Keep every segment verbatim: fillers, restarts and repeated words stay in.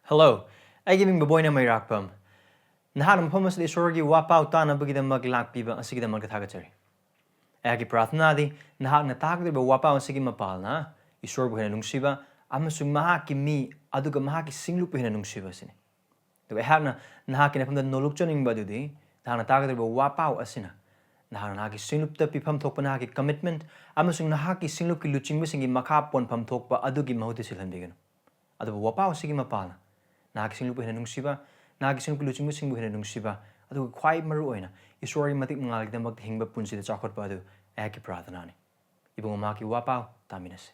Hello, ꯑꯩꯒꯤ ꯃꯤꯡ ꯕꯕꯣꯏꯅ ꯃꯩꯔꯥꯛꯄꯝ꯫ ꯅꯍꯥꯛꯅ ꯃꯐꯝ ꯑꯁꯤꯗ ꯏꯁꯣꯔꯒꯤ ꯋꯥꯄꯥꯎ ꯇꯥꯅꯕꯒꯤꯗꯃꯛ ꯂꯥꯛꯄꯤꯕ ꯑꯁꯤꯒꯤꯗꯃꯛꯇ ꯊꯥꯒꯠꯆꯔꯤ꯫ ꯑꯩꯍꯥꯛꯀꯤ ꯄ꯭ꯔꯥꯔꯊꯅꯥꯗꯤ ꯅꯍꯥꯛꯅ ꯇꯥꯒꯗꯧꯔꯤꯕ ꯋꯥꯄꯥꯎ ꯑꯁꯤꯒꯤ ꯃꯄꯥꯜꯅ ꯏꯁꯣꯔꯕꯨ ꯍꯦꯟꯅ ꯅꯨꯡꯁꯤꯕ ꯑꯃꯁꯨꯡ ꯃꯍꯥꯛꯀꯤ ꯃꯤ ꯑꯗꯨꯒ ꯃꯍꯥꯛꯀꯤ ꯁꯤꯡꯂꯨꯞꯄꯨ ꯍꯦꯟꯅ ꯅꯨꯡꯁꯤꯕ ꯑꯁꯤꯅꯤ꯫ ꯑꯗꯨꯒ ꯑꯩꯍꯥꯛꯅ ꯅꯍꯥꯛꯀꯤ ꯅꯐꯝꯗ ꯅꯣꯂꯨꯛꯆꯅꯤꯡꯕ ꯑꯗꯨꯗꯤ ꯅꯍꯥꯛꯅ ꯇꯥꯒꯗꯧꯔꯤꯕ ꯋꯥꯄꯥꯎ ꯑꯁꯤꯅ ꯅꯍꯥꯛꯅ ꯅꯍꯥꯛꯀꯤ ꯁꯤꯡꯂꯨꯞꯇ ꯄꯤꯐꯝ ꯊꯣꯛꯄ ꯅꯍꯥꯛꯀꯤ commitment ꯑꯃꯁꯨꯡ ꯅꯍꯥꯛꯀꯤ ꯁꯤꯡꯂꯨꯞꯀꯤ ꯂꯨꯆꯤꯡꯕꯁꯤꯡꯒꯤ ꯃꯈꯥ ꯄꯣꯟꯐꯝ ꯊꯣꯛꯄ ꯑꯗꯨꯒꯤ ꯃꯍꯨꯠꯇ ꯁꯤꯜꯍꯟꯕꯤꯒꯅꯨ꯫ ꯑꯗꯨꯕꯨ ꯋꯥꯄꯥꯎ ꯑꯁꯤꯒꯤ ꯃꯄꯥꯜꯅ ꯅꯍꯥꯛꯀꯤ ꯁꯤꯡꯂꯨꯞꯄꯨ ꯍꯦꯟꯅ ꯅꯨꯡꯁꯤꯕ, ꯅꯍꯥꯛꯀꯤ ꯁꯤꯡꯂꯨꯞꯀꯤ ꯂꯨꯆꯤꯡꯕꯁꯤꯡꯕꯨ ꯍꯦꯟꯅ ꯅꯨꯡꯁꯤꯕ, ꯑꯗꯨꯒ ꯈ꯭ꯋꯥꯏ ꯃꯔꯨ ꯑꯣꯏꯅ ꯏꯁꯣꯔꯒꯤ ꯃꯇꯤꯛ ꯃꯉꯥꯜꯒꯤꯗꯃꯛꯇ ꯍꯤꯡꯕ ꯄꯨꯟꯁꯤꯗ ꯆꯥꯎꯈꯠꯄ ꯑꯗꯨ ꯑꯩꯍꯥꯛꯀꯤ ꯄ꯭ꯔꯥꯔꯊꯅꯥꯅꯤ꯫ ꯏꯕꯨꯡꯉꯣ, ꯃꯍꯥꯛꯀꯤ ꯋꯥꯄꯥꯎ ꯇꯥꯃꯤꯟꯅꯁꯤ꯫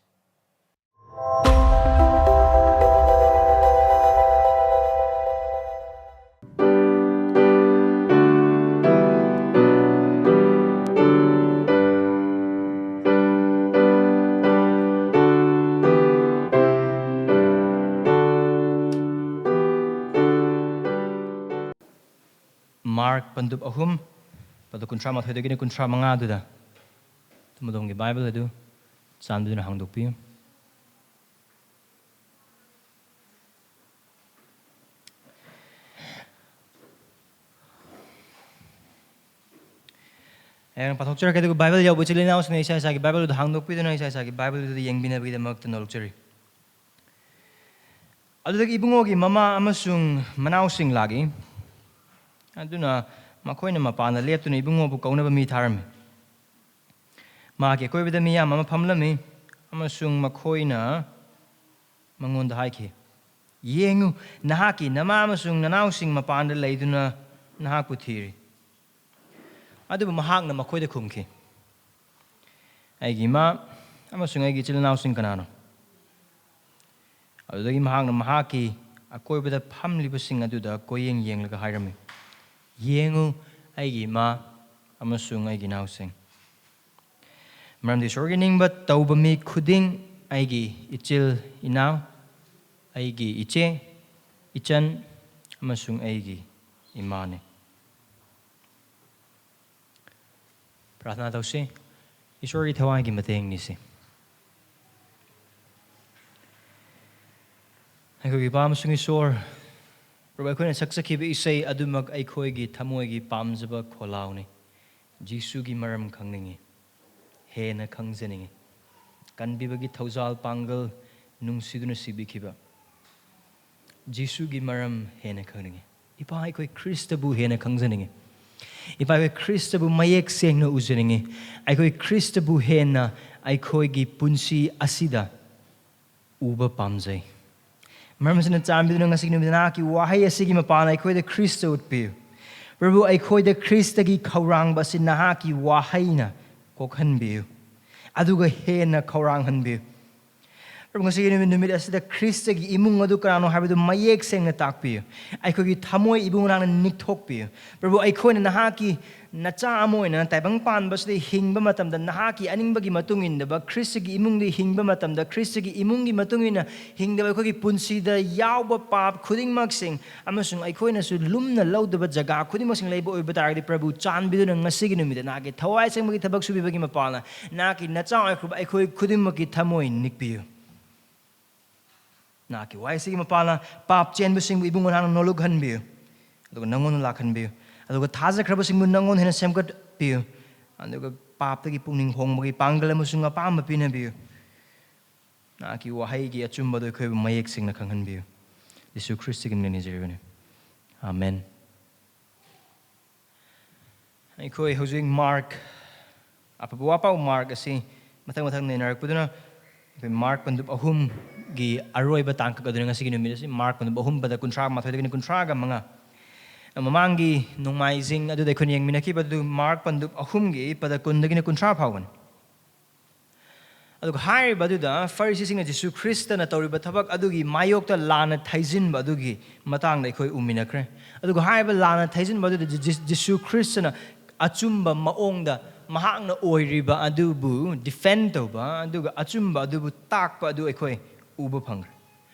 ꯃꯥꯔꯛ ꯄꯟꯗꯨꯞ ꯑꯍꯨꯝ, ꯄꯗ ꯀꯨꯟꯊ꯭ꯔꯥ ꯃꯥꯊꯣꯏꯗꯒꯤꯅ ꯀꯨꯟꯊ꯭ꯔꯥ ꯃꯉꯥꯗꯨꯗ ꯑꯗꯣꯝꯒꯤ ꯕꯥꯏꯕꯜ ꯑꯗꯨ ꯆꯥꯟꯕꯤꯗꯨꯅ ꯍꯥꯡꯗꯣꯛꯄꯤꯌꯨ꯫ ꯑꯩꯅ ꯄꯥꯊꯣꯛꯆꯔꯛꯀꯦ, ꯑꯗꯨꯒ ꯕꯥꯏꯕꯜ ꯌꯥꯎꯕ ꯏꯆꯤꯜ ꯏꯅꯥꯎꯁꯤꯡꯅ ꯏꯁꯥ ꯏꯁꯥꯒꯤ ꯕꯥꯏꯕꯜ ꯑꯗꯨ ꯍꯥꯡꯗꯣꯛꯄꯤꯗꯨꯅ ꯏꯁꯥ ꯏꯁꯥꯒꯤ ꯕꯥꯏꯕꯜ ꯑꯗꯨꯗ ꯌꯦꯡꯕꯤꯅꯕꯒꯤꯗꯃꯛꯇ ꯅꯣꯜꯂꯛꯆꯔꯤ꯫ ꯑꯗꯨꯗꯒꯤ ꯏꯕꯨꯡꯉꯣꯒꯤ ꯃꯃꯥ ꯑꯃꯁꯨꯡ ꯃꯅꯥꯎꯁꯤꯡ ꯂꯥꯛꯏ꯫ ꯑꯗꯨꯅ ꯃꯈꯣꯏꯅ ꯃꯄꯥꯟꯗ ꯂꯦꯞꯇꯨꯅ ꯏꯕꯨꯡꯉꯣꯕꯨ ꯀꯧꯅꯕ ꯃꯤ ꯊꯥꯔꯝꯃꯤ꯫ ꯃꯍꯥꯛꯀꯤ ꯑꯀꯣꯏꯕꯗ ꯃꯤꯌꯥꯝ ꯑꯃ ꯐꯝꯂꯝꯃꯤ, ꯑꯃꯁꯨꯡ ꯃꯈꯣꯏꯅ ꯃꯉꯣꯟꯗ ꯍꯥꯏꯈꯤ, "ꯌꯦꯡꯉꯨ, ꯅꯍꯥꯛꯀꯤ ꯅꯃꯥ ꯑꯃꯁꯨꯡ ꯅꯅꯥꯎꯁꯤꯡ ꯃꯄꯥꯟꯗ ꯂꯩꯗꯨꯅ ꯅꯍꯥꯛꯄꯨ ꯊꯤꯔꯤ꯫" ꯑꯗꯨꯕꯨ ꯃꯍꯥꯛꯅ ꯃꯈꯣꯏꯗ ꯈꯨꯝꯈꯤ, "ꯑꯩꯒꯤ ꯏꯃꯥ ꯑꯃꯁꯨꯡ ꯑꯩꯒꯤ ꯏꯆꯤꯜ ꯏꯅꯥꯎꯁꯤꯡ ꯀꯅꯥꯅꯣ?" ꯑꯗꯨꯗꯒꯤ ꯃꯍꯥꯛꯅ ꯃꯍꯥꯛꯀꯤ ꯑꯀꯣꯏꯕꯗ ꯐꯝꯂꯤꯕꯁꯤꯡ ꯑꯗꯨꯗ ꯀꯣꯏꯌꯦꯡ ꯌꯦꯡꯂꯒ ꯍꯥꯏꯔꯝꯃꯤ, "ꯌꯦꯡꯉꯨ, ꯑꯩꯒꯤ ꯏꯃꯥ ꯑꯃꯁꯨꯡ ꯑꯩꯒꯤ ꯏꯅꯥꯎꯁꯤꯡ꯫ ꯃꯔꯝꯗꯤ ꯏꯁꯣꯔꯒꯤ ꯅꯤꯡꯕ ꯇꯧꯕ ꯃꯤ ꯈꯨꯗꯤꯡ ꯑꯩꯒꯤ ꯏꯆꯤꯜ ꯏꯅꯥꯎ, ꯑꯩꯒꯤ ꯏꯆꯦ, ꯏꯆꯟ ꯑꯃꯁꯨꯡ ꯑꯩꯒꯤ ꯏꯃꯥꯅꯤ꯫" ꯄ꯭ꯔꯥꯔꯊꯅꯥ ꯇꯧꯁꯤ꯫ ꯏꯁꯣꯔꯒꯤ ꯊꯋꯥꯏꯒꯤ ꯃꯇꯦꯡ ꯅꯤꯁꯤ꯫ ꯑꯩꯈꯣꯏꯒꯤ ꯏꯄꯥ ꯑꯃꯁꯨꯡ ꯏꯁꯣꯔ, ꯄ꯭ꯔꯚꯨ, ꯑꯩꯈꯣꯏꯅ ꯁꯛꯆꯈꯤꯕ ꯏꯁꯩ ꯑꯗꯨꯃꯛ ꯑꯩꯈꯣꯏꯒꯤ ꯊꯃꯣꯏꯒꯤ ꯄꯥꯝꯖꯕ ꯈꯣꯜꯂꯥꯎꯅꯤ꯫ ꯖꯤꯁꯨꯒꯤ ꯃꯔꯝ ꯈꯪꯅꯤꯡꯏ, ꯍꯦꯟꯅ ꯈꯪꯖꯅꯤꯡꯏ꯫ ꯀꯟꯕꯤꯕꯒꯤ ꯊꯧꯖꯥꯜ ꯄꯥꯡꯒꯜ, ꯅꯨꯡꯁꯤꯗꯨꯅ ꯁꯤꯕꯤꯈꯤꯕ ꯖꯤꯁꯨꯒꯤ ꯃꯔꯝ ꯍꯦꯟꯅ ꯈꯪꯅꯤꯡꯏ꯫ ꯏꯄꯥ, ꯑꯩꯈꯣꯏ ꯈ꯭ꯔꯤꯁꯇꯕꯨ ꯍꯦꯟꯅ ꯈꯪꯖꯅꯤꯡꯏ꯫ ꯏꯄꯥ, ꯑꯩꯈꯣꯏ ꯈ꯭ꯔꯤꯁꯇꯕꯨ ꯃꯌꯦꯛ ꯁꯦꯡꯅ ꯎꯖꯅꯤꯡꯏ꯫ ꯑꯩꯈꯣꯏ ꯈ꯭ꯔꯤꯁꯇꯕꯨ ꯍꯦꯟꯅ ꯑꯩꯈꯣꯏꯒꯤ ꯄꯨꯟꯁꯤ ꯑꯁꯤꯗ ꯎꯕ ꯄꯥꯝꯖꯩ꯫ ꯃꯔꯝ ꯑꯁꯤꯅ, ꯆꯥꯟꯕꯤꯗꯨꯅ ꯉꯁꯤꯒꯤ ꯅꯨꯃꯤꯠ ꯅꯍꯥꯛꯀꯤ ꯋꯥꯍꯩ ꯑꯁꯤꯒꯤ ꯃꯄꯥꯟ ꯑꯩꯈꯣꯏꯗ ꯈ꯭ꯔꯤꯁꯇ ꯎꯠꯄꯤꯌꯨ꯫ ꯄ꯭ꯔꯚꯨ, ꯑꯩꯈꯣꯏꯗ ꯈ꯭ꯔꯤꯁꯇꯒꯤ ꯈꯧꯔꯥꯡꯕ ꯑꯁꯤ ꯅꯍꯥꯛꯀꯤ ꯋꯥꯍꯩꯅ ꯀꯣꯛꯍꯟꯕꯤꯌꯨ, ꯑꯗꯨꯒ ꯍꯦꯟꯅ ꯈꯧꯔꯥꯡꯍꯟꯕꯤꯌꯨ꯫ ꯄ꯭ꯔꯚꯨ, ꯉꯁꯤꯒꯤ ꯅꯨꯃꯤꯠ, ꯅꯨꯃꯤꯠ ꯑꯁꯤꯗ ꯈ꯭ꯔꯤꯁꯇꯒꯤ ꯏꯃꯨꯡ ꯑꯗꯨ ꯀꯅꯥꯅꯣ ꯍꯥꯏꯕꯗꯨ ꯃꯌꯦꯛ ꯁꯦꯡꯅ ꯇꯥꯛꯄꯤꯌꯨ꯫ ꯑꯩꯈꯣꯏꯒꯤ ꯊꯃꯣꯏ ꯏꯕꯨꯡ ꯅꯍꯥꯛꯅ ꯅꯤꯛꯊꯣꯛꯄꯤꯌꯨ꯫ ꯄ꯭ꯔꯚꯨ, ꯑꯩꯈꯣꯏꯅ ꯅꯍꯥꯛꯀꯤ ꯅꯆꯥ ꯑꯃ ꯑꯣꯏꯅ ꯇꯥꯏꯕꯪ ꯄꯥꯟꯕꯁꯤꯗ ꯍꯤꯡꯕ ꯃꯇꯝꯗ, ꯅꯍꯥꯛꯀꯤ ꯑꯅꯤꯡꯕꯒꯤ ꯃꯇꯨꯡ ꯏꯟꯗꯕ, ꯈ꯭ꯔꯤꯁꯇꯒꯤ ꯏꯃꯨꯡꯗ ꯍꯤꯡꯕ ꯃꯇꯝꯗ, ꯈ꯭ꯔꯤꯁꯇꯒꯤ ꯏꯃꯨꯡꯒꯤ ꯃꯇꯨꯡ ꯏꯟꯅ ꯍꯤꯡꯗꯕ ꯑꯩꯈꯣꯏꯒꯤ ꯄꯨꯟꯁꯤꯗ ꯌꯥꯎꯕ ꯄꯥꯞ ꯈꯨꯗꯤꯡꯃꯛꯁꯤꯡ ꯑꯃꯁꯨꯡ ꯑꯩꯈꯣꯏꯅꯁꯨ ꯂꯨꯝꯅ ꯂꯧꯗꯕ ꯖꯒꯥ ꯈꯨꯗꯤꯡꯃꯛꯁꯤꯡ ꯂꯩꯕ ꯑꯣꯏꯕ ꯇꯥꯔꯒꯗꯤ, ꯄ꯭ꯔꯚꯨ, ꯆꯥꯟꯕꯤꯗꯨꯅ ꯉꯁꯤꯒꯤ ꯅꯨꯃꯤꯠꯇ ꯅꯍꯥꯛꯀꯤ ꯊꯋꯥꯏ ꯑꯁꯦꯡꯕꯒꯤ ꯊꯕꯛ ꯁꯨꯕꯤꯕꯒꯤ ꯃꯄꯥꯜꯅ ꯅꯍꯥꯛꯀꯤ ꯅꯆꯥ ꯑꯣꯏꯈ꯭ꯔꯕ ꯑꯩꯈꯣꯏ ꯈꯨꯗꯤꯡꯃꯛꯀꯤ ꯊꯃꯣꯏ ꯅꯤꯛꯄꯤꯌꯨ꯫ ꯅꯍꯥꯛꯀꯤ ꯋꯥꯍꯩꯁꯤꯒꯤ ꯃꯄꯥꯜꯅ ꯄꯥꯞ ꯆꯦꯟꯕꯁꯤꯡꯕꯨ ꯏꯕꯨꯡꯉꯣ ꯅꯍꯥꯛꯅ ꯅꯣꯜꯂꯨꯛꯍꯟꯕꯤꯌꯨ, ꯑꯗꯨꯒ ꯅꯉꯣꯟꯗ ꯂꯥꯛꯍꯟꯕꯤꯌꯨ꯫ ꯑꯗꯨꯒ ꯊꯥꯖꯈ꯭ꯔꯕꯁꯤꯡꯕꯨ ꯅꯉꯣꯟꯗ ꯍꯦꯟꯅ ꯁꯦꯝꯒꯠꯄꯤꯌꯨ, ꯑꯗꯨꯒ ꯄꯥꯞꯇꯒꯤ ꯄꯨꯛꯅꯤꯡ ꯍꯣꯡꯕꯒꯤ ꯄꯥꯡꯒꯜ ꯑꯃꯁꯨꯡ ꯑꯄꯥꯝꯕ ꯄꯤꯅꯕꯤꯌꯨ꯫ ꯅꯍꯥꯛꯀꯤ ꯋꯥꯍꯩꯒꯤ ꯑꯆꯨꯝꯕꯗꯨ ꯑꯩꯈꯣꯏꯕꯨ ꯃꯌꯦꯛ ꯁꯦꯡꯅ ꯈꯪꯍꯟꯕꯤꯌꯨ꯫ ꯌꯤꯁꯨ ꯈ꯭ꯔꯤꯁꯇꯒꯤ ꯃꯤꯡꯅ ꯅꯤꯖꯔꯤꯕꯅꯤ꯫ ꯑꯥꯃꯦꯟ꯫ ꯑꯩꯈꯣꯏ ꯍꯧꯖꯤꯛ ꯃꯥꯔꯛ, ꯑꯐꯕ ꯋꯥꯄꯥꯎ ꯃꯥꯔꯛ ꯑꯁꯤ ꯃꯊꯪ ꯃꯊꯪ ꯅꯩꯅꯔꯛꯄꯗꯨꯅ, ꯑꯩꯈꯣꯏ ꯃꯥꯔꯛ ꯄꯟꯗꯨꯞ ꯑꯍꯨꯝꯒꯤ ꯑꯔꯣꯏꯕ ꯇꯥꯡꯀꯛ ꯑꯗꯨꯅ ꯉꯁꯤꯒꯤ ꯅꯨꯃꯤꯠ ꯑꯁꯤ, ꯃꯥꯔꯛ ꯄꯟꯗꯨꯞ ꯑꯍꯨꯝ, ꯄꯗ ꯀꯨꯟꯊ꯭ꯔꯥ ꯃꯥꯊꯣꯏꯗꯒꯤꯅ ꯀꯨꯟꯊ꯭ꯔꯥꯒ ꯃꯉꯥ꯫ ꯃꯃꯥꯡꯒꯤ ꯅꯣꯡꯃꯥꯏꯖꯤꯡ ꯑꯗꯨꯗ ꯑꯩꯈꯣꯏꯅ ꯌꯦꯡꯃꯤꯟꯅꯈꯤꯕ ꯑꯗꯨ ꯃꯥꯔꯛ ꯄꯟꯗꯨꯞ ꯑꯍꯨꯝꯒꯤ ꯄꯗ ꯀꯨꯟꯗꯒꯤꯅ ꯀꯨꯟꯊ꯭ꯔꯥ ꯐꯥꯎꯕꯅꯤ꯫ ꯑꯗꯨꯒ ꯍꯥꯏꯔꯤꯕ ꯑꯗꯨꯗ ꯐꯔꯤꯁꯤꯁꯤꯡꯅ ꯖꯤꯁꯨ ꯈ꯭ꯔꯤꯁꯇꯅ ꯇꯧꯔꯤꯕ ꯊꯕꯛ ꯑꯗꯨꯒꯤ ꯃꯥꯌꯣꯛꯇ ꯂꯥꯟꯅ ꯊꯩꯖꯤꯟꯕ ꯑꯗꯨꯒꯤ ꯃꯇꯥꯡꯗ ꯑꯩꯈꯣꯏ ꯎꯃꯤꯟꯅꯈ꯭ꯔꯦ꯫ ꯑꯗꯨꯒ ꯍꯥꯏꯔꯤꯕ ꯂꯥꯟꯅ ꯊꯩꯖꯤꯟꯕ ꯑꯗꯨꯗ ꯖꯤ-, ꯖꯤ-, ꯖꯤꯁꯨ ꯈ꯭ꯔꯤꯁꯇꯅ ꯑꯆꯨꯝꯕ ꯃꯑꯣꯡꯗ ꯃꯍꯥꯛꯅ ꯑꯣꯏꯔꯤꯕ ꯑꯗꯨꯕꯨ ꯗꯤꯐꯦꯟ ꯇꯧꯕ, ꯑꯗꯨꯒ ꯑꯆꯨꯝꯕ ꯑꯗꯨꯕꯨ ꯇꯥꯛꯄ ꯑꯗꯨ ꯑꯩꯈꯣꯏ ꯎꯕ ꯐꯪꯈ꯭ꯔꯦ꯫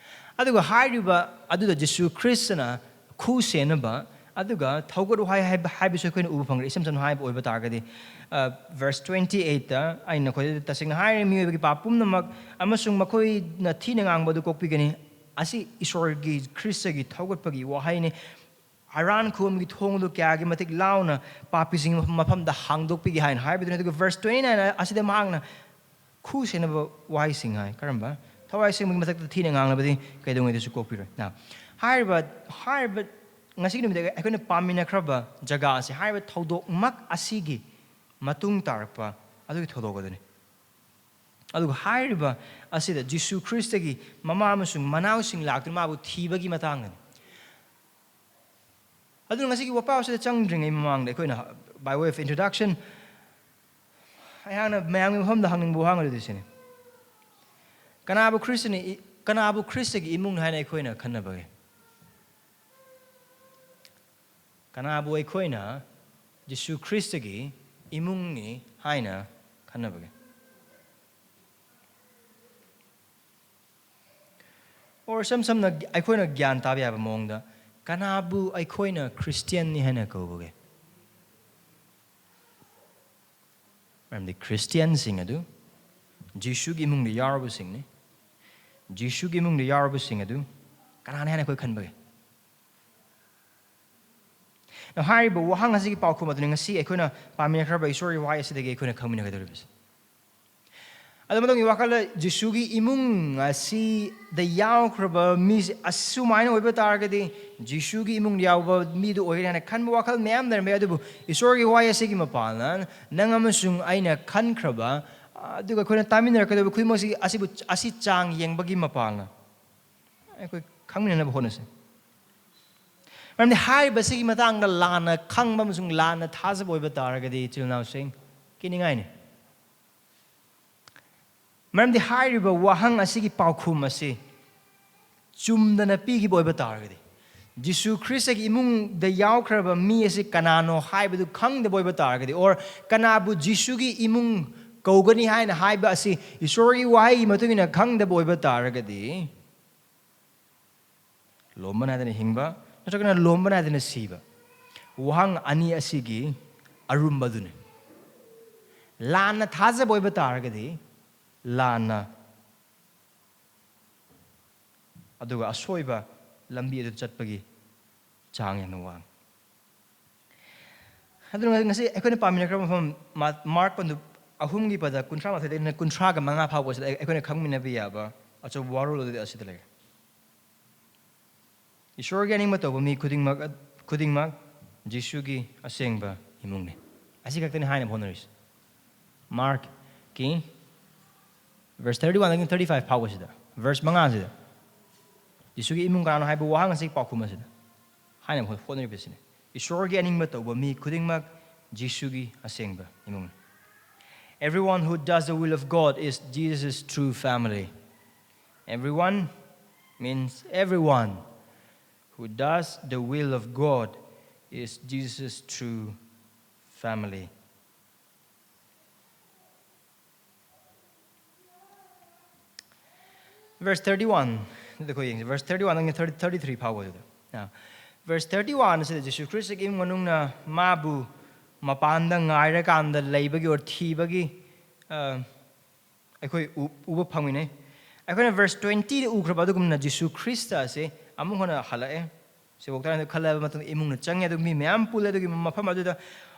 ꯑꯗꯨꯒ ꯍꯥꯏꯔꯤꯕ ꯑꯗꯨꯗ ꯖꯤꯁꯨ ꯈ꯭ꯔꯤꯁꯇꯅ ꯈꯨ ꯁꯦꯟꯅꯕ, ꯑꯗꯨꯒ ꯊꯧꯒꯠ ꯋꯥꯍꯩ ꯍꯥꯏꯕ, ꯍꯥꯏꯕꯁꯨ ꯑꯩꯈꯣꯏꯅ ꯎꯕ ꯐꯪꯈ꯭ꯔꯦ꯫ ꯏꯁꯝ ꯁꯝꯅ ꯍꯥꯏꯕ ꯑꯣꯏꯕ ꯇꯥꯔꯒꯗꯤ, ꯑ, verse twenty eight ꯇ ꯑꯩꯅ ꯅꯈꯣꯏꯗ ꯇꯁꯦꯡꯅ ꯍꯥꯏꯔꯦ, ꯃꯤꯑꯣꯏꯕꯒꯤ ꯄꯥꯞ ꯄꯨꯝꯅꯃꯛ ꯑꯃꯁꯨꯡ ꯃꯈꯣꯏꯅ ꯊꯤꯅ ꯉꯥꯡꯕ ꯑꯗꯨ ꯀꯣꯛꯄꯤꯒꯅꯤ꯫ ꯑꯁꯤ ꯏꯁꯣꯔꯒꯤ ꯈ꯭ꯔꯤꯁꯇꯒꯤ ꯊꯧꯒꯠꯄꯒꯤ ꯋꯥꯍꯩꯅꯤ꯫ ꯑꯔꯥꯟ ꯈꯨꯕꯝꯒꯤ ꯊꯣꯡꯗꯨ ꯀꯌꯥꯒꯤ ꯃꯇꯤꯛ ꯂꯥꯎꯅ ꯄꯥꯄꯤꯁꯤꯡꯒꯤ ꯃꯐꯝꯗ ꯍꯥꯡꯗꯣꯛꯄꯤꯒꯦ ꯍꯥꯏꯅ ꯍꯥꯏꯕꯗꯨꯅꯤ꯫ ꯑꯗꯨꯒ verse twenty nine ꯑꯁꯤꯗ ꯃꯍꯥꯛꯅ ꯈꯨ ꯁꯦꯟꯅꯕ ꯋꯥꯍꯩꯁꯤꯡ ꯍꯥꯏ꯫ ꯀꯔꯝꯕ? "ꯊꯋꯥꯏ ꯑꯁꯦꯡꯕꯒꯤ ꯃꯊꯛꯇ ꯊꯤꯅ ꯉꯥꯡꯂꯕꯗꯤ ꯀꯩꯗꯧꯉꯩꯗꯁꯨ ꯀꯣꯛꯄꯤꯔꯣꯏ"꯫ Now, ꯍꯥꯏꯔꯤꯕ, ꯍꯥꯏꯔꯤꯕ ꯉꯁꯤꯒꯤ ꯅꯨꯃꯤꯠꯇ ꯑꯩꯈꯣꯏꯅ ꯄꯥꯃꯤꯟꯅꯈ꯭ꯔꯕ ꯖꯒꯥ ꯑꯁꯤ, ꯍꯥꯏꯔꯤꯕ ꯊꯧꯗꯣꯛꯃꯛ ꯑꯁꯤꯒꯤ ꯃꯇꯨꯡ ꯇꯥꯔꯛꯄ ꯑꯗꯨꯒꯤ ꯊꯧꯗꯣꯛ ꯑꯗꯨꯅꯤ꯫ ꯑꯗꯨꯒ ꯍꯥꯏꯔꯤꯕ ꯑꯁꯤꯗ ꯖꯤꯁꯨ ꯈ꯭ꯔꯤꯁꯇꯒꯤ ꯃꯃꯥ ꯑꯃꯁꯨꯡ ꯃꯅꯥꯎꯁꯤꯡ ꯂꯥꯛꯇꯨꯅ ꯃꯥꯕꯨ ꯊꯤꯕꯒꯤ ꯃꯇꯥꯡꯗꯅꯤ꯫ ꯑꯗꯨꯅ ꯉꯁꯤꯒꯤ ꯋꯥꯄꯥꯎ ꯑꯁꯤꯗ ꯆꯪꯗ꯭ꯔꯤꯉꯩ ꯃꯃꯥꯡꯗ ꯑꯩꯈꯣꯏꯅ, by way of introduction, ꯑꯩꯍꯥꯛꯅ ꯃꯌꯥꯝꯒꯤ ꯃꯐꯝꯗ ꯍꯪꯅꯤꯡꯕ ꯋꯥꯍꯪ ꯑꯗꯨꯗꯤ ꯁꯤꯅꯤ: ꯀꯅꯥꯕꯨ ꯈ꯭ꯔꯤꯁꯇꯅꯤ, ꯀꯅꯥꯕꯨ ꯈ꯭ꯔꯤꯁꯇꯒꯤ ꯏꯃꯨꯡꯅꯤ ꯍꯥꯏꯅ ꯑꯩꯈꯣꯏꯅ ꯈꯟꯅꯕꯒꯦ? ꯀꯅꯥꯕꯨ ꯑꯩꯈꯣꯏꯅ ꯖꯤꯁꯨ ꯈ꯭ꯔꯤꯁꯇꯒꯤ ꯏꯃꯨꯡꯅꯤ ꯍꯥꯏꯅ ꯈꯟꯅꯕꯒꯦ? Or ꯏꯁꯝ ꯁꯝꯅ ꯑꯩꯈꯣꯏꯅ ꯒ꯭ꯌꯥꯟ ꯇꯥꯕ ꯌꯥꯕ ꯃꯑꯣꯡꯗ, ꯀꯅꯥꯕꯨ ꯑꯩꯈꯣꯏꯅ ꯈ꯭ꯔꯤꯁꯇꯤꯌꯥꯟꯅꯤ ꯍꯥꯏꯅ ꯀꯧꯕꯒꯦ? ꯃꯔꯝꯗꯤ ꯈ꯭ꯔꯤꯁꯇꯤꯌꯥꯟꯁꯤꯡ ꯑꯗꯨ ꯖꯤꯁꯨꯒꯤ ꯏꯃꯨꯡꯗ ꯌꯥꯎꯔꯕꯁꯤꯡꯅꯤ꯫ ꯖꯤꯁꯨꯒꯤ ꯏꯃꯨꯡꯗ ꯌꯥꯎꯔꯕꯁꯤꯡ ꯑꯗꯨ ꯀꯅꯥꯅꯤ ꯍꯥꯏꯅ ꯑꯩꯈꯣꯏ ꯈꯟꯕꯒꯦ? Now, ꯍꯥꯏꯔꯤꯕ ꯋꯥꯍꯪ ꯑꯁꯤꯒꯤ ꯄꯥꯎꯈꯨꯝ ꯑꯗꯨꯅꯤ ꯉꯁꯤ ꯑꯩꯈꯣꯏꯅ ꯄꯥꯃꯤꯟꯅꯈ꯭ꯔꯕ ꯏꯁꯣꯔꯒꯤ ꯋꯥꯍꯩ ꯑꯁꯤꯗꯒꯤ ꯑꯩꯈꯣꯏꯅ ꯈꯪꯃꯤꯟꯅꯒꯗꯧꯔꯤꯕꯁꯤ꯫ ꯑꯗꯨ ꯃꯇꯨꯡꯒꯤ ꯋꯥꯈꯜꯗ ꯖꯤꯁꯨꯒꯤ ꯏꯃꯨꯡ ꯑꯁꯤꯗ ꯌꯥꯎꯈ꯭ꯔꯕ ꯃꯤꯁꯦ ꯑꯁꯨꯃꯥꯏꯅ ꯑꯣꯏꯕ ꯇꯥꯔꯒꯗꯤ ꯖꯤꯁꯨꯒꯤ ꯏꯃꯨꯡꯗ ꯌꯥꯎꯕ ꯃꯤꯗꯨ ꯑꯣꯏꯒꯅꯤ ꯍꯥꯏꯅ ꯈꯟꯕ ꯋꯥꯈꯜ ꯃꯌꯥꯝ ꯂꯩꯔꯝꯕ ꯌꯥꯏ꯫ ꯑꯗꯨꯕꯨ ꯏꯁꯣꯔꯒꯤ ꯋꯥꯍꯩ ꯑꯁꯤꯒꯤ ꯃꯄꯥꯟꯅ ꯅꯪ ꯑꯃꯁꯨꯡ ꯑꯩꯅ ꯈꯟꯈ꯭ꯔꯕ, ꯑꯗꯨꯒ ꯑꯩꯈꯣꯏꯅ ꯇꯥꯃꯤꯟꯅꯔꯛꯀꯗꯕ ꯈꯨꯗꯤꯡꯃꯛꯁꯤ ꯑꯁꯤꯕꯨ, ꯑꯁꯤ ꯆꯥꯡ ꯌꯦꯡꯕꯒꯤ ꯃꯄꯥꯟꯅ ꯑꯩꯈꯣꯏ ꯈꯪꯃꯤꯟꯅꯅꯕ ꯍꯣꯠꯅꯁꯤ꯫ ꯃꯔꯝꯗꯤ ꯍꯥꯏꯔꯤꯕꯁꯤꯒꯤ ꯃꯇꯥꯡꯗ ꯂꯥꯟꯅ ꯈꯪꯕ ꯑꯃꯁꯨꯡ ꯂꯥꯟꯅ ꯊꯥꯖꯕ ꯑꯣꯏꯕ ꯇꯥꯔꯒꯗꯤ, ꯏꯆꯤꯜ ꯏꯅꯥꯎꯁꯤꯡ, ꯀꯤꯅꯤꯡꯉꯥꯏꯅꯤ꯫ ꯃꯔꯝꯗꯤ ꯍꯥꯏꯔꯤꯕ ꯋꯥꯍꯪ ꯑꯁꯤꯒꯤ ꯄꯥꯎꯈꯨꯝ ꯑꯁꯤ ꯆꯨꯝꯗꯅ ꯄꯤꯈꯤꯕ ꯑꯣꯏꯕ ꯇꯥꯔꯒꯗꯤ, ꯖꯤꯁꯨ ꯈ꯭ꯔꯤꯁꯇꯒꯤ ꯏꯃꯨꯡꯗ ꯌꯥꯎꯈ꯭ꯔꯕ ꯃꯤ ꯑꯁꯤ ꯀꯅꯥꯅꯣ ꯍꯥꯏꯕꯗꯨ ꯈꯪꯗꯕ ꯑꯣꯏꯕ ꯇꯥꯔꯒꯗꯤ, or ꯀꯅꯥꯕꯨ ꯖꯤꯁꯨꯒꯤ ꯏꯃꯨꯡ ꯀꯧꯒꯅꯤ ꯍꯥꯏꯅ ꯍꯥꯏꯕ ꯑꯁꯤ ꯏꯁꯣꯔꯒꯤ ꯋꯥꯍꯩꯒꯤ ꯃꯇꯨꯡ ꯏꯟꯅ ꯈꯪꯗꯕ ꯑꯣꯏꯕ ꯇꯥꯔꯒꯗꯤ, ꯂꯣꯝꯕ ꯅꯥꯏꯗꯅ ꯍꯤꯡꯕ ꯅꯠꯇ꯭ꯔꯒꯅ ꯂꯣꯝꯕ ꯅꯥꯏꯗꯅ ꯁꯤꯕ, ꯋꯥꯍꯪ ꯑꯅꯤ ꯑꯁꯤꯒꯤ ꯑꯔꯨꯝꯕꯗꯨꯅꯤ꯫ ꯂꯥꯟꯅ ꯊꯥꯖꯕ ꯑꯣꯏꯕ ꯇꯥꯔꯒꯗꯤ, ꯂꯥꯟꯅ ꯑꯗꯨꯒ ꯑꯁꯣꯏꯕ ꯂꯝꯕꯤ ꯑꯗꯨ ꯆꯠꯄꯒꯤ ꯆꯥꯡ ꯌꯥꯝꯅ ꯋꯥꯡꯉꯤ꯫ ꯑꯗꯨꯅ ꯉꯁꯤ ꯑꯩꯈꯣꯏꯅ ꯄꯥꯃꯤꯟꯅꯈ꯭ꯔꯕ ꯃꯐꯝ, ꯃꯥ-, ꯃꯥꯔꯛ ꯄꯟꯗꯨ ꯑꯍꯨꯝꯒꯤ ꯄꯗ ꯀꯨꯟꯊ꯭ꯔꯥ ꯃꯥꯊꯣꯏꯗꯒꯤꯅ ꯀꯨꯟꯊ꯭ꯔꯥꯒ ꯃꯉꯥ ꯐꯥꯎꯕꯁꯤꯗ ꯑꯩ-, ꯑꯩꯈꯣꯏꯅ ꯈꯪꯃꯤꯟꯅꯕ ꯌꯥꯕ ꯑꯆꯧꯕ ꯋꯥꯔꯣꯜ ꯑꯗꯨꯗꯤ ꯑꯁꯤꯗ ꯂꯩꯔꯦ꯫ ꯏꯁꯣꯔꯒꯤ ꯑꯅꯤꯡꯕ ꯇꯧꯕ ꯃꯤ ꯈꯨꯗꯤꯡꯃꯛ, ꯈꯨꯗꯤꯡꯃꯛ ꯖꯤꯁꯨꯒꯤ ꯑꯁꯦꯡꯕ ꯏꯃꯨꯡꯅꯤ꯫ ꯑꯁꯤ ꯈꯛꯇꯅꯤ ꯍꯥꯏꯅꯕ ꯍꯣꯠꯅꯔꯤꯁꯤ꯫ ꯃꯥꯔꯛꯀꯤ verse thirty one ꯗꯒꯤ thirty five ꯐꯥꯎꯕꯁꯤꯗ, verse ꯃꯉꯥꯁꯤꯗ ꯖꯤꯁꯨꯒꯤ ꯏꯃꯨꯡ ꯀꯅꯥꯅꯣ ꯍꯥꯏꯕ ꯋꯥꯍꯪ ꯑꯁꯤꯒꯤ ꯄꯥꯎꯈꯨꯝ ꯑꯁꯤꯗ ꯍꯥꯏꯅꯕ ꯍꯣꯠꯅꯔꯤꯕꯁꯤꯅꯤ꯫ ꯏꯁꯣꯔꯒꯤ ꯑꯅꯤꯡꯕ ꯇꯧꯕ ꯃꯤ ꯈꯨꯗꯤꯡꯃꯛ ꯖꯤꯁꯨꯒꯤ ꯑꯁꯦꯡꯕ ꯏꯃꯨꯡꯅꯤ꯫ Everyone who does the will of God is Jesus' true family. Everyone means everyone who does the will of God is Jesus' true family. Verse thirty one, ꯑꯗꯨꯗ ꯑꯩꯈꯣꯏ ꯌꯦꯡꯁꯤ, verse thirty one ꯗꯒꯤ thirty, thirty three ꯐꯥꯎꯕ ꯑꯗꯨꯗ꯫ Now, verse thirty one ꯑꯁꯤꯗ ꯖꯤꯁꯨ ꯈ꯭ꯔꯤꯁꯇꯒꯤ ꯏꯃꯨꯡ ꯃꯅꯨꯡꯅ ꯃꯥꯕꯨ ꯃꯄꯥꯟꯗ ꯉꯥꯏꯔꯀꯥꯟꯗ ꯂꯩꯕꯒꯤ ꯑꯣꯔ ꯊꯤꯕꯒꯤ, ꯑ, ꯑꯩꯈꯣꯏ ꯎ-, ꯎꯕ ꯐꯪꯃꯤꯟꯅꯩ꯫ ꯑꯩꯈꯣꯏꯅ verse twenty ꯗ ꯎꯈ꯭ꯔꯕ ꯑꯗꯨꯒꯨꯝꯅ ꯖꯤꯁꯨ ꯈ꯭ꯔꯤꯁꯇ ꯑꯁꯤ ꯑꯃꯨꯛ ꯍꯟꯅ ꯍꯜꯂꯛꯑꯦ꯫ ꯁꯤꯐꯥꯎ ꯇꯥꯔꯦ ꯈꯜꯂꯕ ꯃꯇꯨꯡꯗ ꯏꯃꯨꯡꯅ ꯆꯪꯉꯦ, ꯑꯗꯨ ꯃꯤ ꯃꯌꯥꯝ ꯄꯨꯜꯂꯦ ꯑꯗꯨꯒꯤ ꯃꯐꯝ ꯑꯗꯨꯗ꯫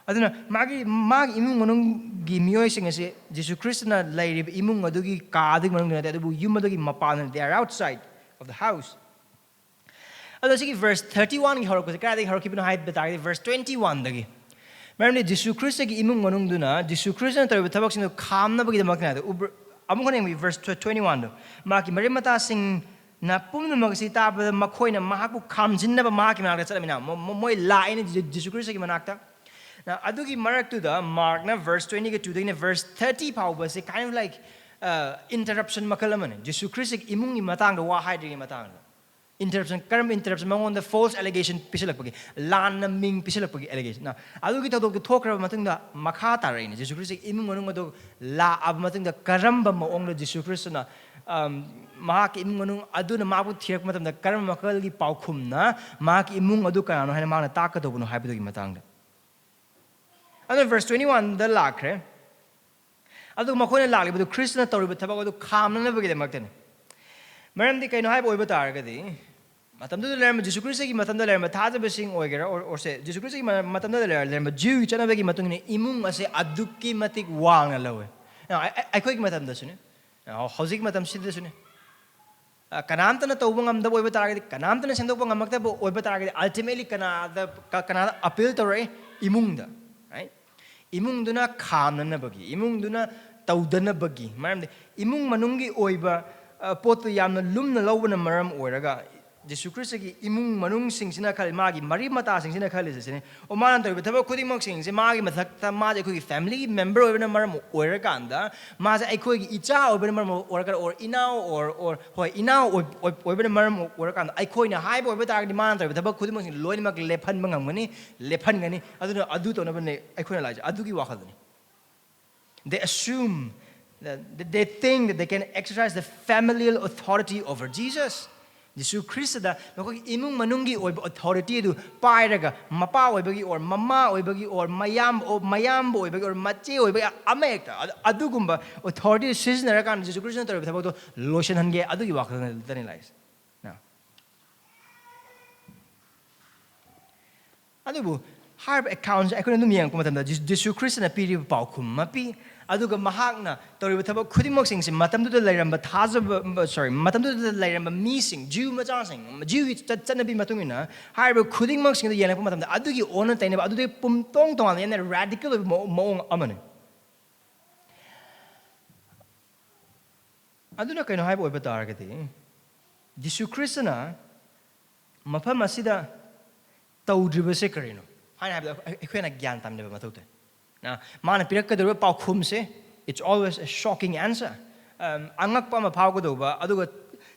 ꯑꯗꯨꯅ ꯃꯥꯒꯤ, ꯃꯥꯒꯤ ꯏꯃꯨꯡ ꯃꯅꯨꯡꯒꯤ ꯃꯤꯑꯣꯏꯁꯤꯡ ꯑꯁꯤ ꯖꯤꯁꯨ ꯈ꯭ꯔꯤꯁꯇꯅ ꯂꯩꯔꯤꯕ ꯏꯃꯨꯡ ꯑꯗꯨꯒꯤ ꯀꯥ ꯑꯗꯨꯒꯤ ꯃꯅꯨꯡꯗ ꯅꯠꯇꯦ, ꯑꯗꯨꯕꯨ ꯌꯨꯝ ꯑꯗꯨꯒꯤ ꯃꯄꯥꯟꯗ, they are outside of the house꯫ ꯑꯗꯣ ꯁꯤꯒꯤ verse thirty one ꯒꯤ ꯍꯧꯔꯛꯄꯁꯦ ꯀꯗꯥꯏꯗꯒꯤ ꯍꯧꯔꯛꯈꯤꯕꯅꯣ ꯍꯥꯏꯕ ꯇꯥꯔꯒꯗꯤ verse twenty one ꯗꯒꯤ꯫ ꯃꯔꯝꯗꯤ ꯖꯤꯁꯨ ꯈ꯭ꯔꯤꯁꯇꯒꯤ ꯏꯃꯨꯡ ꯃꯅꯨꯡꯗꯨꯅ ꯖꯤꯁꯨ ꯈ꯭ꯔꯤꯁꯇꯅ ꯇꯧꯔꯤꯕ ꯊꯕꯛꯁꯤꯡꯗꯨ ꯈꯥꯝꯅꯕꯒꯤꯗꯃꯛꯇꯅꯤ ꯍꯥꯏꯗꯣ꯫ ꯎꯕ꯭ꯔ-, ꯑꯃꯨꯛ ꯍꯟꯅ ꯌꯦꯡꯕꯤꯌꯨ, verse twenty one ꯗꯣ꯫ ꯃꯍꯥꯛꯀꯤ ꯃꯔꯤꯝ ꯃꯇꯥꯁꯤꯡꯅ ꯄꯨꯝꯅꯃꯛ ꯑꯁꯤ ꯇꯥꯕꯗ ꯃꯈꯣꯏꯅ ꯃꯍꯥꯛꯄꯨ ꯈꯥꯝꯖꯤꯟꯅꯕ ꯃꯍꯥꯛꯀꯤ ꯃꯅꯥꯛꯇ ꯆꯠꯂꯃꯤꯅ꯫ ꯃꯣ-, ꯃꯣ-, ꯃꯣꯏ ꯂꯥꯛꯑꯦꯅꯦ ꯖꯤ-, ꯖꯤꯁꯨ ꯈ꯭ꯔꯤꯁꯇꯒꯤ ꯃꯅꯥꯛꯇ꯫ ꯅ, ꯑꯗꯨꯒꯤ ꯃꯔꯛꯇꯨꯗ ꯃꯥꯔꯛꯅ verse twenty two ꯗꯒꯤꯅ verse thirty ꯐꯥꯎꯕꯁꯦ kind of like, uh, interruption ꯃꯈꯜ ꯑꯃꯅꯤ꯫ ꯖꯤꯁꯨ ꯈ꯭ꯔꯤꯁꯇꯒꯤ ꯏꯃꯨꯡꯒꯤ ꯃꯇꯥꯡꯗ ꯋꯥ ꯍꯥꯏꯗ꯭ꯔꯤꯉꯩ ꯃꯇꯥꯡꯗ꯫ Interruption, ꯀꯔꯝꯕ interruption? ꯃꯉꯣꯟꯗ false allegation ꯄꯤꯁꯤꯜꯂꯛꯄꯒꯤ, ꯂꯥꯟꯅ ꯃꯤꯡ ꯄꯤꯁꯤꯜꯂꯛꯄꯒꯤ allegation꯫ ꯅ, ꯑꯗꯨꯒꯤ ꯊꯧꯗꯣꯛꯇꯨ ꯊꯣꯛꯈ꯭ꯔꯕ ꯃꯇꯨꯡꯗ ꯃꯈꯥ ꯇꯥꯔꯛꯏꯅꯦ꯫ ꯖꯤꯁꯨ ꯈ꯭ꯔꯤꯁꯇꯒꯤ ꯏꯃꯨꯡ ꯃꯅꯨꯡ ꯑꯗꯨ ꯂꯥꯛꯑꯕ ꯃꯇꯨꯡꯗ ꯀꯔꯝꯕ ꯃꯑꯣꯡꯗ ꯖꯤꯁꯨ ꯈ꯭ꯔꯤꯁꯇꯅ, ꯑꯝ, ꯃꯍꯥꯛꯀꯤ ꯏꯃꯨꯡ ꯃꯅꯨꯡ ꯑꯗꯨꯅ ꯃꯍꯥꯛꯄꯨ ꯊꯤꯔꯛꯄ ꯃꯇꯝꯗ ꯀꯔꯝꯕ ꯃꯈꯜꯒꯤ ꯄꯥꯎꯈꯨꯝꯅ ꯃꯍꯥꯛꯀꯤ ꯏꯃꯨꯡ ꯑꯗꯨ ꯀꯅꯥꯅꯣ ꯍꯥꯏꯅ ꯃꯍꯥꯛꯅ ꯇꯥꯛꯀꯗꯧꯕꯅꯣ ꯍꯥꯏꯕꯗꯨꯒꯤ ꯃꯇꯥꯡꯗ꯫ ꯑꯗꯨꯅ verse twenty one ꯗ ꯂꯥꯛꯈ꯭ꯔꯦ꯫ ꯑꯗꯨꯒ ꯃꯈꯣꯏꯅ ꯂꯥꯛꯂꯤꯕꯗꯨ ꯈ꯭ꯔꯤꯁꯇꯅ ꯇꯧꯔꯤꯕ ꯊꯕꯛ ꯑꯗꯨ ꯈꯥꯝꯅꯅꯕꯒꯤꯗꯃꯛꯇꯅꯤ꯫ ꯃꯔꯝꯗꯤ ꯀꯩꯅꯣ ꯍꯥꯏꯕ ꯑꯣꯏꯕ ꯇꯥꯔꯒꯗꯤ, ꯃꯇꯝꯗꯨꯗ ꯂꯩꯔꯝꯕ, ꯖꯤꯁꯨ ꯈ꯭ꯔꯤꯁꯇꯒꯤ ꯃꯇꯝꯗ ꯂꯩꯔꯝꯕ ꯊꯥꯖꯕꯁꯤꯡ ꯑꯣꯏꯒꯦꯔꯥ, or, or ꯁꯦ, ꯖꯤꯁꯨ ꯈ꯭ꯔꯤꯁꯇꯒꯤ ꯃ-, ꯃꯇꯝꯗ ꯂꯩꯔ-, ꯂꯩꯔꯝꯕ ꯖ꯭ꯌꯨꯒꯤ ꯆꯠꯅꯕꯒꯤ ꯃꯇꯨꯡ ꯏꯟꯅ ꯏꯃꯨꯡ ꯑꯁꯦ ꯑꯗꯨꯛꯀꯤ ꯃꯇꯤꯛ ꯋꯥꯡꯅ ꯂꯧꯋꯦ꯫ ꯑ, ꯑ, ꯑꯩꯈꯣꯏꯒꯤ ꯃꯇꯝꯗꯁꯨꯅꯦ, ꯑ, ꯍꯧꯖꯤꯛ ꯃꯇꯝꯁꯤꯗꯁꯨꯅꯦ, ꯑ, ꯀꯅꯥꯝꯇꯅ ꯇꯧꯕ ꯉꯝꯗꯕ ꯑꯣꯏꯕ ꯇꯥꯔꯒꯗꯤ, ꯀꯅꯥꯝꯇꯅ ꯁꯦꯝꯗꯣꯛꯄ ꯉꯝꯃꯛꯇꯕ ꯑꯣꯏꯕ ꯇꯥꯔꯒꯗꯤ, ultimately ꯀꯅꯥꯗ, ꯀ-, ꯀꯅꯥꯗ ꯑꯄꯤꯜ ꯇꯧꯔꯛꯏ? ꯏꯃꯨꯡꯗ, right? ꯏꯃꯨꯡꯗꯨꯅ ꯈꯥꯝꯅꯅꯕꯒꯤ, ꯏꯃꯨꯡꯗꯨꯅ ꯇꯧꯗꯅꯕꯒꯤ꯫ ꯃꯔꯝꯗꯤ ꯏꯃꯨꯡ ꯃꯅꯨꯡꯒꯤ ꯑꯣꯏꯕ, ꯑ, ꯄꯣꯠꯇꯨ ꯌꯥꯝꯅ ꯂꯨꯝꯅ ꯂꯧꯕꯅ ꯃꯔꯝ ꯑꯣꯏꯔꯒ, ꯖꯤꯁꯨ ꯈ꯭ꯔꯤꯁꯇꯒꯤ ꯏꯃꯨꯡ ꯃꯅꯨꯡꯁꯤꯡꯁꯤꯅ ꯈꯜꯂꯤ, ꯃꯥꯒꯤ ꯃꯔꯤ ꯃꯇꯥꯁꯤꯡꯁꯤꯅ ꯈꯜꯂꯤꯁꯦ ꯁꯤꯅꯤ, "ꯑꯣ, ꯃꯥꯅ ꯇꯧꯔꯤꯕ ꯊꯕꯛ ꯈꯨꯗꯤꯡꯃꯛꯁꯤꯡꯁꯦ ꯃꯥꯒꯤ ꯃꯊꯛꯇ, ꯃꯥꯁꯦ ꯑꯩꯈꯣꯏꯒꯤ family member ꯑꯣꯏꯕꯅ ꯃꯔꯝ ꯑꯣꯏꯔꯀꯥꯟꯗ, ꯃꯥꯁꯦ ꯑꯩꯈꯣꯏꯒꯤ ꯏꯆꯥ ꯑꯣꯏꯕꯅ ꯃꯔꯝ ꯑꯣꯏꯔꯀꯥꯟꯗ, or ꯏꯅꯥꯎ, or, or, ꯍꯣꯏ, ꯏꯅꯥꯎ ꯑꯣꯏ-, ꯑꯣꯏ-, ꯑꯣꯏꯕꯅ ꯃꯔꯝ ꯑꯣꯏꯔꯀꯥꯟꯗ, ꯑꯩꯈꯣꯏꯅ ꯍꯥꯏꯕ ꯑꯣꯏꯕ ꯇꯥꯔꯒꯗꯤ ꯃꯥꯅ ꯇꯧꯔꯤꯕ ꯊꯕꯛ ꯈꯨꯗꯤꯡꯃꯛꯁꯤꯡ ꯂꯣꯏꯅꯃꯛ ꯂꯦꯞꯍꯟꯕ ꯉꯝꯒꯅꯤ, ꯂꯦꯞꯍꯟꯒꯅꯤ꯫ ꯑꯗꯨꯅ ꯑꯗꯨ ꯇꯧꯅꯕꯅꯦ ꯑꯩꯈꯣꯏꯅ ꯂꯥꯛꯏꯁꯦ, ꯑꯗꯨꯒꯤ ꯋꯥꯈꯜꯗꯨꯅꯤ꯫ They assume, that they think that they can exercise the familial authority over Jesus. ꯖꯤꯁꯨ ꯈ꯭ꯔꯤꯁꯇꯗ ꯃꯈꯣꯏꯒꯤ ꯏꯃꯨꯡ ꯃꯅꯨꯡꯒꯤ ꯑꯣꯏꯕ authority ꯑꯗꯨ ꯄꯥꯏꯔꯒ, ꯃꯄꯥ ꯑꯣꯏꯕꯒꯤ, or ꯃꯃꯥ ꯑꯣꯏꯕꯒꯤ, or ꯃꯌꯥꯝ-, or ꯃꯌꯥꯝꯕ ꯑꯣꯏꯕꯒꯤ, or ꯃꯆꯦ ꯑꯣꯏꯕꯒꯤ, ꯑꯃ ꯍꯦꯛꯇ ꯑꯗꯨ-, ꯑꯗꯨꯒꯨꯝꯕ authority ꯁꯤꯖꯤꯟꯅꯔꯀꯥꯟꯗ ꯖꯤꯁꯨ ꯈ꯭ꯔꯤꯁꯇꯅ ꯇꯧꯔꯤꯕ ꯊꯕꯛꯇꯣ ꯂꯣꯏꯁꯤꯟꯍꯟꯒꯦ, ꯑꯗꯨꯒꯤ ꯋꯥꯈꯜꯗꯅꯤ ꯂꯥꯛꯏꯁꯦ꯫ Now, ꯑꯗꯨꯕꯨ ꯍꯥꯏꯔꯤꯕ accountꯁꯦ ꯑꯩꯈꯣꯏꯅ ꯑꯗꯨꯝ ꯌꯦꯡꯉꯛꯄ ꯃꯇꯝꯗ, ꯖꯤ-, ꯖꯤꯁꯨ ꯈ꯭ꯔꯤꯁꯇꯅ ꯄꯤꯔꯤꯕ ꯄꯥꯎꯈꯨꯝ ꯑꯃ ꯄꯤ, ꯑꯗꯨꯒ ꯃꯍꯥꯛꯅ ꯇꯧꯔꯤꯕ ꯊꯕꯛ ꯈꯨꯗꯤꯡꯃꯛꯁꯤꯡꯁꯦ ꯃꯇꯝꯗꯨꯗ ꯂꯩꯔꯝꯕ ꯊꯥꯖꯕ, sorry, ꯃꯇꯝꯗꯨꯗ ꯂꯩꯔꯝꯕ ꯃꯤꯁꯤꯡ, ꯖ꯭ꯌꯨ ꯃꯆꯥꯁꯤꯡ, ꯖ꯭ꯌꯨꯒꯤ ꯆꯠ-, ꯆꯠꯅꯕꯤ ꯃꯇꯨꯡ ꯏꯟꯅ ꯍꯥꯏꯔꯤꯕ ꯈꯨꯗꯤꯡꯃꯛꯁꯤꯡꯗꯨ ꯌꯦꯡꯂꯛꯄ ꯃꯇꯝꯗ, ꯑꯗꯨꯒꯤ ꯑꯣꯟꯅ ꯇꯩꯅꯕ, ꯑꯗꯨꯗꯤ ꯄꯨꯝꯇꯣꯡ ꯇꯣꯉꯥꯟꯕ, ꯌꯥꯝꯅ radical ꯑꯣꯏꯕ ꯃꯑꯣ-, ꯃꯑꯣꯡ ꯑꯃꯅꯤ꯫ ꯑꯗꯨꯅ ꯀꯩꯅꯣ ꯍꯥꯏꯕ ꯑꯣꯏꯕ ꯇꯥꯔꯒꯗꯤ, ꯖꯤꯁꯨ ꯈ꯭ꯔꯤꯁꯇꯅ ꯃꯐꯝ ꯑꯁꯤꯗ ꯇꯧꯗ꯭ꯔꯤꯕꯁꯦ ꯀꯔꯤꯅꯣ ꯍꯥꯏꯅ ꯍꯥꯏꯕꯗ, ꯑꯩ-, ꯑꯩꯈꯣꯏꯅ ꯒ꯭ꯌꯥꯟ ꯇꯥꯅꯕ ꯃꯊꯧ ꯇꯥꯏ꯫ ꯅ, ꯃꯥꯅ ꯄꯤꯔꯛꯀꯗꯧꯔꯤꯕ ꯄꯥꯎꯈꯨꯝꯁꯦ, it's always a shocking answer. ꯑꯝ, ꯑꯉꯛꯄ ꯑꯃ ꯐꯥꯎꯒꯗꯧꯕ, ꯑꯗꯨꯒ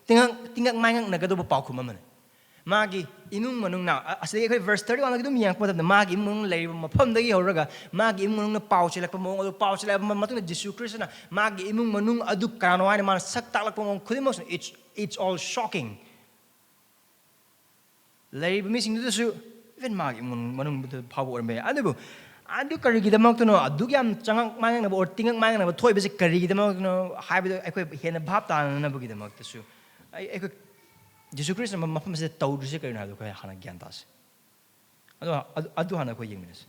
ꯇꯤꯉꯛ-, ꯇꯤꯉꯛ ꯃꯥꯏꯉꯛꯅꯒꯗꯧꯕ ꯄꯥꯎꯈꯨꯝ ꯑꯃꯅꯤ꯫ ꯃꯥꯒꯤ ꯏꯃꯨꯡ ꯃꯅꯨꯡꯅ, ꯑ-, ꯑꯁꯤꯗꯒꯤ ꯑꯩꯈꯣꯏ verse thirty-oneꯗꯒꯤ ꯑꯗꯨꯝ ꯌꯦꯡꯉꯛꯄ ꯃꯇꯝꯗ, ꯃꯥꯒꯤ ꯏꯃꯨꯡ ꯃꯅꯨꯡ ꯂꯩꯔꯤꯕ ꯃꯐꯝꯗꯒꯤ ꯍꯧꯔꯒ ꯃꯥꯒꯤ ꯏꯃꯨꯡ ꯃꯅꯨꯡꯅ ꯄꯥꯎ ꯆꯦꯜꯂꯛꯄ ꯃꯑꯣꯡ ꯑꯗꯨ, ꯄꯥꯎ ꯆꯦꯜꯂꯛꯑꯕ ꯃꯇꯨꯡꯗ ꯖꯤꯁꯨ ꯈ꯭ꯔꯤꯁꯇꯅ ꯃꯥꯒꯤ ꯏꯃꯨꯡ ꯃꯅꯨꯡ ꯑꯗꯨ ꯀꯅꯥꯅꯣ ꯍꯥꯏꯅ ꯃꯥꯅ ꯁꯛ ꯇꯥꯛꯂꯛꯄ ꯃꯑꯣꯡ ꯈꯨꯗꯤꯡꯃꯛꯁꯨ, it's, it's all shocking. ꯂꯩꯔꯤꯕ ꯃꯤꯁꯤꯡꯗꯨꯗꯁꯨ, even ꯃꯥꯒꯤ ꯏꯃꯨꯡ ꯃꯅꯨꯡꯗ ꯐꯥꯎꯕ ꯑꯣꯏꯔꯝꯕ ꯌꯥꯏ꯫ ꯑꯗꯨꯕꯨ ꯑꯗꯨ ꯀꯔꯤꯒꯤꯗꯃꯛꯇꯅꯣ, ꯑꯗꯨꯛ ꯌꯥꯝ ꯆꯉꯛ ꯃꯥꯡꯉꯛꯅꯕ or ꯇꯤꯉꯛ ꯃꯥꯡꯉꯛꯅꯕ ꯊꯣꯛꯏꯕꯁꯤ ꯀꯔꯤꯒꯤꯗꯃꯛꯇꯅꯣ ꯍꯥꯏꯕꯗꯨ ꯑꯩꯈꯣꯏ ꯍꯦꯟꯅ ꯚꯥꯞ ꯇꯥꯅꯅꯕꯒꯤꯗꯃꯛꯇꯁꯨ ꯑꯩ ꯑꯩꯈꯣꯏ ꯖꯤꯁꯨ ꯈ꯭ꯔꯤꯁꯅ ꯃꯐꯝ ꯑꯁꯤꯗ ꯇꯧꯗ꯭ꯔꯤꯁꯦ ꯀꯔꯤꯅꯣ ꯍꯥꯏꯕꯗꯣ ꯑꯩꯈꯣꯏ ꯍꯥꯟꯅ ꯒ꯭ꯌꯥꯟ ꯇꯥꯁꯤ꯫ ꯑꯗꯣ ꯑꯗꯨ ꯑꯗꯨ ꯍꯥꯟꯅ ꯑꯩꯈꯣꯏ ꯌꯦꯡꯃꯤꯟꯅꯁꯤ꯫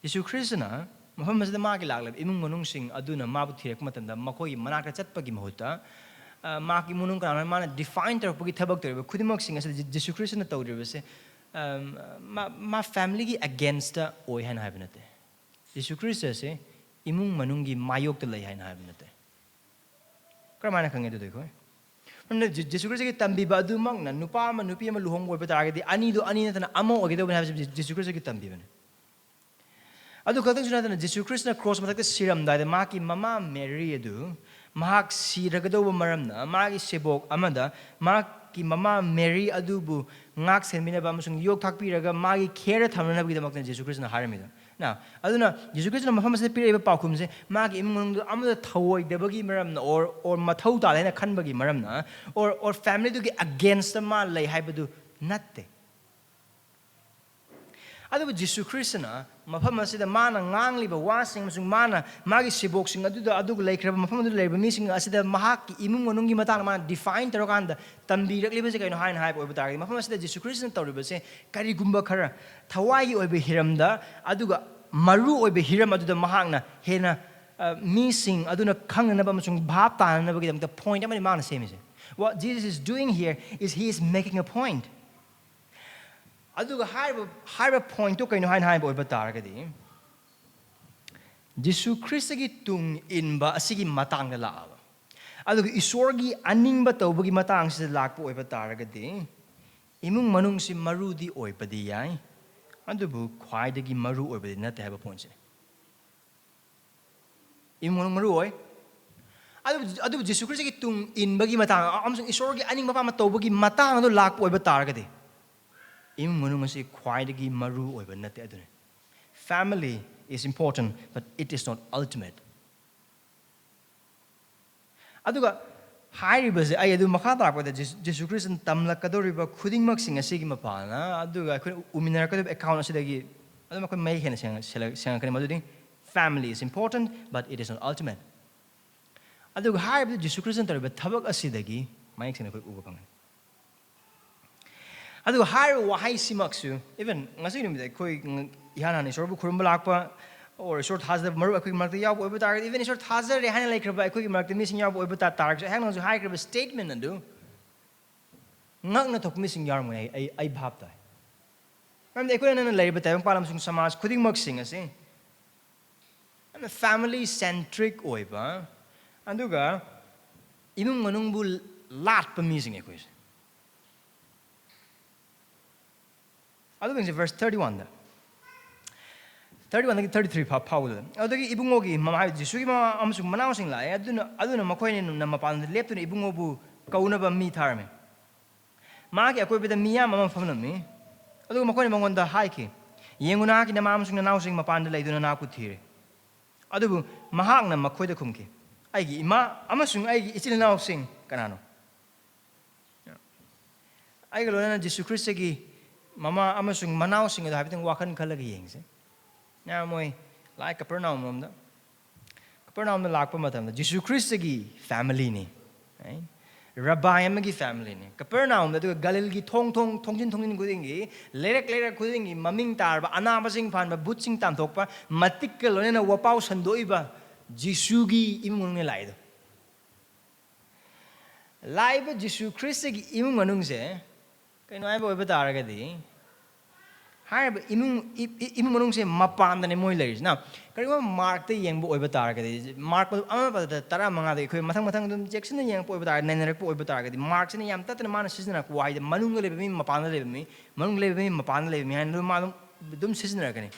ꯖꯤꯁꯨ ꯈ꯭ꯔꯤꯁꯇꯅ ꯃꯐꯝ ꯑꯁꯤꯗ ꯃꯥꯒꯤ ꯂꯥꯛꯂꯤꯕ ꯏꯃꯨꯡ ꯃꯅꯨꯡꯁꯤꯡ ꯑꯗꯨꯅ ꯃꯥꯕꯨ ꯊꯤꯔꯛꯄ ꯃꯇꯝꯗ ꯃꯈꯣꯏꯒꯤ ꯃꯅꯥꯛꯇ ꯆꯠꯄꯒꯤ ꯃꯍꯨꯠꯇ, ꯑ, ꯃꯍꯥꯛꯀꯤ ꯏꯃꯨꯡ ꯃꯅꯨꯡ ꯀꯅꯥꯅꯣ ꯃꯥꯅ ꯗꯤꯐꯥꯏꯟ ꯇꯧꯔꯛꯄꯒꯤ ꯊꯕꯛ ꯇꯧꯔꯤꯕ ꯈꯨꯗꯤꯡꯃꯛꯁꯤꯡ ꯑꯁꯤꯗ ꯖꯤ- ꯖꯤꯁꯨ ꯈ꯭ꯔꯤꯁꯇꯅ ꯇꯧꯔꯤꯕꯁꯦ, ꯑꯝ, ꯃꯥ ꯃꯥ ꯐꯦꯃꯤꯂꯤꯒꯤ ꯑꯦꯒꯦꯟꯁꯇ ꯑꯣꯏ ꯍꯥꯏꯅ ꯍꯥꯏꯕ ꯅꯠꯇꯦ꯫ ꯖꯤꯁꯨ ꯈ꯭ꯔꯤꯁꯇꯁꯦ ꯏꯃꯨꯡ ꯃꯅꯨꯡꯒꯤ ꯃꯥꯌꯣꯛꯇ ꯂꯩ ꯍꯥꯏꯅ ꯍꯥꯏꯕ ꯅꯠꯇꯦ꯫ ꯀꯔꯝꯍꯥꯏꯅ ꯈꯪꯉꯦ ꯑꯗꯨꯗꯤ ꯑꯩꯈꯣꯏ? ꯃꯔꯝꯗꯤ ꯖꯤ- ꯖꯤꯁꯨ ꯈ꯭ꯔꯤꯁꯇꯒꯤ ꯇꯝꯕꯤꯕ ꯑꯗꯨꯃꯛꯅ ꯅꯨꯄꯥ ꯑꯃ ꯅꯨꯄꯤ ꯑꯃ ꯂꯨꯍꯣꯡꯕ ꯑꯣꯏꯕ ꯇꯥꯔꯒꯗꯤ ꯑꯅꯤꯗꯨ ꯑꯅꯤ ꯅꯠꯇꯅ ꯑꯃ ꯑꯣꯏꯒꯗꯧꯕꯅꯤ ꯍꯥꯏꯕꯁꯤ ꯖꯤ- ꯖꯤꯁꯨ ꯈ꯭ꯔꯤꯁꯇꯒꯤ ꯇꯝꯕꯤꯕꯅꯤ꯫ ꯑꯗꯨ ꯈꯛꯇꯪꯁꯨ ꯅꯠꯇꯅ ꯖꯤꯁꯨ ꯈ꯭ꯔꯤꯁꯇꯅ ꯀ꯭ꯔꯣꯁ ꯃꯊꯛꯇ ꯁꯤꯔꯝꯗꯥꯏꯗ ꯃꯍꯥꯛꯀꯤ ꯃꯃꯥ ꯃꯦꯔꯤ ꯑꯗꯨ ꯃꯍꯥꯛ ꯁꯤꯔꯒꯗꯧꯕ ꯃꯔꯝꯅ ꯃꯥꯒꯤ ꯁꯦꯕꯣꯛ ꯑꯃꯗ ꯃꯍꯥꯛꯀꯤ ꯃꯃꯥ ꯃꯦꯔꯤ ꯑꯗꯨꯕꯨ ꯉꯥꯛ ꯁꯦꯟꯕꯤꯅꯕ ꯑꯃꯁꯨꯡ ꯌꯣꯛ ꯊꯥꯛꯄꯤꯔꯒ ꯃꯥꯒꯤ ꯈꯦꯔ ꯊꯝꯅꯅꯕꯒꯤꯗꯃꯛꯇ ꯖꯤꯁꯨ ꯈ꯭ꯔꯤꯁꯇꯅ ꯍꯥꯏꯔꯝꯃꯤꯗꯣ꯫ Now, ꯑꯗꯨꯅ ꯖꯤꯁꯨ ꯈ꯭ꯔꯤꯁꯇꯅ ꯃꯐꯝ ꯑꯁꯤꯗ ꯄꯤꯔꯛꯏꯕ ꯄꯥꯎꯈꯨꯝꯁꯦ ꯃꯥꯒꯤ ꯏꯃꯨꯡ ꯃꯅꯨꯡꯗ ꯑꯃꯗ ꯊꯧꯑꯣꯏꯗꯕꯒꯤ ꯃꯔꯝꯅ or or ꯃꯊꯧ ꯇꯥꯗꯦ ꯍꯥꯏꯅ ꯈꯟꯕꯒꯤ ꯃꯔꯝꯅ or or ꯐꯦꯃꯤꯂꯤꯗꯨꯒꯤ ꯑꯒꯦꯟꯁꯇ ꯃꯥ ꯂꯩ ꯍꯥꯏꯕꯗꯨ ꯅꯠꯇꯦ꯫ ꯑꯗꯨꯕꯨ ꯖꯤꯁꯨ ꯈ꯭ꯔꯤꯁꯇꯅ ꯃꯐꯝ ꯑꯁꯤꯗ ꯃꯥꯅ ꯉꯥꯡꯂꯤꯕ ꯋꯥꯁꯤꯡ ꯑꯃꯁꯨꯡ ꯃꯥꯅ ꯃꯥꯒꯤ ꯁꯦꯕꯣꯛꯁꯤꯡ ꯑꯗꯨꯗ ꯑꯗꯨꯒ ꯂꯩꯈ꯭ꯔꯕ ꯃꯐꯝ ꯑꯗꯨꯗ ꯂꯩꯔꯤꯕ ꯃꯤꯁꯤꯡ ꯑꯁꯤꯗ ꯃꯍꯥꯛꯀꯤ ꯏꯃꯨꯡ ꯃꯅꯨꯡꯒꯤ ꯃꯇꯥꯡꯗ ꯃꯥꯅ ꯗꯤꯐꯥꯏꯟ ꯇꯧꯔꯀꯥꯟꯗ ꯇꯝꯕꯤꯔꯛꯂꯤꯕꯁꯦ ꯀꯩꯅꯣ ꯍꯥꯏꯅ ꯍꯥꯏꯕ ꯑꯣꯏꯕ ꯇꯥꯔꯒꯗꯤ, ꯃꯐꯝ ꯑꯁꯤꯗ ꯖꯤꯁꯨ ꯈ꯭ꯔꯤꯁꯇꯅ ꯇꯧꯔꯤꯕꯁꯦ ꯀꯔꯤꯒꯨꯝꯕ ꯈꯔ ꯊꯋꯥꯏꯒꯤ ꯑꯣꯏꯕ ꯍꯤꯔꯝꯗ ꯑꯗꯨꯒ ꯃꯔꯨ ꯑꯣꯏꯕ ꯍꯤꯔꯝ ꯑꯗꯨꯗ ꯃꯍꯥꯛꯅ ꯍꯦꯟꯅ, ꯑ, ꯃꯤꯁꯤꯡ ꯑꯗꯨꯅ ꯈꯪꯅꯅꯕ ꯑꯃꯁꯨꯡ ꯚꯥꯞ ꯇꯥꯅꯅꯕꯒꯤꯗꯃꯛꯇ ꯄꯣꯏꯟꯠ ꯑꯃꯅꯤ ꯃꯥꯅ ꯁꯦꯝꯃꯤꯁꯦ꯫ What Jesus is doing here is he is making a point. ꯑꯗꯨꯒ ꯍꯥꯏꯔꯤꯕ ꯍꯥꯏꯔꯤꯕ ꯄꯣꯏꯟꯠꯇꯨ ꯀꯩꯅꯣ ꯍꯥꯏꯅ ꯍꯥꯏꯕ ꯑꯣꯏꯕ ꯇꯥꯔꯒꯗꯤ, ꯖꯤꯁꯨ ꯈ꯭ꯔꯤꯁꯇꯒꯤ ꯇꯨꯡ ꯏꯟꯕ ꯑꯁꯤꯒꯤ ꯃꯇꯥꯡꯗ ꯂꯥꯛꯑꯕ, ꯑꯗꯨꯒ ꯏꯁꯣꯔꯒꯤ ꯑꯅꯤꯡꯕ ꯇꯧꯕꯒꯤ ꯃꯇꯥꯡꯁꯤꯗ ꯂꯥꯛꯄ ꯑꯣꯏꯕ ꯇꯥꯔꯒꯗꯤ, ꯏꯃꯨꯡ ꯃꯅꯨꯡꯁꯤ ꯃꯔꯨꯗꯤ ꯑꯣꯏꯕꯗꯤ ꯌꯥꯏ, ꯑꯗꯨꯕꯨ ꯈ꯭ꯋꯥꯏꯗꯒꯤ ꯃꯔꯨ ꯑꯣꯏꯕꯗꯤ ꯅꯠꯇꯦ ꯍꯥꯏꯕ ꯄꯣꯏꯟꯠꯁꯦ꯫ ꯏꯃꯨꯡ ꯃꯅꯨꯡ ꯃꯔꯨ ꯑꯣꯏ꯫ ꯑꯗꯨꯕꯨ, ꯑꯗꯨꯕꯨ ꯖꯤꯁꯨ ꯈ꯭ꯔꯤꯁꯇꯒꯤ ꯇꯨꯡ ꯏꯟꯕꯒꯤ ꯃꯇꯥꯡ ꯑꯃꯁꯨꯡ ꯏꯁꯣꯔꯒꯤ ꯑꯅꯤꯡꯕ ꯑꯄꯥꯝꯕ ꯇꯧꯕꯒꯤ ꯃꯇꯥꯡ ꯑꯗꯨ ꯂꯥꯛꯄ ꯑꯣꯏꯕ ꯇꯥꯔꯒꯗꯤ, ꯏꯃꯨꯡ ꯃꯅꯨꯡ ꯑꯁꯤ ꯈ꯭ꯋꯥꯏꯗꯒꯤ ꯃꯔꯨ ꯑꯣꯏꯕ ꯅꯠꯇꯦ꯫ ꯑꯗꯨꯅꯤ, family is important, but it is not ultimate. ꯑꯗꯨꯒ ꯍꯥꯏꯔꯤꯕꯁꯦ ꯑꯩ ꯑꯗꯨ ꯃꯈꯥ ꯇꯥꯔꯛꯄꯗ ꯖꯤꯁꯨ ꯈ꯭ꯔꯤꯁꯇꯅ ꯇꯝꯂꯛꯀꯗꯧꯔꯤꯕ ꯈꯨꯗꯤꯡꯃꯛꯁꯤꯡ ꯑꯁꯤꯒꯤ ꯃꯄꯥꯅ, ꯑꯗꯨꯒ ꯑꯩꯈꯣꯏꯅ ꯎꯃꯤꯟꯅꯔꯛꯀꯗꯧꯔꯤꯕ ꯑꯦꯀꯥꯎꯟ ꯑꯁꯤꯗꯒꯤ ꯑꯗꯨꯝ ꯑꯩꯈꯣꯏ ꯃꯌꯦꯛ ꯍꯦꯟꯅ ꯁꯦꯡꯅ-, ꯁꯦꯡꯅ-, ꯁꯦꯡꯉꯛꯀꯅꯤ꯫ ꯃꯗꯨꯗꯤ, family is important, but it is not ultimate. ꯑꯗꯨꯒ ꯍꯥꯏꯔꯤꯕꯗꯨ ꯖꯤꯁꯨ ꯈ꯭ꯔꯤꯁꯇꯅ ꯇꯧꯔꯤꯕ ꯊꯕꯛ ꯑꯁꯤꯗꯒꯤ ꯃꯌꯦꯛ ꯁꯦꯡꯅ ꯑꯩꯈꯣꯏ ꯎꯕ ꯐꯪꯒꯅꯤ꯫ ꯑꯗꯨꯒ ꯍꯥꯏꯔꯤꯕ ꯋꯥꯍꯩꯁꯤꯃꯛꯁꯨ, even ꯉꯁꯤ ꯅꯨꯃꯤꯠꯇ ꯑꯩꯈꯣꯏ ꯏꯍꯥꯟ ꯍꯥꯟꯅ ꯏꯁꯣꯔꯕꯨ ꯈꯨꯔꯨꯝꯕ ꯂꯥꯛꯄ, or ꯏꯁꯣꯔ ꯊꯥꯖꯗꯕ ꯃꯔꯨꯞ ꯑꯩꯈꯣꯏꯒꯤ ꯃꯔꯛꯇ ꯌꯥꯎꯕ ꯑꯣꯏꯕ ꯇꯥꯔꯒꯗꯤ, even ꯏꯁꯣꯔ ꯊꯥꯖꯔꯦ ꯍꯥꯏꯅ ꯂꯩꯈ꯭ꯔꯕ ꯑꯩꯈꯣꯏꯒꯤ ꯃꯔꯛꯇ ꯃꯤꯁꯤꯡ ꯌꯥꯎꯕ ꯑꯣꯏꯕ ꯇꯥ-, ꯇꯥꯔꯒꯁꯨ, ꯑꯩꯍꯥꯛꯅꯁꯨ ꯍꯥꯏꯈ꯭ꯔꯤꯕ statement ꯑꯗꯨ ꯉꯛꯅ ꯊꯣꯛꯄ ꯃꯤꯁꯤꯡ ꯌꯥꯎꯔꯝꯒꯅꯤ꯫ ꯑꯩ, ꯑꯩ, ꯑꯩ ꯚꯥꯞ ꯇꯥꯏ꯫ ꯃꯔꯝꯗꯤ ꯑꯩꯈꯣꯏꯅ ꯅꯪꯅ ꯂꯩꯔꯤꯕ ꯇꯥꯏꯕꯪꯄꯥꯟ ꯑꯃꯁꯨꯡ ꯁꯃꯥꯖ ꯈꯨꯗꯤꯡꯃꯛꯁꯤꯡ ꯑꯁꯤ ꯌꯥꯝꯅ family centric ꯑꯣꯏꯕ, ꯑꯗꯨꯒ ꯏꯃꯨꯡ ꯃꯅꯨꯡꯕꯨ ꯂꯥꯠꯄ ꯃꯤꯁꯤꯡ ꯑꯩꯈꯣꯏꯁꯦ꯫ ꯑꯗꯨꯒꯤꯁꯦ verse thirty-one ꯗ, thirty-one ꯗꯒꯤ thirty-three ꯐꯥꯎ ꯐꯥꯎꯕꯗ, "ꯑꯗꯨꯗꯒꯤ ꯏꯕꯨꯡꯉꯣꯒꯤ ꯃꯃꯥ ꯖꯤꯁꯨꯒꯤ ꯃꯃꯥ ꯑꯃꯁꯨꯡ ꯃꯅꯥꯎꯁꯤꯡ ꯂꯥꯛꯑꯦ꯫ ꯑꯗꯨꯅ, ꯑꯗꯨꯅ ꯃꯈꯣꯏꯅ ꯃꯄꯥꯟꯗ ꯂꯦꯞꯇꯨꯅ ꯏꯕꯨꯡꯉꯣꯕꯨ ꯀꯧꯅꯕ ꯃꯤ ꯊꯥꯔꯝꯃꯤ꯫ ꯃꯍꯥꯛꯀꯤ ꯑꯀꯣꯏꯕꯗ ꯃꯤꯌꯥꯝ ꯑꯃ ꯐꯝꯂꯝꯃꯤ꯫ ꯑꯗꯨꯒ ꯃꯈꯣꯏꯅ ꯃꯉꯣꯟꯗ ꯍꯥꯏꯈꯤ, 'ꯌꯦꯡꯉꯨ, ꯅꯍꯥꯛꯀꯤ ꯅꯃꯥ ꯑꯃꯁꯨꯡ ꯅꯅꯥꯎꯁꯤꯡ ꯃꯄꯥꯟꯗ ꯂꯩꯗꯨꯅ ꯅꯍꯥꯛꯄꯨ ꯊꯤꯔꯤ.' ꯑꯗꯨꯕꯨ ꯃꯍꯥꯛꯅ ꯃꯈꯣꯏꯗ ꯈꯨꯝꯈꯤ, 'ꯑꯩꯒꯤ ꯏꯃꯥ ꯑꯃꯁꯨꯡ ꯑꯩꯒꯤ ꯏꯆꯤꯜ ꯏꯅꯥꯎꯁꯤꯡ ꯀꯅꯥꯅꯣ?'" ꯑꯩꯒ ꯂꯣꯏꯅꯅ ꯖꯤꯁꯨ ꯈ꯭ꯔꯤꯁꯇꯒꯤ ꯃꯃꯥ ꯑꯃꯁꯨꯡ ꯃꯅꯥꯎꯁꯤꯡ ꯑꯗꯨ ꯍꯥꯏꯐꯦꯠꯇꯪ ꯋꯥꯈꯜ ꯈꯜꯂꯒ ꯌꯦꯡꯁꯦ꯫ ꯃꯌꯥꯝ ꯃꯣꯏ ꯂꯥꯛꯑꯦ ꯀꯄꯔꯅꯥꯎꯝ ꯂꯣꯝꯗ꯫ ꯀꯄꯔꯅꯥꯎꯝꯗ ꯂꯥꯛꯄ ꯃꯇꯝꯗ ꯖꯤꯁꯨ ꯈ꯭ꯔꯤꯁꯇꯒꯤ family ꯅꯤ, right? ꯔꯕꯥꯏ ꯑꯃꯒꯤ family ꯅꯤ꯫ ꯀꯄꯔꯅꯥꯎꯝꯗ, ꯑꯗꯨꯒ ꯒꯂꯤꯜꯒꯤ ꯊꯣꯡ, ꯊꯣꯡ, ꯊꯣꯡꯖꯤꯟ, ꯊꯣꯡꯖꯤꯟ ꯈꯨꯗꯤꯡꯒꯤ, ꯂꯩꯔꯛ, ꯂꯩꯔꯛ ꯈꯨꯗꯤꯡꯒꯤ ꯃꯃꯤꯡ ꯇꯥꯔꯕ, ꯑꯅꯥꯕꯁꯤꯡ ꯐꯍꯟꯕ, ꯚꯨꯠꯁꯤꯡ ꯇꯥꯟꯊꯣꯛꯄ, ꯃꯇꯤꯛꯀ ꯂꯣꯏꯅꯅ ꯋꯥꯄꯥꯎ ꯁꯟꯗꯣꯛꯏꯕ ꯖꯤꯁꯨꯒꯤ ꯏꯃꯨꯡ ꯃꯅꯨꯡꯅ ꯂꯥꯛꯏꯗꯣ꯫ ꯂꯥꯛꯏꯕ ꯖꯤꯁꯨ ꯈ꯭ꯔꯤꯁꯇꯒꯤ ꯏꯃꯨꯡ ꯃꯅꯨꯡꯁꯦ ꯀꯩꯅꯣ ꯍꯥꯏꯕ ꯑꯣꯏꯕ ꯇꯥꯔꯒꯗꯤ, ꯍꯥꯏꯔꯤꯕ ꯏꯃꯨꯡ, ꯏ-, ꯏ-, ꯏꯃꯨꯡ ꯃꯅꯨꯡꯁꯦ ꯃꯄꯥꯟꯗꯅꯦ ꯃꯣꯏ ꯂꯩꯔꯤꯁꯤꯅ꯫ ꯀꯔꯤꯒꯨꯝꯕ ꯃꯥꯔꯛꯇ ꯌꯦꯡꯕ ꯑꯣꯏꯕ ꯇꯥꯔꯒꯗꯤ, ꯃꯥꯔꯛ ꯑꯃ ꯄꯗ ꯇꯔꯥꯃꯉꯥꯗ ꯑꯩꯈꯣꯏ ꯃꯊꯪ ꯃꯊꯪ ꯑꯗꯨꯝ ꯆꯦꯛꯁꯤꯟꯅ ꯌꯦꯡꯉꯛꯄ ꯑꯣꯏꯕ ꯇꯥꯔꯒꯗꯤ, ꯅꯩꯅꯔꯛꯄ ꯑꯣꯏꯕ ꯇꯥꯔꯒꯗꯤ, ꯃꯥꯔꯛꯁꯤꯅ ꯌꯥꯝ ꯇꯠꯇꯅ ꯃꯥꯅ ꯁꯤꯖꯤꯟꯅꯔꯛꯄ ꯋꯥꯍꯩꯗ, "ꯃꯅꯨꯡꯗ ꯂꯩꯕ ꯃꯤ, ꯃꯄꯥꯟꯗ ꯂꯩꯕ ꯃꯤ, ꯃꯅꯨꯡꯗ ꯂꯩꯕ ꯃꯤ, ꯃꯄꯥꯟꯗ ꯂꯩꯕ ꯃꯤ" ꯍꯥꯏꯅ ꯑꯗꯨꯝ ꯃꯥ ꯑꯗꯨꯝ, ꯑꯗꯨꯝ ꯁꯤꯖꯤꯟꯅꯔꯛꯀꯅꯤ꯫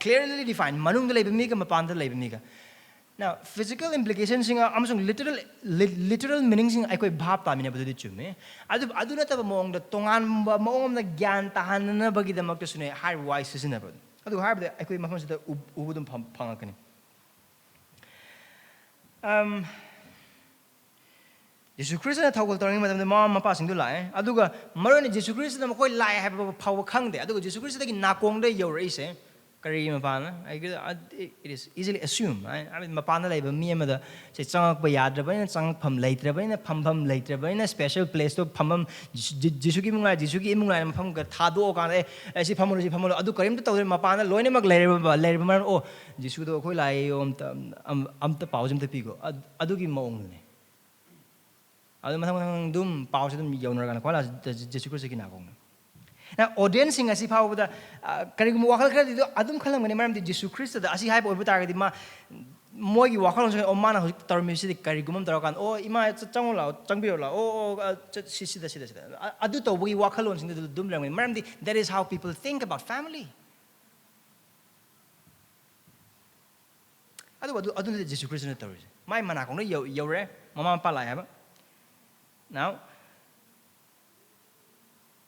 Clearly define, ꯃꯅꯨꯡꯗ ꯂꯩꯕ ꯃꯤꯒ ꯃꯄꯥꯟꯗ ꯂꯩꯕ ꯃꯤꯒ꯫ Now, physical implicationꯁꯤꯡ ꯑꯃꯁꯨꯡ literal, li-, literal meaningꯁꯤꯡ ꯑꯩꯈꯣꯏ ꯚꯥꯞ ꯇꯥꯃꯤꯟꯅꯕꯗꯨꯗꯤ ꯆꯨꯝꯃꯦ꯫ ꯑꯗꯨꯕꯨ ꯑꯗꯨ ꯅꯠꯇꯕ ꯃꯑꯣꯡꯗ, ꯇꯣꯉꯥꯟꯕ ꯃꯑꯣꯡ ꯑꯃꯗ ꯒ꯭ꯌꯥꯟ ꯇꯥꯍꯟꯅꯕꯒꯤꯗꯃꯛꯇꯁꯨꯅꯦ ꯍꯥꯏꯔꯤꯕ ꯋꯥꯍꯩ ꯁꯤꯖꯤꯟꯅꯕꯗꯣ꯫ ꯑꯗꯨ ꯍꯥꯏꯕꯗ ꯑꯩꯈꯣꯏ ꯃꯐꯝꯁꯤꯗ ꯎ-, ꯎꯕ ꯑꯗꯨꯝ ꯐꯪ-, ꯐꯪꯉꯛꯀꯅꯤ꯫ ꯑꯝ, ꯖꯤꯁꯨ ꯈ꯭ꯔꯤꯁꯇꯅ ꯊꯧꯒꯜ ꯇꯧꯔꯤꯉꯩ ꯃꯇꯝꯗ ꯃꯃꯥ ꯃꯄꯥꯁꯤꯡꯗꯨ ꯂꯥꯛꯑꯦ, ꯑꯗꯨꯒ ꯃꯔꯨꯑꯣꯏꯅ ꯖꯤꯁꯨ ꯈ꯭ꯔꯤꯁꯇꯅ ꯃꯈꯣꯏ ꯂꯥꯛꯑꯦ ꯍꯥꯏꯕ ꯐꯥꯎꯕ ꯈꯪꯗꯦ, ꯑꯗꯨꯒ ꯖꯤꯁꯨ ꯈ꯭ꯔꯤꯁꯇꯒꯤ ꯅꯥꯀꯣꯡꯗ ꯌꯧꯔꯛꯏꯁꯦ, ꯀꯔꯤꯒꯤ ꯃꯄꯥꯟꯅ? It is easily assumed, right? ꯍꯥꯏꯕꯗꯤ ꯃꯄꯥꯟꯗ ꯂꯩꯕ ꯃꯤ ꯑꯃꯗ ꯁꯦ ꯆꯪꯉꯛꯄ ꯌꯥꯗ꯭ꯔꯕꯅꯤꯅ, ꯆꯪꯉꯛꯐꯝ ꯂꯩꯇ꯭ꯔꯕꯅꯤꯅ, ꯐꯝꯐꯝ ꯂꯩꯇ꯭ꯔꯕꯅꯤꯅ, special placeꯇꯣ ꯐꯝꯐꯝ, ꯖꯤ-, ꯖꯤ-, ꯖꯤꯁꯨꯒꯤ ꯏꯃꯨꯡ ꯂꯥꯏ, ꯖꯤꯁꯨꯒꯤ ꯏꯃꯨꯡ ꯂꯥꯏ ꯃꯐꯝꯒ ꯊꯥꯗꯣꯛꯑꯀꯥꯟꯗ, "ꯑꯦ, ꯑꯦ, ꯁꯤ ꯐꯝꯃꯨꯔꯣ, ꯁꯤ ꯐꯝꯃꯨꯔꯣ", ꯑꯗꯨ ꯀꯔꯤꯝꯇ ꯇꯧꯗ꯭ꯔꯦ, ꯃꯄꯥꯟꯗ ꯂꯣꯏꯅꯃꯛ ꯂꯩꯔꯕ, ꯂꯩꯔꯕ ꯃꯔꯝ, "ꯑꯣ, ꯖꯤꯁꯨꯗꯣ ꯑꯩꯈꯣꯏ ꯂꯥꯛꯑꯦꯌꯣ, ꯑꯝꯇ, ꯑꯝ-, ꯑꯝꯇ ꯄꯥꯎꯁꯦ ꯑꯝꯇ ꯄꯤꯈꯣ", ꯑꯗ-, ꯑꯗꯨꯒꯤ ꯃꯑꯣꯡꯗꯨꯅꯦ꯫ ꯑꯗꯨ ꯃꯊꯪ ꯃꯊꯪ ꯑꯗꯨꯝ ꯄꯥꯎꯁꯦ ꯑꯗꯨꯝ ꯌꯧꯅꯔꯀꯥꯟꯗ ꯈ꯭ꯋꯥꯏ ꯂꯥꯁꯇ ꯖꯦ-, ꯖꯦꯁꯨ ꯈ꯭ꯔꯤꯁꯇꯒꯤ ꯅꯥꯀꯣꯡꯅ꯫ Now, audienceꯁꯤꯡ ꯑꯁꯤ ꯐꯥꯎꯕꯗ, ꯑ, ꯀꯔꯤꯒꯨꯝꯕ ꯋꯥꯈꯜ ꯈꯔꯗꯤ ꯑꯗꯨ ꯑꯗꯨꯝ ꯈꯜꯂꯝꯒꯅꯤ, ꯃꯔꯝꯗꯤ ꯖꯦꯁꯨ ꯈ꯭ꯔꯤꯁꯇꯗ ꯑꯁꯤ ꯍꯥꯏꯕ ꯑꯣꯏꯕ ꯇꯥꯔꯒꯗꯤ ꯃꯥ, ꯃꯣꯏꯒꯤ ꯋꯥꯈꯜꯂꯣꯟꯁꯦ, "ꯑꯣ, ꯃꯥꯅ ꯍꯧꯖꯤꯛ ꯇꯧꯔꯝꯃꯤꯁꯤꯗꯤ ꯀꯔꯤꯒꯨꯝꯕ ꯑꯃ ꯇꯧꯔꯀꯥꯟꯗ, ꯑꯣ, ꯏꯃꯥ, ꯆ-, ꯆꯪꯉꯣ ꯂꯥꯛꯑꯣ, ꯆꯪꯕꯤꯔꯣ ꯂꯥꯛꯑꯣ, ꯑꯣ, ꯑꯣ, ꯑ, ꯆ-, ꯁꯤ-, ꯁꯤꯗ, ꯁꯤꯗ, ꯁꯤꯗ"꯫ ꯑ-, ꯑꯗꯨ ꯇꯧꯕꯒꯤ ꯋꯥꯈꯜꯂꯣꯟꯁꯤꯡꯗꯨ ꯑꯗꯨꯝ ꯂꯩꯔꯝꯒꯅꯤ, ꯃꯔꯝꯗꯤ that is how people think about family꯫ ꯑꯗꯨꯕꯨ ꯑꯗꯨ, ꯑꯗꯨ ꯅꯠꯇꯦ ꯖꯦꯁꯨ ꯈ꯭ꯔꯤꯁꯇꯅ ꯇꯧꯔꯤꯁꯦ꯫ ꯃꯥꯏ ꯃꯅꯥꯀꯣꯡꯗ ꯌꯧ-, ꯌꯧꯔꯦ, ꯃꯃꯥ ꯃꯄꯥ ꯂꯥꯛꯑꯦ ꯍꯥꯏꯕ꯫ Now,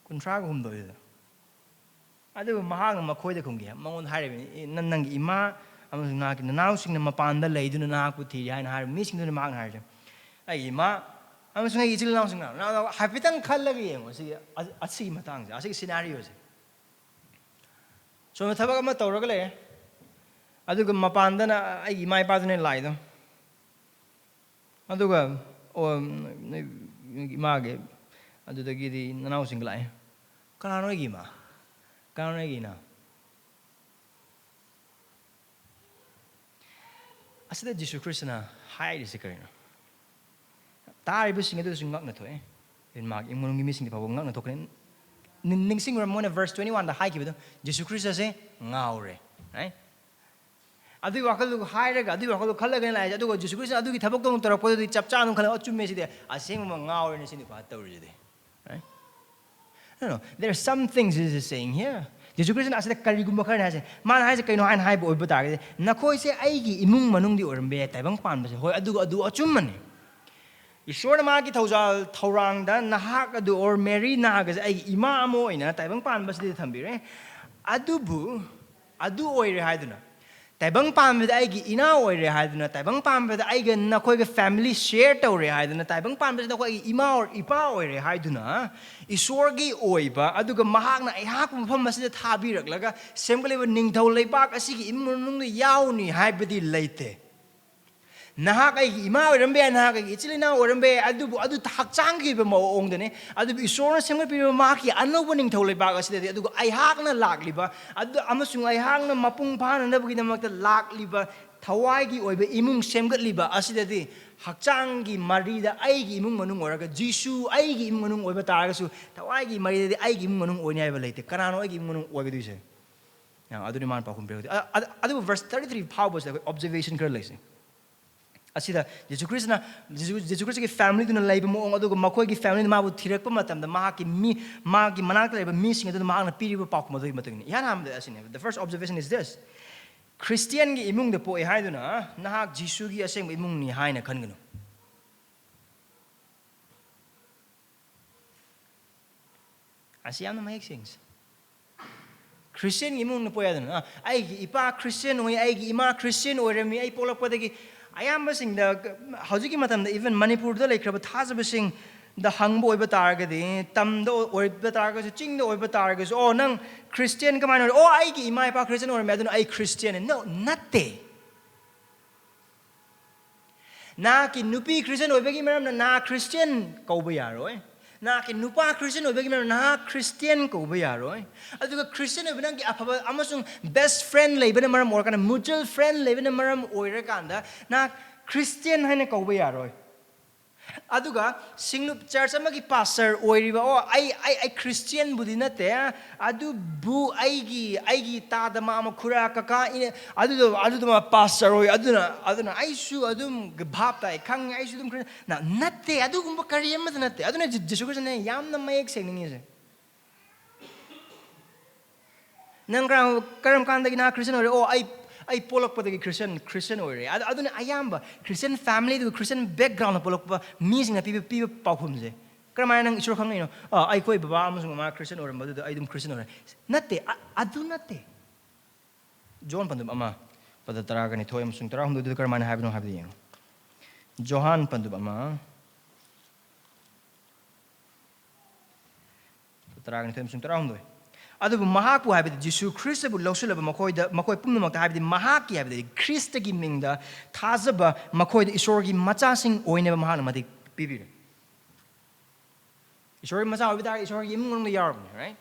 ꯀꯨꯟꯊ꯭ꯔꯥꯒ ꯍꯨꯝꯗꯣꯏꯗꯨꯗ꯫ ꯑꯗꯨꯕꯨ ꯃꯍꯥꯛꯅ ꯃꯈꯣꯏꯗ ꯈꯨꯝꯈꯤ, ꯃꯉꯣꯟꯗ ꯍꯥꯏꯔꯤꯕꯅꯤ, "ꯏ-, ꯅꯪ-, ꯅꯪꯒꯤ ꯏꯃꯥ ꯑꯃꯁꯨꯡ ꯅꯍꯥꯛꯀꯤ ꯅꯅꯥꯎꯁꯤꯡꯅ ꯃꯄꯥꯟꯗ ꯂꯩꯗꯨꯅ ꯅꯍꯥꯛꯄꯨ ꯊꯤꯔꯤ" ꯍꯥꯏꯅ ꯍꯥꯏꯔꯤꯕ ꯃꯤꯁꯤꯡꯗꯨꯅ ꯃꯍꯥꯛꯅ ꯍꯥꯏꯔꯤꯁꯦ, "ꯑꯩꯒꯤ ꯏꯃꯥ ꯑꯃꯁꯨꯡ ꯑꯩꯒꯤ ꯏꯆꯤꯜ ꯏꯅꯥꯎꯁꯤꯡꯅ"꯫ ꯅ-, ꯅ-, ꯍꯥꯏꯐꯦꯠꯇꯪ ꯈꯜꯂꯒ ꯌꯦꯡꯉꯣ ꯁꯤꯒꯤ, ꯑ-, ꯑꯁꯤꯒꯤ ꯃꯇꯥꯡꯁꯦ, ꯑꯁꯤꯒꯤ scenarioꯁꯦ꯫ ꯁꯣꯝꯗ ꯊꯕꯛ ꯑꯃ ꯇꯧꯔꯒ ꯂꯩꯔꯦ, ꯑꯗꯨꯒ ꯃꯄꯥꯟꯗꯅ ꯑꯩꯒꯤ ꯏꯃꯥ ꯏꯄꯥꯗꯨꯅ ꯂꯥꯛꯏꯗꯣ꯫ ꯑꯗꯨꯒ, ꯑꯣ, ꯅꯣꯏ, ꯅꯣꯏꯒꯤ ꯏꯃꯥꯒꯤ, ꯑꯗꯨꯗꯒꯤꯗꯤ ꯅꯅꯥꯎꯁꯤꯡꯒ ꯂꯥꯛꯑꯦ꯫ "ꯀꯅꯥꯅꯣ ꯑꯩꯒꯤ ꯏꯃꯥ? ꯀꯅꯥꯅꯣ ꯑꯩꯒꯤ ꯏꯅꯥꯎ?" ꯑꯁꯤꯗ ꯖꯤꯁꯨ ꯈ꯭ꯔꯤꯁꯇꯅ ꯍꯥꯏꯔꯤꯁꯦ ꯀꯔꯤꯅꯣ? ꯇꯥꯔꯤꯕꯁꯤꯡ ꯑꯗꯨꯁꯨ ꯉꯛꯅ ꯊꯣꯛꯑꯦ꯫ ꯃꯥꯒꯤ ꯏꯃꯨꯡ ꯃꯅꯨꯡꯒꯤ ꯃꯤꯁꯤꯡꯗꯤ ꯐꯥꯎꯕ ꯉꯛꯅ ꯊꯣꯛꯈ꯭ꯔꯦ꯫ ꯅꯤꯡ-, ꯅꯤꯡꯁꯤꯡꯕ꯭ꯔꯥ, ꯃꯣꯏꯅ verse twenty oneꯗ ꯍꯥꯏꯈꯤꯕꯗꯣ, "ꯖꯤꯁꯨ ꯈ꯭ꯔꯤꯁꯇꯁꯦ ꯉꯥꯎꯔꯦ", right? ꯑꯗꯨꯒꯤ ꯋꯥꯈꯜꯗꯨ ꯍꯥꯏꯔꯒ, ꯑꯗꯨꯒꯤ ꯋꯥꯈꯜꯗꯨ ꯈꯜꯂꯒꯅꯦ ꯂꯥꯛꯏꯁꯦ꯫ ꯑꯗꯨꯒ ꯖꯤꯁꯨ ꯈ꯭ꯔꯤꯁꯇꯅ ꯑꯗꯨꯒꯤ ꯊꯕꯛꯇꯣ ꯑꯃꯨꯛ ꯇꯧꯔꯛꯄꯗꯨꯗꯤ ꯆꯞ ꯆꯥꯅ ꯑꯗꯨꯝ ꯈꯜꯂꯒ, "ꯑꯆꯨꯝꯃꯦ ꯁꯤꯗꯤ, ꯑꯁꯦꯡꯕꯃꯛ ꯉꯥꯎꯔꯦꯅꯦ ꯁꯤ ꯅꯨꯄꯥ ꯇꯧꯔꯤꯁꯤꯗꯤ", right? No, no, there are some things Jesus is saying here. ꯖꯤꯁꯨ ꯈ꯭ꯔꯤꯁꯇꯅ ꯑꯁꯤꯗ ꯀꯔꯤꯒꯨꯝꯕ ꯈꯔꯅꯦ ꯍꯥꯏꯁꯦ꯫ ꯃꯥꯅ ꯍꯥꯏꯁꯦ ꯀꯩꯅꯣ ꯍꯥꯏꯅ ꯍꯥꯏꯕ ꯑꯣꯏꯕ ꯇꯥꯔꯒꯗꯤ, "ꯅꯈꯣꯏꯁꯦ ꯑꯩꯒꯤ ꯏꯃꯨꯡ ꯃꯅꯨꯡꯗꯤ ꯑꯣꯏꯔꯝꯕ ꯌꯥꯏ ꯇꯥꯏꯕꯪ ꯄꯥꯟꯕꯁꯦ꯫ ꯍꯣꯏ, ꯑꯗꯨ, ꯑꯗꯨ ꯑꯆꯨꯝꯕꯅꯤ꯫ ꯏꯁꯣꯔꯅ ꯃꯥꯒꯤ ꯊꯧꯖꯥꯜ ꯊꯧꯔꯥꯡꯗ ꯅꯍꯥꯛ ꯑꯗꯨ, or ꯃꯦꯔꯤ ꯅꯍꯥꯛ ꯑꯁꯦ ꯑꯩꯒꯤ ꯏꯃꯥ ꯑꯃ ꯑꯣꯏꯅ ꯇꯥꯏꯕꯪ ꯄꯥꯟꯕꯁꯤꯗ ꯊꯝꯕꯤꯔꯦ꯫ ꯑꯗꯨꯕꯨ, ꯑꯗꯨ ꯑꯣꯏꯔꯦ ꯍꯥꯏꯗꯨꯅ ꯇꯥꯏꯕꯪ ꯄꯥꯟꯕꯗ ꯑꯩꯒꯤ ꯏꯅꯥꯎ ꯑꯣꯏꯔꯦ ꯍꯥꯏꯗꯨꯅ, ꯇꯥꯏꯕꯪ ꯄꯥꯟꯕꯗ ꯑꯩꯒ ꯅꯈꯣꯏꯒ family share ꯇꯧꯔꯦ ꯍꯥꯏꯗꯨꯅ, ꯇꯥꯏꯕꯪ ꯄꯥꯟꯕꯁꯤꯗ ꯑꯩꯈꯣꯏꯒꯤ ꯏꯃꯥ ꯑꯣꯏ-, ꯏꯄꯥ ꯑꯣꯏꯔꯦ ꯍꯥꯏꯗꯨꯅ, ꯏꯁꯣꯔꯒꯤ ꯑꯣꯏꯕ, ꯑꯗꯨꯒ ꯃꯍꯥꯛꯅ ꯑꯩꯍꯥꯛꯄꯨ ꯃꯐꯝ ꯑꯁꯤꯗ ꯊꯥꯕꯤꯔꯛꯂꯒ ꯁꯦꯝꯒꯠꯂꯤꯕ ꯅꯤꯡꯊꯧ ꯂꯩꯕꯥꯛ ꯑꯁꯤꯒꯤ ꯏꯃꯨꯡ ꯃꯅꯨꯡꯗ ꯌꯥꯎꯅꯤ ꯍꯥꯏꯕꯗꯤ ꯂꯩꯇꯦ꯫ ꯅꯍꯥꯛ ꯑꯩꯒꯤ ꯏꯃꯥ ꯑꯣꯏꯔꯝꯕ ꯌꯥꯏ, ꯅꯍꯥꯛ ꯑꯩꯒꯤ ꯏꯆꯤꯜ ꯏꯅꯥꯎ ꯑꯣꯏꯔꯝꯕ ꯌꯥꯏ, ꯑꯗꯨꯕꯨ ꯑꯗꯨ ꯍꯛꯆꯥꯡꯒꯤ ꯑꯣꯏꯕ ꯃꯑꯣꯡꯗꯅꯦ꯫ ꯑꯗꯨꯕꯨ ꯏꯁꯣꯔꯅ ꯁꯦꯝꯒꯠꯄꯤꯔꯤꯕ ꯃꯍꯥꯛꯀꯤ ꯑꯅꯧꯕ ꯅꯤꯡꯊꯧ ꯂꯩꯕꯥꯛ ꯑꯁꯤꯗꯗꯤ, ꯑꯗꯨꯒ ꯑꯩꯍꯥꯛꯅ ꯂꯥꯛꯂꯤꯕ ꯑꯗꯨ, ꯑꯃꯁꯨꯡ ꯑꯩꯍꯥꯛꯅ ꯃꯄꯨꯡ ꯐꯥꯅꯅꯕꯒꯤꯗꯃꯛꯇ ꯂꯥꯛꯂꯤꯕ ꯊꯋꯥꯏꯒꯤ ꯑꯣꯏꯕ ꯏꯃꯨꯡ ꯁꯦꯝꯒꯠꯂꯤꯕ ꯑꯁꯤꯗꯗꯤ, ꯍꯛꯆꯥꯡꯒꯤ ꯃꯔꯤꯗ ꯑꯩꯒꯤ ꯏꯃꯨꯡ ꯃꯅꯨꯡ ꯑꯣꯏꯔꯒ, ꯖꯤꯁꯨ ꯑꯩꯒꯤ ꯏꯃꯨꯡ ꯃꯅꯨꯡ ꯑꯣꯏꯕ ꯇꯥꯔꯒꯁꯨ, ꯊꯋꯥꯏꯒꯤ ꯃꯔꯤꯗꯗꯤ ꯑꯩꯒꯤ ꯏꯃꯨꯡ ꯃꯅꯨꯡ ꯑꯣꯏꯅꯤ ꯍꯥꯏꯕ ꯂꯩꯇꯦ꯫ ꯀꯅꯥꯅꯣ ꯑꯩꯒꯤ ꯏꯃꯨꯡ ꯃꯅꯨꯡ ꯑꯣꯏꯒꯗꯣꯏꯁꯦ? ꯑ, ꯑꯗꯨꯅꯤ ꯃꯥꯅ ꯄꯥꯎꯈꯨꯝ ꯄꯤꯔꯛꯇꯣꯏ꯫ ꯑ, ꯑꯗ-, ꯑꯗꯨꯕꯨ verse thirty three ꯐꯥꯎꯕꯁꯤꯗ ꯑꯩꯈꯣꯏ observation ꯈꯔ ꯂꯩꯁꯦ꯫ ꯑꯁꯤꯗ ꯖꯤꯁꯨ ꯈ꯭ꯔꯤꯁꯅ, ꯖꯤꯁꯨ, ꯖꯤꯁꯨ ꯈ꯭ꯔꯤꯁꯇꯒꯤ family ꯗꯨꯅ ꯂꯩꯕ ꯃꯑꯣꯡ, ꯑꯗꯨꯒ ꯃꯈꯣꯏꯒꯤ family ꯗꯨꯅ ꯃꯥꯕꯨ ꯊꯤꯔꯛꯄ ꯃꯇꯝꯗ, ꯃꯍꯥꯛꯀꯤ ꯃꯤ, ꯃꯥꯒꯤ ꯃꯅꯥꯛꯇ ꯂꯩꯕ ꯃꯤꯁꯤꯡ ꯑꯗꯨꯅ ꯃꯍꯥꯛꯅ ꯄꯤꯔꯤꯕ ꯄꯥꯎꯈꯨꯝ ꯑꯗꯨꯒꯤ ꯃꯇꯨꯡ ꯏꯟꯅ꯫ ꯏꯍꯥꯟ ꯍꯥꯟꯕꯗ ꯑꯁꯤꯅꯦꯕ, the first observation is this: ꯈ꯭ꯔꯤꯁꯇꯤꯌꯥꯟꯒꯤ ꯏꯃꯨꯡꯗ ꯄꯣꯛꯑꯦ ꯍꯥꯏꯗꯨꯅ ꯅꯍꯥꯛ ꯖꯤꯁꯨꯒꯤ ꯑꯁꯦꯡꯕ ꯏꯃꯨꯡꯅꯤ ꯍꯥꯏꯅ ꯈꯟꯒꯅꯨ꯫ ꯑꯁꯤ ꯌꯥꯝꯅ ꯃꯌꯦꯛ ꯁꯦꯡꯁꯦ꯫ ꯈ꯭ꯔꯤꯁꯇꯤꯌꯟꯒꯤ ꯏꯃꯨꯡꯅ ꯄꯣꯛꯑꯦ ꯍꯥꯏꯗꯨꯅ, ꯑ, ꯑꯩꯒꯤ ꯏꯄꯥ ꯈ꯭ꯔꯤꯁꯇꯤꯌꯟ ꯑꯣꯏ, ꯑꯩꯒꯤ ꯏꯃꯥ ꯈ꯭ꯔꯤꯁꯇꯤꯌꯟ ꯑꯣꯏꯔꯝꯃꯤ, ꯑꯩ ꯄꯣꯛꯂꯛꯄꯗꯒꯤ꯫ ꯑꯌꯥꯝꯕꯁꯤꯡꯗ, ꯍꯧꯖꯤꯛꯀꯤ ꯃꯇꯝꯗ even ꯃꯅꯤꯄꯨꯔꯗ ꯂꯩꯈ꯭ꯔꯕ ꯊꯥꯖꯕꯁꯤꯡꯗ ꯍꯪꯕ ꯑꯣꯏꯕ ꯇꯥꯔꯒꯗꯤ, ꯇꯝꯗ ꯑꯣꯏꯕ ꯇꯥꯔꯒꯁꯨ, ꯆꯤꯡꯗ ꯑꯣꯏꯕ ꯇꯥꯔꯒꯁꯨ, "ꯑꯣ, ꯅꯪ ꯈ꯭ꯔꯤꯁꯇꯤꯌꯟ ꯀꯃꯥꯏꯅ ꯑꯣꯏꯔꯦ?" "ꯑꯣ, ꯑꯩꯒꯤ ꯏꯃꯥ ꯏꯄꯥ ꯈ꯭ꯔꯤꯁꯇꯤꯌꯟ ꯑꯣꯏꯔꯝꯃꯦ, ꯑꯗꯨꯅ ꯑꯩ ꯈ꯭ꯔꯤꯁꯇꯤꯌꯟꯅꯤ"꯫ No, ꯅꯠꯇꯦ꯫ ꯅꯍꯥꯛꯀꯤ ꯅꯨꯄꯤ ꯈ꯭ꯔꯤꯁꯇꯤꯌꯟ ꯑꯣꯏꯕꯒꯤ ꯃꯔꯝꯅ ꯅꯍꯥꯛ ꯈ꯭ꯔꯤꯁꯇꯤꯌꯟ ꯀꯧꯕ ꯌꯥꯔꯣꯏ꯫ ꯅꯍꯥꯛꯀꯤ ꯅꯨꯄꯥ ꯈ꯭ꯔꯤꯁꯇꯤꯌꯟ ꯑꯣꯏꯕꯒꯤ ꯃꯔꯝꯅ ꯅꯍꯥꯛ ꯈ꯭ꯔꯤꯁꯇꯤꯌꯟ ꯀꯧꯕ ꯌꯥꯔꯣꯏ꯫ ꯑꯗꯨꯒ ꯈ꯭ꯔꯤꯁꯇꯤꯌꯟ ꯑꯣꯏꯕ ꯅꯪꯒꯤ ꯑꯐꯕ ꯑꯃꯁꯨꯡ best friend ꯂꯩꯕꯅ ꯃꯔꯝ ꯑꯣꯏꯔꯀꯥꯟꯗ, mutual friend ꯂꯩꯕꯅ ꯃꯔꯝ ꯑꯣꯏꯔꯀꯥꯟꯗ ꯅꯍꯥꯛ ꯈ꯭ꯔꯤꯁꯇꯤꯌꯟ ꯍꯥꯏꯅ ꯀꯧꯕ ꯌꯥꯔꯣꯏ꯫ ꯑꯗꯨꯒ ꯁꯤꯡꯂꯨꯞ ꯆꯔꯆ ꯑꯃꯒꯤ ꯄꯥꯁꯇꯔ ꯑꯣꯏꯔꯤꯕ, "ꯑꯣ, ꯑꯩ, ꯑꯩ, ꯑꯩ ꯈ꯭ꯔꯤꯁꯇꯤꯌꯟꯕꯨꯗꯤ ꯅꯠꯇꯦ, ꯑꯗꯨꯕꯨ ꯑꯩꯒꯤ, ꯑꯩꯒꯤ ꯇꯥꯗ ꯃꯥꯃ ꯈꯨꯔꯥ ꯀꯀꯥ ꯏꯅꯦ ꯑꯗꯨꯗꯣ, ꯑꯗꯨꯗꯣ ꯃꯥ ꯄꯥꯁꯇꯔ ꯑꯣꯏ, ꯑꯗꯨꯅ, ꯑꯗꯨꯅ ꯑꯩꯁꯨ ꯑꯗꯨꯝ ꯚꯥꯞ ꯇꯥꯏ, ꯈꯪꯉꯦ, ꯑꯩꯁꯨ ꯑꯗꯨꯝ ꯈ꯭ꯔꯤꯁ-", ꯅ-, ꯅꯠꯇꯦ, ꯑꯗꯨꯒꯨꯝꯕ ꯀꯔꯤ ꯑꯃꯠꯇ ꯅꯠꯇꯦ꯫ ꯑꯗꯨꯅ ꯖꯤ-, ꯖꯤꯁꯨ ꯈ꯭ꯔꯤꯁꯇꯅ ꯌꯥꯝꯅ ꯃꯌꯦꯛ ꯁꯦꯡꯅꯤꯡꯉꯤꯁꯦ꯫ ꯅꯪ ꯀꯔꯝ, ꯀꯔꯝ ꯀꯥꯟꯗꯒꯤ ꯅꯍꯥꯛ ꯈ꯭ꯔꯤꯁꯇꯤꯌꯟ ꯑꯣꯏꯔꯦ? "ꯑꯣ, ꯑꯩ, ꯑꯩ ꯄꯣꯛꯂꯛꯄꯗꯒꯤ ꯈ꯭ꯔꯤꯁꯇꯤꯌꯟ, ꯈ꯭ꯔꯤꯁꯇꯤꯌꯟ ꯑꯣꯏꯔꯦ"꯫ ꯑꯗ-, ꯑꯗꯨꯅ ꯑꯌꯥꯝꯕ ꯈ꯭ꯔꯤꯁꯇꯤꯌꯟ family ꯑꯗꯨꯒ ꯈ꯭ꯔꯤꯁꯇꯤꯌꯟ backgroundꯅ ꯄꯣꯛꯂꯛꯄ ꯃꯤꯁꯤꯡꯅ ꯄꯤꯕ, ꯄꯤꯕ ꯄꯥꯎꯈꯨꯝꯁꯦ꯫ "ꯀꯔꯝꯍꯥꯏꯅ ꯅꯪ ꯏꯁꯣꯔ ꯈꯪꯅꯩꯅꯣ?" "ꯑ, ꯑꯩꯈꯣꯏ ꯕꯕꯥ ꯑꯃꯁꯨꯡ ꯃꯃꯥ ꯈ꯭ꯔꯤꯁꯇꯤꯌꯟ ꯑꯣꯏꯔꯝꯕ ꯑꯗꯨꯗ ꯑꯩ ꯑꯗꯨꯝ ꯈ꯭ꯔꯤꯁꯇꯤꯌꯟ ꯑꯣꯏꯔꯦ"꯫ ꯅꯠꯇꯦ, ꯑ-, ꯑꯗꯨ ꯅꯠꯇꯦ꯫ ꯖꯣꯟ ꯄꯟꯗꯨꯞ ꯑꯃ, ꯄꯗ ꯇꯔꯥꯒ ꯅꯤꯊꯣꯏ ꯑꯃꯁꯨꯡ ꯇꯔꯥꯍꯨꯝꯗꯣꯏꯗꯨꯗ ꯀꯔꯝꯍꯥꯏꯅ ꯍꯥꯏꯕꯅꯣ ꯍꯥꯏꯕꯗꯨ ꯌꯦꯡꯉꯨ꯫ ꯖꯣꯍꯥꯟ ꯄꯟꯗꯨꯞ ꯑꯃ, ꯇꯔꯥꯒ ꯅꯤꯊꯣꯏ ꯑꯃꯁꯨꯡ ꯇꯔꯥꯍꯨꯝꯗꯣꯏ꯫ ꯑꯗꯨꯕꯨ ꯃꯍꯥꯛꯄꯨ, ꯍꯥꯏꯕꯗꯤ ꯖꯤꯁꯨ ꯈ꯭ꯔꯤꯁꯇꯕꯨ ꯂꯧꯁꯤꯜꯂꯕ ꯃꯈꯣꯏꯗ, ꯃꯈꯣꯏ ꯄꯨꯝꯅꯃꯛꯇ, ꯍꯥꯏꯕꯗꯤ ꯃꯍꯥꯛꯀꯤ, ꯍꯥꯏꯕꯗꯤ ꯈ꯭ꯔꯤꯁꯇꯒꯤ ꯃꯤꯡꯗ ꯊꯥꯖꯕ ꯃꯈꯣꯏꯗ ꯏꯁꯣꯔꯒꯤ ꯃꯆꯥꯁꯤꯡ ꯑꯣꯏꯅꯕ ꯃꯍꯥꯛꯅ ꯃꯇꯤꯛ ꯄꯤꯕꯤꯔꯦ꯫ ꯏꯁꯣꯔꯒꯤ ꯃꯆꯥ ꯑꯣꯏꯕ ꯇꯥꯔꯒꯗꯤ ꯏꯁꯣꯔꯒꯤ ꯏꯃꯨꯡ ꯃꯅꯨꯡꯗ ꯌꯥꯎꯔꯕꯅꯤ, right?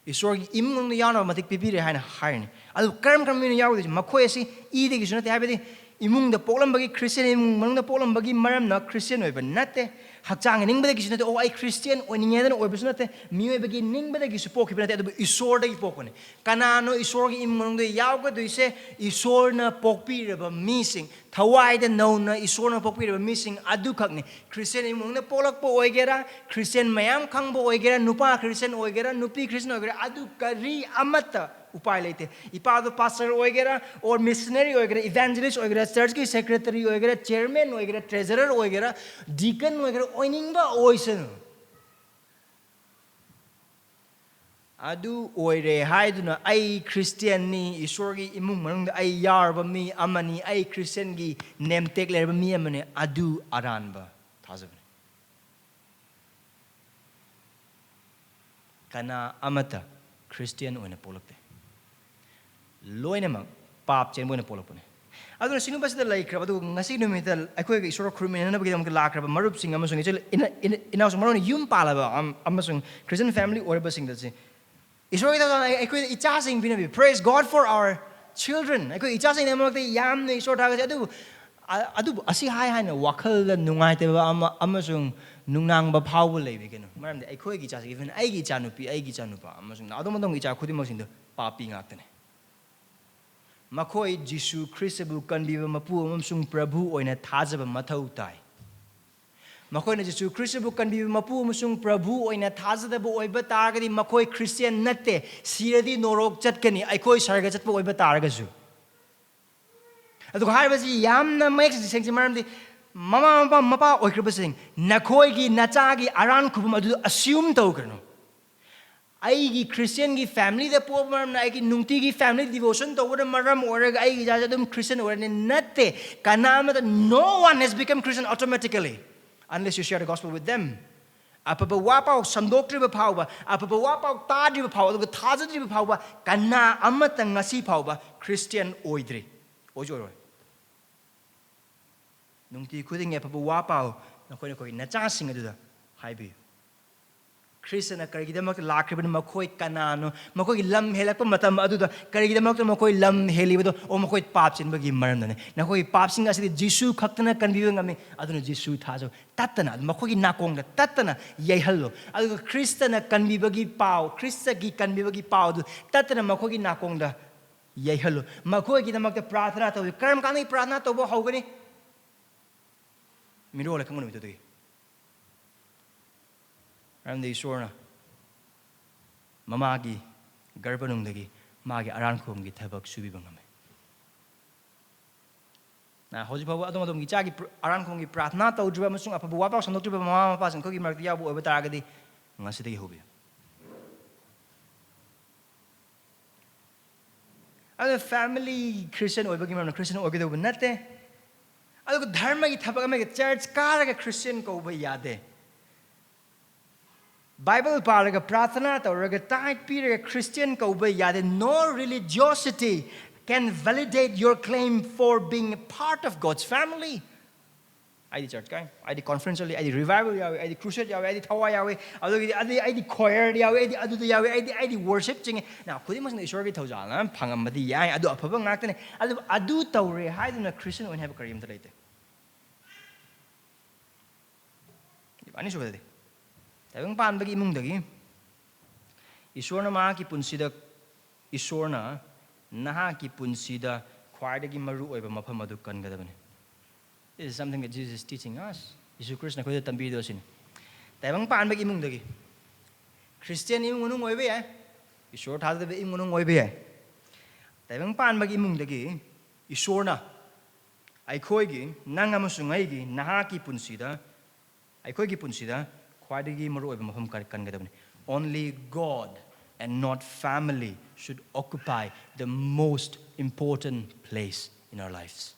ꯏꯁꯣꯔꯒꯤ ꯏꯃꯨꯡ ꯃꯅꯨꯡꯗ ꯌꯥꯎꯅꯕ ꯃꯇꯤꯛ ꯄꯤꯕꯤꯔꯦ ꯍꯥꯏꯅ ꯍꯥꯏꯔꯅꯤ꯫ ꯑꯗꯨ ꯀꯔꯝ ꯀꯔꯝꯕ ꯃꯤꯅ ꯌꯥꯎꯒꯗꯣꯏꯁꯦ? ꯃꯈꯣꯏ ꯑꯁꯤ ꯏꯗꯒꯤꯁꯨ ꯅꯠꯇꯦ, ꯍꯥꯏꯕꯗꯤ ꯏꯃꯨꯡꯗ ꯄꯣꯛꯂꯝꯕꯒꯤ, ꯈ꯭ꯔꯤꯁꯇꯤꯌꯥꯟ ꯏꯃꯨꯡ ꯃꯅꯨꯡꯗ ꯄꯣꯛꯂꯝꯕꯒꯤ ꯃꯔꯝꯅ ꯈ꯭ꯔꯤꯁꯇꯤꯌꯥꯟ ꯑꯣꯏꯕ ꯅꯠꯇꯦ꯫ ꯍꯛꯆꯥꯡꯒꯤ ꯅꯤꯡꯕꯗꯒꯤꯁꯨ ꯅꯠꯇꯦ, "ꯑꯣ, ꯑꯩ ꯈ꯭ꯔꯤꯁꯇꯤꯌꯥꯟ ꯑꯣꯏꯅꯤꯡꯉꯦ" ꯍꯥꯏꯗꯅ ꯑꯣꯏꯕꯁꯨ ꯅꯠꯇꯦ꯫ ꯃꯤꯑꯣꯏꯕꯒꯤ ꯅꯤꯡꯕꯗꯒꯤꯁꯨ ꯄꯣꯛꯈꯤꯕ ꯅꯠꯇꯦ, ꯑꯗꯨꯕꯨ ꯏꯁꯣꯔꯗꯒꯤ ꯄꯣꯛꯄꯅꯤ꯫ ꯀꯅꯥꯅꯣ ꯏꯁꯣꯔꯒꯤ ꯏꯃꯨꯡ ꯃꯅꯨꯡꯗ ꯌꯥꯎꯒꯗꯣꯏꯁꯦ? ꯏꯁꯣꯔꯅ ꯄꯣꯛꯄꯤꯔꯕ ꯃꯤꯁꯤꯡ, ꯊꯋꯥꯏꯗ ꯅꯧꯅ ꯏꯁꯣꯔꯅ ꯄꯣꯛꯄꯤꯔꯕ ꯃꯤꯁꯤꯡ ꯑꯗꯨꯈꯛꯅꯤ꯫ ꯈ꯭ꯔꯤꯁꯇꯤꯌꯥꯟ ꯏꯃꯨꯡꯗ ꯄꯣꯛꯂꯛꯄ ꯑꯣꯏꯒꯦꯔꯥ, ꯈ꯭ꯔꯤꯁꯇꯤꯌꯥꯟ ꯃꯌꯥꯝ ꯈꯪꯕ ꯑꯣꯏꯒꯦꯔꯥ, ꯅꯨꯄꯥ ꯈ꯭ꯔꯤꯁꯇꯤꯌꯥꯟ ꯑꯣꯏꯒꯦꯔꯥ, ꯅꯨꯄꯤ ꯈ꯭ꯔꯤꯁꯇꯤꯌꯥꯟ ꯑꯣꯏꯒꯦꯔꯥ, ꯑꯗꯨ ꯀꯔꯤ ꯑꯃꯠꯇ ꯎꯄꯥꯏ ꯂꯩꯇꯦ꯫ ꯏꯄꯥꯗꯣ ꯄꯥꯁꯇꯔ ꯑꯣꯏꯒꯦꯔꯥ, or ꯃꯤꯁꯅꯔꯤ ꯑꯣꯏꯒꯦꯔꯥ, ꯏꯚꯦꯟꯖꯦꯂꯤꯁ ꯑꯣꯏꯒꯦꯔꯥ, ꯆꯔꯆꯀꯤ ꯁꯦꯀ꯭ꯔꯦꯇꯔꯤ ꯑꯣꯏꯒꯦꯔꯥ, ꯆꯦꯌꯔꯃꯦꯟ ꯑꯣꯏꯒꯦꯔꯥ, ꯇ꯭ꯔꯦꯖꯔꯔ ꯑꯣꯏꯒꯦꯔꯥ, ꯗꯤꯀꯟ ꯑꯣꯏꯒꯦꯔꯥ, ꯑꯣꯏꯅꯤꯡꯕ ꯑꯣꯏꯁꯅꯨ, ꯑꯗꯨ ꯑꯣꯏꯔꯦ ꯍꯥꯏꯗꯨꯅ "ꯑꯩ ꯈ꯭ꯔꯤꯁꯇꯤꯌꯥꯟꯅꯤ, ꯏꯁꯣꯔꯒꯤ ꯏꯃꯨꯡ ꯃꯅꯨꯡꯗ ꯑꯩ ꯌꯥꯎꯔꯕ ꯃꯤ ꯑꯃꯅꯤ, ꯑꯩ ꯈ꯭ꯔꯤꯁꯇꯤꯌꯥꯟꯒꯤ name tag ꯂꯩꯔꯕ ꯃꯤ ꯑꯃꯅꯤ", ꯑꯗꯨ ꯑꯔꯥꯟꯕ ꯊꯥꯖꯕꯅꯤ꯫ ꯀꯅꯥ ꯑꯃꯠꯇ ꯈ꯭ꯔꯤꯁꯇꯤꯌꯥꯟ ꯑꯣꯏꯅ ꯄꯣꯛꯂꯛꯇꯦ꯫ ꯂꯣꯏꯅꯃꯛ ꯄꯥꯞ ꯆꯦꯟꯕ ꯑꯣꯏꯅ ꯄꯣꯛꯂꯛꯄꯅꯦ꯫ ꯑꯗꯨꯅ ꯁꯤꯒꯨꯝꯕꯁꯤꯗ ꯂꯩꯈ꯭ꯔꯕ, ꯑꯗꯨꯒ ꯉꯁꯤꯒꯤ ꯅꯨꯃꯤꯠꯇ ꯑꯩꯈꯣꯏꯒ ꯏꯁꯣꯔ ꯈꯨꯔꯨꯝꯃꯤꯟꯅꯅꯕꯒꯤꯗꯃꯛꯇ ꯂꯥꯛꯈ꯭ꯔꯕ ꯃꯔꯨꯞꯁꯤꯡ ꯑꯃꯁꯨꯡ ꯏꯆꯤꯜ ꯏꯅꯥ-, ꯏꯅꯥ-, ꯏꯅꯥꯎꯁꯤꯡ, ꯃꯔꯨ ꯑꯣꯏꯅ ꯌꯨꯝ ꯄꯥꯜꯂꯕ ꯑꯝ-, ꯑꯃꯁꯨꯡ ꯈ꯭ꯔꯤꯁꯇꯤꯌꯥꯟ ꯐꯦꯃꯤꯂꯤ ꯑꯣꯏꯔꯕꯁꯤꯡꯗ ꯁꯤ ꯏꯁꯣꯔꯒꯤ ꯊꯧꯖꯥꯜ ꯑꯩ-, ꯑꯩꯈꯣꯏꯗ ꯏꯆꯥꯁꯤꯡ ꯄꯤꯅꯕꯤ꯫ Praise God for our children꯫ ꯑꯩꯈꯣꯏ ꯏꯆꯥꯁꯤꯡꯒꯤꯗꯃꯛꯇ ꯌꯥꯝꯅ ꯏꯁꯣꯔ ꯊꯥꯒꯠꯆꯩ꯫ ꯑꯗꯨꯕꯨ, ꯑ-, ꯑꯗꯨꯕꯨ ꯑꯁꯤ ꯍꯥꯏ ꯍꯥꯏꯅ ꯋꯥꯈꯜꯗ ꯅꯨꯡꯉꯥꯏꯇꯕ ꯑꯃ ꯑꯃꯁꯨꯡ ꯅꯨꯡꯅꯥꯡꯕ ꯐꯥꯎꯕ ꯂꯩꯕꯤꯒꯅꯨ꯫ ꯃꯔꯝꯗꯤ ꯑꯩꯈꯣꯏꯒꯤ ꯏꯆꯥꯁꯤꯡ, even ꯑꯩꯒꯤ ꯏꯆꯥꯅꯨꯄꯤ, ꯑꯩꯒꯤ ꯏꯆꯥꯅꯨꯄꯥ ꯑꯃꯁꯨꯡ ꯑꯗꯣꯝ ꯑꯗꯣꯝꯒꯤ ꯏꯆꯥ ꯈꯨꯗꯤꯡꯃꯛꯁꯤꯡꯗꯨ ꯄꯥꯄꯤ ꯉꯥꯛꯇꯅꯤ꯫ ꯃꯈꯣꯏ ꯖꯤꯁꯨ ꯈ꯭ꯔꯤꯁꯇꯕꯨ ꯀꯟꯕꯤꯕ ꯃꯄꯨ ꯑꯃꯁꯨꯡ ꯄ꯭ꯔꯚꯨ ꯑꯣꯏꯅ ꯊꯥꯖꯕ ꯃꯊꯧ ꯇꯥꯏ꯫ ꯃꯈꯣꯏꯅ ꯖꯤꯁꯨ ꯈ꯭ꯔꯤꯁꯇꯕꯨ ꯀꯟꯕꯤꯕ ꯃꯄꯨ ꯑꯃꯁꯨꯡ ꯄ꯭ꯔꯚꯨ ꯑꯣꯏꯅ ꯊꯥꯖꯗꯕ ꯑꯣꯏꯕ ꯇꯥꯔꯒꯗꯤ ꯃꯈꯣꯏ ꯈ꯭ꯔꯤꯁꯇꯤꯌꯥꯟ ꯅꯠꯇꯦ꯫ ꯁꯤꯔꯗꯤ ꯅꯣꯔꯣꯛ ꯆꯠꯀꯅꯤ, ꯑꯩꯈꯣꯏ ꯁꯔꯒ ꯆꯠꯄ ꯑꯣꯏꯕ ꯇꯥꯔꯒꯁꯨ꯫ ꯑꯗꯨꯒ ꯍꯥꯏꯔꯤꯕꯁꯤ ꯌꯥꯝꯅ ꯃꯌꯦꯛ ꯁꯦꯡꯁꯦ, ꯃꯔꯝꯗꯤ ꯃꯃꯥ ꯃꯄꯥ, ꯃꯄꯥ ꯑꯣꯏꯈ꯭ꯔꯕꯁꯤꯡ, ꯅꯈꯣꯏꯒꯤ ꯅꯆꯥꯒꯤ ꯑꯔꯥꯟ ꯈꯨꯕꯝ ꯑꯗꯨ assume ꯇꯧꯈ꯭ꯔꯅꯨ꯫ ꯑꯩꯒꯤ ꯈ꯭ꯔꯤꯁꯇꯤꯌꯟꯒꯤ ꯐꯦꯃꯤꯂꯤꯗ ꯄꯣꯛꯄ ꯃꯔꯝꯅ, ꯑꯩꯒꯤ ꯅꯨꯡꯇꯤꯒꯤ ꯐꯦꯃꯤꯂꯤ ꯗꯤꯚꯣꯁꯟ ꯇꯧꯕꯅ ꯃꯔꯝ ꯑꯣꯏꯔꯒ ꯑꯩꯒꯤ ꯏꯆꯥꯁꯦ ꯑꯗꯨꯝ ꯈ꯭ꯔꯤꯁꯇꯤꯌꯟ ꯑꯣꯏꯔꯅꯤ? ꯅꯠꯇꯦ꯫ ꯀꯅꯥ ꯑꯃꯇ, no one has become Christian automatically unless you share the gospel with them. ꯑꯐꯕ ꯋꯥ ꯄꯥꯎ ꯁꯟꯗꯣꯛꯇ꯭ꯔꯤꯕ ꯐꯥꯎꯕ, ꯑꯐꯕ ꯋꯥ ꯄꯥꯎ ꯇꯥꯗ꯭ꯔꯤꯕ ꯐꯥꯎꯕ, ꯑꯗꯨꯒ ꯊꯥꯖꯗ꯭ꯔꯤꯕ ꯐꯥꯎꯕ ꯀꯅꯥ ꯑꯃꯠꯇ ꯉꯁꯤ ꯐꯥꯎꯕ ꯈ꯭ꯔꯤꯁꯇꯤꯌꯟ ꯑꯣꯏꯗ꯭ꯔꯤ, ꯑꯣꯏꯁꯨ ꯑꯣꯏꯔꯣꯏ꯫ ꯅꯨꯡꯇꯤ ꯈꯨꯗꯤꯡꯒꯤ ꯑꯐꯕ ꯋꯥ ꯄꯥꯎ ꯅꯈꯣꯏ, ꯅꯈꯣꯏꯒꯤ ꯅꯆꯥꯁꯤꯡ ꯑꯗꯨꯗ ꯍꯥꯏꯕꯤꯌꯨ꯫ ꯈ꯭ꯔꯤꯁꯇꯅ ꯀꯔꯤꯒꯤꯗꯃꯛꯇ ꯂꯥꯛꯈ꯭ꯔꯤꯕꯅꯣ? ꯃꯈꯣꯏ ꯀꯅꯥꯅꯣ? ꯃꯈꯣꯏꯒꯤ ꯂꯝ ꯍꯦꯜꯂꯛꯄ ꯃꯇꯝ ꯑꯗꯨꯗ ꯀꯔꯤꯒꯤꯗꯃꯛꯇ ꯃꯈꯣꯏ ꯂꯝ ꯍꯦꯜꯂꯤꯕꯗꯣ? ꯑꯣ, ꯃꯈꯣꯏ ꯄꯥꯞ ꯆꯦꯟꯕꯒꯤ ꯃꯔꯝꯅꯅꯤ꯫ ꯅꯈꯣꯏꯒꯤ ꯄꯥꯞꯁꯤꯡ ꯑꯁꯤꯗꯤ ꯖꯤꯁꯨ ꯈꯛꯇꯅ ꯀꯟꯕꯤꯕ ꯉꯝꯃꯤ, ꯑꯗꯨꯅ ꯖꯤꯁꯨ ꯊꯥꯖꯧ꯫ ꯇꯠꯇꯅ, ꯑꯗꯨ ꯃꯈꯣꯏꯒꯤ ꯅꯥꯀꯣꯡꯗ ꯇꯠꯇꯅ ꯌꯩꯍꯜꯂꯣ꯫ ꯑꯗꯨꯒ ꯈ꯭ꯔꯤꯁꯇꯅ ꯀꯟꯕꯤꯕꯒꯤ ꯄꯥꯎ, ꯈ꯭ꯔꯤꯁꯇꯒꯤ ꯀꯟꯕꯤꯕꯒꯤ ꯄꯥꯎ ꯑꯗꯨ ꯇꯠꯇꯅ ꯃꯈꯣꯏꯒꯤ ꯅꯥꯀꯣꯡꯗ ꯌꯩꯍꯜꯂꯨ꯫ ꯃꯈꯣꯏꯒꯤꯗꯃꯛꯇ ꯄ꯭ꯔꯥꯔꯊꯅꯥ ꯇꯧꯕꯤꯌꯨ꯫ ꯀꯔꯝ ꯀꯥꯟꯗꯒꯤ ꯄ꯭ꯔꯥꯔꯊꯅꯥ ꯇꯧꯕ ꯍꯧꯒꯅꯤ? ꯃꯤꯔꯣꯜ ꯂꯩꯈꯪꯕ ꯅꯨꯃꯤꯠꯇꯨꯗꯒꯤ꯫ ꯃꯔꯝꯗꯤ ꯏꯁꯣꯔꯅ ꯃꯃꯥꯒꯤ ꯒꯔꯚꯅꯨꯡꯗꯒꯤ ꯃꯥꯒꯤ ꯑꯔꯥꯟꯈꯣꯝꯒꯤ ꯊꯕꯛ ꯁꯨꯕꯤꯕ ꯉꯝꯃꯤ꯫ ꯅ ꯍꯧꯖꯤꯛ ꯐꯥꯎꯕ ꯑꯗꯣꯝ ꯑꯗꯣꯝꯒꯤ ꯏꯆꯥꯒꯤ ꯄ꯭ꯔ-, ꯑꯔꯥꯟꯈꯣꯝꯒꯤ ꯄ꯭ꯔꯥꯔꯊꯅꯥ ꯇꯧꯗ꯭ꯔꯤꯕ ꯑꯃꯁꯨꯡ ꯑꯐꯕ ꯋꯥꯄꯥꯎ ꯁꯟꯗꯣꯛꯇ꯭ꯔꯤꯕ ꯃꯃꯥ ꯃꯄꯥꯁꯤꯡ ꯑꯩꯈꯣꯏꯒꯤ ꯃꯔꯛꯇ ꯌꯥꯎꯕ ꯑꯣꯏꯕ ꯇꯥꯔꯒꯗꯤ, ꯉꯁꯤꯗꯒꯤ ꯍꯧꯕꯤꯌꯨ꯫ ꯑꯗꯨꯅ ꯐꯦꯃꯤꯂꯤ ꯈ꯭ꯔꯤꯁꯇꯤꯌꯟ ꯑꯣꯏꯕꯒꯤ ꯃꯔꯝꯅ ꯈ꯭ꯔꯤꯁꯇꯤꯌꯟ ꯑꯣꯏꯒꯗꯧꯕ ꯅꯠꯇꯦ꯫ ꯑꯗꯨꯒ ꯙꯔꯃꯒꯤ ꯊꯕꯛ ꯑꯃꯒꯤ ꯆꯔꯆ ꯀꯥꯔꯒ ꯈ꯭ꯔꯤꯁꯇꯤꯌꯟ ꯀꯧꯕ ꯌꯥꯗꯦ꯫ ꯕꯥꯏꯕꯜ ꯄꯥꯔꯒ, ꯄ꯭ꯔꯥꯔꯊꯅꯥ ꯇꯧꯔꯒ, ꯇꯥꯏꯠ ꯄꯤꯔꯒ ꯈ꯭ꯔꯤꯁꯇꯤꯌꯟ ꯀꯧꯕ ꯌꯥꯗꯦ꯫ No religiosity can validate your claim for being a part of God's family. ꯑꯩꯗꯤ ꯆꯔꯆ ꯀꯥꯏ, ꯑꯩꯗꯤ ꯀꯣꯟꯐ꯭ꯔꯦꯟꯁ ꯆꯠꯂꯤ, ꯑꯩꯗꯤ ꯔꯤꯚꯥꯏꯕꯜ ꯌꯥꯎꯏ, ꯑꯩꯗꯤ ꯀ꯭ꯔꯨꯁꯦꯠ ꯌꯥꯎꯏ, ꯑꯩꯗꯤ ꯊꯋꯥꯏ ꯌꯥꯎꯏ, ꯑꯗꯨꯒꯤꯗꯤ ꯑꯩꯗꯤ, ꯑꯩꯗꯤ ꯈꯣꯌꯔꯗ ꯌꯥꯎꯏ, ꯑꯩꯗꯤ ꯑꯗꯨꯗ ꯌꯥꯎꯏ, ꯑꯩꯗꯤ, ꯑꯩꯗꯤ ꯋꯔꯁꯤꯞ ꯆꯤꯡꯉꯤ꯫ ꯅ ꯈꯨꯗꯤꯡꯃꯛꯁꯤꯅ ꯏꯁꯣꯔꯒꯤ ꯊꯧꯖꯥꯜꯅ ꯐꯪꯉꯝꯕꯗꯤ ꯌꯥꯏ, ꯑꯗꯨ ꯑꯐꯕ ꯉꯥꯛꯇꯅꯦ꯫ ꯑꯗꯨ, ꯑꯗꯨ ꯇꯧꯔꯦ ꯍꯥꯏꯗꯨꯅ ꯈ꯭ꯔꯤꯁꯇꯤꯌꯟ ꯑꯣꯏꯅ ꯍꯥꯏꯕ ꯀꯔꯤꯝꯇ ꯂꯩꯇꯦ꯫ ꯑꯅꯤꯁꯨꯕꯗꯗꯤ, ꯇꯥꯏꯕꯪ ꯄꯥꯟꯕꯒꯤ ꯏꯃꯨꯡꯗꯒꯤ ꯏꯁꯣꯔꯅ ꯃꯍꯥꯛꯀꯤ ꯄꯨꯟꯁꯤꯗ, ꯏꯁꯣꯔꯅ ꯅꯍꯥꯛꯀꯤ ꯄꯨꯟꯁꯤꯗ ꯈ꯭ꯋꯥꯏꯗꯒꯤ ꯃꯔꯨ ꯑꯣꯏꯕ ꯃꯐꯝ ꯑꯗꯨ ꯀꯟꯒꯗꯕꯅꯤ꯫ This is something that Jesus is teaching us. ꯌꯤꯁꯨ ꯈ꯭ꯔꯤꯁꯅ ꯑꯩꯈꯣꯏꯗ ꯇꯝꯕꯤꯔꯤꯗꯣ ꯑꯁꯤꯅꯤ꯫ ꯇꯥꯏꯕꯪ ꯄꯥꯟꯕꯒꯤ ꯏꯃꯨꯡꯗꯒꯤ, ꯈ꯭ꯔꯤꯁꯇꯤꯌꯟ ꯏꯃꯨꯡ ꯃꯅꯨꯡ ꯑꯣꯏꯕ ꯌꯥꯏ, ꯏꯁꯣꯔ ꯊꯥꯖꯗꯕ ꯏꯃꯨꯡ ꯃꯅꯨꯡ ꯑꯣꯏꯕ ꯌꯥꯏ꯫ ꯇꯥꯏꯕꯪ ꯄꯥꯟꯕꯒꯤ ꯏꯃꯨꯡꯗꯒꯤ ꯏꯁꯣꯔꯅ ꯑꯩꯈꯣꯏꯒꯤ, ꯅꯪ ꯑꯃꯁꯨꯡ ꯑꯩꯒꯤ, ꯅꯍꯥꯛꯀꯤ ꯄꯨꯟꯁꯤꯗ, ꯑꯩꯈꯣꯏꯒꯤ ꯄꯨꯟꯁꯤꯗ ꯈ꯭ꯋꯥꯏꯗꯒꯤ ꯃꯔꯨꯑꯣꯏꯕ ꯃꯐꯝ ꯀꯟ-, ꯀꯟꯒꯗꯕꯅꯤ꯫ Only God and not family should occupy the most important place in our lives.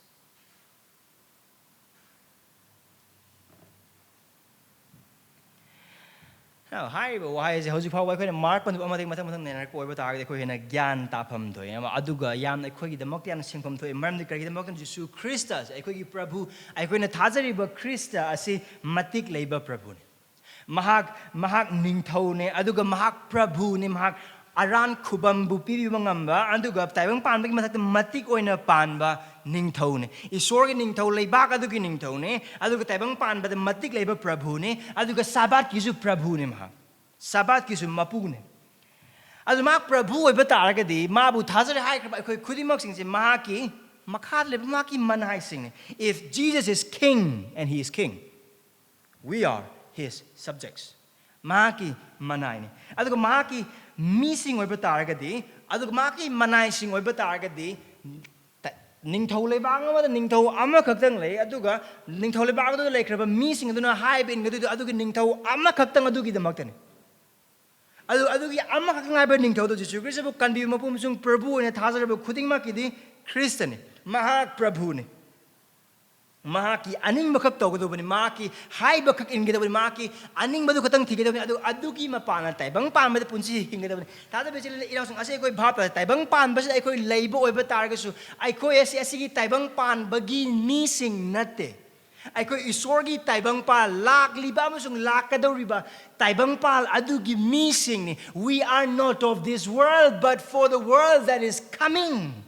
Now, ꯍꯥꯏꯔꯤꯕ ꯋꯥꯍꯩꯁꯦ ꯍꯧꯖꯤꯛ ꯐꯥꯎꯕ ꯑꯩꯈꯣꯏꯅ ꯃꯥꯔꯛ ꯄꯟꯕ ꯑꯃꯗꯒꯤ ꯃꯊꯪ ꯃꯊꯪ ꯅꯩꯅꯔꯛꯄ ꯑꯣꯏꯕ ꯇꯥꯔꯒꯗꯤ ꯑꯩꯈꯣꯏ ꯍꯦꯟꯅ ꯒ꯭ꯌꯥꯟ ꯇꯥꯐꯝ ꯊꯣꯛꯑꯦ꯫ ꯑꯗꯨꯒ ꯌꯥꯝꯅ ꯑꯩꯈꯣꯏꯒꯤꯗꯃꯛꯇ ꯌꯥꯝꯅ ꯁꯦꯡꯐꯝ ꯊꯣꯛꯑꯦ꯫ ꯃꯔꯝꯗꯤ ꯀꯔꯤꯒꯤꯗꯃꯛꯇ? ꯖꯤꯁꯨ ꯈ꯭ꯔꯤꯁꯇ ꯑꯁꯤ, ꯑꯩꯈꯣꯏꯒꯤ ꯄ꯭ꯔꯚꯨ, ꯑꯩꯈꯣꯏꯅ ꯊꯥꯖꯔꯤꯕ ꯈ꯭ꯔꯤꯁꯇ ꯑꯁꯤ ꯃꯇꯤꯛ ꯂꯩꯕ ꯄ꯭ꯔꯚꯨꯅꯤ꯫ ꯃꯍꯥꯛ, ꯃꯍꯥꯛ ꯅꯤꯡꯊꯧꯅꯦ, ꯑꯗꯨꯒ ꯃꯍꯥꯛ ꯄ꯭ꯔꯚꯨꯅꯦ꯫ ꯃꯍꯥꯛ ꯑꯔꯥꯟ ꯈꯨꯕꯝꯕꯨ ꯄꯤꯕꯤꯕ ꯉꯝꯕ, ꯑꯗꯨꯒ ꯇꯥꯏꯕꯪ ꯄꯥꯟꯕꯒꯤ ꯃꯊꯛꯇ ꯃꯇꯤꯛ ꯑꯣꯏꯅ ꯄꯥꯟꯕ ꯅꯤꯡꯊꯧꯅꯦ꯫ ꯏꯁꯣꯔꯒꯤ ꯅꯤꯡꯊꯧ, ꯂꯩꯕꯥꯛ ꯑꯗꯨꯒꯤ ꯅꯤꯡꯊꯧꯅꯦ, ꯑꯗꯨꯒ ꯇꯥꯏꯕꯪ ꯄꯥꯟꯕꯗ ꯃꯇꯤꯛ ꯂꯩꯕ ꯄ꯭ꯔꯚꯨꯅꯦ, ꯑꯗꯨꯒ ꯁꯥꯕꯥꯠꯀꯤꯁꯨ ꯄ꯭ꯔꯚꯨꯅꯦ ꯃꯍꯥꯛ꯫ ꯁꯥꯕꯥꯠꯀꯤꯁꯨ ꯃꯄꯨꯅꯦ꯫ ꯑꯗꯨ ꯃꯍꯥꯛ ꯄ꯭ꯔꯚꯨ ꯑꯣꯏꯕ ꯇꯥꯔꯒꯗꯤ, ꯃꯥꯕꯨ ꯊꯥꯖꯔꯦ ꯍꯥꯏꯈ꯭ꯔꯕ ꯑꯩꯈꯣꯏ ꯈꯨꯗꯤꯡꯃꯛꯁꯤꯡꯁꯦ ꯃꯍꯥꯛꯀꯤ ꯃꯈꯥꯗ ꯂꯩꯕ, ꯃꯍꯥꯛꯀꯤ ꯃꯅꯥꯏꯁꯤꯡꯅꯦ꯫ If Jesus is king and he is king, we are his subjects. ꯃꯍꯥꯛꯀꯤ ꯃꯅꯥꯏꯅꯤ꯫ ꯑꯗꯨꯒ ꯃꯍꯥꯛꯀꯤ ꯃꯤꯁꯤꯡ ꯑꯣꯏꯕ ꯇꯥꯔꯒꯗꯤ, ꯑꯗꯨꯒ ꯃꯍꯥꯛꯀꯤ ꯃꯅꯥꯏꯁꯤꯡ ꯑꯣꯏꯕ ꯇꯥꯔꯒꯗꯤ, ꯇ-, ꯅꯤꯡꯊꯧ ꯂꯩꯕꯥꯛ ꯑꯃꯗ ꯅꯤꯡꯊꯧ ꯑꯃꯈꯛꯇꯪ ꯂꯩ, ꯑꯗꯨꯒ ꯅꯤꯡꯊꯧ ꯂꯩꯕꯥꯛ ꯑꯗꯨꯗ ꯂꯩꯈ꯭ꯔꯕ ꯃꯤꯁꯤꯡ ꯑꯗꯨꯅ ꯍꯥꯏꯕ ꯏꯟꯒꯗꯣꯏꯗꯣ ꯑꯗꯨꯒꯤ ꯅꯤꯡꯊꯧ ꯑꯃꯈꯛꯇꯪ ꯑꯗꯨꯒꯤꯗꯃꯛꯇꯅꯤ꯫ ꯑꯗꯨ, ꯑꯗꯨꯒꯤ ꯑꯃꯈꯛꯇꯪ ꯉꯥꯏꯕ ꯅꯤꯡꯊꯧꯗꯣ, ꯖꯤꯁꯨ ꯈ꯭ꯔꯤꯁꯇꯕꯨ ꯀꯟꯕꯤꯕ ꯃꯄꯨ ꯑꯃꯁꯨꯡ ꯄ꯭ꯔꯚꯨ ꯑꯣꯏꯅ ꯊꯥꯖꯔꯕ ꯈꯨꯗꯤꯡꯃꯛꯀꯤꯗꯤ ꯈ꯭ꯔꯤꯁꯇꯅꯤ꯫ ꯃꯍꯥꯛ ꯄ꯭ꯔꯚꯨꯅꯤ꯫ ꯃꯍꯥꯛꯀꯤ ꯑꯅꯤꯡꯕꯈꯛ ꯇꯧꯒꯗꯧꯕꯅꯤ, ꯃꯍꯥꯛꯀꯤ ꯍꯥꯏꯕꯈꯛ ꯏꯟꯒꯗꯕꯅꯤ, ꯃꯍꯥꯛꯀꯤ ꯑꯅꯤꯡꯕꯗꯨ ꯈꯛꯇꯪ ꯊꯤꯒꯗꯕꯅꯤ꯫ ꯑꯗꯨ, ꯑꯗꯨꯒꯤ ꯃꯄꯥꯟꯅ ꯇꯥꯏꯕꯪ ꯄꯥꯟꯕꯗ ꯄꯨꯟꯁꯤ ꯍꯤꯡꯒꯗꯕꯅꯤ꯫ ꯊꯥꯖꯕ ꯏꯆꯤꯜ ꯏꯅꯥꯎꯁꯤꯡ, ꯑꯁꯤ ꯑꯩꯈꯣꯏ ꯚꯥꯞ ꯇꯥꯏ꯫ ꯇꯥꯏꯕꯪ ꯄꯥꯟꯕꯁꯤꯗ ꯑꯩꯈꯣꯏ ꯂꯩꯕ ꯑꯣꯏꯕ ꯇꯥꯔꯒꯁꯨ, ꯑꯩꯈꯣꯏ ꯑꯁꯤ ꯑꯁꯤꯒꯤ ꯇꯥꯏꯕꯪ ꯄꯥꯟꯕꯒꯤ ꯃꯤꯁꯤꯡ ꯅꯠꯇꯦ꯫ ꯑꯩꯈꯣꯏ ꯏꯁꯣꯔꯒꯤ ꯇꯥꯏꯕꯪꯄꯥꯜ, ꯂꯥꯛꯂꯤꯕ ꯑꯃꯁꯨꯡ ꯂꯥꯛꯀꯗꯧꯔꯤꯕ ꯇꯥꯏꯕꯪꯄꯥꯜ ꯑꯗꯨꯒꯤ ꯃꯤꯁꯤꯡꯅꯤ꯫ We are not of this world, but for the world that is coming.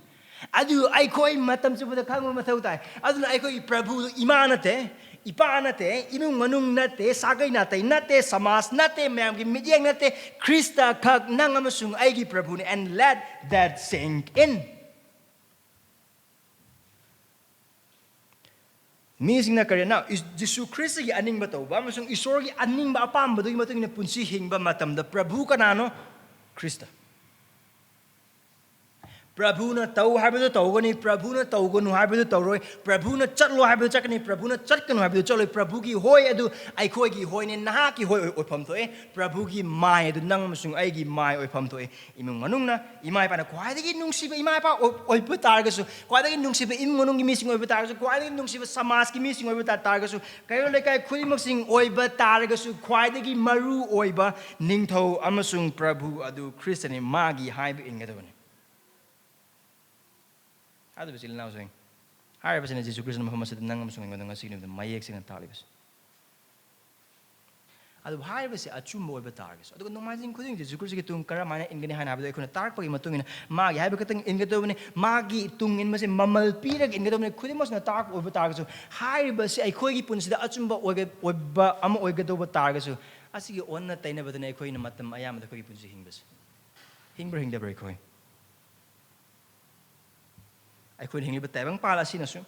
ꯑꯗꯨ ꯑꯩꯈꯣꯏ ꯃꯇꯝ ꯆꯨꯞꯄꯗ ꯈꯪꯕ ꯃꯊꯧ ꯇꯥꯏ꯫ ꯑꯗꯨꯅ ꯑꯩꯈꯣꯏꯒꯤ ꯄ꯭ꯔꯚꯨ ꯏꯃꯥ ꯅꯠꯇꯦ, ꯏꯄꯥ ꯅꯠꯇꯦ, ꯏꯃꯨꯡ ꯃꯅꯨꯡ ꯅꯠꯇꯦ, ꯁꯥꯒꯩ ꯅꯥꯇꯩ ꯅꯠꯇꯦ, ꯁꯃꯥꯖ ꯅꯠꯇꯦ, ꯃꯌꯥꯝꯒꯤ ꯃꯤꯠꯌꯦꯡ ꯅꯠꯇꯦ, ꯈ꯭ꯔꯤꯁꯇ ꯈꯛ ꯅꯪ ꯑꯃꯁꯨꯡ ꯑꯩꯒꯤ ꯄ꯭ꯔꯚꯨꯅꯤ꯫ And let that sink in. ꯃꯤꯁꯤꯡꯅ ꯀꯔꯤꯅ ꯏꯁ-, ꯖꯤꯁꯨ ꯈ꯭ꯔꯤꯁꯇꯒꯤ ꯑꯅꯤꯡꯕ ꯇꯧꯕ ꯑꯃꯁꯨꯡ ꯏꯁꯣꯔꯒꯤ ꯑꯅꯤꯡꯕ ꯑꯄꯥꯝꯕꯗꯨꯒꯤ ꯃꯇꯨꯡ ꯏꯟꯅ ꯄꯨꯟꯁꯤ ꯍꯤꯡꯕ ꯃꯇꯝꯗ ꯄ꯭ꯔꯚꯨ ꯀꯅꯥꯅꯣ? ꯈ꯭ꯔꯤꯁꯇ꯫ ꯄ꯭ꯔꯚꯨꯅ ꯇꯧ ꯍꯥꯏꯕꯗꯨ ꯇꯧꯒꯅꯤ, ꯄ꯭ꯔꯚꯨꯅ ꯇꯧꯒꯅꯨ ꯍꯥꯏꯕꯗꯨ ꯇꯧꯔꯣꯏ, ꯄ꯭ꯔꯚꯨꯅ ꯆꯠꯂꯣ ꯍꯥꯏꯕꯗꯨ ꯆꯠꯀꯅꯤ, ꯄ꯭ꯔꯚꯨꯅ ꯆꯠꯀꯅꯨ ꯍꯥꯏꯕꯗꯨ ꯆꯠꯂꯣꯏ꯫ ꯄ꯭ꯔꯚꯨꯒꯤ ꯍꯣꯏ ꯑꯗꯨ ꯑꯩꯈꯣꯏꯒꯤ ꯍꯣꯏꯅꯦ, ꯅꯍꯥꯛꯀꯤ ꯍꯣꯏ ꯑꯣꯏ-, ꯑꯣꯏꯐꯝ ꯊꯣꯛꯑꯦ꯫ ꯄ꯭ꯔꯚꯨꯒꯤ ꯃꯥꯏ ꯑꯗꯨ ꯅꯪ ꯑꯃꯁꯨꯡ ꯑꯩꯒꯤ ꯃꯥꯏ ꯑꯣꯏꯐꯝ ꯊꯣꯛꯑꯦ꯫ ꯏꯃꯨꯡ ꯃꯅꯨꯡꯅ, ꯏꯃꯥ ꯏꯄꯥꯅ ꯈ꯭ꯋꯥꯏꯗꯒꯤ ꯅꯨꯡꯁꯤꯕ ꯏꯃꯥ ꯏꯄꯥ ꯑꯣꯏ-, ꯑꯣꯏꯕ ꯇꯥꯔꯒꯁꯨ, ꯈ꯭ꯋꯥꯏꯗꯒꯤ ꯅꯨꯡꯁꯤꯕ ꯏꯃꯨꯡ ꯃꯅꯨꯡꯒꯤ ꯃꯤꯁꯤꯡ ꯑꯣꯏꯕ ꯇꯥꯔꯒꯁꯨ, ꯈ꯭ꯋꯥꯏꯗꯒꯤ ꯅꯨꯡꯁꯤꯕ ꯁꯃꯥꯖꯀꯤ ꯃꯤꯁꯤꯡ ꯑꯣꯏꯕ ꯇꯥ-, ꯇꯥꯔꯒꯁꯨ, ꯀꯩꯔꯣꯜ ꯂꯩꯀꯥꯏ ꯈꯨꯗꯤꯡꯃꯛꯁꯤꯡ ꯑꯣꯏꯕ ꯇꯥꯔꯒꯁꯨ, ꯈ꯭ꯋꯥꯏꯗꯒꯤ ꯃꯔꯨ ꯑꯣꯏꯕ ꯅꯤꯡꯊꯧ ꯑꯃꯁꯨꯡ ꯄ꯭ꯔꯚꯨ ꯑꯗꯨ ꯈ꯭ꯔꯤꯁꯇꯅꯤ, ꯃꯥꯒꯤ ꯍꯥꯏꯕ ꯏꯟꯒꯗꯕꯅꯤ꯫ ꯑꯗꯨꯕꯨ ꯏꯆꯤꯜ ꯏꯅꯥꯎꯁꯤꯡ, ꯍꯥꯏꯔꯤꯕꯁꯤꯅ ꯖꯤꯁꯨ ꯈ꯭ꯔꯤꯁꯇꯅ ꯃꯐꯝ ꯑꯁꯤꯗ ꯅꯪ ꯑꯃꯁꯨꯡ ꯑꯩꯉꯣꯟꯗ ꯉꯁꯤꯒꯤ ꯅꯨꯃꯤꯠꯇ ꯃꯌꯦꯛ ꯁꯦꯡꯅ ꯇꯥꯛꯂꯤꯕꯁꯤ꯫ ꯑꯗꯨꯕꯨ ꯍꯥꯏꯔꯤꯕꯁꯤ ꯑꯆꯨꯝꯕ ꯑꯣꯏꯕ ꯇꯥꯔꯒꯁꯨ, ꯑꯗꯨꯒ ꯅꯣꯡꯃꯥꯏꯖꯤꯡ ꯈꯨꯗꯤꯡ ꯖꯤꯁꯨ ꯈ꯭ꯔꯤꯁꯇꯒꯤ ꯇꯨꯡ ꯀꯔꯝꯍꯥꯏꯅ ꯏꯟꯒꯅꯤ ꯍꯥꯏꯅ ꯍꯥꯏꯕꯗ ꯑꯩꯈꯣꯏꯅ ꯇꯥꯔꯛꯄꯒꯤ ꯃꯇꯨꯡ ꯏꯟꯅ ꯃꯥꯒꯤ ꯍꯥꯏꯕ ꯈꯛꯇꯪ ꯏꯟꯒꯗꯕꯅꯤ꯫ ꯃꯥꯒꯤ ꯇꯨꯡ ꯏꯟꯕꯁꯦ ꯃꯃꯜ ꯄꯤꯔꯒ ꯏꯟꯒꯗꯕꯅꯤ꯫ ꯈꯨꯗꯤꯡꯃꯛꯁꯤꯅ ꯇꯥꯔꯛꯄ ꯑꯣꯏꯕ ꯇꯥꯔꯒꯁꯨ, ꯍꯥꯏꯔꯤꯕꯁꯤ ꯑꯩꯈꯣꯏꯒꯤ ꯄꯨꯟꯁꯤꯗ ꯑꯆꯨꯝꯕ ꯑꯣꯏꯒ-, ꯑꯣꯏꯕ ꯑꯃ ꯑꯣꯏꯒꯗꯧꯕ ꯇꯥꯔꯒꯁꯨ, ꯑꯁꯤꯒꯤ ꯑꯣꯟꯅ ꯇꯩꯅꯕꯗꯅ ꯑꯩꯈꯣꯏꯅ ꯃꯇꯝ ꯑꯌꯥꯝꯕꯗ ꯑꯩꯈꯣꯏꯒꯤ ꯄꯨꯟꯁꯤ ꯍꯤꯡꯕꯁꯦ꯫ ꯍꯤꯡꯕ꯭ꯔꯥ ꯍꯤꯡꯗꯕ꯭ꯔꯥ ꯑꯩꯈꯣꯏ? ꯑꯩꯈꯣꯏꯅ ꯍꯤꯡꯂꯤꯕ ꯇꯥꯏꯕꯪꯄꯥꯜ ꯑꯁꯤꯅꯁꯨ,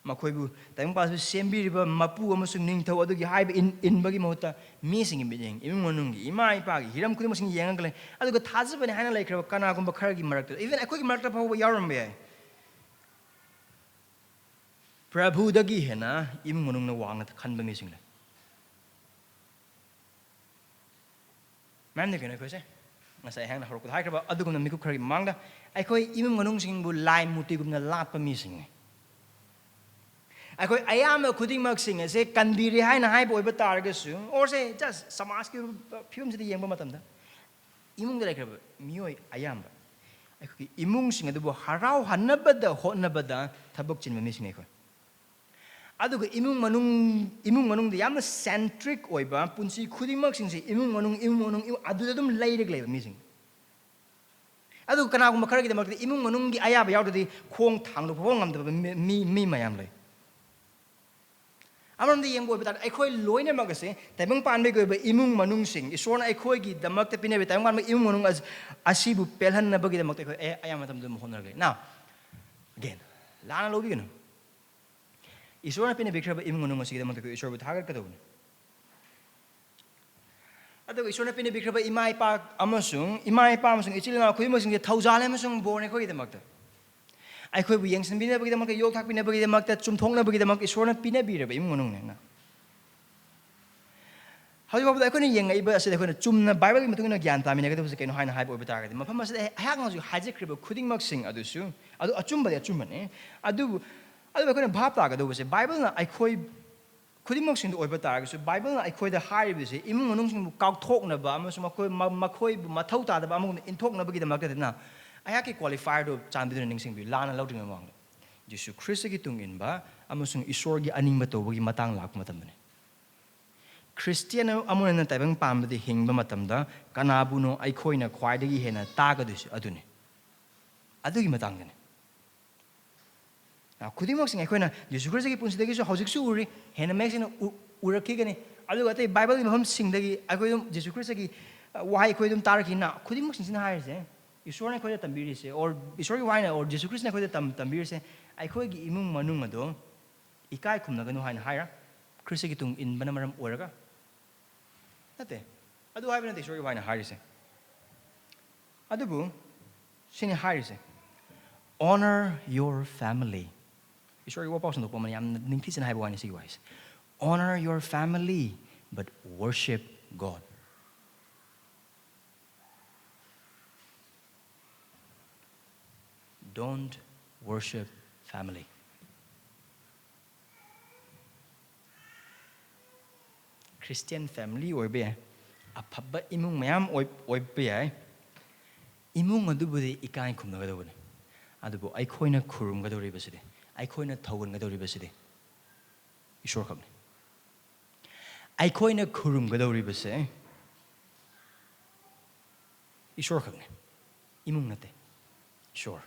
ꯃꯈꯣꯏꯕꯨ, ꯇꯥꯏꯕꯪꯄꯥꯜ ꯑꯁꯤ ꯁꯦꯝꯕꯤꯔꯤꯕ ꯃꯄꯨ ꯑꯃꯁꯨꯡ ꯅꯤꯡꯊꯧ ꯑꯗꯨꯒꯤ ꯍꯥꯏꯕ ꯏꯟ-, ꯏꯟꯕꯒꯤ ꯃꯍꯨꯠꯇ, ꯃꯤꯁꯤꯡꯒꯤ ꯃꯤꯠꯌꯦꯡ, ꯏꯃꯨꯡ ꯃꯅꯨꯡꯒꯤ, ꯏꯃꯥ ꯏꯄꯥꯒꯤ ꯍꯤꯔꯝ ꯈꯨꯗꯤꯡꯃꯛꯁꯤꯡ ꯌꯦꯡꯉꯒ ꯂꯩ꯫ ꯑꯗꯨꯒ ꯊꯥꯖꯕꯅꯤ ꯍꯥꯏꯅ ꯂꯩꯈ꯭ꯔꯕ ꯀꯅꯥꯒꯨꯝꯕ ꯈꯔꯒꯤ ꯃꯔꯛꯇ, even ꯑꯩꯈꯣꯏꯒꯤ ꯃꯔꯛꯇ ꯐꯥꯎꯕ ꯌꯥꯎꯔꯝꯕ ꯌꯥꯏ, ꯄ꯭ꯔꯚꯨꯗꯒꯤ ꯍꯦꯟꯅ ꯏꯃꯨꯡ ꯃꯅꯨꯡꯅ ꯋꯥꯡꯅ ꯈꯟꯕ ꯃꯤꯁꯤꯡ ꯂꯩ꯫ ꯃꯔꯝꯗꯤ ꯀꯩꯅꯣ? ꯑꯩꯈꯣꯏꯁꯦ ꯉꯁꯥꯏ ꯑꯩꯍꯥꯛꯅ ꯍꯧꯔꯛꯄꯗ ꯍꯥꯏꯈ꯭ꯔꯕ ꯑꯗꯨꯒꯨꯝꯅ ꯃꯤꯀꯨꯞ ꯈꯔꯒꯤ ꯃꯃꯥꯡꯗ, ꯑꯩꯈꯣꯏ ꯏꯃꯨꯡ ꯃꯅꯨꯡꯁꯤꯡꯕꯨ ꯂꯥꯏ ꯃꯨꯔꯇꯤꯒꯨꯝꯅ ꯂꯥꯠꯄ ꯃꯤꯁꯤꯡꯅꯤ꯫ ꯑꯩꯈꯣꯏ ꯑꯌꯥꯝꯕ ꯈꯨꯗꯤꯡꯃꯛꯁꯤꯡ ꯑꯁꯦ ꯀꯟꯕꯤꯔꯦ ꯍꯥꯏꯅ ꯍꯥꯏꯕ ꯑꯣꯏꯕ ꯇꯥꯔꯒꯁꯨ, or say just ꯁꯃꯥꯖꯀꯤ ꯐꯤꯕꯝꯁꯤꯗ ꯌꯦꯡꯕ ꯃꯇꯝꯗ, ꯏꯃꯨꯡꯗ ꯂꯩꯈ꯭ꯔꯕ ꯃꯤꯑꯣꯏ ꯑꯌꯥꯝꯕ ꯑꯩꯈꯣꯏꯒꯤ ꯏꯃꯨꯡꯁꯤꯡ ꯑꯗꯨꯕꯨ ꯍꯔꯥꯎꯍꯟꯅꯕꯗ ꯍꯣꯠꯅꯕꯗ ꯊꯕꯛ ꯆꯤꯟꯕ ꯃꯤꯁꯤꯡꯅꯤ ꯑꯩꯈꯣꯏ꯫ ꯑꯗꯨꯒ ꯏꯃꯨꯡ ꯃꯅꯨꯡ, ꯏꯃꯨꯡ ꯃꯅꯨꯡꯗ ꯌꯥꯝꯅ centric ꯑꯣꯏꯕ ꯄꯨꯟꯁꯤ ꯈꯨꯗꯤꯡꯃꯛꯁꯤꯡꯁꯦ ꯏꯃꯨꯡ ꯃꯅꯨꯡ, ꯏꯃꯨꯡ ꯃꯅꯨꯡ, ꯏꯃꯨꯡ, ꯑꯗꯨꯗ ꯑꯗꯨꯝ ꯂꯩꯔꯒ ꯂꯩꯕ ꯃꯤꯁꯤꯡ꯫ ꯑꯗꯨꯒ ꯀꯅꯥꯒꯨꯝꯕ ꯈꯔꯒꯤꯗꯃꯛꯇꯗꯤ ꯏꯃꯨꯡ ꯃꯅꯨꯡꯒꯤ ꯑꯌꯥꯕ ꯌꯥꯎꯗ꯭ꯔꯗꯤ ꯈꯣꯡ ꯊꯥꯡꯗꯣꯛꯄ ꯐꯥꯎ ꯉꯝꯗꯕ ꯃꯤ, ꯃꯤ, ꯃꯤ ꯃꯌꯥꯝ ꯂꯩ꯫ ꯑꯃꯔꯣꯝꯗ ꯌꯦꯡꯕ ꯑꯣꯏꯕ ꯇꯥꯔꯗꯤ, ꯑꯩꯈꯣꯏ ꯂꯣꯏꯅꯃꯛ ꯑꯁꯦ ꯇꯥꯏꯕꯪ ꯄꯥꯟꯕꯒꯤ ꯑꯣꯏꯕ ꯏꯃꯨꯡ ꯃꯅꯨꯡꯁꯤꯡ, ꯏꯁꯣꯔꯅ ꯑꯩꯈꯣꯏꯒꯤꯗꯃꯛꯇ ꯄꯤꯅꯕ ꯇꯥꯏꯕꯪ ꯄꯥꯟꯕꯒꯤ ꯏꯃꯨꯡ ꯃꯅꯨꯡ ꯑꯁ-, ꯑꯁꯤꯕꯨ ꯄꯦꯜꯍꯟꯅꯕꯒꯤꯗꯃꯛꯇ ꯑꯩꯈꯣꯏ ꯑꯌꯥ-, ꯑꯌꯥꯝꯕ ꯃꯇꯝꯗ ꯑꯗꯨꯝ ꯍꯣꯠꯅꯔꯒ ꯂꯩ꯫ Now, again, ꯂꯥꯟꯅ ꯂꯧꯕꯤꯒꯅꯨ꯫ ꯏꯁꯣꯔꯅ ꯄꯤꯅꯕꯤꯈ꯭ꯔꯕ ꯏꯃꯨꯡ ꯃꯅꯨꯡ ꯑꯁꯤꯒꯤꯗꯃꯛꯇ ꯑꯩꯈꯣꯏ ꯏꯁꯣꯔꯕꯨ ꯊꯥꯒꯠꯀꯗꯧꯕꯅꯤ꯫ ꯑꯗꯨꯒ ꯏꯁꯣꯔꯅ ꯄꯤꯅꯕꯤꯈ꯭ꯔꯕ ꯏꯃꯥ ꯏꯄꯥ ꯑꯃꯁꯨꯡ ꯏꯃꯥ ꯏꯄꯥ ꯑꯃꯁꯨꯡ ꯏꯆꯤꯜ ꯏꯅꯥꯎ ꯈꯨꯗꯤꯡꯃꯛꯁꯤꯡꯁꯦ ꯊꯧꯖꯥꯜ ꯑꯃꯁꯨꯡ ꯕꯣꯔꯅꯤ ꯑꯩꯈꯣꯏꯒꯤꯗꯃꯛꯇ꯫ ꯑꯩꯈꯣꯏꯕꯨ ꯌꯦꯡꯁꯤꯟꯕꯤꯅꯕꯒꯤꯗꯃꯛꯇ, ꯌꯣꯛ ꯊꯥꯛꯄꯤꯅꯕꯒꯤꯗꯃꯛꯇ, ꯆꯨꯝꯊꯣꯛꯅꯕꯒꯤꯗꯃꯛꯇ ꯏꯁꯣꯔꯅ ꯄꯤꯅꯕꯤꯔꯕ ꯏꯃꯨꯡ ꯃꯅꯨꯡꯅꯦꯅ꯫ ꯍꯧꯖꯤꯛ ꯐꯥꯎꯕꯗ ꯑꯩꯈꯣꯏꯅ ꯌꯦꯡꯉꯛꯏꯕ ꯑꯁꯤꯗ ꯑꯩꯈꯣꯏꯅ ꯆꯨꯝꯅ ꯕꯥꯏꯕꯜꯒꯤ ꯃꯇꯨꯡ ꯏꯟꯅ ꯒ꯭ꯌꯥꯟ ꯇꯥꯃꯤꯟꯅꯒꯗꯕꯁꯦ ꯀꯩꯅꯣ ꯍꯥꯏꯅ ꯍꯥꯏꯕ ꯑꯣꯏꯕ ꯇꯥꯔꯒꯗꯤ, ꯃꯐꯝ ꯑꯁꯤꯗ ꯑꯩꯍꯥꯛꯅ ꯍꯧꯖꯤꯛ ꯍꯥꯏꯖꯈ꯭ꯔꯤꯕ ꯈꯨꯗꯤꯡꯃꯛꯁꯤꯡ ꯑꯗꯨꯁꯨ, ꯑꯗꯨ ꯑꯆꯨꯝꯕꯗꯤ ꯑꯆꯨꯝꯕꯅꯤ꯫ ꯑꯗꯨꯕꯨ, ꯑꯗꯨꯕꯨ ꯑꯩꯈꯣꯏꯅ ꯚꯥꯞ ꯇꯥꯒꯗꯧꯕꯁꯦ, ꯕꯥꯏꯕꯜꯅ ꯑꯩꯈꯣꯏ ꯈꯨꯗꯤꯡꯃꯛꯁꯤꯡꯗ ꯑꯣꯏꯕ ꯇꯥꯔꯒꯁꯨ, ꯕꯥꯏꯕꯜꯅ ꯑꯩꯈꯣꯏꯗ ꯍꯥꯏꯔꯤꯕꯁꯦ ꯏꯃꯨꯡ ꯃꯅꯨꯡꯁꯤꯡꯕꯨ ꯀꯥꯎꯊꯣꯛꯅꯕ ꯑꯃꯁꯨꯡ ꯃꯈꯣꯏ, ꯃ-, ꯃꯈꯣꯏꯕꯨ ꯃꯊꯧ ꯇꯥꯗꯕ ꯑꯃꯒꯨꯝꯅ ꯏꯟꯊꯣꯛꯅꯕꯒꯤꯗꯃꯛꯇꯗꯅ꯫ ꯑꯩꯍꯥꯛꯀꯤ qualifierꯗꯨ ꯆꯥꯟꯕꯤꯗꯨꯅ ꯅꯤꯡꯁꯤꯡꯕꯤꯌꯨ, ꯂꯥꯟꯅ ꯂꯧꯗ꯭ꯔꯤꯉꯩ ꯃꯃꯥꯡꯗ꯫ ꯖꯤꯁꯨ ꯈ꯭ꯔꯤꯁꯇꯒꯤ ꯇꯨꯡ ꯏꯟꯕ ꯑꯃꯁꯨꯡ ꯏꯁꯣꯔꯒꯤ ꯑꯅꯤꯡꯕ ꯇꯧꯕꯒꯤ ꯃꯇꯥꯡ ꯂꯥꯛꯄ ꯃꯇꯝꯗꯅꯤ꯫ ꯈ꯭ꯔꯤꯁꯇꯤꯌꯥꯟ ꯑꯃꯅ ꯇꯥꯏꯕꯪ ꯄꯥꯟꯕꯗ ꯍꯤꯡꯕ ꯃꯇꯝꯗ ꯀꯅꯥꯕꯨꯅꯣ ꯑꯩꯈꯣꯏꯅ ꯈ꯭ꯋꯥꯏꯗꯒꯤ ꯍꯦꯟꯅ ꯇꯥꯒꯗꯣꯏꯁꯦ? ꯑꯗꯨꯅꯤ꯫ ꯑꯗꯨꯒꯤ ꯃꯇꯥꯡꯗꯅꯤ꯫ ꯈꯨꯗꯤꯡꯃꯛꯁꯤꯡ ꯑꯩꯈꯣꯏꯅ ꯖꯤꯁꯨ ꯈ꯭ꯔꯤꯁꯇꯒꯤ ꯄꯨꯟꯁꯤꯗꯒꯤꯁꯨ ꯍꯧꯖꯤꯛꯁꯨ ꯎꯔꯤ, ꯍꯦꯟꯅ ꯃꯌꯦꯛ ꯁꯦꯡꯅ ꯎ-, ꯎꯔꯛꯈꯤꯒꯅꯤ꯫ ꯑꯗꯨꯒ ꯑꯇꯩ ꯕꯥꯏꯕꯜꯒꯤ ꯃꯐꯝꯁꯤꯡꯗꯒꯤ ꯑꯩꯈꯣꯏ ꯑꯗꯨꯝ ꯖꯤꯁꯨ ꯈ꯭ꯔꯤꯁꯇꯒꯤ, ꯑ, ꯋꯥꯍꯩ ꯑꯩꯈꯣꯏ ꯑꯗꯨꯝ ꯇꯥꯔꯛꯈꯤꯅ, ꯈꯨꯗꯤꯡꯃꯛꯁꯤꯡꯁꯤꯅ ꯍꯥꯏꯔꯤꯁꯦ, ꯏꯁꯣꯔꯅ ꯑꯩꯈꯣꯏꯗ ꯇꯝꯕꯤꯔꯤꯁꯦ, or ꯏꯁꯣꯔꯒꯤ ꯋꯥꯍꯩꯅ, or ꯖꯤꯁꯨ ꯈ꯭ꯔꯤꯁꯇꯅ ꯑꯩꯈꯣꯏꯗ ꯇꯝ-, ꯇꯝꯕꯤꯔꯤꯁꯦ, ꯑꯩꯈꯣꯏꯒꯤ ꯏꯃꯨꯡ ꯃꯅꯨꯡ ꯑꯗꯣ ꯏꯀꯥꯏ ꯈꯨꯝꯅꯒꯅꯨ ꯍꯥꯏꯅ ꯍꯥꯏꯔ, ꯈ꯭ꯔꯤꯁꯇꯒꯤ ꯇꯨꯡ ꯏꯟꯕꯅ ꯃꯔꯝ ꯑꯣꯏꯔꯒ? ꯅꯠꯇꯦ꯫ ꯑꯗꯨ ꯍꯥꯏꯕ ꯅꯠꯇꯦ ꯏꯁꯣꯔꯒꯤ ꯋꯥꯍꯩꯅ ꯍꯥꯏꯔꯤꯁꯦ꯫ ꯑꯗꯨꯕꯨ ꯁꯤꯅꯤ ꯍꯥꯏꯔꯤꯁꯦ, "Honor your family." ꯏꯁꯣꯔꯒꯤ ꯋꯥꯄꯥꯎ ꯁꯟꯗꯣꯛꯄ ꯑꯃꯅ ꯌꯥꯝꯅ ꯅꯤꯡꯊꯤꯖꯅ ꯍꯥꯏꯕ ꯋꯥꯅꯤ ꯁꯤꯒꯤ ꯋꯥꯍꯩꯁꯦ, "Honor your family, but worship God." Don't worship family. Christian family ꯑꯣꯏꯕ ꯌꯥꯏ, ꯑꯐꯕ ꯏꯃꯨꯡ ꯃꯌꯥꯝ ꯑꯣꯏ-, ꯑꯣꯏꯕ ꯌꯥꯏ, ꯏꯃꯨꯡ ꯑꯗꯨꯕꯨꯗꯤ ꯏꯀꯥꯏ ꯈꯨꯝꯅꯒꯗꯧꯕꯅꯤ꯫ ꯑꯗꯨꯕꯨ ꯑꯩꯈꯣꯏꯅ ꯈꯨꯔꯨꯝꯒꯗꯧꯔꯤꯕꯁꯤꯗꯤ, ꯑꯩꯈꯣꯏꯅ ꯊꯧꯒꯟꯒꯗꯧꯔꯤꯕꯁꯤꯗꯤ ꯏꯁꯣꯔ ꯈꯛꯅꯤ꯫ ꯑꯩꯈꯣꯏꯅ ꯈꯨꯔꯨꯝꯒꯗꯧꯔꯤꯕꯁꯦ ꯏꯁꯣꯔ ꯈꯛꯅꯤ, ꯏꯃꯨꯡ ꯅꯠꯇꯦ꯫ ꯏꯁꯣꯔ꯫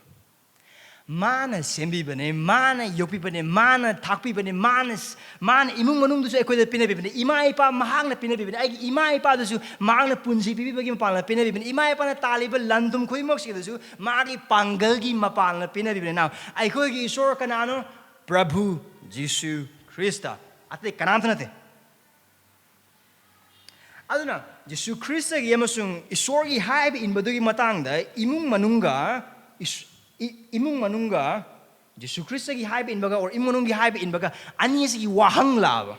ꯃꯥꯅ ꯁꯦꯝꯕꯤꯕꯅꯦ, ꯃꯥꯅ ꯌꯣꯛꯄꯤꯕꯅꯦ, ꯃꯥꯅ ꯊꯥꯛꯄꯤꯕꯅꯦ, ꯃꯥꯅ ꯁ-, ꯃꯥꯅ ꯏꯃꯨꯡ ꯃꯅꯨꯡꯗꯨꯁꯨ ꯑꯩꯈꯣꯏꯗ ꯄꯤꯅꯕꯤꯕꯅꯦ꯫ ꯏꯃꯥ ꯏꯄꯥ ꯃꯍꯥꯛꯅ ꯄꯤꯅꯕꯤꯕꯅꯦ꯫ ꯑꯩꯒꯤ ꯏꯃꯥ ꯏꯄꯥꯗꯨꯁꯨ ꯃꯍꯥꯛꯅ ꯄꯨꯟꯁꯤ ꯄꯤꯕꯤꯕꯒꯤ ꯃꯄꯥꯟꯅ ꯄꯤꯅꯕꯤꯕꯅꯦ꯫ ꯏꯃꯥ ꯏꯄꯥꯅ ꯇꯥꯜꯂꯤꯕ ꯂꯟ ꯊꯨꯝ ꯈꯨꯗꯤꯡꯃꯛꯁꯤꯗꯁꯨ ꯃꯥꯒꯤ ꯄꯥꯡꯒꯜꯒꯤ ꯃꯄꯥꯟꯅ ꯄꯤꯅꯕꯤꯕꯅꯦ꯫ Now, ꯑꯩꯈꯣꯏꯒꯤ ꯏꯁꯣꯔ ꯀꯅꯥꯅꯣ? ꯄ꯭ꯔꯚꯨ ꯖꯤꯁꯨ ꯈ꯭ꯔꯤꯁꯇ꯫ ꯑꯇꯩ ꯀꯅꯥꯝꯇ ꯅꯠꯇꯦ꯫ ꯑꯗꯨꯅ ꯖꯤꯁꯨ ꯈ꯭ꯔꯤꯁꯇꯒꯤ ꯑꯃꯁꯨꯡ ꯏꯁꯣꯔꯒꯤ ꯍꯥꯏꯕ ꯏꯟꯕꯗꯨꯒꯤ ꯃꯇꯥꯡꯗ ꯏꯃꯨꯡ ꯃꯅꯨꯡꯒ ꯏꯁ-, ꯏ-, ꯏꯃꯨꯡ ꯃꯅꯨꯡꯒ ꯖꯤꯁꯨ ꯈ꯭ꯔꯤꯁꯇꯒꯤ ꯍꯥꯏꯕ ꯏꯟꯕꯒ ꯑꯣꯔ ꯏꯃꯨꯡ ꯃꯅꯨꯡꯒꯤ ꯍꯥꯏꯕ ꯏꯟꯕꯒ ꯑꯅꯤꯁꯤꯒꯤ ꯋꯥꯍꯪ ꯂꯥꯛꯑꯕ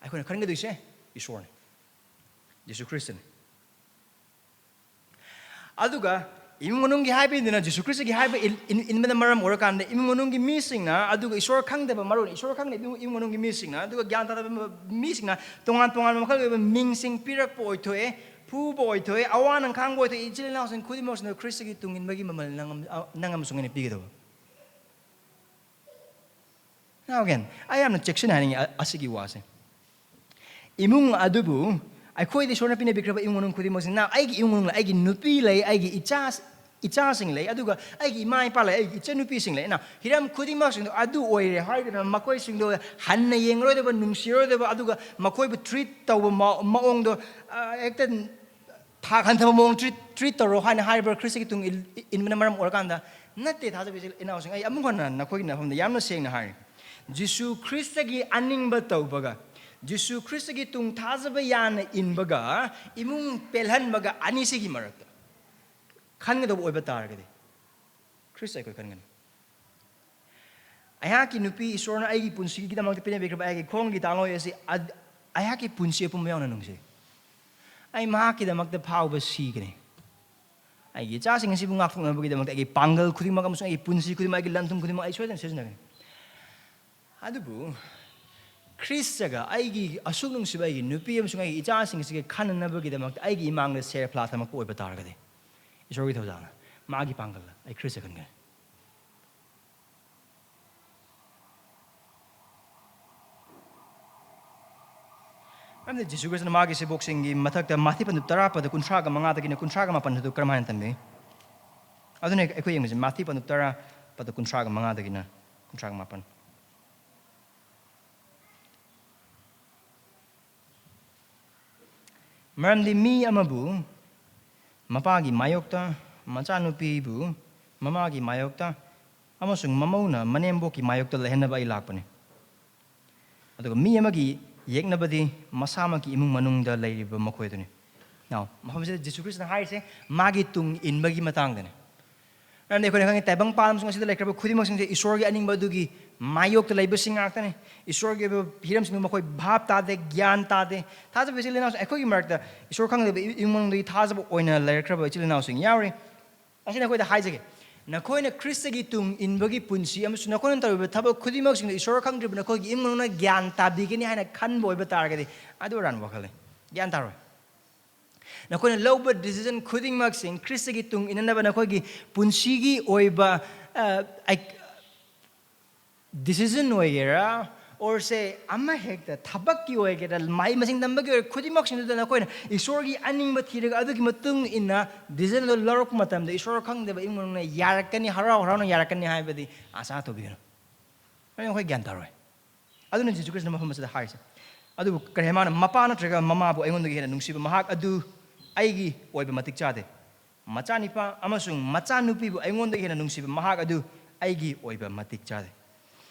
ꯑꯩꯈꯣꯏꯅ ꯈꯟꯒꯗꯣꯏꯁꯦ ꯏꯁꯣꯔꯅꯤ, ꯖꯤꯁꯨ ꯈ꯭ꯔꯤꯁꯇꯅꯤ꯫ ꯑꯗꯨꯒ ꯏꯃꯨꯡ ꯃꯅꯨꯡꯒꯤ ꯍꯥꯏꯕ ꯏꯟꯗꯨꯅ ꯖꯤꯁꯨ ꯈ꯭ꯔꯤꯁꯇꯒꯤ ꯍꯥꯏꯕ ꯏꯟ-, ꯏꯟ-, ꯏꯟꯕꯅ ꯃꯔꯝ ꯑꯣꯏꯔꯀꯥꯟꯗ ꯏꯃꯨꯡ ꯃꯅꯨꯡꯒꯤ ꯃꯤꯁꯤꯡꯅ, ꯑꯗꯨꯒ ꯏꯁꯣꯔ ꯈꯪꯗꯕ, ꯃꯔꯨ ꯑꯣꯏꯅ ꯏꯁꯣꯔ ꯈꯪꯗꯕ ꯏꯃꯨꯡ, ꯏꯃꯨꯡ ꯃꯅꯨꯡꯒꯤ ꯃꯤꯁꯤꯡꯅ, ꯑꯗꯨꯒ ꯒ꯭ꯌꯥꯟ ꯇꯥꯗꯕ ꯃꯤꯁꯤꯡꯅ, ꯇꯣꯉꯥꯟ ꯇꯣꯉꯥꯟꯕ ꯃꯈꯜꯒꯤ ꯑꯣꯏꯕ ꯃꯤꯡꯁꯤꯡ ꯄꯤꯔꯛꯄ ꯑꯣꯏꯊꯣꯛꯑꯦ, ꯐꯨꯕ ꯑꯣꯏꯊꯣꯛꯑꯦ, ꯑꯋꯥ ꯅꯪ ꯈꯥꯡꯕ ꯑꯣꯏꯊꯣꯛꯑꯦ꯫ ꯏꯆꯤꯜ ꯏꯅꯥꯎꯁꯤꯡ ꯈꯨꯗꯤꯡꯃꯛꯁꯤꯅ ꯈ꯭ꯔꯤꯁꯇꯒꯤ ꯇꯨꯡ ꯏꯟꯕꯒꯤ ꯃꯃꯜ ꯅꯪ ꯑꯃ-, ꯅꯪ ꯑꯃꯁꯨꯡ ꯑꯩꯅ ꯄꯤꯒꯗꯕ꯫ Now again, ꯑꯩ ꯌꯥꯝꯅ ꯆꯦꯛꯁꯤꯟꯅ ꯍꯥꯏꯅꯤꯡꯉꯤ ꯑ-, ꯑꯁꯤꯒꯤ ꯋꯥꯁꯦ꯫ ꯏꯃꯨꯡ ꯑꯗꯨꯕꯨ ꯑꯩꯈꯣꯏꯗ ꯏꯁꯣꯔꯅ ꯄꯤꯅꯕꯤꯈ꯭ꯔꯕ ꯏꯃꯨꯡ ꯃꯅꯨꯡ ꯈꯨꯗꯤꯡꯃꯛꯁꯤꯅ, ꯑꯩꯒꯤ ꯏꯃꯨꯡ ꯃꯅꯨꯡ, ꯑꯩꯒꯤ ꯅꯨꯄꯤ ꯂꯩ, ꯑꯩꯒꯤ ꯏꯆꯥ, ꯏꯆꯥꯁꯤꯡ ꯂꯩ, ꯑꯗꯨꯒ ꯑꯩꯒꯤ ꯏꯃꯥ ꯏꯄꯥ ꯂꯩ, ꯑꯩꯒꯤ ꯏꯆꯟꯅꯨꯄꯤꯁꯤꯡ ꯂꯩ꯫ Now, ꯍꯤꯔꯝ ꯈꯨꯗꯤꯡꯃꯛꯁꯤꯡꯗꯣ ꯑꯗꯨ ꯑꯣꯏꯔꯦ ꯍꯥꯏꯗꯨꯅ ꯃꯈꯣꯏꯁꯤꯡꯗꯣ ꯍꯟꯅ ꯌꯦꯡꯂꯔꯣꯏꯗꯕ, ꯅꯨꯡꯁꯤꯔꯣꯏꯗꯕ, ꯑꯗꯨꯒ ꯃꯈꯣꯏꯕꯨ treat ꯇꯧꯕ ꯃꯑꯣ-, ꯃꯑꯣꯡꯗꯣ, ꯑ, ꯍꯦꯛꯇ ꯊꯥꯛ ꯍꯟꯊꯕ ꯃꯑꯣꯡ treat, treat ꯇꯧꯔꯣ ꯍꯥꯏꯅ ꯍꯥꯏꯔꯤꯕ꯭ꯔꯥ ꯈ꯭ꯔꯤꯁꯇꯒꯤ ꯇꯨꯡ ꯏꯟ-, ꯏꯟꯕꯅ ꯃꯔꯝ ꯑꯣꯏꯔꯀꯥꯟꯗ? ꯅꯠꯇꯦ, ꯊꯥꯖꯕ ꯏꯆꯤꯜ ꯏꯅꯥꯎꯁꯤꯡ꯫ ꯑꯩ ꯑꯃꯨꯛ ꯍꯟꯅ ꯅꯈꯣꯏꯒꯤ ꯅꯐꯝꯗ ꯌꯥꯝꯅ ꯁꯦꯡꯅ ꯍꯥꯏꯔꯤ, ꯖꯤꯁꯨ ꯈ꯭ꯔꯤꯁꯇꯒꯤ ꯑꯅꯤꯡꯕ ꯇꯧꯕꯒ, ꯖꯤꯁꯨ ꯈ꯭ꯔꯤꯁꯇꯒꯤ ꯇꯨꯡ ꯊꯥꯖꯕ ꯌꯥꯅ ꯏꯟꯕꯒ, ꯏꯃꯨꯡ ꯄꯦꯜꯍꯟꯕꯒ ꯑꯅꯤꯁꯤꯒꯤ ꯃꯔꯛꯇ ꯈꯟꯒꯗꯧꯕ ꯑꯣꯏꯕ ꯇꯥꯔꯒꯗꯤ, ꯈ꯭ꯔꯤꯁꯇ ꯑꯩꯈꯣꯏ ꯈꯟꯒꯅꯤ꯫ ꯑꯩꯍꯥꯛꯀꯤ ꯅꯨꯄꯤ, ꯏꯁꯣꯔꯅ ꯑꯩꯒꯤ ꯄꯨꯟꯁꯤꯒꯤꯗꯃꯛꯇ ꯄꯤꯅꯕꯤꯈ꯭ꯔꯕ ꯑꯩꯒꯤ ꯈꯣꯡꯒꯤ ꯇꯥꯡꯂꯣꯏ ꯑꯁꯤ ꯑ-, ꯑꯩꯍꯥꯛꯀꯤ ꯄꯨꯟꯁꯤ ꯑꯄꯨꯝꯕ ꯌꯥꯎꯅ ꯅꯨꯡꯁꯤ꯫ ꯑꯩ ꯃꯍꯥꯛꯀꯤꯗꯃꯛꯇ ꯐꯥꯎꯕ ꯁꯤꯒꯅꯤ꯫ ꯑꯩꯒꯤ ꯏꯆꯥꯁꯤꯡ ꯑꯁꯤꯕꯨ ꯉꯥꯛꯊꯣꯛꯅꯕꯒꯤꯗꯃꯛꯇ ꯑꯩꯒꯤ ꯄꯥꯡꯒꯜ ꯈꯨꯗꯤꯡꯃꯛ ꯑꯃꯁꯨꯡ ꯑꯩꯒꯤ ꯄꯨꯟꯁꯤ ꯈꯨꯗꯤꯡꯃꯛ, ꯑꯩꯒꯤ ꯂꯟ-ꯊꯨꯝ ꯈꯨꯗꯤꯡꯃꯛ ꯑꯩ ꯁꯣꯏꯗꯅ ꯁꯤꯖꯤꯟꯅꯒꯅꯤ꯫ ꯑꯗꯨꯕꯨ ꯈ꯭ꯔꯤꯁꯇꯒ ꯑꯩꯒꯤ ꯑꯁꯨꯛ ꯅꯨꯡꯁꯤꯕ ꯑꯩꯒꯤ ꯅꯨꯄꯤ ꯑꯃꯁꯨꯡ ꯑꯩꯒꯤ ꯏꯆꯥꯁꯤꯡ ꯑꯁꯤꯒ ꯈꯟꯅꯅꯕꯒꯤꯗꯃꯛꯇ ꯑꯩꯒꯤ ꯏꯃꯥꯡꯗ ꯁꯦꯔꯐꯂꯥ ꯊꯝꯃꯛꯄ ꯑꯣꯏꯕ ꯇꯥꯔꯒꯗꯤ, ꯏꯁꯣꯔꯒꯤ ꯊꯧꯖꯥꯜꯅ, ꯃꯥꯒꯤ ꯄꯥꯡꯒꯜꯅ ꯑꯩ ꯈ꯭ꯔꯤꯁꯇ ꯈꯟꯒꯅꯤ꯫ ꯃꯔꯝꯗꯤ ꯖꯤꯁꯨ ꯈ꯭ꯔꯤꯁꯇꯅ ꯃꯥꯒꯤ ꯁꯦꯕꯣꯛꯁꯤꯡꯒꯤ ꯃꯊꯛꯇ ꯃꯥꯊꯤ ꯄꯟꯗꯨꯞ ꯇꯔꯥ ꯄꯗ ꯀꯨꯟꯊ꯭ꯔꯥꯒ ꯃꯉꯥꯗꯒꯤꯅ ꯀꯨꯟꯊ꯭ꯔꯥꯒ ꯃꯥꯄꯟ ꯑꯗꯨ ꯀꯔꯝꯍꯥꯏꯅ ꯇꯝꯕꯤ? ꯑꯗꯨꯅ ꯑꯩꯈꯣꯏ ꯌꯦꯡꯕꯁꯦ ꯃꯥꯊꯤ ꯄꯟꯗꯨꯞ ꯇꯔꯥ ꯄꯗ ꯀꯨꯟꯊ꯭ꯔꯥꯒ ꯃꯉꯥꯗꯒꯤꯅ ꯀꯨꯟꯊ꯭ꯔꯥꯒ ꯃꯥꯄꯟ꯫ ꯃꯔꯝꯗꯤ ꯃꯤ ꯑꯃꯕꯨ ꯃꯄꯥꯒꯤ ꯃꯥꯌꯣꯛꯇ, ꯃꯆꯥꯅꯨꯄꯤꯕꯨ ꯃꯃꯥꯒꯤ ꯃꯥꯌꯣꯛꯇ, ꯑꯃꯁꯨꯡ ꯃꯃꯧꯅ ꯃꯅꯦꯝꯕꯣꯛꯀꯤ ꯃꯥꯌꯣꯛꯇ ꯂꯩꯍꯟꯅꯕ ꯑꯩ ꯂꯥꯛꯄꯅꯤ꯫ ꯑꯗꯨꯒ ꯃꯤ ꯑꯃꯒꯤ ꯌꯦꯛꯅꯕꯗꯤ ꯃꯁꯥꯃꯛꯀꯤ ꯏꯃꯨꯡ ꯃꯅꯨꯡꯗ ꯂꯩꯔꯤꯕ ꯃꯈꯣꯏꯗꯨꯅꯤ꯫ Now, ꯃꯐꯝꯁꯤꯗ ꯖꯤꯁꯨ ꯈ꯭ꯔꯤꯁꯇꯅ ꯍꯥꯏꯔꯤꯁꯦ ꯃꯥꯒꯤ ꯇꯨꯡ ꯏꯟꯕꯒꯤ ꯃꯇꯥꯡꯗꯅꯤ꯫ ꯃꯔꯝꯗꯤ ꯑꯩꯈꯣꯏꯅ ꯈꯪꯉꯤ, ꯇꯥꯏꯕꯪ ꯄꯥꯟ ꯑꯃꯁꯨꯡ ꯑꯁꯤꯗ ꯂꯩꯈ꯭ꯔꯕ ꯈꯨꯗꯤꯡꯃꯛꯁꯤꯡꯁꯦ ꯏꯁꯣꯔꯒꯤ ꯑꯅꯤꯡꯕ ꯑꯗꯨꯒꯤ ꯃꯥꯌꯣꯛꯇ ꯂꯩꯕꯁꯤꯡ ꯉꯥꯛꯇꯅꯤ꯫ ꯏꯁꯣꯔꯒꯤ ꯑꯣꯏꯕ ꯍꯤꯔꯝꯁꯤꯡꯗꯨ ꯃꯈꯣꯏ ꯚꯥꯞ ꯇꯥꯗꯦ, ꯒ꯭ꯌꯥꯟ ꯇꯥꯗꯦ꯫ ꯊꯥꯖꯕ ꯏꯆꯤꯜ ꯏꯅꯥꯎꯁꯤꯡ, ꯑꯩꯈꯣꯏꯒꯤ ꯃꯔꯛꯇ ꯏꯁꯣꯔ ꯈꯪꯗꯕ ꯏ-, ꯏꯃꯨꯡ ꯃꯅꯨꯡꯗꯒꯤ ꯊꯥꯖꯕ ꯑꯣꯏꯅ ꯂꯩꯔꯛꯈ꯭ꯔꯕ ꯏꯆꯤꯜ ꯏꯅꯥꯎꯁꯤꯡ ꯌꯥꯎꯔꯤ꯫ ꯑꯁꯤ ꯅꯈꯣꯏꯗ ꯍꯥꯏꯖꯒꯦ, ꯅꯈꯣꯏꯅ ꯈ꯭ꯔꯤꯁꯇꯒꯤ ꯇꯨꯡ ꯏꯟꯕꯒꯤ ꯄꯨꯟꯁꯤ ꯑꯃꯁꯨꯡ ꯅꯈꯣꯏꯅ ꯇꯧꯔꯤꯕ ꯊꯕꯛ ꯈꯨꯗꯤꯡꯃꯛꯁꯤꯡꯗ ꯏꯁꯣꯔ ꯈꯪꯗ꯭ꯔꯤꯕ ꯅꯈꯣꯏꯒꯤ ꯏꯃꯨꯡ ꯃꯅꯨꯡꯅ ꯒ꯭ꯌꯥꯟ ꯇꯥꯕꯤꯒꯅꯤ ꯍꯥꯏꯅ ꯈꯟꯕ ꯑꯣꯏꯕ ꯇꯥꯔꯒꯗꯤ, ꯑꯗꯨ ꯑꯔꯥꯟꯕ ꯋꯥꯈꯜꯅꯤ꯫ ꯒ꯭ꯌꯥꯟ ꯇꯥꯔꯣꯏ꯫ ꯅꯈꯣꯏꯅ ꯂꯧꯕ decision ꯈꯨꯗꯤꯡꯃꯛꯁꯤꯡ ꯈ꯭ꯔꯤꯁꯇꯒꯤ ꯇꯨꯡ ꯏꯟꯅꯅꯕ ꯅꯈꯣꯏꯒꯤ ꯄꯨꯟꯁꯤꯒꯤ ꯑꯣꯏꯕ, ꯑ, ꯑꯩ-, decision ꯑꯣꯏꯒꯦꯔꯥ, or say ꯑꯃ ꯍꯦꯛꯇ, ꯊꯕꯛꯀꯤ ꯑꯣꯏꯒꯦꯔꯥ, ꯃꯍꯩ ꯃꯁꯤꯡ ꯇꯝꯕꯒꯤ ꯑꯣꯏꯒꯦꯔꯥ, ꯈꯨꯗꯤꯡꯃꯛꯁꯤꯡꯗꯨꯗ ꯅꯈꯣꯏꯅ ꯏꯁꯣꯔꯒꯤ ꯑꯅꯤꯡꯕ ꯊꯤꯔꯒ ꯑꯗꯨꯒꯤ ꯃꯇꯨꯡ ꯏꯟꯅ decision ꯑꯗꯨ ꯂꯧꯔꯛꯄ ꯃꯇꯝꯗ ꯏꯁꯣꯔ ꯈꯪꯗꯕ ꯏꯃꯨꯡ ꯃꯅꯨꯡꯅ ꯌꯥꯔꯛꯀꯅꯤ, ꯍꯔꯥꯎ ꯍꯔꯥꯎꯅ ꯌꯥꯔꯛꯀꯅꯤ ꯍꯥꯏꯕꯗꯤ ꯑꯁꯥ ꯇꯧꯕꯤꯒꯅꯨ꯫ ꯃꯔꯝꯗꯤ ꯃꯈꯣꯏ ꯒ꯭ꯌꯥꯟ ꯇꯥꯔꯣꯏ꯫ ꯑꯗꯨꯅ ꯖꯤꯁꯨ ꯈ꯭ꯔꯤꯁꯇꯅ ꯃꯐꯝ ꯑꯁꯤꯗ ꯍꯥꯏꯔꯤꯁꯦ꯫ ꯑꯗꯨꯕꯨ ꯀꯔꯤ ꯍꯥꯏ ꯃꯥꯅ? "ꯃꯄꯥ ꯅꯠꯇ꯭ꯔꯒ ꯃꯃꯥꯕꯨ ꯑꯩꯉꯣꯟꯗꯒꯤ ꯍꯦꯟꯅ ꯅꯨꯡꯁꯤꯕ ꯃꯍꯥꯛ ꯑꯗꯨ ꯑꯩꯒꯤ ꯑꯣꯏꯕ ꯃꯇꯤꯛ ꯆꯥꯗꯦ꯫ ꯃꯆꯥꯅꯤꯄꯥ ꯑꯃꯁꯨꯡ ꯃꯆꯥꯅꯨꯄꯤꯕꯨ ꯑꯩꯉꯣꯟꯗꯒꯤ ꯍꯦꯟꯅ ꯅꯨꯡꯁꯤꯕ ꯃꯍꯥꯛ ꯑꯗꯨ ꯑꯩꯒꯤ ꯑꯣꯏꯕ ꯃꯇꯤꯛ ꯆꯥꯗꯦ꯫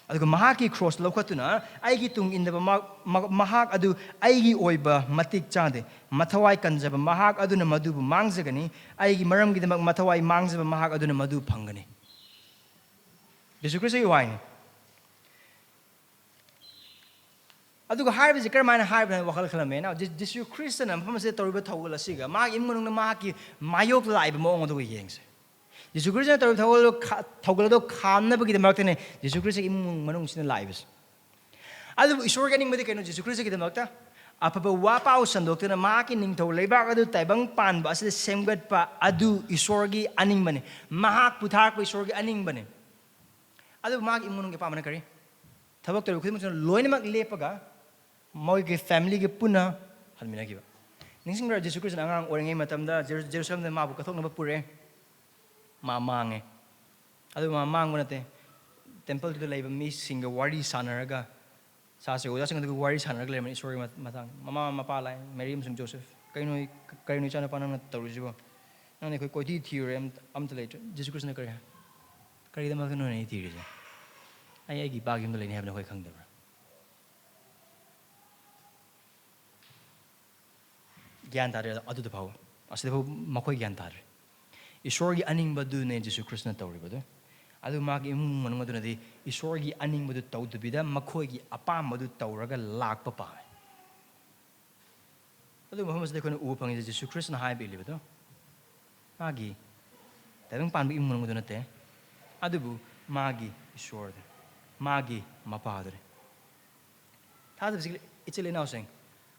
ꯑꯗꯨꯒ ꯃꯍꯥꯛꯀꯤ ꯀ꯭ꯔꯣꯁ ꯂꯧꯈꯠꯇꯨꯅ ꯑꯩꯒꯤ ꯇꯨꯡ ꯏꯟꯗꯕ ꯃꯍꯥꯛ, ꯃꯍꯥꯛ ꯑꯗꯨ ꯑꯩꯒꯤ ꯑꯣꯏꯕ ꯃꯇꯤꯛ ꯆꯥꯗꯦ꯫ ꯃꯊꯋꯥꯏ ꯀꯟꯖꯕ ꯃꯍꯥꯛ ꯑꯗꯨꯅ ꯃꯗꯨꯕꯨ ꯃꯥꯡꯖꯒꯅꯤ꯫ ꯑꯩꯒꯤ ꯃꯔꯝꯒꯤꯗꯃꯛ ꯃꯊꯋꯥꯏ ꯃꯥꯡꯖꯕ ꯃꯍꯥꯛ ꯑꯗꯨꯅ ꯃꯗꯨ ꯐꯪꯒꯅꯤ"꯫ ꯖꯤꯁꯨ ꯈ꯭ꯔꯤꯁꯇꯒꯤ ꯋꯥꯍꯩꯅꯤ꯫ ꯑꯗꯨꯒ ꯍꯥꯏꯔꯤꯕꯁꯤ ꯀꯔꯝꯍꯥꯏꯅ ꯍꯥꯏꯕꯅꯣ ꯍꯥꯏꯅ ꯋꯥꯈꯜ ꯈꯜꯂꯝꯃꯦ꯫ ꯅ ꯖꯤ-, ꯖꯤꯁꯨ ꯈ꯭ꯔꯤꯁꯇꯅ ꯃꯐꯝ ꯑꯁꯤꯗ ꯇꯧꯔꯤꯕ ꯊꯧꯒꯜ ꯑꯁꯤꯒ ꯃꯥꯒꯤ ꯏꯃꯨꯡ ꯃꯅꯨꯡꯅ ꯃꯍꯥꯛꯀꯤ ꯃꯥꯌꯣꯛꯇ ꯂꯥꯛꯏꯕ ꯃꯑꯣꯡ ꯑꯗꯨꯒ ꯌꯦꯡꯁꯦ꯫ ꯖꯤꯁꯨ ꯈ꯭ꯔꯤꯁꯇꯅ ꯇꯧꯔꯤꯕ ꯊꯧꯒꯜ ꯑꯗꯨ ꯈꯥ-, ꯊꯧꯒꯜ ꯑꯗꯨ ꯈꯥꯝꯅꯕꯒꯤꯗꯃꯛꯇꯅꯦ ꯖꯤꯁꯨ ꯈ꯭ꯔꯤꯁꯇꯒꯤ ꯏꯃꯨꯡ ꯃꯅꯨꯡꯁꯤꯅ ꯂꯥꯛꯏꯕꯁꯦ꯫ ꯑꯗꯨꯕꯨ ꯏꯁꯣꯔꯒꯤ ꯑꯅꯤꯡꯕꯗꯤ ꯀꯩꯅꯣ? ꯖꯤꯁꯨ ꯈ꯭ꯔꯤꯁꯇꯒꯤꯗꯃꯛꯇ ꯑꯐꯕ ꯋꯥ ꯄꯥꯎ ꯁꯟꯗꯣꯛꯇꯨꯅ ꯃꯍꯥꯛꯀꯤ ꯅꯤꯡꯊꯧ ꯂꯩꯕꯥꯛ ꯑꯗꯨ ꯇꯥꯏꯕꯪ ꯄꯥꯟꯕ ꯑꯁꯤꯗ ꯁꯦꯝꯒꯠꯄ ꯑꯗꯨ ꯏꯁꯣꯔꯒꯤ ꯑꯅꯤꯡꯕꯅꯤ꯫ ꯃꯍꯥꯛꯄꯨ ꯊꯥꯔꯛꯄ ꯏꯁꯣꯔꯒꯤ ꯑꯅꯤꯡꯕꯅꯤ꯫ ꯑꯗꯨꯕꯨ ꯃꯥꯒꯤ ꯏꯃꯨꯡ ꯃꯅꯨꯡꯒꯤ ꯑꯄꯥꯝꯕꯅ ꯀꯔꯤ? ꯊꯕꯛ ꯇꯧꯔꯤꯕ ꯈꯨꯗꯤꯡꯃꯛꯁꯤꯅ ꯂꯣꯏꯅꯃꯛ ꯂꯦꯞꯄꯒ ꯃꯣꯏꯒꯤ ꯐꯦꯃꯤꯂꯤꯒ ꯄꯨꯟꯅ ꯍꯟꯃꯤꯟꯅꯈꯤꯕ꯫ ꯅꯤꯡꯁꯤꯡꯕ꯭ꯔꯥ, ꯖꯤꯁꯨ ꯈ꯭ꯔꯤꯁꯇꯅ ꯑꯉꯥꯡ ꯑꯣꯏꯔꯤꯉꯩ ꯃꯇꯝꯗ ꯖꯦꯔꯨ-, ꯖꯦꯔꯨꯁꯂꯦꯝꯗ ꯃꯥꯕꯨ ꯀꯠꯊꯣꯛꯅꯕ ꯄꯨꯔꯛꯑꯦ꯫ ꯃꯥ ꯃꯥꯡꯉꯦ꯫ ꯑꯗꯨ ꯃꯥ ꯃꯥꯡꯕ ꯅꯠꯇꯦ, ꯇꯦꯝꯄꯜꯗꯨꯗ ꯂꯩꯕ ꯃꯤꯁꯤꯡꯒ ꯋꯥꯔꯤ ꯁꯥꯟꯅꯔꯒ, ꯁꯥꯁꯦ, ꯑꯣꯖꯥꯁꯤꯡ ꯑꯗꯨꯒ ꯋꯥꯔꯤ ꯁꯥꯟꯅꯔꯒ ꯂꯩꯔꯝꯃꯤ ꯏꯁꯣꯔꯒꯤ ꯃ-, ꯃꯇꯥꯡꯗ꯫ ꯃꯃꯥ ꯃꯄꯥ ꯂꯥꯛꯑꯦ, ꯃꯦꯔꯤ ꯑꯃꯁꯨꯡ ꯖꯣꯁꯦꯐ, "ꯀꯩꯅꯣ, ꯀꯔꯤꯅꯣ ꯏꯆꯥꯅꯨꯄꯥ ꯅꯪꯅ ꯇꯧꯔꯤꯁꯤꯕꯣ? ꯅꯪꯅ ꯑꯩꯈꯣꯏ ꯀꯣꯏꯊꯤ ꯊꯤꯔꯨꯔꯦ, ꯑꯝꯇ, ꯑꯝꯇ ꯂꯩꯇ꯭ꯔꯦ"꯫ ꯖꯤꯁꯨ ꯈ꯭ꯔꯤꯁꯇꯅ ꯀꯔꯤ ꯍꯥꯏ? "ꯀꯔꯤꯒꯤꯗꯃꯛꯇꯅꯣ ꯑꯩ ꯊꯤꯔꯤꯁꯦ? ꯑꯩ ꯑꯩꯒꯤ ꯏꯄꯥꯒꯤ ꯌꯨꯝꯗ ꯂꯩꯅꯤ ꯍꯥꯏꯕ ꯅꯈꯣꯏ ꯈꯪꯗꯕ꯭ꯔꯥ?" ꯒ꯭ꯌꯥꯟ ꯇꯥꯗ꯭ꯔꯦ꯫ ꯑꯗꯨꯗ ꯐꯥꯎꯕ, ꯑꯁꯤꯗ ꯐꯥꯎꯕ ꯃꯈꯣꯏ ꯒ꯭ꯌꯥꯟ ꯇꯥꯗ꯭ꯔꯦ꯫ ꯏꯁꯣꯔꯒꯤ ꯑꯅꯤꯡꯕꯗꯨꯅꯦ ꯖꯤꯁꯨ ꯈ꯭ꯔꯤꯁꯅ ꯇꯧꯔꯤꯕꯗꯨ꯫ ꯑꯗꯨ ꯃꯥꯒꯤ ꯏꯃꯨꯡ ꯃꯅꯨꯡ ꯑꯗꯨꯅꯗꯤ ꯏꯁꯣꯔꯒꯤ ꯑꯅꯤꯡꯕꯗꯨ ꯇꯧꯗꯕꯤꯗ ꯃꯈꯣꯏꯒꯤ ꯑꯄꯥꯝꯕꯗꯨ ꯇꯧꯔꯒ ꯂꯥꯛꯄ ꯄꯥꯝꯃꯦ꯫ ꯑꯗꯨ ꯃꯐꯝ ꯑꯁꯤꯗ ꯑꯩꯈꯣꯏꯅ ꯎꯕ ꯐꯪꯉꯤꯁꯦ ꯖꯤꯁꯨ ꯈ꯭ꯔꯤꯁꯅ ꯍꯥꯏꯕ ꯏꯜꯂꯤꯕꯗꯣ, ꯃꯥꯒꯤ ꯇꯥꯏꯕꯪ ꯄꯥꯟꯕ ꯏꯃꯨꯡ ꯃꯅꯨꯡꯗꯨ ꯅꯠꯇꯦ, ꯑꯗꯨꯕꯨ ꯃꯥꯒꯤ ꯏꯁꯣꯔꯗꯨ, ꯃꯥꯒꯤ ꯃꯄꯥꯗꯨꯅꯤ꯫ ꯊꯥꯖꯕꯁꯤ ꯏꯆꯤꯜ ꯏꯅꯥꯎꯁꯤꯡ,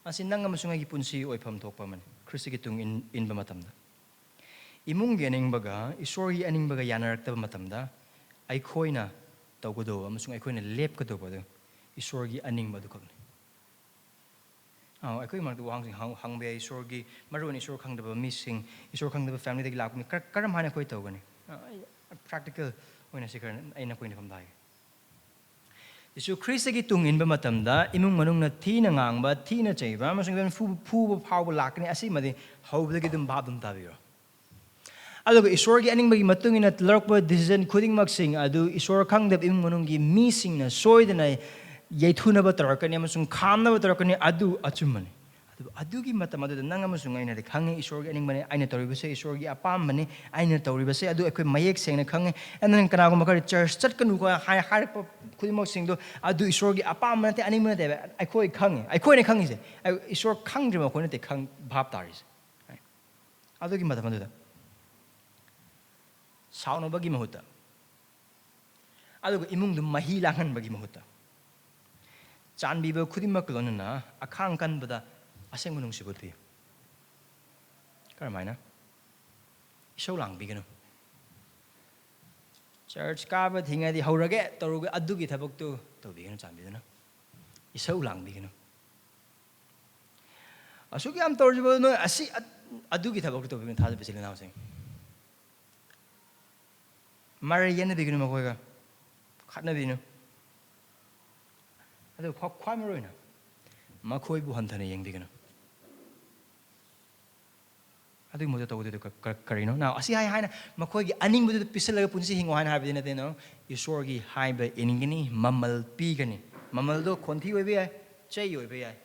ꯑꯁꯤ ꯅꯪ ꯑꯃꯁꯨꯡ ꯑꯩꯒꯤ ꯄꯨꯟꯁꯤ ꯑꯣꯏꯐꯝ ꯊꯣꯛꯄ ꯑꯃꯅꯤ꯫ ꯈ꯭ꯔꯤꯁꯇꯒꯤ ꯇꯨꯡ ꯏꯟ-, ꯏꯟꯕ ꯃꯇꯝꯗ ꯏꯃꯨꯡꯒꯤ ꯑꯅꯤꯡꯕꯒ ꯏꯁꯣꯔꯒꯤ ꯑꯅꯤꯡꯕꯒ ꯌꯥꯅꯔꯛꯇꯕ ꯃꯇꯝꯗ ꯑꯩꯈꯣꯏꯅ ꯇꯧꯒꯗꯧꯕ ꯑꯃꯁꯨꯡ ꯑꯩꯈꯣꯏꯅ ꯂꯦꯞꯀꯗꯧꯕ ꯑꯗꯨ ꯏꯁꯣꯔꯒꯤ ꯑꯅꯤꯡꯕ ꯑꯗꯨꯈꯛꯅꯤ꯫ ꯑꯥ, ꯑꯩꯈꯣꯏ ꯃꯔꯛꯇ ꯋꯥꯍꯪꯁꯤꯡ ꯍꯪ-, ꯍꯪꯕ ꯌꯥꯏ꯫ ꯏꯁꯣꯔꯒꯤ, ꯃꯔꯨꯑꯣꯏꯅ ꯏꯁꯣꯔ ꯈꯪꯗꯕ ꯃꯤꯁꯤꯡ, ꯏꯁꯣꯔ ꯈꯪꯗꯕ ꯐꯦꯃꯤꯂꯤꯗꯒꯤ ꯂꯥꯛꯄ ꯃꯤ ꯀꯔ-, ꯀꯔꯝ ꯍꯥꯏꯅ ꯑꯩꯈꯣꯏ ꯇꯧꯒꯅꯤ? ꯑꯥ, ꯑꯩ ꯄ꯭ꯔꯦꯛꯇꯤꯀꯦꯜ ꯑꯣꯏꯅ ꯁꯤ ꯈꯔ ꯑꯩ ꯅꯈꯣꯏꯅ ꯐꯝꯗ ꯍꯥꯏꯒꯦ꯫ ꯖꯤꯁꯨ ꯈ꯭ꯔꯤꯁꯇꯒꯤ ꯇꯨꯡ ꯏꯟꯕ ꯃꯇꯝꯗ ꯏꯃꯨꯡ ꯃꯅꯨꯡꯅ ꯊꯤꯅ ꯉꯥꯡꯕ, ꯊꯤꯅ ꯆꯩꯕ ꯑꯃꯁꯨꯡ even ꯐꯨ-, ꯐꯨꯕ ꯐꯥꯎꯕ ꯂꯥꯛꯀꯅꯤ꯫ ꯑꯁꯤꯃꯗꯤ ꯍꯧꯕꯗꯒꯤ ꯑꯗꯨꯝ ꯚꯥꯞ ꯑꯗꯨꯝ ꯇꯥꯕꯤꯔꯣ꯫ ꯑꯗꯨꯒ ꯏꯁꯣꯔꯒꯤ ꯑꯅꯤꯡꯕꯒꯤ ꯃꯇꯨꯡ ꯏꯟꯅ ꯂꯧꯔꯛꯄ ꯗꯤꯁꯤꯖꯟ ꯈꯨꯗꯤꯡꯃꯛꯁꯤꯡ ꯑꯗꯨ ꯏꯁꯣꯔ ꯈꯪꯗꯕ ꯏꯃꯨꯡ ꯃꯅꯨꯡꯒꯤ ꯃꯤꯁꯤꯡꯅ ꯁꯣꯏꯗꯅ ꯌꯩꯊꯨꯅꯕ ꯇꯧꯔꯛꯀꯅꯤ ꯑꯃꯁꯨꯡ ꯈꯥꯝꯅꯕ ꯇꯧꯔꯛꯀꯅꯤ꯫ ꯑꯗꯨ ꯑꯆꯨꯝꯕꯅꯤ꯫ ꯑꯗꯨꯕꯨ ꯑꯗꯨꯒꯤ ꯃꯇꯝ ꯑꯗꯨꯗ ꯅꯪ ꯑꯃꯁꯨꯡ ꯑꯩꯅꯗꯤ ꯈꯪꯉꯤ, ꯏꯁꯣꯔꯒꯤ ꯑꯅꯤꯡꯕꯅꯤ, ꯑꯩꯅ ꯇꯧꯔꯤꯕꯁꯦ ꯏꯁꯣꯔꯒꯤ ꯑꯄꯥꯝꯕꯅꯤ, ꯑꯩꯅ ꯇꯧꯔꯤꯕꯁꯦ꯫ ꯑꯗꯨ ꯑꯩꯈꯣꯏ ꯃꯌꯦꯛ ꯁꯦꯡꯅ ꯈꯪꯉꯤ꯫ ꯑꯗꯨ ꯅꯪ ꯀꯅꯥꯒꯨꯝꯕ ꯈꯔ ꯆꯔꯆ ꯆꯠꯀꯅꯨꯀꯣ ꯍꯥꯏ-, ꯍꯥꯏꯔꯛꯄ ꯈꯨꯗꯤꯡꯃꯛꯁꯤꯡꯗꯣ ꯑꯗꯨ ꯏꯁꯣꯔꯒꯤ ꯑꯄꯥꯝꯕ ꯅꯠꯇꯦ, ꯑꯅꯤꯡꯕ ꯅꯠꯇꯦꯕ꯫ ꯑꯩꯈꯣꯏ ꯈꯪꯉꯤ, ꯑꯩꯈꯣꯏꯅ ꯈꯪꯉꯤꯁꯦ꯫ ꯑꯩ-, ꯏꯁꯣꯔ ꯈꯪꯗ꯭ꯔꯤꯕ ꯑꯩꯈꯣꯏ ꯅꯠꯇꯦ, ꯈꯪ-, ꯚꯥꯞ ꯇꯥꯔꯤꯁꯦ꯫ ꯑꯗꯨꯒꯤ ꯃꯇꯝ ꯑꯗꯨꯗ ꯁꯥꯎꯅꯕꯒꯤ ꯃꯍꯨꯠꯇ, ꯑꯗꯨꯒ ꯏꯃꯨꯡꯗꯨ ꯃꯍꯤ ꯂꯥꯡꯍꯟꯕꯒꯤ ꯃꯍꯨꯠꯇ, ꯆꯥꯟꯕꯤꯕ ꯈꯨꯗꯤꯡꯃꯛꯀ ꯂꯣꯏꯅꯅ ꯑꯈꯥꯡ ꯀꯟꯕꯗ ꯑꯁꯦꯡꯕ ꯅꯨꯡꯁꯤꯕ ꯎꯠꯄꯤꯌꯨ꯫ ꯀꯔꯝꯍꯥꯏꯅ? ꯏꯁꯧ ꯂꯥꯡꯕꯤꯒꯅꯨ꯫ ꯆꯔꯆ ꯀꯥꯕ ꯊꯤꯡꯉꯗꯤ ꯍꯧꯔꯒꯦ ꯇꯧꯔꯒ ꯑꯗꯨꯒꯤ ꯊꯕꯛꯇꯨ ꯇꯧꯕꯤꯒꯅꯨ, ꯆꯥꯟꯕꯤꯗꯨꯅ꯫ ꯏꯁꯧ ꯂꯥꯡꯕꯤꯒꯅꯨ꯫ "ꯑꯁꯨꯛ ꯌꯥꯝ ꯇꯧꯔꯤꯕ ꯅꯣꯏ ꯑꯁꯤ ꯑ-, ꯑꯗꯨꯒꯤ ꯊꯕꯛꯇꯨ ꯇꯧꯕꯤꯒꯅꯨ", ꯊꯥꯖꯕ ꯏꯆꯤꯜ ꯏꯅꯥꯎꯁꯤꯡ꯫ ꯃꯔꯩ ꯌꯦꯠꯅꯕꯤꯒꯅꯨ ꯃꯈꯣꯏꯒ, ꯈꯠꯅꯕꯤꯒꯅꯨ꯫ ꯑꯗꯨ ꯈ꯭ꯋꯥ-, ꯈ꯭ꯋꯥꯏ ꯃꯔꯨ ꯑꯣꯏꯅ ꯃꯈꯣꯏꯕꯨ ꯍꯟꯊꯅ ꯌꯦꯡꯕꯤꯒꯅꯨ꯫ ꯑꯗꯨꯒꯤ ꯃꯍꯨꯠꯇ ꯇꯧꯒꯗꯣꯏꯗꯣ ꯀ-, ꯀ-, ꯀꯔꯤꯅꯣ? Now, ꯑꯁꯤ ꯍꯥꯏ ꯍꯥꯏꯅ ꯃꯈꯣꯏꯒꯤ ꯑꯅꯤꯡꯕꯗꯨꯗ ꯄꯤꯁꯤꯜꯂꯒ ꯄꯨꯟꯁꯤ ꯍꯤꯡꯉꯣ ꯍꯥꯏꯅ ꯍꯥꯏꯕꯗꯤ ꯅꯠꯇꯦ, no꯫ ꯏꯁꯣꯔꯒꯤ ꯍꯥꯏꯕ ꯏꯟꯒꯅꯤ, ꯃꯃꯜ ꯄꯤꯒꯅꯤ꯫ ꯃꯃꯜꯗꯣ ꯈꯣꯟꯊꯤ ꯑꯣꯏꯕ ꯌꯥꯏ, ꯆꯩ ꯑꯣꯏꯕ ꯌꯥꯏ꯫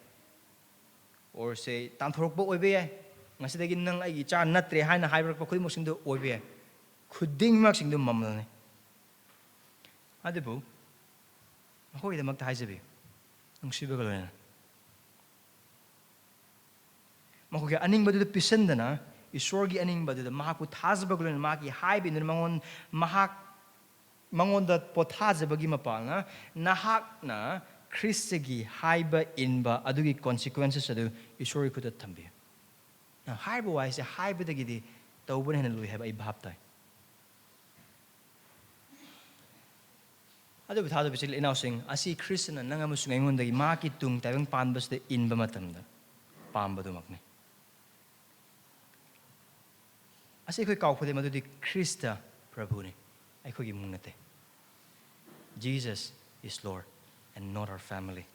or say ꯇꯥꯟꯊꯣꯔꯛꯄ ꯑꯣꯏꯕ ꯌꯥꯏ꯫ "ꯉꯁꯤꯗꯒꯤ ꯅꯪ ꯑꯩꯒꯤ ꯏꯆꯥ ꯅꯠꯇ꯭ꯔꯦ" ꯍꯥꯏꯅ ꯍꯥꯏꯕꯤꯔꯛꯄ ꯈꯨꯗꯤꯡꯃꯛꯁꯤꯡꯗꯨ ꯑꯣꯏꯕ ꯌꯥꯏ꯫ ꯈꯨꯗꯤꯡꯃꯛꯁꯤꯡꯗꯨ ꯃꯃꯜꯅꯤ꯫ ꯑꯗꯨꯕꯨ ꯃꯈꯣꯏꯒꯤꯗꯃꯛꯇ ꯍꯥꯏꯖꯕꯤ, ꯅꯨꯡꯁꯤꯕꯒ ꯂꯣꯏꯅꯅ ꯃꯈꯣꯏꯒꯤ ꯑꯅꯤꯡꯕꯗꯨꯗ ꯄꯤꯁꯟꯗꯅ, ꯏꯁꯣꯔꯒꯤ ꯑꯅꯤꯡꯕꯗꯨꯗ ꯃꯍꯥꯛꯄꯨ ꯊꯥꯖꯕꯒ ꯂꯣꯏꯅꯅ ꯃꯍꯥꯛꯀꯤ ꯍꯥꯏꯕ ꯏꯟꯗꯨꯅ ꯃꯉꯣꯟ-, ꯃꯍꯥꯛ, ꯃꯉꯣꯟꯗ ꯄꯣꯊꯥꯖꯕꯒꯤ ꯃꯄꯥꯜꯅ ꯅꯍꯥꯛꯅ ꯈ꯭ꯔꯤꯁꯇꯒꯤ ꯍꯥꯏꯕ ꯏꯟꯕ ꯑꯗꯨꯒꯤ consequences ꯑꯗꯨ ꯏꯁꯣꯔꯒꯤ ꯈꯨꯠꯇ ꯊꯝꯕꯤꯌꯨ꯫ ꯅꯪ ꯍꯥꯏꯔꯤꯕ ꯋꯥꯍꯩꯁꯦ ꯍꯥꯏꯕꯗꯒꯤꯗꯤ ꯇꯧꯕꯅ ꯍꯦꯟꯅ ꯂꯨꯏ ꯍꯥꯏꯕ ꯑꯩ ꯚꯥꯞ ꯇꯥꯏ꯫ ꯑꯗꯨꯕꯨ ꯊꯥꯖꯕ ꯏꯆꯤꯜ ꯏꯅꯥꯎꯁꯤꯡ, ꯑꯁꯤ ꯈ꯭ꯔꯤꯁꯇꯅ ꯅꯪ ꯑꯃꯁꯨꯡ ꯑꯩꯉꯣꯟꯗꯒꯤ ꯃꯍꯥꯛꯀꯤ ꯇꯨꯡ ꯇꯥꯏꯕꯪ ꯄꯥꯟꯕꯁꯤꯗ ꯏꯟꯕ ꯃꯇꯝꯗ ꯄꯥꯝꯕꯗꯨꯃꯛꯅꯤ꯫ ꯑꯁꯤ ꯑꯩꯈꯣꯏ ꯀꯥꯎ ꯐꯗꯦ, ꯃꯗꯨꯗꯤ ꯈ꯭ꯔꯤꯁꯇ ꯄ꯭ꯔꯚꯨꯅꯤ, ꯑꯩꯈꯣꯏꯒꯤ ꯏꯃꯨꯡ ꯅꯠꯇꯦ꯫ Jesus is Lord and not our family.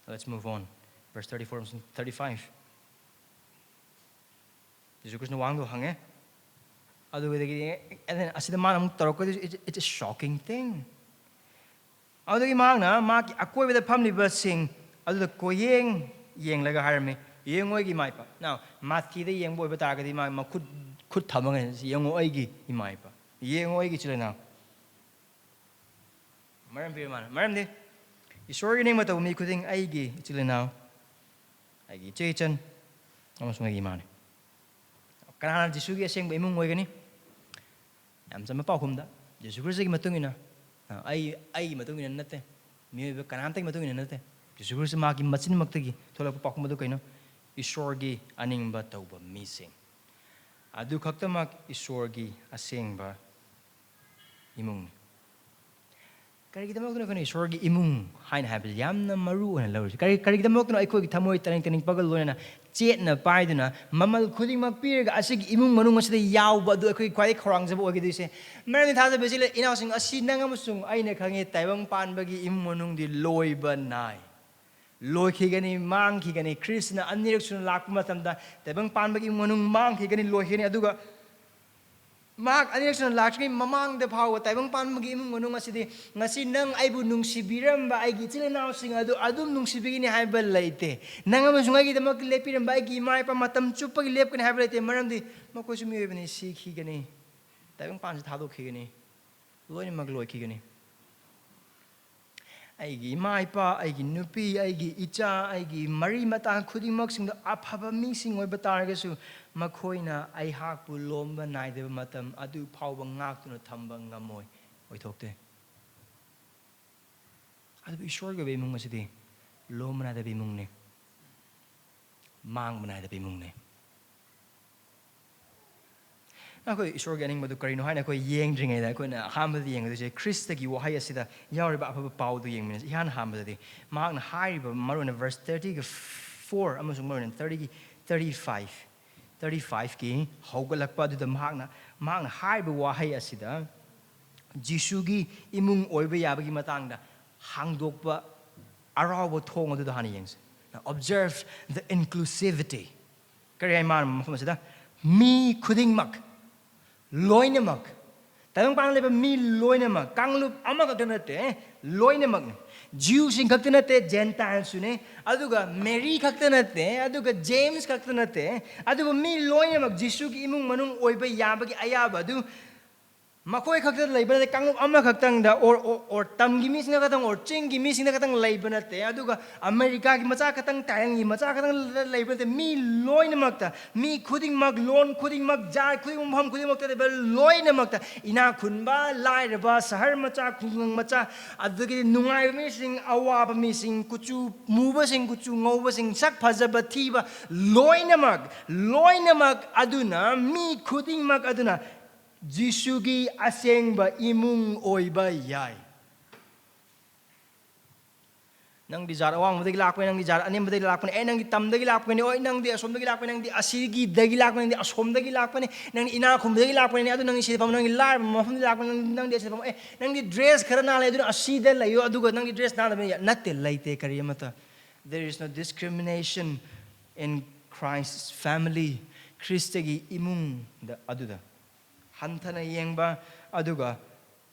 Let's move on. Verse thirty-four ꯑꯃꯁꯨꯡ thirty-five꯫ ꯖꯤꯁꯨ ꯈ꯭ꯔꯤꯁꯅ ꯋꯥꯍꯪꯗꯣ ꯍꯪꯉꯦ꯫ ꯑꯗꯨꯗꯒꯤꯗꯤ, and then ꯑꯁꯤꯗ ꯃꯥꯅ ꯑꯃꯨꯛ ꯇꯧꯔꯛꯀꯗꯣꯏꯁꯦ, it's, it's a shocking thing. ꯑꯗꯨꯗꯒꯤ ꯃꯍꯥꯛꯅ ꯃꯥꯒꯤ ꯑꯀꯣꯏꯕꯗ ꯐꯝꯂꯤꯕꯁꯤꯡ ꯑꯗꯨꯗ ꯀꯣꯌꯦꯡ ꯌꯦꯡꯂꯒ ꯍꯥꯏꯔꯝꯃꯤ, "ꯌꯦꯡꯉꯣ ꯑꯩꯒꯤ ꯏꯃꯥ ꯏꯄꯥ꯫" Now, ꯃꯥꯊꯤꯗ ꯌꯦꯡꯕ ꯑꯣꯏꯕ ꯇꯥꯔꯒꯗꯤ ꯃꯥ ꯃꯈꯨꯠ, ꯈꯨꯠ ꯊꯝꯃꯒ, "ꯌꯦꯡꯉꯣ ꯑꯩꯒꯤ ꯏꯃꯥ ꯏꯄꯥ, ꯌꯦꯡꯉꯣ ꯑꯩꯒꯤ ꯏꯆꯤꯜ ꯏꯅꯥꯎ꯫" ꯃꯔꯝ ꯄꯤꯔꯦ ꯃꯥꯅ꯫ ꯃꯔꯝꯗꯤ ꯏꯁꯣꯔꯒꯤ ꯅꯤꯡꯕ ꯇꯧꯕ ꯃꯤ ꯈꯨꯗꯤꯡ ꯑꯩꯒꯤ ꯏꯆꯤꯜ ꯏꯅꯥꯎ, ꯑꯩꯒꯤ ꯏꯆꯦ ꯏꯆꯟ ꯑꯃꯁꯨꯡ ꯑꯩꯒꯤ ꯏꯃꯥꯅꯤ꯫ ꯀꯅꯥꯅ ꯖꯤꯁꯨꯒꯤ ꯑꯁꯦꯡꯕ ꯏꯃꯨꯡ ꯑꯣꯏꯒꯅꯤ? ꯌꯥꯝ ꯆꯝꯕ ꯄꯥꯎꯈꯨꯝꯗ, ꯖꯤꯁꯨ ꯈ꯭ꯔꯤꯁꯇꯒꯤ ꯃꯇꯨꯡ ꯏꯟꯅ, ꯑ, ꯑꯩ, ꯑꯩꯒꯤ ꯃꯇꯨꯡ ꯏꯟꯅ ꯅꯠꯇꯦ, ꯃꯤꯑꯣꯏꯕ ꯀꯅꯥꯝꯇꯒꯤ ꯃꯇꯨꯡ ꯏꯟꯅ ꯅꯠꯇꯦ꯫ ꯖꯤꯁꯨ ꯈ꯭ꯔꯤꯁꯇ ꯃꯍꯥꯛꯀꯤ ꯃꯆꯤꯟꯃꯛꯇꯒꯤ ꯊꯣꯛꯂꯛꯄ ꯄꯥꯎꯈꯨꯝ ꯑꯗꯨ ꯀꯩꯅꯣ? ꯏꯁꯣꯔꯒꯤ ꯑꯅꯤꯡꯕ ꯇꯧꯕ ꯃꯤꯁꯤꯡ꯫ ꯑꯗꯨ ꯈꯛꯇꯃꯛ ꯏꯁꯣꯔꯒꯤ ꯑꯁꯦꯡꯕ ꯏꯃꯨꯡꯅꯤ꯫ ꯀꯔꯤꯒꯤꯗꯃꯛꯇꯅꯣ ꯑꯩꯈꯣꯏꯅ ꯏꯁꯣꯔꯒꯤ ꯏꯃꯨꯡ ꯍꯥꯏꯅ ꯍꯥꯏꯕꯁꯤ ꯌꯥꯝꯅ ꯃꯔꯨ ꯑꯣꯏꯅ ꯂꯧꯔꯤꯁꯤ? ꯀꯔꯤ, ꯀꯔꯤꯒꯤꯗꯃꯛꯇꯅꯣ ꯑꯩꯈꯣꯏꯒꯤ ꯊꯃꯣꯏ ꯇꯅꯤꯡ ꯇꯅꯤꯡ ꯄꯒꯜ ꯂꯣꯏꯅꯅ ꯆꯦꯠꯅ ꯄꯥꯏꯗꯨꯅ ꯃꯃꯜ ꯈꯨꯗꯤꯡꯃꯛ ꯄꯤꯔꯒ ꯑꯁꯤꯒꯤ ꯏꯃꯨꯡ ꯃꯅꯨꯡ ꯑꯁꯤꯗ ꯌꯥꯎꯕ ꯑꯗꯨ ꯑꯩꯈꯣꯏꯒꯤ ꯈ꯭ꯋꯥꯏꯗꯒꯤ ꯈꯧꯔꯥꯡꯖꯕ ꯑꯣꯏꯒꯗꯣꯏꯁꯦ? ꯃꯔꯝꯗꯤ ꯊꯥꯖꯕ ꯏꯆꯤꯜ ꯏꯅꯥꯎꯁꯤꯡ, ꯑꯁꯤ ꯅꯪ ꯑꯃꯁꯨꯡ ꯑꯩꯅ ꯈꯪꯉꯤ, ꯇꯥꯏꯕꯪ ꯄꯥꯟꯕꯒꯤ ꯏꯃꯨꯡ ꯃꯅꯨꯡꯗꯤ ꯂꯣꯏꯕ ꯅꯥꯏ꯫ ꯂꯣꯏꯈꯤꯒꯅꯤ, ꯃꯥꯡꯈꯤꯒꯅꯤ꯫ ꯈ꯭ꯔꯤꯁꯅ ꯑꯅꯤꯔꯛ ꯁꯨꯅ ꯂꯥꯛꯄ ꯃꯇꯝꯗ ꯇꯥꯏꯕꯪ ꯄꯥꯟꯕꯒꯤ ꯏꯃꯨꯡ ꯃꯅꯨꯡ ꯃꯥꯡꯈꯤꯒꯅꯤ, ꯂꯣꯏꯈꯤꯒꯅꯤ꯫ ꯑꯗꯨꯒ ꯃꯍꯥꯛ ꯑꯅꯤꯔꯛ ꯁꯨꯅ ꯂꯥꯛꯇ꯭ꯔꯤꯉꯩ ꯃꯃꯥꯡꯗ ꯐꯥꯎꯕ ꯇꯥꯏꯕꯪ ꯄꯥꯟꯕꯒꯤ ꯏꯃꯨꯡ ꯃꯅꯨꯡ ꯑꯁꯤꯗꯤ ꯉꯁꯤ ꯅꯪ ꯑꯩꯕꯨ ꯅꯨꯡꯁꯤꯕꯤꯔꯝꯕ ꯑꯩꯒꯤ ꯏꯆꯤꯜ ꯏꯅꯥꯎꯁꯤꯡ ꯑꯗꯨ ꯑꯗꯨꯝ ꯅꯨꯡꯁꯤꯕꯤꯒꯅꯤ ꯍꯥꯏꯕ ꯂꯩꯇꯦ꯫ ꯅꯪ ꯑꯃꯁꯨꯡ ꯑꯩꯒꯤꯗꯃꯛ ꯂꯦꯞꯄꯤꯔꯝꯕ ꯑꯩꯒꯤ ꯏꯃꯥ ꯏꯄꯥ ꯃꯇꯝ ꯆꯨꯞꯄꯒꯤ ꯂꯦꯞꯀꯅꯤ ꯍꯥꯏꯕ ꯂꯩꯇꯦ, ꯃꯔꯝꯗꯤ ꯃꯈꯣꯏꯁꯨ ꯃꯤꯑꯣꯏꯕꯅꯤ, ꯁꯤꯈꯤꯒꯅꯤ, ꯇꯥꯏꯕꯪ ꯄꯥꯟꯁꯤ ꯊꯥꯗꯣꯛꯈꯤꯒꯅꯤ, ꯂꯣꯏꯅꯃꯛ ꯂꯣꯏꯈꯤꯒꯅꯤ꯫ ꯑꯩꯒꯤ ꯏꯃꯥ ꯏꯄꯥ, ꯑꯩꯒꯤ ꯅꯨꯄꯤ, ꯑꯩꯒꯤ ꯏꯆꯥ, ꯑꯩꯒꯤ ꯃꯔꯤ ꯃꯇꯥꯡ ꯈꯨꯗꯤꯡꯃꯛꯁꯤꯡꯗ ꯑꯐꯕ ꯃꯤꯁꯤꯡ ꯑꯣꯏꯕ ꯇꯥꯔꯒꯁꯨ, ꯃꯈꯣꯏꯅ ꯑꯩꯍꯥꯛꯄꯨ ꯂꯣꯝꯕ ꯅꯥꯏꯗꯕ ꯃꯇꯝ ꯑꯗꯨ ꯐꯥꯎꯕ ꯉꯥꯛꯇꯨꯅ ꯊꯝꯕ ꯉꯝꯃꯣꯏ, ꯑꯣꯏꯊꯣꯛꯇꯦ꯫ ꯑꯗꯨꯕꯨ ꯏꯁꯣꯔꯒꯤ ꯑꯣꯏꯕ ꯏꯃꯨꯡ ꯑꯁꯤꯗꯤ ꯂꯣꯝꯕ ꯅꯥꯏꯗꯕ ꯏꯃꯨꯡꯅꯤ, ꯃꯥꯡꯕ ꯅꯥꯏꯗꯕ ꯏꯃꯨꯡꯅꯤ꯫ ꯑꯩꯈꯣꯏ ꯏꯁꯣꯔꯒꯤ ꯑꯅꯤꯡꯕꯗꯨ ꯀꯔꯤꯅꯣ ꯍꯥꯏꯅ ꯑꯩꯈꯣꯏ ꯌꯦꯡꯗ꯭ꯔꯤꯉꯩꯗ, ꯑꯩꯈꯣꯏꯅ ꯑꯍꯥꯟꯕꯗ ꯌꯦꯡꯒꯗꯣꯏꯁꯦ ꯈ꯭ꯔꯤꯁꯇꯒꯤ ꯋꯥꯍꯩ ꯑꯁꯤꯗ ꯌꯥꯎꯔꯤꯕ ꯑꯐꯕ ꯄꯥꯎꯗꯨ ꯌꯦꯡꯃꯤꯟꯅꯁꯤ꯫ ꯏꯍꯥꯟ ꯍꯥꯟꯕꯗꯗꯤ ꯃꯍꯥꯛꯅ ꯍꯥꯏꯔꯤꯕ, ꯃꯔꯨꯑꯣꯏꯅ verse thirty-four ꯑꯃꯁꯨꯡ ꯃꯔꯨꯑꯣꯏꯅ thirty, thirty-five, thirty-fiveꯀꯤ ꯍꯧꯒꯠꯂꯛꯄ ꯑꯗꯨꯗ ꯃꯍꯥꯛꯅ, ꯃꯍꯥꯛꯅ ꯍꯥꯏꯔꯤꯕ ꯋꯥꯍꯩ ꯑꯁꯤꯗ ꯖꯤꯁꯨꯒꯤ ꯏꯃꯨꯡ ꯑꯣꯏꯕ ꯌꯥꯕꯒꯤ ꯃꯇꯥꯡꯗ ꯍꯥꯡꯗꯣꯛꯄ ꯑꯔꯥꯎꯕ ꯊꯣꯡ ꯑꯗꯨꯗ ꯍꯥꯟꯅ ꯌꯦꯡꯁꯤ꯫ Now, observe the inclusivity. ꯀꯔꯤ ꯍꯥꯏ ꯃꯥꯅ ꯃꯐꯝ ꯑꯁꯤꯗ? ꯃꯤ ꯈꯨꯗꯤꯡꯃꯛ, ꯂꯣꯏꯅꯃꯛ, ꯇꯥꯏꯕꯪꯄꯥꯟꯗ ꯂꯩꯕ ꯃꯤ ꯂꯣꯏꯅꯃꯛ, ꯀꯥꯡꯂꯨꯞ ꯑꯃꯈꯛꯇ ꯅꯠꯇꯦ, ꯂꯣꯏꯅꯃꯛꯅꯤ꯫ ꯖ꯭ꯌꯨꯁꯤꯡ ꯈꯛꯇ ꯅꯠꯇꯦ, ꯖꯦꯟꯇꯥꯏꯜꯁꯨꯅꯦ, ꯑꯗꯨꯒ ꯃꯦꯔꯤ ꯈꯛꯇ ꯅꯠꯇꯦ, ꯑꯗꯨꯒ ꯖꯦꯝꯁ ꯈꯛꯇ ꯅꯠꯇꯦ, ꯑꯗꯨꯕꯨ ꯃꯤ ꯂꯣꯏꯅꯃꯛ ꯖꯤꯁꯨꯒꯤ ꯏꯃꯨꯡ ꯃꯅꯨꯡ ꯑꯣꯏꯕ ꯌꯥꯕꯒꯤ ꯑꯌꯥꯕ ꯑꯗꯨ ꯃꯈꯣꯏ ꯈꯛꯇ ꯂꯩꯕ ꯅꯠꯇꯦ, ꯀꯥꯡꯂꯨꯞ ꯑꯃꯈꯛꯇꯪꯗ, or, or, or ꯇꯝꯒꯤ ꯃꯤꯁꯤꯡꯗ ꯈꯛꯇꯪ, or ꯆꯤꯡꯒꯤ ꯃꯤꯁꯤꯡꯗ ꯈꯛꯇꯪ ꯂꯩꯕ ꯅꯠꯇꯦ, ꯑꯗꯨꯒ ꯑꯃꯦꯔꯤꯀꯥꯒꯤ ꯃꯆꯥ ꯈꯛꯇꯪ, ꯇꯥꯏꯋꯥꯟꯒꯤ ꯃꯆꯥ ꯈꯛꯇꯪ ꯂꯩꯕ ꯅꯠꯇꯦ, ꯃꯤ ꯂꯣꯏꯅꯃꯛꯇ, ꯃꯤ ꯈꯨꯗꯤꯡꯃꯛ, ꯂꯣꯟ ꯈꯨꯗꯤꯡꯃꯛ, ꯖꯥꯠ ꯈꯨꯗꯤꯡꯃꯛ, ꯃꯐꯝ ꯈꯨꯗꯤꯡꯃꯛꯇ ꯂꯩꯕ ꯂꯣꯏꯅꯃꯛꯇ, ꯏꯅꯥꯛ ꯈꯨꯟꯕ, ꯂꯥꯏꯔꯕ, ꯁꯍꯔ ꯃꯆꯥ, ꯈꯨꯡꯒꯪ ꯃꯆꯥ, ꯑꯗꯨꯗꯒꯤꯗꯤ ꯅꯨꯡꯉꯥꯏꯕ ꯃꯤꯁꯤꯡ, ꯑꯋꯥꯕ ꯃꯤꯁꯤꯡ, ꯀꯨꯆꯨ ꯃꯨꯕꯁꯤꯡ, ꯀꯨꯆꯨ ꯉꯧꯕꯁꯤꯡ, ꯁꯛ ꯐꯖꯕ ꯊꯤꯕ, ꯂꯣꯏꯅꯃꯛ, ꯂꯣꯏꯅꯃꯛ ꯑꯗꯨꯅ, ꯃꯤ ꯈꯨꯗꯤꯡꯃꯛ ꯑꯗꯨꯅ ꯖꯤꯁꯨꯒꯤ ꯑꯁꯦꯡꯕ ꯏꯃꯨꯡ ꯑꯣꯏꯕ ꯌꯥꯏ꯫ ꯅꯪꯗꯤ ꯖꯥꯠ ꯑꯋꯥꯡꯕꯗꯒꯤ ꯂꯥꯛꯄꯅꯤ, ꯅꯪꯗꯤ ꯖꯥꯠ ꯑꯅꯦꯝꯕꯗꯒꯤ ꯂꯥꯛꯄꯅꯤ, ꯑꯦ, ꯅꯪꯗꯤ ꯇꯝꯗꯒꯤ ꯂꯥꯛꯄꯅꯤ, ꯍꯣꯏ, ꯅꯪꯗꯤ ꯑꯁꯣꯝꯗꯒꯤ ꯂꯥꯛꯄꯅꯤ, ꯅꯪꯗꯤ ꯑꯁꯤꯒꯤꯗꯒꯤ ꯂꯥꯛꯄꯅꯤ, ꯅꯪꯗꯤ ꯑꯁꯣꯝꯗꯒꯤ ꯂꯥꯛꯄꯅꯤ, ꯅꯪꯗꯤ ꯏꯅꯥꯛ ꯈꯨꯟꯕꯗꯒꯤ ꯂꯥꯛꯄꯅꯤ, ꯑꯗꯨ ꯅꯪꯗꯤ ꯁꯤꯗ ꯐꯝ, ꯅꯪꯗꯤ ꯂꯥꯏꯔꯕ ꯃꯐꯝꯗꯒꯤ ꯂꯥꯛꯄꯅꯤ, ꯅꯪꯗꯤ, ꯅꯪꯗꯤ ꯑꯁꯤꯗ ꯐꯝ, ꯑꯦ, ꯅꯪꯗꯤ ꯗ꯭ꯔꯦꯁ ꯈꯔ ꯅꯥꯜꯂꯦ, ꯑꯗꯨꯅ ꯑꯁꯤꯗ ꯂꯩꯌꯣ, ꯑꯗꯨꯒ ꯅꯪꯗꯤ ꯗ꯭ꯔꯦꯁ ꯅꯥꯟꯗꯕꯅꯤ, ꯅꯠꯇꯦ, ꯂꯩꯇꯦ ꯀꯔꯤ ꯑꯃꯠꯇ꯫ There is no discrimination in Christ's family. ꯈ꯭ꯔꯤꯁꯇꯒꯤ ꯏꯃꯨꯡꯗ ꯑꯗꯨꯗ ꯍꯟꯊꯅ ꯌꯦꯡꯕ, ꯑꯗꯨꯒ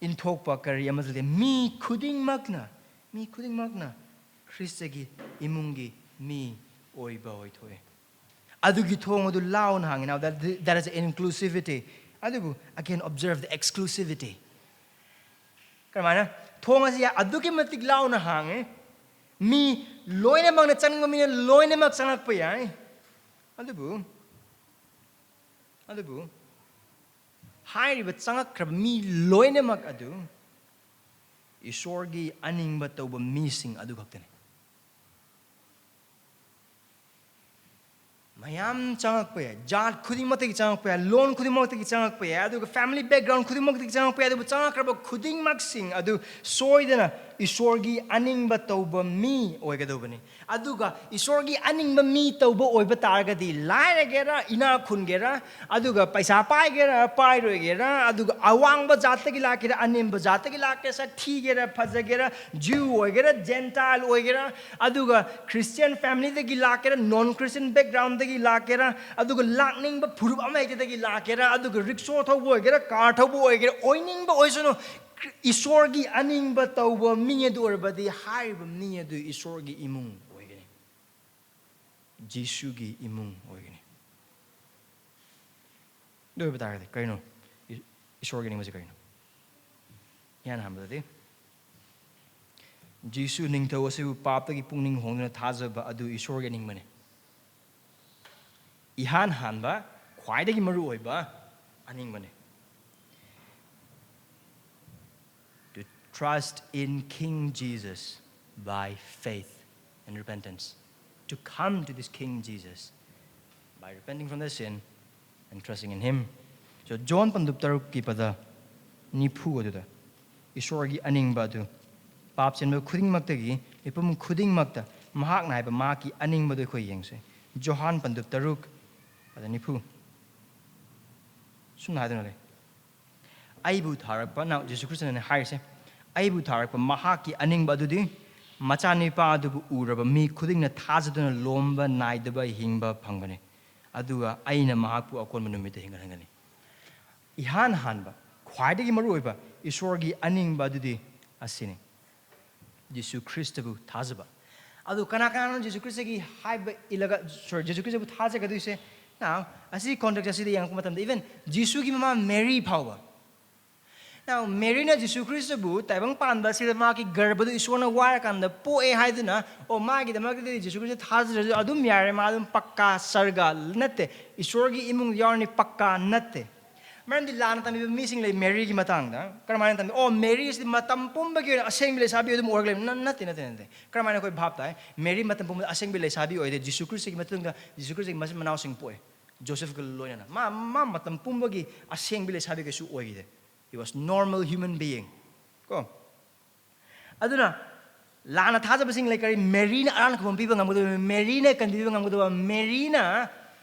ꯏꯟꯊꯣꯛꯄ ꯀꯔꯤ ꯑꯃꯁꯨ ꯂꯩꯇꯦ꯫ ꯃꯤ ꯈꯨꯗꯤꯡꯃꯛꯅ, ꯃꯤ ꯈꯨꯗꯤꯡꯃꯛꯅ ꯈ꯭ꯔꯤꯁꯇꯒꯤ ꯏꯃꯨꯡꯒꯤ ꯃꯤ ꯑꯣꯏꯕ ꯑꯣꯏꯊꯣꯛꯑꯦ꯫ ꯑꯗꯨꯒꯤ ꯊꯣꯡ ꯑꯗꯨ ꯂꯥꯎꯅ ꯍꯥꯡꯉꯤ꯫ Now that, that is inclusivity. ꯑꯗꯨꯕꯨ again observe the exclusivity. ꯀꯔꯝꯍꯥꯏꯅ? ꯊꯣꯡ ꯑꯁꯤ ꯑꯗꯨꯛꯀꯤ ꯃꯇꯤꯛ ꯂꯥꯎꯅ ꯍꯥꯡꯉꯦ, ꯃꯤ ꯂꯣꯏꯅꯃꯛꯅ, ꯆꯪꯅꯤꯡꯕ ꯃꯤꯅ ꯂꯣꯏꯅꯃꯛ ꯆꯪꯂꯛꯄ ꯌꯥꯏ꯫ ꯑꯗꯨꯕꯨ, ꯑꯗꯨꯕꯨ ꯍꯥꯏꯔꯤꯕ ꯆꯪꯉꯛꯈ꯭ꯔꯕ ꯃꯤ ꯂꯣꯏꯅꯃꯛ ꯑꯗꯨ ꯏꯁꯣꯔꯒꯤ ꯑꯅꯤꯡꯕ ꯇꯧꯕ ꯃꯤꯁꯤꯡ ꯑꯗꯨ ꯈꯛꯇꯅꯤ꯫ ꯃꯌꯥꯝ ꯆꯪꯉꯛꯄ ꯌꯥꯏ, ꯖꯥꯠ ꯈꯨꯗꯤꯡꯃꯛꯇꯒꯤ ꯆꯪꯉꯛꯄ ꯌꯥꯏ, ꯂꯣꯟ ꯈꯨꯗꯤꯡꯃꯛꯇꯒꯤ ꯆꯪꯉꯛꯄ ꯌꯥꯏ, ꯑꯗꯨꯒ family background ꯈꯨꯗꯤꯡꯃꯛꯇꯒꯤ ꯆꯪꯉꯛꯄ ꯌꯥꯏ꯫ ꯑꯗꯨꯕꯨ ꯆꯪꯉꯛꯈ꯭ꯔꯕ ꯈꯨꯗꯤꯡꯃꯛꯁꯤꯡ ꯑꯗꯨ ꯁꯣꯏꯗꯅ ꯏꯁꯣꯔꯒꯤ ꯑꯅꯤꯡꯕ ꯇꯧꯕ ꯃꯤ ꯑꯣꯏꯒꯗꯧꯕꯅꯤ꯫ ꯑꯗꯨꯒ ꯏꯁꯣꯔꯒꯤ ꯑꯅꯤꯡꯕ ꯃꯤ ꯇꯧꯕ ꯑꯣꯏꯕ ꯇꯥꯔꯒꯗꯤ, ꯂꯥꯏꯔꯒꯦꯔꯥ, ꯏꯅꯥꯛ ꯈꯨꯟꯒꯦꯔꯥ, ꯑꯗꯨꯒ ꯄꯩꯁꯥ ꯄꯥꯏꯒꯦꯔꯥ, ꯄꯥꯏꯔꯣꯏꯒꯦꯔꯥ, ꯑꯗꯨꯒ ꯑꯋꯥꯡꯕ ꯖꯥꯠꯇꯒꯤ ꯂꯥꯛꯀꯦꯔꯥ, ꯑꯅꯦꯝꯕ ꯖꯥꯠꯇꯒꯤ ꯂꯥꯛꯀꯦꯔꯥ, ꯁꯛ ꯊꯤꯒꯦꯔꯥ, ꯐꯖꯒꯦꯔꯥ, Jew ꯑꯣꯏꯒꯦꯔꯥ, Gentile ꯑꯣꯏꯒꯦꯔꯥ, ꯑꯗꯨꯒ Christian family ꯗꯒꯤ ꯂꯥꯛꯀꯦꯔꯥ, non Christian background ꯗꯒꯤ ꯂꯥꯛꯀꯦꯔꯥ, ꯑꯗꯨꯒ ꯂꯥꯛꯅꯤꯡꯕ ꯐꯨꯔꯨꯞ ꯑꯃ ꯍꯦꯛꯇꯗꯒꯤ ꯂꯥꯛꯀꯦꯔꯥ, ꯑꯗꯨꯒ ꯔꯤꯛꯁꯣ ꯊꯧꯕ ꯑꯣꯏꯒꯦꯔꯥ, ꯀꯥꯔ ꯊꯧꯕ ꯑꯣꯏꯒꯦꯔꯥ, ꯑꯣꯏꯅꯤꯡꯕ ꯑꯣꯏꯁꯅꯨ, ꯏꯁꯣꯔꯒꯤ ꯑꯅꯤꯡꯕ ꯇꯧꯕ ꯃꯤ ꯑꯗꯨ ꯑꯣꯏꯔꯕꯗꯤ, ꯍꯥꯏꯔꯤꯕ ꯃꯤ ꯑꯗꯨ ꯏꯁꯣꯔꯒꯤ ꯏꯃꯨꯡ ꯑꯣꯏꯒꯅꯤ, ꯖꯤꯁꯨꯒꯤ ꯏꯃꯨꯡ ꯑꯣꯏꯒꯅꯤ꯫ ꯑꯗꯨ ꯑꯣꯏꯕ ꯇꯥꯔꯒꯗꯤ ꯀꯔꯤꯅꯣ? ꯏ-, ꯏꯁꯣꯔꯒꯤ ꯑꯅꯤꯡꯕꯁꯤ ꯀꯔꯤꯅꯣ? ꯏꯍꯥꯟ ꯍꯥꯟꯕꯗꯗꯤ, ꯖꯤꯁꯨ ꯅꯤꯡꯊꯧ ꯑꯁꯤꯕꯨ ꯄꯥꯞꯇꯒꯤ ꯄꯨꯛꯅꯤꯡ ꯍꯣꯡꯗꯨꯅ ꯊꯥꯖꯕ ꯑꯗꯨ ꯏꯁꯣꯔꯒꯤ ꯑꯅꯤꯡꯕꯅꯤ꯫ ꯏꯍꯥꯟ ꯍꯥꯟꯕ, ꯈ꯭ꯋꯥꯏꯗꯒꯤ ꯃꯔꯨ ꯑꯣꯏꯕ ꯑꯅꯤꯡꯕꯅꯤ꯫ To trust in King Jesus by faith and repentance. To come to this King Jesus by repenting from their sin and trusting in Him. So, John ꯄꯟꯗꯨꯞ ꯇꯔꯨꯛꯀꯤ ꯄꯗ ꯅꯤꯐꯨ ꯑꯗꯨꯗ ꯏꯁꯣꯔꯒꯤ ꯑꯅꯤꯡꯕ ꯑꯗꯨ, ꯄꯥꯞ ꯆꯦꯟꯕ ꯈꯨꯗꯤꯡꯃꯛꯇꯒꯤ, ꯃꯤꯄꯨꯝ ꯈꯨꯗꯤꯡꯃꯛꯇ ꯃꯍꯥꯛꯅ ꯍꯥꯏꯕ ꯃꯍꯥꯛꯀꯤ ꯑꯅꯤꯡꯕꯗꯨ ꯑꯩꯈꯣꯏ ꯌꯦꯡꯁꯦ꯫ ꯖꯣꯍꯥꯟ ꯄꯟꯗꯨꯞ ꯇꯔꯨꯛ, ꯑꯗ ꯅꯤꯐꯨ꯫ ꯁꯨꯝꯅ ꯍꯥꯏꯗꯨꯅ ꯂꯩ, "ꯑꯩꯕꯨ ꯊꯥꯔꯛꯄ"꯫ Now, ꯖꯤꯁꯨ ꯈ꯭ꯔꯤꯁꯇꯅꯅꯦ ꯍꯥꯏꯔꯤꯁꯦ, "ꯑꯩꯕꯨ ꯊꯥꯔꯛꯄ ꯃꯍꯥꯛꯀꯤ ꯑꯅꯤꯡꯕ ꯑꯗꯨꯗꯤ, ꯃꯆꯥꯅꯤꯄꯥ ꯑꯗꯨꯕꯨ ꯎꯔꯕ ꯃꯤ ꯈꯨꯗꯤꯡꯅ ꯊꯥꯖꯗꯨꯅ ꯂꯣꯝꯕ ꯅꯥꯏꯗꯕ ꯍꯤꯡꯕ ꯐꯪꯒꯅꯤ, ꯑꯗꯨꯒ ꯑꯩꯅ ꯃꯍꯥꯛꯄꯨ ꯑꯀꯣꯟꯕ ꯅꯨꯃꯤꯠꯇ ꯍꯤꯡꯒꯠꯍꯟꯒꯅꯤ"꯫ ꯏꯍꯥꯟ ꯍꯥꯟꯕ, ꯈ꯭ꯋꯥꯏꯗꯒꯤ ꯃꯔꯨꯑꯣꯏꯕ ꯏꯁꯣꯔꯒꯤ ꯑꯅꯤꯡꯕ ꯑꯗꯨꯗꯤ ꯑꯁꯤꯅꯤ, ꯖꯤꯁꯨ ꯈ꯭ꯔꯤꯁꯇꯕꯨ ꯊꯥꯖꯕ꯫ ꯑꯗꯨ ꯀꯅꯥ ꯀꯅꯥꯅꯣ ꯖꯤꯁꯨ ꯈ꯭ꯔꯤꯁꯇꯒꯤ ꯍꯥꯏꯕ ꯏꯜꯂꯒ, ꯁꯣꯔꯤ, ꯖꯤꯁꯨ ꯈ꯭ꯔꯤꯁꯇꯕꯨ ꯊꯥꯖꯒꯗꯣꯏꯁꯦ? Now, ꯑꯁꯤ ꯀꯣꯟꯇꯦꯛꯁ ꯑꯁꯤꯗ ꯌꯦꯡꯉꯛꯄ ꯃꯇꯝꯗ, ꯏꯚꯟ ꯖꯤꯁꯨꯒꯤ ꯃꯃꯥ ꯃꯦꯔꯤ ꯐꯥꯎꯕ, Now, ꯃꯦꯔꯤꯅ ꯖꯤꯁꯨ ꯈ꯭ꯔꯤꯁꯇꯕꯨ ꯇꯥꯏꯕꯪ ꯄꯥꯟꯕ ꯑꯁꯤꯗ ꯃꯥꯒꯤ ꯒꯔꯚꯗꯨ ꯏꯁꯣꯔꯅ ꯋꯥꯔꯀꯥꯟꯗ ꯄꯣꯛꯑꯦ ꯍꯥꯏꯗꯨꯅ, ꯑꯣ, ꯃꯥꯒꯤꯗꯃꯛꯇꯗꯤ ꯖꯤꯁꯨ ꯈ꯭ꯔꯤꯁꯇ ꯊꯥꯖꯗ꯭ꯔꯁꯨ ꯑꯗꯨꯝ ꯌꯥꯔꯦ, ꯃꯥ ꯑꯗꯨꯝ ꯄꯛꯀꯥ ꯁꯔꯒ ꯅꯠꯇꯦ, ꯏꯁꯣꯔꯒꯤ ꯏꯃꯨꯡꯗ ꯌꯥꯎꯔꯅꯤ ꯄꯛꯀꯥ ꯅꯠꯇꯦ꯫ ꯃꯔꯝꯗꯤ ꯂꯥꯟꯅ ꯇꯝꯕꯤꯕ ꯃꯤꯁꯤꯡ ꯂꯩ ꯃꯦꯔꯤꯒꯤ ꯃꯇꯥꯡꯗ꯫ ꯀꯔꯝꯍꯥꯏꯅ ꯇꯝꯕꯤ? ꯑꯣ, ꯃꯦꯔꯤ ꯑꯁꯤꯗꯤ ꯃꯇꯝ ꯄꯨꯝꯕꯒꯤ ꯑꯣꯏꯅ ꯑꯁꯦꯡꯕ ꯂꯩꯁꯥꯕꯤ ꯑꯗꯨꯝ ꯑꯣꯏꯔꯒ ꯂꯩꯕ꯫ ꯅ-, ꯅꯠꯇꯦ, ꯅꯠꯇꯦ, ꯅꯠꯇꯦ꯫ ꯀꯔꯝꯍꯥꯏꯅ ꯑꯩꯈꯣꯏ ꯚꯥꯞ ꯇꯥꯏ? ꯃꯦꯔꯤ ꯃꯇꯝ ꯄꯨꯝꯕꯗ ꯑꯁꯦꯡꯕ ꯂꯩꯁꯥꯕꯤ ꯑꯣꯏꯗꯦ, ꯖꯤꯁꯨ ꯈ꯭ꯔꯤꯁꯇꯒꯤ ꯃꯇꯨꯡꯗ ꯖꯤꯁꯨ ꯈ꯭ꯔꯤꯁꯇꯒꯤ ꯃꯆꯤꯟ ꯃꯅꯥꯎꯁꯤꯡ ꯄꯣꯛꯑꯦ, ꯖꯣꯁꯦꯐꯀ ꯂꯣꯏꯅꯅ꯫ ꯃꯥ, ꯃꯥ ꯃꯇꯝ ꯄꯨꯝꯕꯒꯤ ꯑꯁꯦꯡꯕ ꯂꯩꯁꯥꯕꯤ ꯀꯩꯁꯨ ꯑꯣꯏꯈꯤꯗꯦ꯫ He was normal human being. ꯀꯣ? ꯑꯗꯨꯅ ꯂꯥꯟꯅ ꯊꯥꯖꯕꯁꯤꯡ ꯂꯩ, ꯀꯔꯤ? ꯃꯦꯔꯤꯅ ꯑꯔꯥꯟ ꯈꯨꯕꯝ ꯄꯤꯕ ꯉꯝꯒꯗꯕ, ꯃꯦꯔꯤꯅ ꯀꯟꯕꯤꯕ ꯉꯝꯒꯗꯕ, ꯃꯦꯔꯤꯅ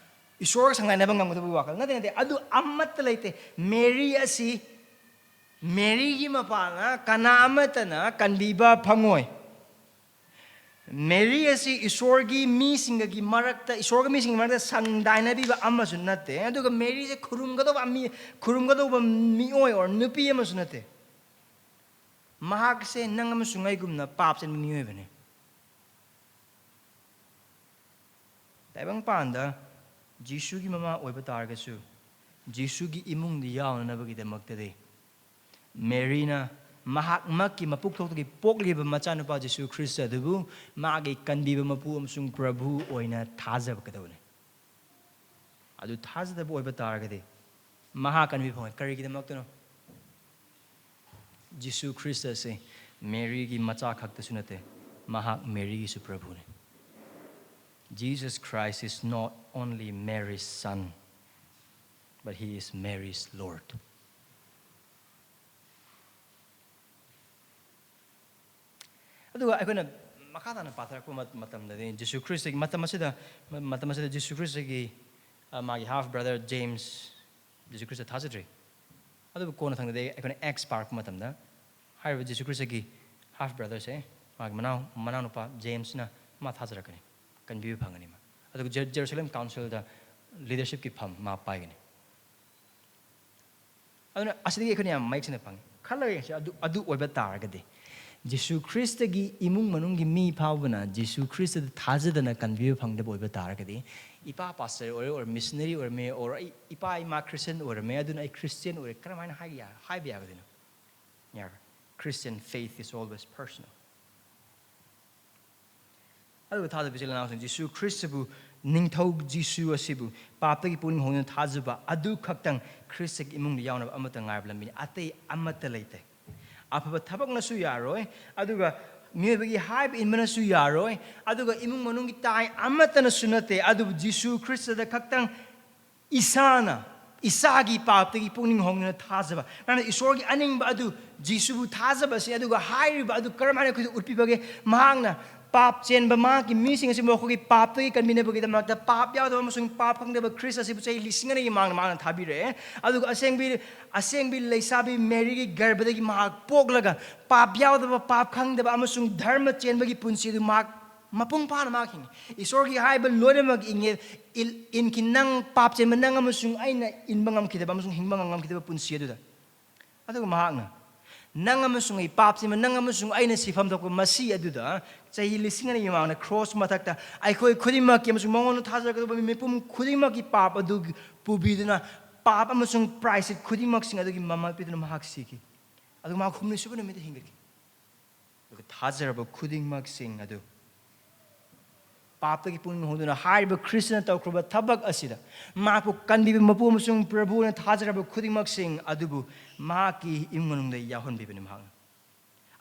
ꯏꯁꯣꯔꯒ ꯁꯪꯒꯥꯏꯅꯕ ꯉꯝꯒꯗꯕꯒꯤ ꯋꯥꯈꯜ ꯅꯠꯇꯦ, ꯅꯠꯇꯦ꯫ ꯑꯗꯨ ꯑꯃꯠꯇ ꯂꯩꯇꯦ꯫ ꯃꯦꯔꯤ ꯑꯁꯤ, ꯃꯦꯔꯤꯒꯤ ꯃꯄꯥꯅ ꯀꯅꯥ ꯑꯃꯠꯇꯅ ꯀꯟꯕꯤꯕ ꯐꯪꯉꯣꯏ꯫ ꯃꯦꯔꯤ ꯑꯁꯤ ꯏꯁꯣꯔꯒꯤ ꯃꯤꯁꯤꯡꯒꯤ ꯃꯔꯛꯇ, ꯏꯁꯣꯔꯒꯤ ꯃꯤꯁꯤꯡꯒꯤ ꯃꯔꯛꯇ ꯁꯪꯗꯥꯏꯅꯕꯤꯕ ꯑꯃꯁꯨ ꯅꯠꯇꯦ꯫ ꯑꯗꯨꯒ ꯃꯦꯔꯤꯁꯦ ꯈꯨꯔꯨꯝꯒꯗꯧꯕ ꯃꯤ, ꯈꯨꯔꯨꯝꯒꯗꯧꯕ ꯃꯤꯑꯣꯏ or ꯅꯨꯄꯤ ꯑꯃꯁꯨ ꯅꯠꯇꯦ꯫ ꯃꯍꯥꯛꯁꯦ ꯅꯪ ꯑꯃꯁꯨꯡ ꯑꯩꯒꯨꯝꯅ ꯄꯥꯞ ꯆꯦꯟꯕ ꯃꯤꯑꯣꯏꯕꯅꯤ꯫ ꯇꯥꯏꯕꯪꯄꯥꯟꯗ ꯖꯤꯁꯨꯒꯤ ꯃꯃꯥ ꯑꯣꯏꯕ ꯇꯥꯔꯒꯁꯨ, ꯖꯤꯁꯨꯒꯤ ꯏꯃꯨꯡꯗ ꯌꯥꯎꯅꯅꯕꯒꯤꯗꯃꯛꯇꯗꯤ, ꯃꯦꯔꯤꯅ ꯃꯍꯥꯛꯃꯛꯀꯤ ꯃꯄꯨꯛꯊꯣꯛꯇꯒꯤ ꯄꯣꯛꯂꯤꯕ ꯃꯆꯥꯅꯨꯄꯥ ꯖꯤꯁꯨ ꯈ꯭ꯔꯤꯁꯇ ꯑꯗꯨꯕꯨ ꯃꯥꯒꯤ ꯀꯟꯕꯤꯕ ꯃꯄꯨ ꯑꯃꯁꯨꯡ ꯄ꯭ꯔꯚꯨ ꯑꯣꯏꯅ ꯊꯥꯖꯒꯗꯕꯅꯤ꯫ ꯑꯗꯨ ꯊꯥꯖꯗꯕ ꯑꯣꯏꯕ ꯇꯥꯔꯒꯗꯤ, ꯃꯍꯥꯛ ꯀꯟꯕꯤꯕ ꯐꯪꯉꯣꯏ꯫ ꯀꯔꯤꯒꯤꯗꯃꯛꯇꯅꯣ? ꯖꯤꯁꯨ ꯈ꯭ꯔꯤꯁꯇ ꯑꯁꯤ ꯃꯦꯔꯤꯒꯤ ꯃꯆꯥ ꯈꯛꯇꯁꯨ ꯅꯠꯇꯦ, ꯃꯍꯥꯛ ꯃꯦꯔꯤꯒꯤꯁꯨ ꯄ꯭ꯔꯚꯨꯅꯤ꯫ Jesus Christ is not only Mary's son, but he is Mary's Lord. ꯑꯗꯨꯒ ꯑꯩꯈꯣꯏꯅ ꯃꯈꯥ ꯇꯥꯅ ꯄꯥꯊꯔꯛꯄ ꯃꯠ-, ꯃꯇꯝꯗꯗꯤ, ꯖꯤꯁꯨ ꯈ꯭ꯔꯤꯁꯇꯒꯤ ꯃꯇꯝ ꯑꯁꯤꯗ, ꯃ-, ꯃꯇꯝ ꯑꯁꯤꯗ ꯖꯤꯁꯨ ꯈ꯭ꯔꯤꯁꯇꯒꯤ, ꯑ, ꯃꯥꯒꯤ half brother James, Jesus Christ ꯊꯥꯖꯗ꯭ꯔꯤ꯫ ꯑꯗꯨꯕꯨ ꯀꯣꯟꯅ ꯊꯪꯗꯗꯤ ꯑꯩꯈꯣꯏꯅ ꯑꯦꯛꯁ ꯄꯥꯔꯛꯄ ꯃꯇꯝꯗ, ꯍꯥꯏꯔꯤꯕ ꯖꯤꯁꯨ ꯈ꯭ꯔꯤꯁꯇꯒꯤ half brotherꯁꯦ, ꯃꯥꯒꯤ ꯃꯅꯥꯎ-, ꯃꯅꯥꯎꯅꯨꯄꯥ ꯖꯦꯝꯁꯅ ꯃꯥ ꯊꯥꯖꯔꯛꯀꯅꯤ, ꯀꯟꯕꯤꯕ ꯐꯪꯒꯅꯤ ꯃꯥ꯫ ꯑꯗꯨꯒ ꯖꯦ-, ꯖꯦꯔꯨꯁꯂꯦꯝ ꯀꯥꯎꯟꯁꯤꯜꯗ ꯂꯤꯗꯔꯁꯤꯞꯀꯤ ꯐꯝ ꯃꯥ ꯄꯥꯏꯒꯅꯤ꯫ ꯑꯗꯨꯅ ꯑꯁꯤꯗꯒꯤ ꯑꯩꯈꯣꯏꯅ ꯌꯥꯝ ꯃꯌꯦꯛ ꯁꯦꯡꯅ ꯐꯪꯉꯤ꯫ ꯈꯜꯂꯒ ꯌꯦꯡꯁꯤ, ꯑꯗꯨ, ꯑꯗꯨ ꯑꯣꯏꯕ ꯇꯥꯔꯒꯗꯤ, ꯖꯤꯁꯨ ꯈ꯭ꯔꯤꯁꯇꯒꯤ ꯏꯃꯨꯡ ꯃꯅꯨꯡꯒꯤ ꯃꯤ ꯐꯥꯎꯕꯅ ꯖꯤꯁꯨ ꯈ꯭ꯔꯤꯁꯇꯗ ꯊꯥꯖꯗꯅ ꯀꯟꯕꯤꯕ ꯐꯪꯗꯕ ꯑꯣꯏꯕ ꯇꯥꯔꯒꯗꯤ, "ꯏꯄꯥ ꯄꯥꯁꯇꯔ ꯑꯣꯏꯔꯦ, ꯑꯣꯔ ꯃꯤꯁꯅꯔꯤ ꯑꯣꯏꯔꯝꯃꯦ, ꯑꯣꯔ ꯑꯩ, ꯏꯄꯥ ꯏꯃꯥ ꯈ꯭ꯔꯤꯁꯇꯤꯌꯟ ꯑꯣꯏꯔꯝꯃꯦ, ꯑꯗꯨꯅ ꯑꯩ ꯈ꯭ꯔꯤꯁꯇꯤꯌꯟ ꯑꯣꯏꯔꯦ" ꯀꯔꯝꯍꯥꯏꯅ ꯍꯥꯏꯕ ꯌꯥ-, ꯍꯥꯏꯕ ꯌꯥꯒꯗꯣꯏꯅꯣ? ꯌꯥꯔꯣꯏ꯫ Christian faith is always personal. ꯑꯗꯨꯒ ꯊꯥꯖꯕ ꯏꯆꯤꯜ ꯏꯅꯥꯎꯁꯤꯡ, ꯖꯤꯁꯨ ꯈ꯭ꯔꯤꯁꯇꯕꯨ, ꯅꯤꯡꯊꯧ ꯖꯤꯁꯨ ꯑꯁꯤꯕꯨ ꯄꯥꯞꯇꯒꯤ ꯄꯨꯛꯅꯤꯡ ꯍꯣꯡꯗꯨꯅ ꯊꯥꯖꯕ ꯑꯗꯨ ꯈꯛꯇꯪ ꯈ꯭ꯔꯤꯁꯇꯒꯤ ꯏꯃꯨꯡꯗ ꯌꯥꯎꯅꯕ ꯑꯃꯠꯇ ꯉꯥꯏꯕ ꯂꯝꯕꯤꯅꯤ, ꯑꯇꯩ ꯑꯃꯠꯇ ꯂꯩꯇꯦ꯫ ꯑꯐꯕ ꯊꯕꯛꯅꯁꯨ ꯌꯥꯔꯣꯏ, ꯑꯗꯨꯒ ꯃꯤꯑꯣꯏꯕꯒꯤ ꯍꯥꯏꯕ ꯏꯟꯕꯅꯁꯨ ꯌꯥꯔꯣꯏ, ꯑꯗꯨꯒ ꯏꯃꯨꯡ ꯃꯅꯨꯡꯒꯤ ꯇꯥꯏ ꯑꯃꯠꯇꯅꯁꯨ ꯅꯠꯇꯦ, ꯑꯗꯨꯕꯨ ꯖꯤꯁꯨ ꯈ꯭ꯔꯤꯁꯇꯗ ꯈꯛꯇꯪ ꯏꯁꯥꯅ, ꯏꯁꯥꯒꯤ ꯄꯥꯞꯇꯒꯤ ꯄꯨꯛꯅꯤꯡ ꯍꯣꯡꯗꯨꯅ ꯊꯥꯖꯕ, ꯅꯪꯅ ꯏꯁꯣꯔꯒꯤ ꯑꯅꯤꯡꯕ ꯑꯗꯨ, ꯖꯤꯁꯨꯕꯨ ꯊꯥꯖꯕꯁꯤ, ꯑꯗꯨꯒ ꯍꯥꯏꯔꯤꯕ ꯑꯗꯨ ꯀꯔꯝꯍꯥꯏꯅ ꯑꯩꯈꯣꯏꯗ ꯎꯠꯄꯤꯕꯒꯦ? ꯃꯍꯥꯛꯅ ꯄꯥꯞ ꯆꯦꯟꯕ ꯃꯍꯥꯛꯀꯤ ꯃꯤꯁꯤꯡ ꯑꯁꯤꯕꯨ ꯃꯈꯣꯏꯒꯤ ꯄꯥꯞꯇꯒꯤ ꯀꯟꯕꯤꯅꯕꯒꯤꯗꯃꯛꯇ ꯄꯥꯞ ꯌꯥꯎꯗꯕ ꯑꯃꯁꯨꯡ ꯄꯥꯞ ꯈꯪꯗꯕ ꯈ꯭ꯔꯤꯁ ꯑꯁꯤꯕꯨ ꯆꯍꯤ ꯂꯤꯁꯤꯡ ꯑꯅꯤꯒꯤ ꯃꯃꯥꯡꯗ ꯃꯍꯥꯛꯅ ꯊꯥꯕꯤꯔꯛꯑꯦ꯫ ꯑꯗꯨꯒ ꯑꯁꯦꯡꯕꯤ-, ꯑꯁꯦꯡꯕꯤ ꯂꯩꯁꯥꯕꯤ ꯃꯦꯔꯤꯒꯤ ꯒꯔꯚꯗꯒꯤ ꯃꯍꯥꯛ ꯄꯣꯛꯂꯒ ꯄꯥꯞ ꯌꯥꯎꯗꯕ, ꯄꯥꯞ ꯈꯪꯗꯕ ꯑꯃꯁꯨꯡ ꯙꯔꯃ ꯆꯦꯟꯕꯒꯤ ꯄꯨꯟꯁꯤ ꯑꯗꯨ ꯃꯍꯥꯛ ꯃꯄꯨꯡ ꯐꯥꯅ ꯃꯍꯥꯛ ꯍꯤꯡꯉꯤ꯫ ꯏꯁꯣꯔꯒꯤ ꯍꯥꯏꯕ ꯂꯣꯏꯅꯃꯛ ꯏꯪꯉꯦ, ꯏꯜ-, ꯏꯟꯈꯤ꯫ ꯅꯪ ꯄꯥꯞ ꯆꯦꯟꯕ ꯅꯪ ꯑꯃꯁꯨꯡ ꯑꯩꯅ ꯏꯟꯕ ꯉꯝꯈꯤꯗꯕ ꯑꯃꯁꯨꯡ ꯍꯤꯡꯕ ꯉꯝꯈꯤꯗꯕ ꯄꯨꯟꯁꯤ ꯑꯗꯨꯗ꯫ ꯑꯗꯨꯒ ꯃꯍꯥꯛꯅ, "ꯅꯪ ꯑꯃꯁꯨꯡ ꯑꯩ ꯄꯥꯞ ꯆꯦꯟꯕ, ꯅꯪ ꯑꯃꯁꯨꯡ ꯑꯩꯅ ꯁꯤꯐꯝ ꯊꯣꯛꯄ ꯃꯁꯤ ꯑꯗꯨꯗ ꯆꯍꯤ ꯂꯤꯁꯤꯡ ꯑꯅꯤꯒꯤ ꯃꯃꯥꯡꯗ ꯀ꯭ꯔꯣꯁ ꯃꯊꯛꯇ ꯑꯩꯈꯣꯏ ꯈꯨꯗꯤꯡꯃꯛꯀꯤ ꯑꯃꯁꯨꯡ ꯃꯉꯣꯟꯗ ꯊꯥꯖꯔꯛꯀꯗꯕ ꯃꯤꯄꯨꯝ ꯈꯨꯗꯤꯡꯃꯛꯀꯤ ꯄꯥꯞ ꯑꯗꯨ ꯄꯨꯕꯤꯗꯨꯅ ꯄꯥꯞ ꯑꯃꯁꯨꯡ ꯄ꯭ꯔꯥꯏꯁꯤꯠ ꯈꯨꯗꯤꯡꯃꯛꯁꯤꯡ ꯑꯗꯨꯒꯤ ꯃꯃꯜ ꯄꯤꯗꯨꯅ ꯃꯍꯥꯛ ꯁꯤꯈꯤ꯫ ꯑꯗꯨꯒ ꯃꯍꯥꯛ ꯍꯨꯝꯅꯤꯁꯨꯕ ꯅꯨꯃꯤꯠꯇ ꯍꯤꯡꯒꯠꯈꯤ꯫" ꯑꯗꯨꯒ ꯊꯥꯖꯔꯕ ꯈꯨꯗꯤꯡꯃꯛꯁꯤꯡ ꯑꯗꯨ ꯄꯥꯞꯇꯒꯤ ꯄꯨꯛꯅꯤꯡ ꯍꯣꯡꯗꯨꯅ ꯍꯥꯏꯔꯤꯕ ꯈ꯭ꯔꯤꯁꯇꯅ ꯇꯧꯈ꯭ꯔꯕ ꯊꯕꯛ ꯑꯁꯤꯗ ꯃꯍꯥꯛꯄꯨ ꯀꯟꯕꯤꯕ ꯃꯄꯨ ꯑꯃꯁꯨꯡ ꯄ꯭ꯔꯚꯨꯅ ꯊꯥꯖꯔꯕ ꯈꯨꯗꯤꯡꯃꯛꯁꯤꯡ ꯑꯗꯨꯕꯨ ꯃꯍꯥꯛꯀꯤ ꯏꯃꯨꯡ ꯃꯅꯨꯡꯗ ꯌꯥꯎꯍꯟꯕꯤꯕꯅꯤ ꯃꯍꯥꯛꯅ꯫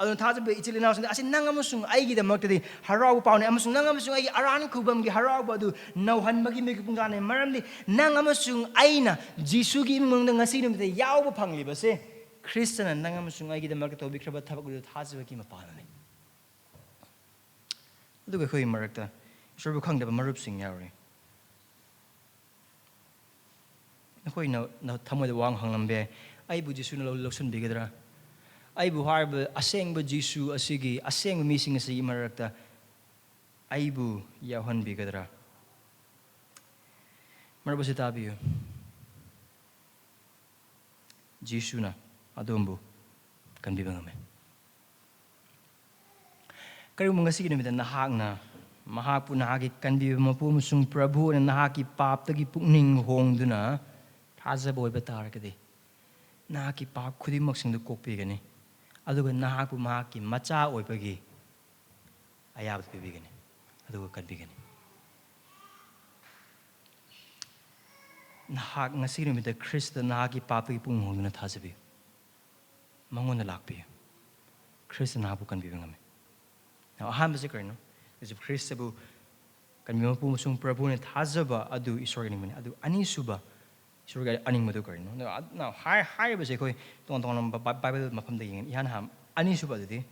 ꯑꯗꯨꯅ ꯊꯥꯖꯕ ꯏꯆꯤꯜ ꯏꯅꯥꯎꯁꯤꯡꯗ ꯑꯁꯤ ꯅꯪ ꯑꯃꯁꯨꯡ ꯑꯩꯒꯤꯗꯃꯛꯇꯗꯤ ꯍꯔꯥꯎꯕ ꯄꯥꯎꯅꯤ, ꯑꯃꯁꯨꯡ ꯅꯪ ꯑꯃꯁꯨꯡ ꯑꯩꯒꯤ ꯑꯔꯥꯟ ꯈꯨꯕꯝꯒꯤ ꯍꯔꯥꯎꯕ ꯑꯗꯨ ꯅꯧꯍꯟꯕꯒꯤ ꯃꯤꯀꯨꯞ ꯄꯨꯡꯖꯥꯅꯤ꯫ ꯃꯔꯝꯗꯤ ꯅꯪ ꯑꯃꯁꯨꯡ ꯑꯩꯅ ꯖꯤꯁꯨꯒꯤ ꯏꯃꯨꯡ ꯃꯅꯨꯡꯗ ꯉꯁꯤ ꯅꯨꯃꯤꯠꯇ ꯌꯥꯎꯕ ꯐꯪꯂꯤꯕꯁꯦ ꯈ꯭ꯔꯤꯁꯇꯅ ꯅꯪ ꯑꯃꯁꯨꯡ ꯑꯩꯒꯤꯗꯃꯛꯇ ꯇꯧꯕꯤꯈ꯭ꯔꯕ ꯊꯕꯛ ꯑꯗꯨ ꯊꯥꯖꯕꯒꯤ ꯃꯄꯥꯟꯅꯅꯤ꯫ ꯑꯗꯨꯒ ꯑꯩꯈꯣꯏꯒꯤ ꯃꯔꯛꯇ ꯏꯁꯣꯔꯕꯨ ꯈꯪꯗꯕ ꯃꯔꯨꯞꯁꯤꯡ ꯌꯥꯎꯔꯤ꯫ ꯅꯈꯣꯏꯅ ꯅ-, ꯊꯃꯣꯏꯗ ꯋꯥꯍꯪ ꯍꯪꯂꯝꯕ ꯌꯥꯏ, "ꯑꯩꯕꯨ ꯖꯤꯁꯨꯅ ꯂꯧ-, ꯂꯧꯁꯤꯟꯕꯤꯒꯗ꯭ꯔꯥ? ꯑꯩꯕꯨ ꯍꯥꯏꯔꯤꯕ ꯑꯁꯦꯡꯕ ꯖꯤꯁꯨ ꯑꯁꯤꯒꯤ ꯑꯁꯦꯡꯕ ꯃꯤꯁꯤꯡ ꯑꯁꯤꯒꯤ ꯃꯔꯛꯇ ꯑꯩꯕꯨ ꯌꯥꯎꯍꯟꯕꯤꯒꯗ꯭ꯔꯥ?" ꯃꯔꯨꯞ ꯑꯁꯤ ꯇꯥꯕꯤꯌꯨ꯫ ꯖꯤꯁꯨꯅ ꯑꯗꯣꯝꯕꯨ ꯀꯟꯕꯤꯕ ꯉꯝꯃꯤ꯫ ꯀꯔꯤꯒꯨꯝꯕ ꯉꯁꯤꯒꯤ ꯅꯨꯃꯤꯠꯇ ꯅꯍꯥꯛꯅ ꯃꯍꯥꯛꯄꯨ ꯅꯍꯥꯛꯀꯤ ꯀꯟꯕꯤꯕ ꯃꯄꯨ ꯑꯃꯁꯨꯡ ꯄ꯭ꯔꯚꯨ ꯑꯣꯏꯅ ꯅꯍꯥꯛꯀꯤ ꯄꯥꯞꯇꯒꯤ ꯄꯨꯛꯅꯤꯡ ꯍꯣꯡꯗꯨꯅ ꯊꯥꯖꯕ ꯑꯣꯏꯕ ꯇꯥꯔꯒꯗꯤ, ꯅꯍꯥꯛꯀꯤ ꯄꯥꯞ ꯈꯨꯗꯤꯡꯃꯛꯁꯤꯡꯗꯨ ꯀꯣꯛꯄꯤꯒꯅꯤ, ꯑꯗꯨꯒ ꯅꯍꯥꯛꯄꯨ ꯃꯍꯥꯛꯀꯤ ꯃꯆꯥ ꯑꯣꯏꯕꯒꯤ ꯑꯌꯥꯕꯗꯨ ꯄꯤꯕꯤꯒꯅꯤ, ꯑꯗꯨꯒ ꯀꯟꯕꯤꯒꯅꯤ꯫ ꯅꯍꯥꯛ ꯉꯁꯤꯒꯤ ꯅꯨꯃꯤꯠꯇ ꯈ꯭ꯔꯤꯁꯇ ꯅꯍꯥꯛꯀꯤ ꯄꯥꯞꯇꯒꯤ ꯄꯨꯛꯅꯤꯡ ꯍꯣꯡꯗꯨꯅ ꯊꯥꯖꯕꯤꯌꯨ꯫ ꯃꯉꯣꯟꯗ ꯂꯥꯛꯄꯤꯌꯨ꯫ ꯈ꯭ꯔꯤꯁꯇ ꯅꯍꯥꯛꯄꯨ ꯀꯟꯕꯤꯕ ꯉꯝꯃꯤ꯫ Now, ꯑꯍꯥꯟꯕꯁꯤ ꯀꯔꯤꯅꯣ? ꯖꯤꯁꯨ ꯈ꯭ꯔꯤꯁꯇꯕꯨ ꯀꯟꯕꯤꯕ ꯃꯄꯨ ꯑꯃꯁꯨꯡ ꯄ꯭ꯔꯚꯨꯅ ꯊꯥꯖꯕ ꯑꯗꯨ ꯏꯁꯣꯔꯒꯤ ꯑꯅꯤꯡꯕꯅꯤ꯫ ꯑꯗꯨ ꯑꯅꯤꯁꯨꯕ, ꯏꯁꯣꯔꯒꯤ ꯑꯅꯤꯡꯕꯗꯨ ꯀꯔꯤꯅꯣ? Now, ꯍꯥꯏ-, ꯍꯥꯏꯔꯤꯕꯁꯦ ꯑꯩꯈꯣꯏ ꯇꯣꯉꯥꯟ ꯇꯣꯉꯥꯟꯕ ꯕꯥ-, ꯕꯥꯏꯕꯜ ꯃꯐꯝꯗ ꯌꯦꯡꯒꯅꯤ꯫ ꯏꯍꯥꯟ ꯍꯥꯟ-, ꯑꯅꯤꯁꯨꯕ ꯑꯗꯨꯗꯤ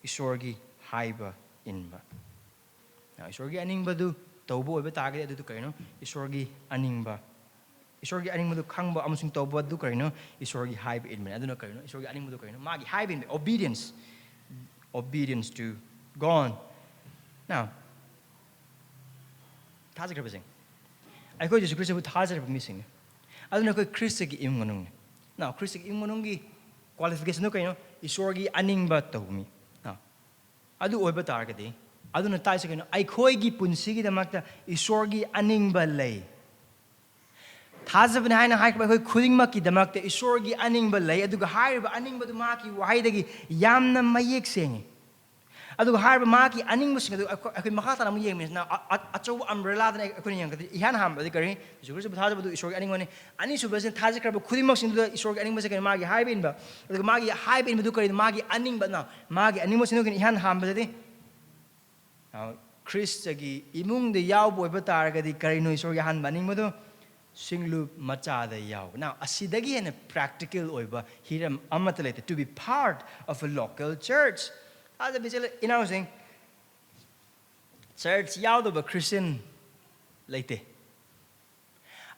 ꯏꯁꯣꯔꯒꯤ ꯍꯥꯏꯕ ꯏꯟꯕ꯫ Now, ꯏꯁꯣꯔꯒꯤ ꯑꯅꯤꯡꯕꯗꯨ ꯇꯧꯕ ꯑꯣꯏꯕ ꯇꯥꯔꯒꯗꯤ ꯑꯗꯨꯗꯨ ꯀꯔꯤꯅꯣ? ꯏꯁꯣꯔꯒꯤ ꯑꯅꯤꯡꯕ꯫ ꯏꯁꯣꯔꯒꯤ ꯑꯅꯤꯡꯕꯗꯨ ꯈꯪꯕ ꯑꯃꯁꯨꯡ ꯇꯧꯕ ꯑꯗꯨ ꯀꯔꯤꯅꯣ? ꯏꯁꯣꯔꯒꯤ ꯍꯥꯏꯕ ꯏꯟꯕꯅꯤ꯫ ꯑꯗꯨꯅ ꯀꯔꯤꯅꯣ? ꯏꯁꯣꯔꯒꯤ ꯑꯅꯤꯡꯕꯗꯨ ꯀꯔꯤꯅꯣ? ꯃꯥꯒꯤ ꯍꯥꯏꯕ ꯏꯟꯕ, obedience. Obedience to God. Now, ꯊꯥꯖꯈ꯭ꯔꯕꯁꯤꯡ, ꯑꯩꯈꯣꯏ ꯖꯤꯁꯨ ꯈ꯭ꯔꯤꯁꯇꯕꯨ ꯊꯥꯖꯔꯕ ꯃꯤꯁꯤꯡꯅꯤ꯫ ꯑꯗꯨꯅ ꯑꯩꯈꯣꯏ ꯈ꯭ꯔꯤꯁꯇꯒꯤ ꯏꯃꯨꯡ ꯃꯅꯨꯡꯅꯤ꯫ Now, ꯈ꯭ꯔꯤꯁꯇꯒꯤ ꯏꯃꯨꯡ ꯃꯅꯨꯡꯒꯤ qualificationꯗꯨ ꯀꯔꯤꯅꯣ? ꯏꯁꯣꯔꯒꯤ ꯑꯅꯤꯡꯕ ꯇꯧꯕ ꯃꯤ꯫ Now, ꯑꯗꯨ ꯑꯣꯏꯕ ꯇꯥꯔꯒꯗꯤ, ꯑꯗꯨꯅ ꯇꯥꯛꯏꯁꯦ ꯀꯩꯅꯣ? ꯑꯩꯈꯣꯏꯒꯤ ꯄꯨꯟꯁꯤꯒꯤꯗꯃꯛꯇ ꯏꯁꯣꯔꯒꯤ ꯑꯅꯤꯡꯕ ꯂꯩ꯫ ꯊꯥꯖꯕꯅꯤ ꯍꯥꯏꯅ ꯍꯥꯏꯈ꯭ꯔꯕ ꯑꯩꯈꯣꯏ ꯈꯨꯗꯤꯡꯃꯛꯀꯤꯗꯃꯛꯇ ꯏꯁꯣꯔꯒꯤ ꯑꯅꯤꯡꯕ ꯂꯩ꯫ ꯑꯗꯨꯒ ꯍꯥꯏꯔꯤꯕ ꯑꯅꯤꯡꯕꯗꯨ ꯃꯍꯥꯛꯀꯤ ꯋꯥꯍꯩꯗꯒꯤ ꯌꯥꯝꯅ ꯃꯌꯦꯛ ꯁꯦꯡꯉꯤ꯫ ꯑꯗꯨꯒ ꯍꯥꯏꯔꯤꯕ ꯃꯍꯥꯛꯀꯤ ꯑꯅꯤꯡꯕꯁꯤꯡ ꯑꯗꯨ ꯑꯩꯈꯣꯏ, ꯑꯩꯈꯣꯏ ꯃꯈꯥ ꯇꯥꯅ ꯑꯃꯨꯛ ꯌꯦꯡꯕꯁꯤꯅ, ꯑ-, ꯑ-, ꯑꯆꯧꯕ umbrellaꯗꯅ ꯑꯩꯈꯣꯏꯅ ꯌꯦꯡꯉꯛꯀꯗꯣꯏ꯫ ꯏꯍꯥꯟ ꯍꯥꯟꯕꯗꯤ ꯀꯔꯤ? ꯖꯤꯁꯨ ꯈ꯭ꯔꯤꯁꯇꯕꯨ ꯊꯥꯖꯕꯗꯨ ꯏꯁꯣꯔꯒꯤ ꯑꯅꯤꯡꯕꯅꯤ꯫ ꯑꯅꯤꯁꯨꯕꯁꯤꯅ ꯊꯥꯖꯈ꯭ꯔꯕ ꯈꯨꯗꯤꯡꯃꯛꯁꯤꯡꯗꯨꯗ ꯏꯁꯣꯔꯒꯤ ꯑꯅꯤꯡꯕꯁꯦ ꯀꯔꯤꯅꯣ? ꯃꯥꯒꯤ ꯍꯥꯏꯕ ꯏꯟꯕ꯫ ꯑꯗꯨꯒ ꯃꯥꯒꯤ ꯍꯥꯏꯕ ꯏꯟꯕꯗꯨ ꯀꯔꯤꯅꯣ? ꯃꯥꯒꯤ ꯑꯅꯤꯡꯕ꯫ Now, ꯃꯥꯒꯤ ꯑꯅꯤꯡꯕꯁꯤꯡꯗꯨ ꯀꯔꯤꯅꯣ? ꯏꯍꯥꯟ ꯍꯥꯟꯕꯗꯗꯤ, now, ꯈ꯭ꯔꯤꯁꯇꯒꯤ ꯏꯃꯨꯡꯗ ꯌꯥꯎꯕ ꯑꯣꯏꯕ ꯇꯥꯔꯒꯗꯤ ꯀꯔꯤꯅꯣ ꯏꯁꯣꯔꯒꯤ ꯑꯍꯥꯟꯕ ꯑꯅꯤꯡꯕꯗꯣ? ꯁꯤꯡꯂꯨꯞ ꯃꯆꯥꯗ ꯌꯥꯎꯕ꯫ Now, ꯑꯁꯤꯗꯒꯤ ꯍꯦꯟꯅ practical ꯑꯣꯏꯕ ꯍꯤꯔꯝ ꯑꯃꯠꯇ ꯂꯩꯇꯦ꯫ To be part of a local church. ꯊꯥꯖꯕ ꯏꯆꯤꯜ ꯏꯅꯥꯎꯁꯤꯡ, church ꯌꯥꯎꯗꯕ Christian ꯂꯩꯇꯦ꯫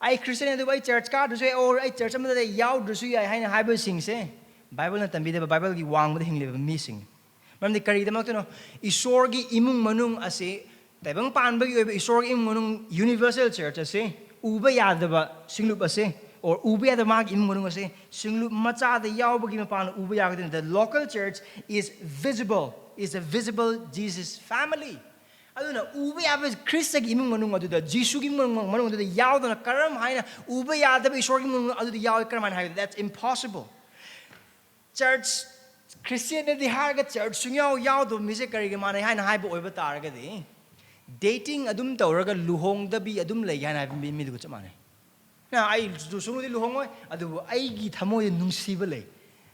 ꯑꯩ Christian ꯑꯗꯨꯕꯨ ꯑꯩ church ꯀꯥꯗ꯭ꯔꯁꯨ ꯌꯥꯏ, or ꯑꯩ church ꯑꯃꯗ ꯌꯥꯎꯗ꯭ꯔꯁꯨ ꯌꯥꯏ ꯍꯥꯏꯅ ꯍꯥꯏꯕꯁꯤꯡꯁꯦ ꯕꯥꯏꯕꯜꯅ ꯇꯝꯕꯤꯗꯕ, ꯕꯥꯏꯕꯜꯒꯤ ꯋꯥꯡꯃꯗ ꯍꯤꯡꯂꯤꯕ ꯃꯤꯁꯤꯡꯅꯤ꯫ ꯃꯔꯝꯗꯤ ꯀꯔꯤꯒꯤꯗꯃꯛꯇꯅꯣ? ꯏꯁꯣꯔꯒꯤ ꯏꯃꯨꯡ ꯃꯅꯨꯡ ꯑꯁꯤ, ꯇꯥꯏꯕꯪ ꯄꯥꯟꯕꯒꯤ ꯑꯣꯏꯕ ꯏꯁꯣꯔꯒꯤ ꯏꯃꯨꯡ ꯃꯅꯨꯡ, universal church ꯑꯁꯤ, ꯎꯕ ꯌꯥꯗꯕ ꯁꯤꯡꯂꯨꯞ ꯑꯁꯤ or ꯎꯕ ꯌꯥꯗꯕ ꯃꯥꯒꯤ ꯏꯃꯨꯡ ꯃꯅꯨꯡ ꯑꯁꯦ ꯁꯤꯡꯂꯨꯞ ꯃꯆꯥꯗ ꯌꯥꯎꯕꯒꯤ ꯃꯄꯥꯟꯅ ꯎꯕ ꯌꯥꯒꯗꯣꯏꯅꯤ. The local church is visible, is a visible Jesus family. ꯑꯗꯨꯅ ꯎꯕ ꯌꯥꯕ ꯈ꯭ꯔꯤꯁꯇꯒꯤ ꯏꯃꯨꯡ ꯃꯅꯨꯡ ꯑꯗꯨꯗ, ꯖꯤꯁꯨꯒꯤ ꯏꯃꯨꯡ ꯃꯅꯨꯡ ꯑꯗꯨꯗ ꯌꯥꯎꯗꯅ ꯀꯔꯝ ꯍꯥꯏꯅ ꯎꯕ ꯌꯥꯗꯕ ꯏꯁꯣꯔꯒꯤ ꯏꯃꯨꯡ ꯃꯅꯨꯡ ꯑꯗꯨꯗ ꯌꯥꯎꯏ, ꯀꯔꯝ ꯍꯥꯏꯅ ꯍꯥꯏꯒꯗ? That's impossible. ꯆꯔꯆ, ꯈ꯭ꯔꯤꯁꯇꯤꯌꯟꯅꯗꯤ ꯍꯥꯏꯔꯒ ꯆꯔꯆ ꯁꯨꯡꯌꯥꯎ ꯌꯥꯎꯗꯕ ꯃꯤꯁꯦ ꯀꯔꯤꯒꯤ ꯃꯥꯟꯅꯩ ꯍꯥꯏꯅ ꯍꯥꯏꯕ ꯑꯣꯏꯕ ꯇꯥꯔꯒꯗꯤ, dating ꯑꯗꯨꯝ ꯇꯧꯔꯒ ꯂꯨꯍꯣꯡꯗꯕꯤ ꯑꯗꯨꯝ ꯂꯩꯒꯦ ꯍꯥꯏꯅ ꯍꯥꯏꯕ ꯃꯤ, ꯃꯤꯗꯨꯒ ꯆꯞ ꯃꯥꯟꯅꯩ. ꯅ, ꯑꯩ ꯁꯨꯡꯂꯨꯗꯤ ꯂꯨꯍꯣꯡꯉꯣꯏ, ꯑꯗꯨꯕꯨ ꯑꯩꯒꯤ ꯊꯃꯣꯏꯗ ꯅꯨꯡꯁꯤꯕ ꯂꯩ.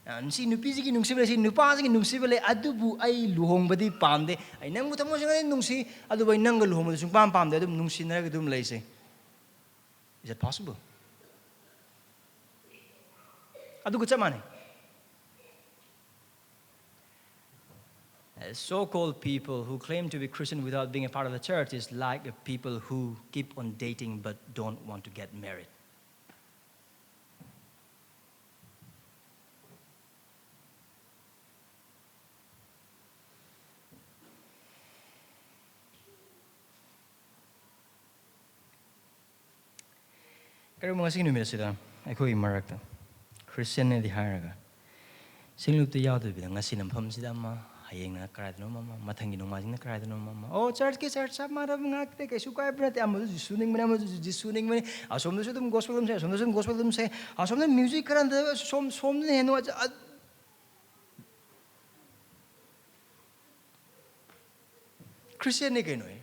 ꯑ, ꯁꯤ ꯅꯨꯄꯤꯁꯤꯒꯤ ꯅꯨꯡꯁꯤꯕ ꯂꯩ, ꯁꯤ ꯅꯨꯄꯥꯁꯤꯒꯤ ꯅꯨꯡꯁꯤꯕ ꯂꯩ, ꯑꯗꯨꯕꯨ ꯑꯩ ꯂꯨꯍꯣꯡꯕꯗꯤ ꯄꯥꯝꯗꯦ. ꯑꯩ ꯅꯪꯕꯨ ꯊꯃꯣꯏ ꯁꯦꯡꯅ ꯅꯨꯡꯁꯤ, ꯑꯗꯨꯕꯨ ꯑꯩ ꯅꯪꯒ ꯂꯨꯍꯣꯡꯕꯗꯤ ꯁꯨꯡꯄꯥꯝ ꯄꯥꯝꯗꯦ. ꯑꯗꯨꯝ ꯅꯨꯡꯁꯤꯅꯔꯒ ꯑꯗꯨꯝ ꯂꯩꯁꯦ. Is it possible? ꯑꯗꯨꯒ ꯆꯞ ꯃꯥꯟꯅꯩ. Uh, so-called people who claim to be Christian without being a part of the church is like a people who keep on dating but don't want to get married. ꯀꯔꯤꯒꯨꯝꯕ ꯉꯁꯤꯒꯤ ꯅꯨꯃꯤꯠ ꯑꯁꯤꯗ ꯑꯩꯈꯣꯏꯒꯤ ꯃꯔꯛꯇ ꯈ꯭ꯔꯤꯁꯇꯤꯌꯟꯅꯦꯗꯤ ꯍꯥꯏꯔꯒ ꯁꯤꯡꯂꯨꯞꯇ ꯌꯥꯎꯗꯕꯤꯗ ꯉꯁꯤꯅ ꯃꯐꯝꯁꯤꯗ ꯑꯃ, ꯍꯌꯦꯡꯅ ꯀꯗꯥꯏꯗꯅꯣ ꯑꯃ, ꯃꯊꯪꯒꯤ ꯅꯣꯡꯃꯥꯏꯖꯤꯡꯅ ꯀꯗꯥꯏꯗꯅꯣ ꯑꯃ, ꯑꯣ, ꯆꯔꯆꯀꯤ ꯆꯔꯆ ꯆꯞ ꯃꯥꯟꯅꯕ ꯉꯥꯛꯇꯦ, ꯀꯩꯁꯨ ꯀꯥꯏꯕ ꯅꯠꯇꯦ, ꯑꯃꯗꯁꯨ ꯖꯤꯁꯨ ꯅꯤꯡꯕꯅꯦ, ꯑꯃꯗꯁꯨ ꯖꯤꯁꯨ ꯅꯤꯡꯕꯅꯦ, ꯑꯁꯣꯝꯗꯁꯨ ꯑꯗꯨꯝ ꯒꯣꯁꯄꯦꯜ ꯑꯗꯨꯝ ꯁꯦ, ꯑꯁꯣꯝꯗꯁꯨ ꯑꯗꯨꯝ ꯒꯣꯁꯄꯦꯜ ꯑꯗꯨꯝ ꯁꯦ, ꯑꯁꯣꯝꯗ ꯃ꯭ꯌꯨꯖꯤꯛ ꯈꯔ ꯍꯟꯊꯕ, ꯁꯣꯝ-, ꯁꯣꯝꯗꯅ ꯍꯦꯟꯅ ꯅꯨꯡꯉꯥꯏꯖ-, ꯑ-, ꯈ꯭ꯔꯤꯁꯇꯤꯌꯟꯅꯤ ꯀꯩꯅꯣ ꯑꯩ꯫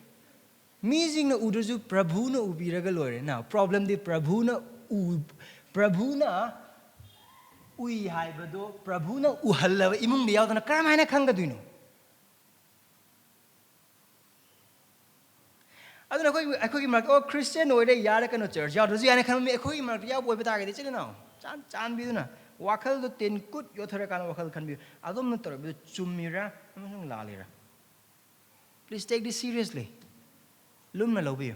ꯃꯤꯁꯤꯡꯅ ꯎꯗ꯭ꯔꯁꯨ ꯄ꯭ꯔꯚꯨꯅ ꯎꯕꯤꯔꯒ ꯂꯣꯏꯔꯦ꯫ ꯅ, ꯄ꯭ꯔꯣꯕ꯭ꯂꯦꯝꯗꯤ ꯄ꯭ꯔꯚꯨꯅ ꯎ-, ꯄ꯭ꯔꯚꯨꯅ ꯎꯏ ꯍꯥꯏꯕꯗꯣ, ꯄ꯭ꯔꯚꯨꯅ ꯎꯍꯜꯂꯕ ꯏꯃꯨꯡꯗ ꯌꯥꯎꯗꯅ ꯀꯔꯝ ꯍꯥꯏꯅ ꯈꯪꯒꯗꯣꯏꯅꯣ? ꯑꯗꯨꯅ ꯑꯩꯈꯣꯏ, ꯑꯩꯈꯣꯏꯒꯤ ꯃꯔꯛꯇ, "ꯑꯣ, ꯈ꯭ꯔꯤꯁꯇꯤꯌꯟ ꯑꯣꯏꯔꯦ, ꯌꯥꯔꯦ, ꯀꯩꯅꯣ, ꯆꯔꯆ ꯌꯥꯎꯗ꯭ꯔꯁꯨ ꯌꯥꯔꯦ" ꯈꯟꯕ ꯃꯤ ꯑꯩꯈꯣꯏꯒꯤ ꯃꯔꯛꯇ ꯌꯥꯎꯕ ꯑꯣꯏꯕ ꯇꯥꯔꯒꯗꯤ, ꯏꯆꯤꯜ ꯏꯅꯥꯎ, ꯆꯥꯟ-, ꯆꯥꯟꯕꯤꯗꯨꯅ ꯋꯥꯈꯜꯗꯣ ꯇꯦꯟꯀꯨꯠ ꯌꯣꯠꯊꯔꯀꯥꯟꯗ ꯋꯥꯈꯜ ꯈꯟꯕꯤꯌꯨ꯫ ꯑꯗꯣꯝꯅ ꯇꯧꯔꯤꯕꯗꯨ ꯆꯨꯝꯃꯤꯔꯥ ꯑꯃꯁꯨꯡ ꯂꯥꯜꯂꯤꯔꯥ? Please take this seriously. ꯂꯨꯝꯅ ꯂꯧꯕꯤꯌꯨ꯫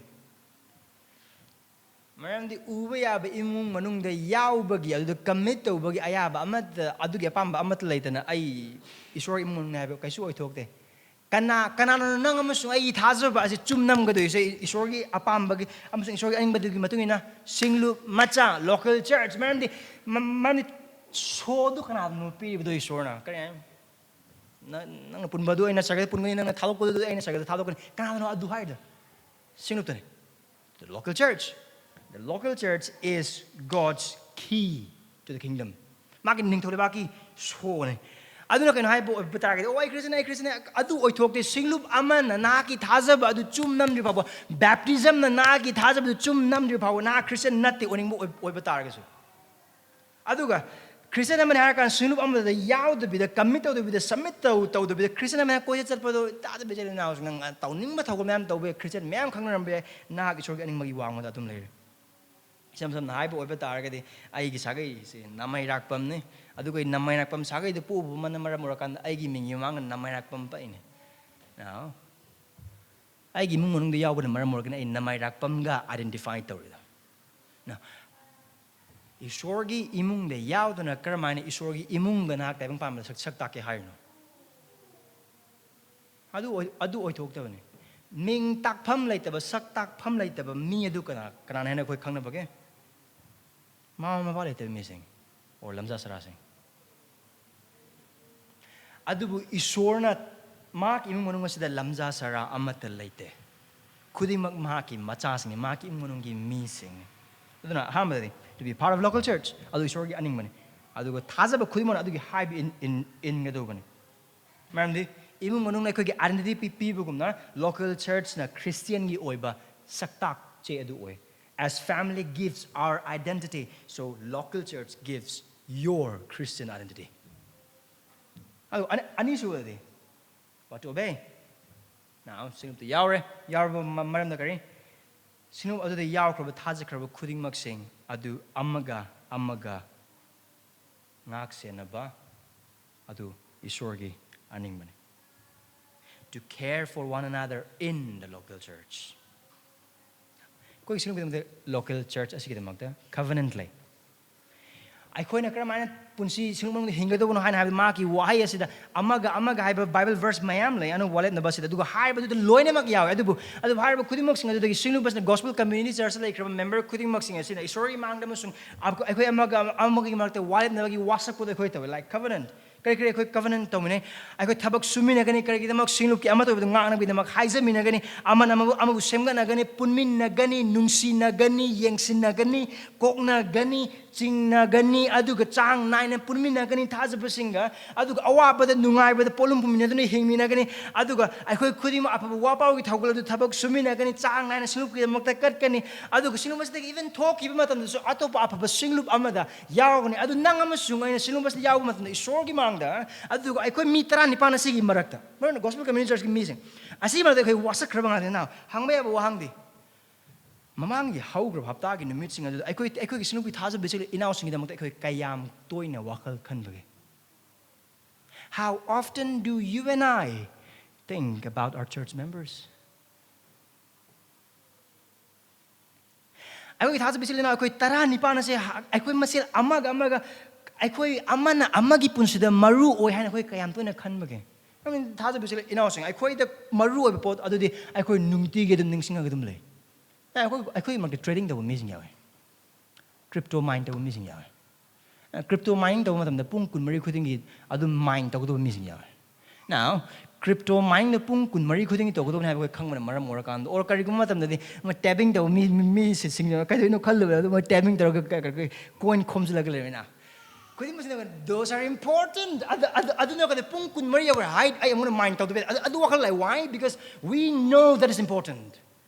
ꯃꯔꯝꯗꯤ ꯎꯕ ꯌꯥꯕ ꯏꯃꯨꯡ ꯃꯅꯨꯡꯗ ꯌꯥꯎꯕꯒꯤ, ꯑꯗꯨꯗ ꯀꯃꯤꯠ ꯇꯧꯕꯒꯤ ꯑꯌꯥꯕ ꯑꯃꯠꯇ, ꯑꯗꯨꯒꯤ ꯑꯄꯥꯝꯕ ꯑꯃꯠꯇ ꯂꯩꯇꯅ ꯑꯩ ꯏꯁꯣꯔ ꯏꯃꯨꯡ ꯃꯅꯨꯡꯅꯤ ꯍꯥꯏꯕ ꯀꯩꯁꯨ ꯑꯣꯏꯊꯣꯛꯇꯦ꯫ ꯀꯅꯥ ꯀꯅꯥꯅꯣ ꯅꯪ ꯑꯃꯁꯨꯡ ꯑꯩꯒꯤ ꯊꯥꯖꯕ ꯑꯁꯤ ꯆꯨꯝꯅꯝꯒꯗꯣꯏꯁꯦ? ꯏꯁꯣꯔꯒꯤ ꯑꯄꯥꯝꯕꯒꯤ ꯑꯃꯁꯨꯡ ꯏꯁꯣꯔꯒꯤ ꯑꯅꯤꯡꯕꯗꯨꯒꯤ ꯃꯇꯨꯡ ꯏꯟꯅ ꯁꯤꯡꯂꯨꯞ ꯃꯆꯥ, local church꯫ ꯃꯔꯝꯗꯤ ꯃ- ꯃꯔꯝꯗꯤ ꯁꯣꯗꯨ ꯀꯅꯥꯗꯅꯣ ꯄꯤꯔꯤꯕꯗꯣ ꯏꯁꯣꯔꯅ? ꯀꯔꯤ ꯍꯥꯏ? ꯅ- ꯅꯪꯅ ꯄꯨꯟꯕꯗꯨ ꯑꯩꯅ ꯁꯔꯒꯗ ꯄꯨꯟꯒꯅꯤ, ꯅꯪꯅ ꯊꯥꯗꯣꯛꯄꯗꯨ ꯑꯩꯅ ꯁꯔꯒꯗ ꯊꯥꯗꯣꯛꯀꯅꯤ꯫ ꯀꯅꯥꯗꯅꯣ ꯑꯗꯨ ꯍꯥꯏꯔꯤꯗꯣ? ꯁꯤꯡꯂꯨꯞꯇꯅꯤ꯫ The local church. The local church is God's key to the kingdom. ꯃꯥꯒꯤ ꯅꯤꯡꯊꯧ ꯂꯩꯕꯥꯛꯀꯤ ꯁꯣꯅꯤ꯫ ꯑꯗꯨꯅ ꯀꯩꯅꯣ ꯍꯥꯏꯕ ꯑꯣꯏꯕ ꯇꯥꯔꯒꯗꯤ, "ꯑꯣ, ꯑꯩ ꯈ꯭ꯔꯤꯁꯇꯤꯌꯟ, ꯑꯩ ꯈ꯭ꯔꯤꯁꯇꯤꯌꯟ," ꯑꯗꯨ ꯑꯣꯏꯊꯣꯛꯇꯦ꯫ ꯁꯤꯡꯂꯨꯞ ꯑꯃꯅ ꯅꯍꯥꯛꯀꯤ ꯊꯥꯖꯕ ꯑꯗꯨ ꯆꯨꯝ ꯅꯝꯗ꯭ꯔꯤ ꯐꯥꯎꯕ, ꯕꯦꯞꯇꯤꯖꯝꯅ ꯅꯍꯥꯛꯀꯤ ꯊꯥꯖꯕꯗꯨ ꯆꯨꯝ ꯅꯝꯗ꯭ꯔꯤ ꯐꯥꯎꯕ, ꯅꯍꯥꯛ ꯈ꯭ꯔꯤꯁꯇꯤꯌꯟ ꯅꯠꯇꯦ, ꯑꯣꯏꯅꯤꯡꯕ ꯑꯣꯏ- ꯑꯣꯏꯕ ꯇꯥꯔꯒꯁꯨ꯫ ꯑꯗꯨꯒ ꯈ꯭ꯔꯤꯁꯇꯤꯌꯟ ꯑꯃꯅꯤ ꯍꯥꯏꯔꯀꯥꯟꯗ ꯁꯤꯡꯂꯨꯞ ꯑꯃꯗ ꯌꯥꯎꯗꯕꯤꯗ, ꯀꯃꯤꯠ ꯇꯧꯗꯕꯤꯗ, ꯁꯕꯃꯤꯠ ꯇꯧ ꯇꯧꯗꯕꯤꯗ, ꯈ꯭ꯔꯤꯁꯇꯤꯌꯟ ꯑꯃꯅ ꯀꯣꯏꯆꯠ ꯆꯠꯄꯗꯣ ꯇꯥꯗꯕ ꯏꯆꯤꯜ ꯏꯅꯥꯎꯁꯤꯡ, ꯅꯪ ꯇꯧꯅꯤꯡꯕ ꯊꯧꯒꯜ ꯃꯌꯥꯝ ꯇꯧꯕ ꯌꯥꯏ, ꯈ꯭ꯔꯤꯁꯇꯤꯌꯟ ꯃꯌꯥꯝ ꯈꯪꯅꯔꯝꯕ ꯌꯥꯏ, ꯅꯍꯥꯛ ꯏꯁꯣꯔꯒꯤ ꯑꯅꯤꯡꯕꯒꯤ ꯋꯥꯡꯃꯗ ꯑꯗꯨꯝ ꯂꯩꯔꯦ꯫ ꯏꯁꯝ ꯁꯝꯅ ꯍꯥꯏꯕ ꯑꯣꯏꯕ ꯇꯥꯔꯒꯗꯤ, ꯑꯩꯒꯤ ꯁꯥꯒꯩꯁꯦ ꯅꯃꯩꯔꯥꯛꯄꯝꯅꯤ꯫ ꯑꯗꯨꯒ ꯑꯩ ꯅꯃꯩꯔꯥꯛꯄꯝ ꯁꯥꯒꯩꯗ ꯄꯣꯛꯎꯕ ꯑꯃꯅ ꯃꯔꯝ ꯑꯣꯏꯔꯀꯥꯟꯗ ꯑꯩꯒꯤ ꯃꯤꯡꯒꯤ ꯃꯃꯥꯡꯗ ꯅꯃꯩꯔꯥꯛꯄꯝ ꯄꯛꯏꯅꯦ꯫ Now, ꯑꯩꯒꯤ ꯏꯃꯨꯡ ꯃꯅꯨꯡꯗ ꯌꯥꯎꯕꯅ ꯃꯔꯝ ꯑꯣꯏꯔꯒꯅ ꯑꯩ ꯅꯃꯩꯔꯥꯛꯄꯝꯒ identify ꯇꯧꯔꯤꯗꯣ꯫ Now, ꯏꯁꯣꯔꯒꯤ ꯏꯃꯨꯡꯗ ꯌꯥꯎꯗꯅ ꯀꯔꯝꯍꯥꯏꯅ ꯏꯁꯣꯔꯒꯤ ꯏꯃꯨꯡꯗ ꯅꯍꯥꯛ ꯇꯥꯏꯕꯪ ꯄꯥꯟꯕꯗ ꯁꯛ, ꯁꯛ ꯇꯥꯛꯀꯦ ꯍꯥꯏꯔꯤꯅꯣ? ꯑꯗꯨ ꯑꯣꯏ-, ꯑꯗꯨ ꯑꯣꯏꯊꯣꯛꯇꯕꯅꯤ꯫ ꯃꯤꯡ ꯇꯥꯛꯐꯝ ꯂꯩꯇꯕ, ꯁꯛ ꯇꯥꯛꯐꯝ ꯂꯩꯇꯕ ꯃꯤ ꯑꯗꯨ ꯀꯅꯥ, ꯀꯅꯥꯅ ꯍꯦꯟꯅ ꯑꯩꯈꯣꯏ ꯈꯪꯅꯕꯒꯦ? ꯃꯃꯥ ꯃꯄꯥ ꯂꯩꯇꯕ ꯃꯤꯁꯤꯡ, or ꯂꯝꯖꯥ ꯁꯔꯥꯁꯤꯡ꯫ ꯑꯗꯨꯕꯨ ꯏꯁꯣꯔꯅ ꯃꯍꯥꯛꯀꯤ ꯏꯃꯨꯡ ꯃꯅꯨꯡ ꯑꯁꯤꯗ ꯂꯝꯖꯥ ꯁꯔꯥ ꯑꯃꯠꯇ ꯂꯩꯇꯦ꯫ ꯈꯨꯗꯤꯡꯃꯛ ꯃꯍꯥꯛꯀꯤ ꯃꯆꯥꯁꯤꯡꯅꯤ, ꯃꯍꯥꯛꯀꯤ ꯏꯃꯨꯡ ꯃꯅꯨꯡꯒꯤ ꯃꯤꯁꯤꯡꯅꯤ꯫ ꯑꯗꯨꯅ ꯑꯍꯥꯟꯕꯗꯗꯤ, to be part of local church, ꯑꯗꯨ ꯏꯁꯣꯔꯒꯤ ꯑꯅꯤꯡꯕꯅꯤ꯫ ꯑꯗꯨꯒ ꯊꯥꯖꯕ ꯈꯨꯗꯤꯡꯃꯛꯅ ꯑꯗꯨꯒꯤ ꯍꯥꯏꯕ ꯏꯟ-, ꯏꯟ-, ꯏꯟꯒꯗꯧꯕꯅꯤ꯫ ꯃꯔꯝꯗꯤ ꯏꯃꯨꯡ ꯃꯅꯨꯡꯅ ꯑꯩꯈꯣꯏꯒꯤ identity ꯄꯤ-, ꯄꯤꯕꯒꯨꯝꯅ, local churchꯅ ꯈ꯭ꯔꯤꯁꯇꯤꯌꯟꯒꯤ ꯑꯣꯏꯕ ꯁꯛꯇꯥꯛ ꯆꯦ ꯑꯗꯨ ꯑꯣꯏ꯫ As family gives our identity, so local church gives your Christian identity. ꯑꯗꯨ ꯑꯅꯤ-, ꯑꯅꯤꯁꯨꯕꯗꯗꯤ, what to obey? Now, ꯁꯤꯡꯂꯨꯞꯇ ꯌꯥꯎꯔꯦ꯫ ꯌꯥꯎꯔꯕ ꯃ-, ꯃꯔꯝꯅ ꯀꯔꯤ? ꯁꯤꯡꯂꯨꯞ ꯑꯗꯨꯗ ꯌꯥꯎꯈ꯭ꯔꯕ, ꯊꯥꯖꯈ꯭ꯔꯕ ꯈꯨꯗꯤꯡꯃꯛꯁꯤꯡ ꯑꯗꯨ ꯑꯃꯒ ꯑꯃꯒ ꯉꯥꯛ ꯁꯦꯟꯅꯕ ꯑꯗꯨ ꯏꯁꯣꯔꯒꯤ ꯑꯅꯤꯡꯕꯅꯤ꯫ To care for one another in the local church. ꯑꯩꯈꯣꯏ ꯁꯤꯒꯤꯗꯃꯛꯇ, local church ꯑꯁꯤꯒꯤꯗꯃꯛꯇ covenant ꯂꯩ꯫ ꯑꯩꯈꯣꯏꯅ ꯀꯔꯝꯍꯥꯏꯅ ꯄꯨꯟꯁꯤ ꯁꯤꯡꯂꯨꯞ ꯃꯅꯨꯡꯗ ꯍꯤꯡꯒꯗꯧꯕꯅꯣ ꯍꯥꯏꯅ ꯍꯥꯏꯕꯗ, ꯃꯍꯥꯛꯀꯤ ꯋꯥꯍꯩ ꯑꯁꯤꯗ ꯑꯃꯒ ꯑꯃꯒ ꯍꯥꯏꯕ Bible verse ꯃꯌꯥꯝ ꯂꯩ ꯑꯅꯧꯕ ꯋꯥꯔꯦꯞꯅꯕ ꯑꯁꯤꯗ, ꯑꯗꯨꯒ ꯍꯥꯏꯔꯤꯕꯗꯨꯗ ꯂꯣꯏꯅꯃꯛ ꯌꯥꯎꯋꯦ꯫ ꯑꯗꯨꯕꯨ ꯑꯗꯨ ꯍꯥꯏꯔꯤꯕ ꯈꯨꯗꯤꯡꯃꯛꯁꯤꯡ ꯑꯗꯨꯗꯒꯤ ꯁꯤꯡꯂꯨꯞ ꯑꯁꯤꯅ Gospel Community Church ꯂꯩꯈ꯭ꯔꯕ member ꯈꯨꯗꯤꯡꯃꯛꯁꯤꯡ ꯑꯁꯤꯅ ꯏꯁꯣꯔꯒꯤ ꯃꯥꯡꯗ ꯑꯃꯁꯨꯡ ꯑꯩꯈꯣꯏ ꯑꯃꯒ ꯑꯃꯒꯤ ꯃꯔꯛꯇ ꯋꯥꯔꯦꯞꯅꯕꯒꯤ ꯋꯥꯁꯛꯄꯗ ꯑꯩꯈꯣꯏ ꯇꯧꯋꯦ, like covenant꯫ ꯀꯔꯤ ꯀꯔꯤ ꯑꯩꯈꯣꯏ covenant ꯇꯧꯃꯤꯟꯅꯩ? ꯑꯩꯈꯣꯏ ꯊꯕꯛ ꯁꯨꯃꯤꯟꯅꯒꯅꯤ, ꯀꯔꯤꯒꯤꯗꯃꯛ? ꯁꯤꯡꯂꯨꯞꯀꯤ ꯑꯃꯠꯇ ꯑꯣꯏꯕꯗ ꯉꯥꯛꯅꯕꯒꯤꯗꯃꯛ ꯍꯥꯏꯖꯃꯤꯟꯅꯒꯅꯤ, ꯑꯃꯅ ꯑꯃꯕꯨ, ꯑꯃꯕꯨ ꯁꯦꯝꯒꯠꯅꯒꯅꯤ, ꯄꯨꯟꯃꯤꯟꯅꯒꯅꯤ, ꯅꯨꯡꯁꯤꯅꯒꯅꯤ, ꯌꯦꯡꯁꯤꯟꯅꯒꯅꯤ, ꯀꯣꯛꯅꯒꯅꯤ, ꯆꯤꯡꯅꯒꯅꯤ, ꯑꯗꯨꯒ ꯆꯥꯡ ꯅꯥꯏꯅ ꯄꯨꯟꯃꯤꯟꯅꯒꯅꯤ ꯊꯥꯖꯕꯁꯤꯡꯒ, ꯑꯗꯨꯒ ꯑꯋꯥꯕꯗ ꯅꯨꯡꯉꯥꯏꯕꯗ ꯄꯣꯠꯂꯨꯝ ꯄꯨꯃꯤꯟꯅꯗꯨꯅ ꯍꯤꯡꯃꯤꯟꯅꯒꯅꯤ, ꯑꯗꯨꯒ ꯑꯩꯈꯣꯏ ꯈꯨꯗꯤꯡꯃꯛ ꯑꯐꯕ ꯋꯥ ꯄꯥꯎꯒꯤ ꯊꯧꯒꯜ ꯑꯗꯨ ꯊꯕꯛ ꯁꯨꯃꯤꯟꯅꯒꯅꯤ, ꯆꯥꯡ ꯅꯥꯏꯅ ꯁꯤꯡꯂꯨꯞꯀꯤꯗꯃꯛꯇ ꯀꯠꯀꯅꯤ, ꯑꯗꯨꯒ ꯁꯤꯡꯂꯨꯞ ꯑꯁꯤꯗꯒꯤ even ꯊꯣꯛꯈꯤꯕ ꯃꯇꯝꯗꯁꯨ ꯑꯇꯣꯞꯄ ꯑꯐꯕ ꯁꯤꯡꯂꯨꯞ ꯑꯃꯗ ꯌꯥꯎꯒꯅꯤ꯫ ꯑꯗꯨ ꯅꯪ ꯑꯃꯁꯨꯡ ꯑꯩꯅ ꯁꯤꯡꯂꯨꯞ ꯑꯁꯤꯗ ꯌꯥꯎꯕ ꯃꯇꯝꯗ ꯏꯁꯣꯔꯒꯤ ꯃꯥꯡꯗ, ꯑꯗꯨꯒ ꯑꯩꯈꯣꯏ ꯃꯤ ꯇꯔꯥꯅꯤꯄꯥꯟ ꯑꯁꯤꯒꯤ ꯃꯔꯛꯇ, ꯃꯔꯨ ꯑꯣꯏꯅ Gospel Community Churchꯀꯤ ꯃꯤꯁꯤꯡ ꯑꯁꯤꯒꯤ ꯃꯔꯛꯇ ꯑꯩꯈꯣꯏ ꯋꯥꯁꯛꯈ꯭ꯔꯕ ꯉꯥꯛꯇꯅꯤ꯫ Now, ꯍꯪꯕ ꯌꯥꯕ ꯋꯥꯍꯪꯗꯤ, ꯃꯃꯥꯡꯒꯤ ꯍꯧꯈ꯭ꯔꯕ ꯍꯞꯇꯥꯒꯤ ꯅꯨꯃꯤꯠꯁꯤꯡ ꯑꯗꯨꯗ ꯑꯩꯈꯣꯏ, ꯑꯩꯈꯣꯏꯒꯤ ꯁꯤꯡꯂꯨꯞꯀꯤ ꯊꯥꯖꯕ ꯏꯆꯤꯜ ꯏꯅꯥꯎꯁꯤꯡꯒꯤꯗꯃꯛꯇ ꯑꯩꯈꯣꯏ ꯀꯌꯥꯝ ꯇꯣꯏꯅ ꯋꯥꯈꯜ ꯈꯟꯕꯒꯦ? How often do you and I think about our church members? ꯑꯩꯈꯣꯏꯒꯤ ꯊꯥꯖꯕ ꯏꯆꯤꯜ ꯏꯅꯥꯎ ꯑꯩꯈꯣꯏ ꯇꯔꯥꯅꯤꯄꯥꯟ ꯑꯁꯦ ꯑꯩꯈꯣꯏ ꯃꯁꯦꯜ ꯑꯃꯒ ꯑꯃꯒ, ꯑꯩꯈꯣꯏ ꯑꯃꯅ ꯑꯃꯒꯤ ꯄꯨꯟꯁꯤꯗ ꯃꯔꯨ ꯑꯣꯏ ꯍꯥꯏꯅ ꯑꯩꯈꯣꯏ ꯀꯌꯥꯝ ꯇꯣꯏꯅ ꯈꯟꯕꯒꯦ? I mean, ꯊꯥꯖꯕ ꯏꯆꯤꯜ ꯏꯅꯥꯎꯁꯤꯡ, ꯑꯩꯈꯣꯏꯗ ꯃꯔꯨ ꯑꯣꯏꯕ ꯄꯣꯠ ꯑꯗꯨꯗꯤ ꯑꯩꯈꯣꯏ ꯅꯨꯡꯇꯤꯒꯤ ꯑꯗꯨꯝ ꯅꯤꯡꯁꯤꯡꯉꯒ ꯑꯗꯨꯝ ꯂꯩ꯫ ꯑꯦ, ꯑꯩꯈꯣꯏ, ꯑꯩꯈꯣꯏ ꯃꯔꯛꯇ trading ꯇꯧꯕ ꯃꯤꯁꯤꯡ ꯌꯥꯎꯋꯦ, crypto mine ꯇꯧꯕ ꯃꯤꯁꯤꯡ ꯌꯥꯎꯋꯦ꯫ Crypto mining ꯇꯧꯕ ꯃꯇꯝꯗ ꯄꯨꯡ ꯀꯨꯟꯃꯔꯤ ꯈꯨꯗꯤꯡꯒꯤ ꯑꯗꯨꯝ mine ꯇꯧꯒꯗꯧꯕ ꯃꯤꯁꯤꯡ ꯌꯥꯎꯋꯦ꯫ Now, crypto miningꯗ ꯄꯨꯡ ꯀꯨꯟꯃꯔꯤ ꯈꯨꯗꯤꯡꯒꯤ ꯇꯧꯒꯗꯧꯕꯅꯤ ꯍꯥꯏꯕ ꯑꯩꯈꯣꯏ ꯈꯪꯕꯅ ꯃꯔꯝ ꯑꯣꯏꯔꯀꯥꯟꯗ, or ꯀꯔꯤꯒꯨꯝꯕ ꯃꯇꯝꯗꯗꯤ ꯃꯣꯏ tapping ꯇꯧꯕ ꯃꯤ, ꯃꯤ, ꯃꯤꯁꯤꯡ ꯀꯩꯗꯧꯅꯣ ꯈꯜꯂꯨꯕꯗ ꯑꯗꯨꯝ ꯃꯣꯏ tapping ꯇꯧꯔꯒ ꯀ-, ꯀ-, ꯀ-, coin ꯈꯣꯝꯖꯤꯜꯂꯒ ꯂꯩꯔꯦꯅ꯫ ꯈꯨꯗꯤꯡꯃꯛꯁꯤꯅ, "Those are important." ꯑꯗꯨ, ꯑꯗꯨ, ꯑꯗꯨꯅ ꯀꯩꯅꯣ ꯄꯨꯡ ꯀꯨꯟꯃꯔꯤ ꯌꯧꯈ꯭ꯔꯦ꯫ "Hi, ꯑꯩ ꯑꯃꯨꯛ mine ꯇꯧꯗꯕ ꯌꯥꯗꯦ." ꯑꯗꯨ, ꯑꯗꯨ ꯋꯥꯈꯜ ꯂꯥꯛꯑꯦ꯫ Why? Because we know that is important.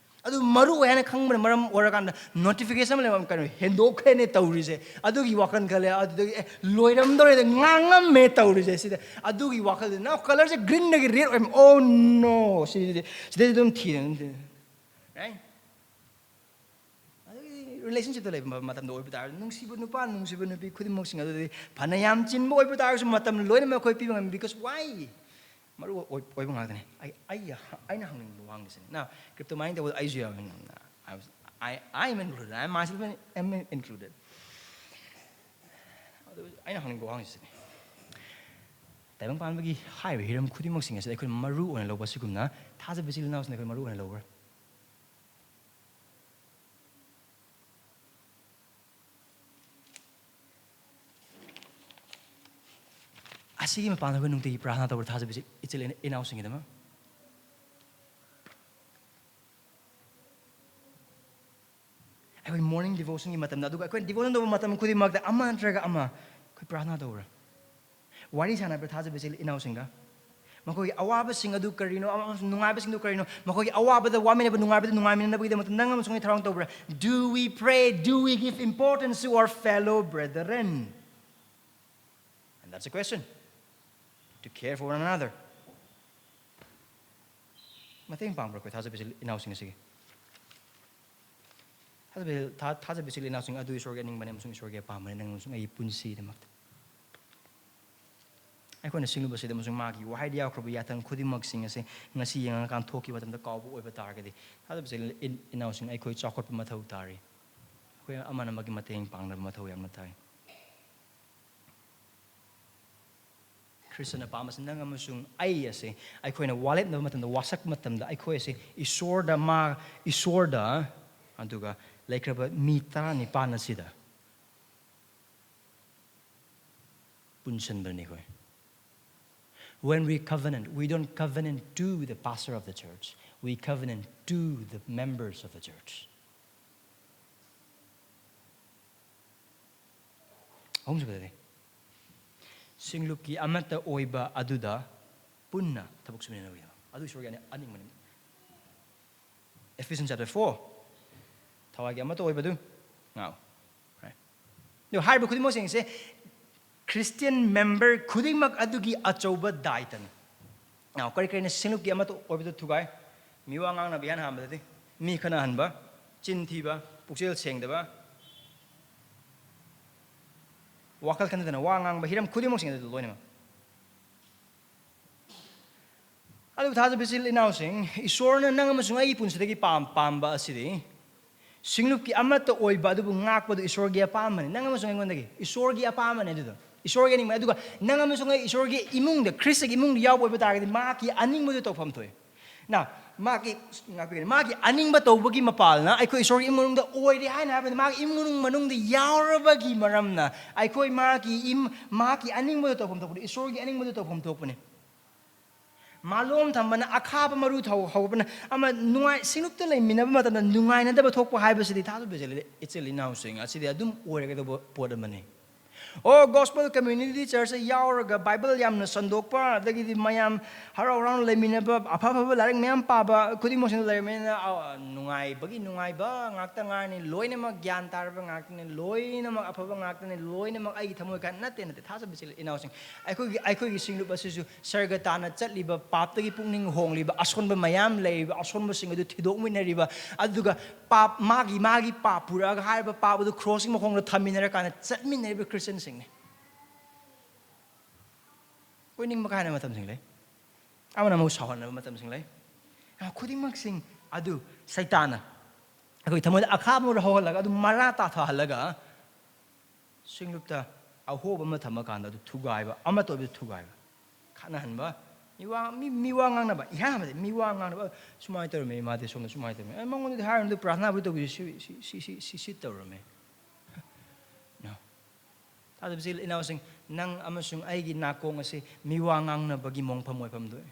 ꯑꯗꯨ ꯃꯔꯨ ꯑꯣꯏ ꯍꯥꯏꯅ ꯈꯪꯕꯅ ꯃꯔꯝ ꯑꯣꯏꯔꯀꯥꯟꯗ notification ꯑꯃ ꯂꯩꯕ, ꯀꯩꯅꯣ, ꯍꯦꯟꯗꯣꯛꯈ꯭ꯔꯦꯅꯦ ꯇꯧꯔꯤꯁꯦ, ꯑꯗꯨꯒꯤ ꯋꯥꯈꯜ ꯈꯜꯂꯦ꯫ ꯑꯗꯨꯗꯒꯤ, "ꯑꯦ, ꯂꯣꯏꯔꯝꯗꯧꯔꯦꯗ, ꯉꯥꯡꯉꯝꯃꯦ ꯇꯧꯔꯤꯁꯦ ꯁꯤꯗ", ꯑꯗꯨꯒꯤ ꯋꯥꯈꯜꯗ꯫ Now, colorꯁꯦ greenꯗꯒꯤ red ꯑꯣꯏꯔꯝꯃꯦ, "Oh no, ꯁꯤꯗꯤ, ꯁꯤꯗꯩ ꯑꯗꯨꯝ ꯊꯤꯔꯦ, ꯑꯗꯨꯝ ꯊꯤꯔꯦ", right? ꯑꯗꯨꯒꯤ relationshipꯇ ꯂꯩꯕ ꯃꯇꯝꯗ ꯑꯣꯏꯕ ꯇꯥꯔꯒꯗꯤ, ꯅꯨꯡꯁꯤꯕ ꯅꯨꯄꯥ, ꯅꯨꯡꯁꯤꯕ ꯅꯨꯄꯤ ꯈꯨꯗꯤꯡꯃꯛꯁꯤꯡ ꯑꯗꯨꯗꯤ ꯐꯅ ꯌꯥꯝ ꯆꯤꯟꯕ ꯑꯣꯏꯕ ꯇꯥꯔꯒꯁꯨ, ꯃꯇꯝ ꯂꯣꯏꯅꯃꯛ ꯑꯩꯈꯣꯏ ꯄꯤꯕ ꯉꯝꯃꯤ꯫ Because why? ꯃꯔꯨ ꯑꯣꯏ-, ꯑꯣꯏꯕ ꯉꯥꯛꯇꯅꯤ꯫ ꯑꯩ, ꯑꯩ, ꯑꯩꯅ ꯍꯪꯅꯤꯡꯕ ꯋꯥꯍꯪꯁꯤꯅ, now, crypto mining ꯇꯧꯕꯗ ꯑꯩꯁꯨ ꯌꯥꯎꯋꯤ꯫ I was, I, I am included. I am myself am included. ꯑꯩꯅ ꯍꯪꯅꯤꯡꯕ ꯋꯥꯍꯪꯁꯤꯅꯤ, ꯇꯥꯏꯕꯪ ꯄꯥꯟꯕꯒꯤ ꯍꯥꯏꯔꯤꯕ ꯍꯤꯔꯝ ꯈꯨꯗꯤꯡꯃꯛꯁꯤꯡ ꯑꯁꯤꯗ ꯑꯩꯈꯣꯏꯅ ꯃꯔꯨ ꯑꯣꯏꯅ ꯂꯧꯕ ꯑꯁꯤꯒꯨꯝꯅ ꯊꯥꯖꯕ ꯏꯆꯤꯜ ꯏꯅꯥꯎꯁꯤꯡꯅ ꯑꯩꯈꯣꯏ ꯃꯔꯨ ꯑꯣꯏꯅ ꯂꯧꯕ꯭ꯔꯥ? ꯑꯁꯤꯒꯤ ꯃꯄꯥꯟꯗ ꯑꯩꯈꯣꯏ ꯅꯨꯡꯇꯤꯒꯤ ꯄ꯭ꯔꯥꯊꯅꯥ ꯇꯧꯕ꯭ꯔꯥ ꯊꯥꯖꯕ ꯏꯆꯤꯜ ꯏꯅꯥꯎꯁꯤꯡꯒꯤꯗꯃꯛ? ꯑꯩꯈꯣꯏ morning devotionꯒꯤ ꯃꯇꯝꯗ, ꯑꯗꯨꯒ ꯑꯩꯈꯣꯏ devotion ꯇꯧꯕ ꯃꯇꯝ ꯈꯨꯗꯤꯡꯃꯛꯇ ꯑꯃ ꯅꯠꯇ꯭ꯔꯒ ꯑꯃ ꯑꯩꯈꯣꯏ ꯄ꯭ꯔꯥꯊꯅꯥ ꯇꯧꯕ꯭ꯔꯥ? ꯋꯥꯔꯤ ꯁꯥꯟꯅꯕ꯭ꯔꯥ ꯊꯥꯖꯕ ꯏꯆꯤꯜ ꯏꯅꯥꯎꯁꯤꯡꯒ? ꯃꯈꯣꯏꯒꯤ ꯑꯋꯥꯕꯁꯤꯡ ꯑꯗꯨ ꯀꯔꯤꯅꯣ ꯑꯃꯁꯨꯡ ꯅꯨꯡꯉꯥꯏꯕꯁꯤꯡꯗꯨ ꯀꯔꯤꯅꯣ? ꯃꯈꯣꯏꯒꯤ ꯑꯋꯥꯕꯗ ꯋꯥꯃꯤꯟꯅꯕ, ꯅꯨꯡꯉꯥꯏꯕꯗ ꯅꯨꯡꯉꯥꯏꯃꯤꯟꯅꯅꯕꯒꯤꯗꯃꯛꯇ ꯅꯪ ꯑꯃꯁꯨꯡ ꯑꯩ ꯊꯧꯔꯥꯡ ꯇꯧꯕ꯭ꯔꯥ? Do we pray? Do we give importance to our fellow brethren? And that's a question. To care for one another. ꯃꯇꯦꯡ ꯄꯥꯡꯕ꯭ꯔꯥ ꯑꯩꯈꯣꯏ ꯊꯥꯖꯕ ꯏꯆꯤꯜ ꯏꯅꯥꯎꯁꯤꯡ ꯑꯁꯤꯒꯤ? ꯊꯥꯖꯕ, ꯊꯥ-, ꯊꯥꯖꯕ ꯏꯆꯤꯜ ꯏꯅꯥꯎꯁꯤꯡ ꯑꯗꯨ ꯏꯁꯣꯔꯒꯤ ꯑꯅꯤꯡꯕꯅꯤ ꯑꯃꯁꯨꯡ ꯏꯁꯣꯔꯒꯤ ꯑꯄꯥꯝꯕꯅꯤ ꯅꯪ ꯑꯃꯁꯨꯡ ꯑꯩꯒꯤ ꯄꯨꯟꯁꯤꯒꯤꯗꯃꯛꯇ꯫ ꯑꯩꯈꯣꯏꯅ ꯁꯤꯡꯂꯨꯕꯁꯤꯗ ꯑꯃꯁꯨꯡ ꯃꯥꯒꯤ ꯋꯥꯍꯩꯗ ꯌꯥꯎꯈ꯭ꯔꯕ ꯌꯥꯊꯪ ꯈꯨꯗꯤꯡꯃꯛꯁꯤꯡ ꯑꯁꯤ ꯉꯁꯤ ꯌꯦꯡꯉꯀꯥꯟꯗ ꯊꯣꯛꯈꯤꯕ ꯃꯇꯝꯗ ꯀꯥꯎꯕ ꯑꯣꯏꯕ ꯇꯥꯔꯒꯗꯤ, ꯊꯥꯖꯕ ꯏꯆꯤꯜ ꯏꯟ-, ꯏꯅꯥꯎꯁꯤꯡ ꯑꯩꯈꯣꯏ ꯆꯥꯎꯈꯠꯄ ꯃꯊꯧ ꯇꯥꯔꯤ꯫ ꯑꯩꯈꯣꯏ ꯑꯃꯅ ꯑꯃꯒꯤ ꯃꯇꯦꯡ ꯄꯥꯡꯅꯕ ꯃꯊꯧ ꯌꯥꯝꯅ ꯇꯥꯏ꯫ ꯈ꯭ꯔꯤꯁꯇꯅ ꯄꯥꯝꯕꯁꯤ ꯅꯪ ꯑꯃꯁꯨꯡ ꯑꯩ ꯑꯁꯦ ꯑꯩꯈꯣꯏꯅ ꯋꯥꯂꯦꯞꯅꯕ ꯃꯇꯝꯗ, ꯋꯥꯁꯛꯄ ꯃꯇꯝꯗ ꯑꯩꯈꯣꯏ ꯑꯁꯦ ꯏꯁꯣꯔꯗ, ꯃꯥ, ꯏꯁꯣꯔꯗ, ꯑꯗꯨꯒ ꯂꯩꯈ꯭ꯔꯕ ꯃꯤ ꯇꯔꯥꯅꯤꯄꯥꯟ ꯑꯁꯤꯗ ꯄꯨꯟꯁꯤꯟꯕꯅꯤ ꯑꯩꯈꯣꯏ꯫ When we covenant, we don't covenant to the pastor of the church. We covenant to the members of the church. ꯑꯍꯨꯝꯁꯨꯕꯗꯗꯤ, ꯁꯤꯡꯂꯨꯞꯀꯤ ꯑꯃꯠꯇ ꯑꯣꯏꯕ ꯑꯗꯨꯗ ꯄꯨꯟꯅ ꯊꯕꯛ ꯁꯨꯃꯤꯟꯅꯅꯕꯒꯤꯗꯃꯛ꯫ ꯑꯗꯨ ꯏꯁꯣꯔꯒꯤ ꯑꯅꯤꯡꯕꯅꯤ꯫ Ephesians chapter four. ꯊꯋꯥꯏꯒꯤ ꯑꯃꯠꯇ ꯑꯣꯏꯕꯗꯨ ꯉꯥꯎ꯫ Right? ꯑꯗꯨ ꯍꯥꯏꯔꯤꯕ ꯈꯨꯗꯤꯡꯃꯛꯁꯤꯡꯁꯦ Christian member ꯈꯨꯗꯤꯡꯃꯛ ꯑꯗꯨꯒꯤ ꯑꯆꯧꯕ ꯗꯥꯏꯇꯅꯤ꯫ ꯉꯥꯎ, ꯀꯔꯤ ꯀꯔꯤꯅ ꯁꯤꯡꯂꯨꯞꯀꯤ ꯑꯃꯠꯇ ꯑꯣꯏꯕꯗꯨ ꯊꯨꯒꯥꯏ? ꯃꯤ ꯋꯥ ꯉꯥꯡꯅꯕ ꯏꯍꯥꯟ ꯍꯥꯟꯕꯗꯗꯤ, ꯃꯤ ꯈꯠꯅꯍꯟꯕ, ꯆꯤꯟ ꯊꯤꯕ, ꯄꯨꯛꯆꯦꯜ ꯁꯦꯡꯗꯕ, ꯋꯥꯈꯜ ꯈꯟꯊꯗꯅ ꯋꯥ ꯉꯥꯡꯕ, ꯍꯤꯔꯝ ꯈꯨꯗꯤꯡꯃꯛꯁꯤꯡ ꯑꯗꯨ ꯂꯣꯏꯅꯃꯛ꯫ ꯑꯗꯨꯕꯨ ꯊꯥꯖꯕ ꯏꯆꯤꯜ ꯏꯅꯥꯎꯁꯤꯡ, ꯏꯁꯣꯔꯅ ꯅꯪ ꯑꯃꯁꯨꯡ ꯑꯩꯒꯤ ꯄꯨꯟꯁꯤꯗꯒꯤ ꯄꯥꯝ-, ꯄꯥꯝꯕ ꯑꯁꯤꯗꯤ, ꯁꯤꯡꯂꯨꯞꯀꯤ ꯑꯃꯠꯇ ꯑꯣꯏꯕ ꯑꯗꯨꯕꯨ ꯉꯥꯛꯄꯗꯨ ꯏꯁꯣꯔꯒꯤ ꯑꯄꯥꯝꯕꯅꯤ꯫ ꯅꯪ ꯑꯃꯁꯨꯡ ꯑꯩꯉꯣꯟꯗꯒꯤ ꯏꯁꯣꯔꯒꯤ ꯑꯄꯥꯝꯕꯅꯦ ꯑꯗꯨꯗꯣ꯫ ꯏꯁꯣꯔꯒꯤ ꯑꯅꯤꯡꯕ꯫ ꯑꯗꯨꯒ ꯅꯪ ꯑꯃꯁꯨꯡ ꯑꯩ ꯏꯁꯣꯔꯒꯤ ꯏꯃꯨꯡꯗ, ꯈ꯭ꯔꯤꯁꯇꯒꯤ ꯏꯃꯨꯡꯗ ꯌꯥꯎꯕ ꯑꯣꯏꯕ ꯇꯥꯔꯒꯗꯤ ꯃꯍꯥꯛꯀꯤ ꯑꯅꯤꯡꯕꯗꯨ ꯇꯧꯐꯝ ꯊꯣꯛꯏ꯫ ꯅ ꯃꯥꯒꯤ, ꯉꯥꯛꯄꯤꯒꯅꯤ, ꯃꯥꯒꯤ ꯑꯅꯤꯡꯕ ꯇꯧꯕꯒꯤ ꯃꯄꯥꯜꯅ ꯑꯩꯈꯣꯏ ꯏꯁꯣꯔꯒꯤ ꯏꯃꯨꯡ ꯃꯅꯨꯡꯗ ꯑꯣꯏꯔꯦ ꯍꯥꯏꯅ ꯍꯥꯏꯕꯅꯤ꯫ ꯃꯥꯒꯤ ꯏꯃꯨꯡ ꯃꯅꯨꯡ ꯃꯅꯨꯡꯗ ꯌꯥꯎꯔꯕꯒꯤ ꯃꯔꯝꯅ ꯑꯩꯈꯣꯏ ꯃꯥꯒꯤ ꯏꯝ-, ꯃꯍꯥꯛꯀꯤ ꯑꯅꯤꯡꯕꯗꯨ ꯇꯧꯐꯝ ꯊꯣꯛꯄꯅꯤ, ꯏꯁꯣꯔꯒꯤ ꯑꯅꯤꯡꯕꯗꯨ ꯇꯧꯐꯝ ꯊꯣꯛꯄꯅꯤ꯫ ꯃꯥꯂꯣꯝ ꯊꯝꯕꯅ ꯑꯈꯥꯕ ꯃꯔꯨ ꯊꯧ-, ꯍꯧꯕꯅ ꯑꯃ ꯅꯨꯡꯉꯥꯏ-, ꯁꯤꯡꯂꯨꯞꯇ ꯂꯩꯃꯤꯟꯅꯕ ꯃꯇꯝꯗ ꯅꯨꯡꯉꯥꯏꯅꯗꯕ ꯊꯣꯛꯄ ꯍꯥꯏꯕꯁꯤꯗꯤ ꯊꯥꯖꯕ ꯏꯆꯤꯜ, ꯏꯆꯤꯜ ꯏꯅꯥꯎꯁꯤꯡ ꯑꯁꯤꯗꯤ ꯑꯗꯨꯝ ꯑꯣꯏꯔꯒꯗꯧꯕ ꯄꯣꯠ ꯑꯃꯅꯤ꯫ ꯑꯣ, Gospel Community Churchꯇ ꯌꯥꯎꯔꯒ ꯕꯥꯏꯕꯜ ꯌꯥꯝꯅ ꯁꯟꯗꯣꯛꯄ, ꯑꯗꯒꯤꯗꯤ ꯃꯌꯥꯝ ꯍꯔꯥꯎ ꯍꯔꯥꯎꯅ ꯂꯩꯃꯤꯟꯅꯕ, ꯑꯐ ꯑꯐꯕ ꯂꯥꯏꯔꯤꯛ ꯃꯌꯥꯝ ꯄꯥꯕ, ꯈꯨꯗꯤꯡꯃꯛꯁꯤꯡꯗ ꯂꯩꯔꯕꯅꯤꯅ, ꯑ, ꯅꯨꯡꯉꯥꯏꯕꯒꯤ ꯅꯨꯡꯉꯥꯏꯕ ꯉꯥꯛꯇ ꯉꯥꯏꯔꯅꯤ, ꯂꯣꯏꯅꯃꯛ ꯒ꯭ꯌꯥꯟ ꯇꯥꯔꯕ ꯉꯥꯛꯇꯅꯤ, ꯂꯣꯏꯅꯃꯛ ꯑꯐꯕ ꯉꯥꯛꯇꯅꯤ, ꯂꯣꯏꯅꯃꯛ ꯑꯩꯒꯤ ꯊꯃꯣꯏ ꯈꯟ-, ꯅꯠꯇꯦ, ꯅꯠꯇꯦ, ꯊꯥꯖꯕ ꯏꯆꯤꯜ ꯏꯅꯥꯎꯁꯤꯡ, ꯑꯩꯈꯣꯏꯒꯤ, ꯑꯩꯈꯣꯏꯒꯤ ꯁꯤꯡꯂꯨꯞ ꯑꯁꯤꯁꯨ ꯁꯔꯒ ꯇꯥꯟꯅ ꯆꯠꯂꯤꯕ, ꯄꯥꯞꯇꯒꯤ ꯄꯨꯛꯅꯤꯡ ꯍꯣꯡꯂꯤꯕ, ꯑꯁꯣꯟꯕ ꯃꯌꯥꯝ ꯂꯩꯔꯤꯕ, ꯑꯁꯣꯟꯕꯁꯤꯡ ꯑꯗꯨ ꯊꯤꯗꯣꯛꯃꯤꯟꯅꯔꯤꯕ, ꯑꯗꯨꯒ ꯄꯥꯞ, ꯃꯥꯒꯤ, ꯃꯥꯒꯤ ꯄꯥꯞ ꯄꯨꯔꯛꯑꯒ ꯍꯥꯏꯔꯤꯕ ꯄꯥꯞ ꯑꯗꯨ ꯈ꯭ꯔꯣꯁꯀꯤ ꯃꯈꯣꯡꯗ ꯊꯝꯃꯤꯟꯅꯔꯀꯥꯟꯗ ꯆꯠꯃꯤꯟꯅꯔꯤꯕ ꯈ꯭ꯔꯤꯁꯇꯤꯌꯟꯁꯤꯡꯅꯤ꯫ ꯑꯣꯏꯅꯤꯡꯕ ꯀꯥꯏꯅ ꯃꯇꯝꯁꯤꯡ ꯂꯩ, ꯑꯃꯅ ꯑꯃꯕꯨ ꯁꯥꯎꯍꯟꯅꯕ ꯃꯇꯝꯁꯤꯡ ꯂꯩ꯫ ꯈꯨꯗꯤꯡꯃꯛꯁꯤꯡ ꯑꯗꯨ ꯁꯩꯇꯥꯟꯅ ꯑꯩꯈꯣꯏ ꯊꯃꯣꯏꯗ ꯑꯈꯥꯕ ꯑꯃ ꯍꯧꯍꯜꯂꯒ, ꯑꯗꯨ ꯃꯔꯥ ꯇꯥꯊꯍꯜꯂꯒ, ꯁꯤꯡꯂꯨꯞꯇ ꯑꯍꯣꯕ ꯑꯃ ꯊꯝꯃꯀꯥꯟꯗ ꯑꯗꯨ ꯊꯨꯒꯥꯏꯕ, ꯑꯃꯠꯇ ꯑꯣꯏꯕꯗ ꯊꯨꯒꯥꯏꯕ, ꯈꯠꯅꯍꯟꯕ, ꯃꯤ ꯋꯥ, ꯃꯤ, ꯃꯤ ꯋꯥ ꯉꯥꯡꯅꯕ, ꯏꯍꯥꯟ ꯍꯥꯟꯕꯗ ꯃꯤ ꯋꯥ ꯉꯥꯡꯅꯕ, "ꯁꯨꯃꯥꯏꯅ ꯇꯧꯔꯝꯃꯦ, ꯃꯥꯗꯤ ꯁꯣꯝꯗ ꯁꯨꯃꯥꯏꯅ ꯇꯧꯔꯝꯃꯦ, ꯑꯦ, ꯃꯉꯣꯟꯗꯗꯤ ꯍꯥꯏꯔꯨꯅꯨ, ꯄ꯭ꯔꯥꯊꯅꯥꯕꯨ ꯇꯧꯕꯤꯁꯤ, ꯁꯤ, ꯁꯤ, ꯁꯤ, ꯁꯤ, ꯁꯤ ꯇꯧꯔꯝꯃꯦ"꯫ No꯫ ꯊꯥꯖꯕ ꯏꯆꯤꯜ ꯏꯅꯥꯎꯁꯤꯡ, ꯅꯪ ꯑꯃꯁꯨꯡ ꯑꯩꯒꯤ ꯅꯥꯀꯣꯡ ꯑꯁꯤ ꯃꯤ ꯋꯥ ꯉꯥꯡꯅꯕꯒꯤ ꯃꯣꯡꯐꯝ ꯑꯣꯏꯐꯝ ꯊꯣꯛꯏ꯫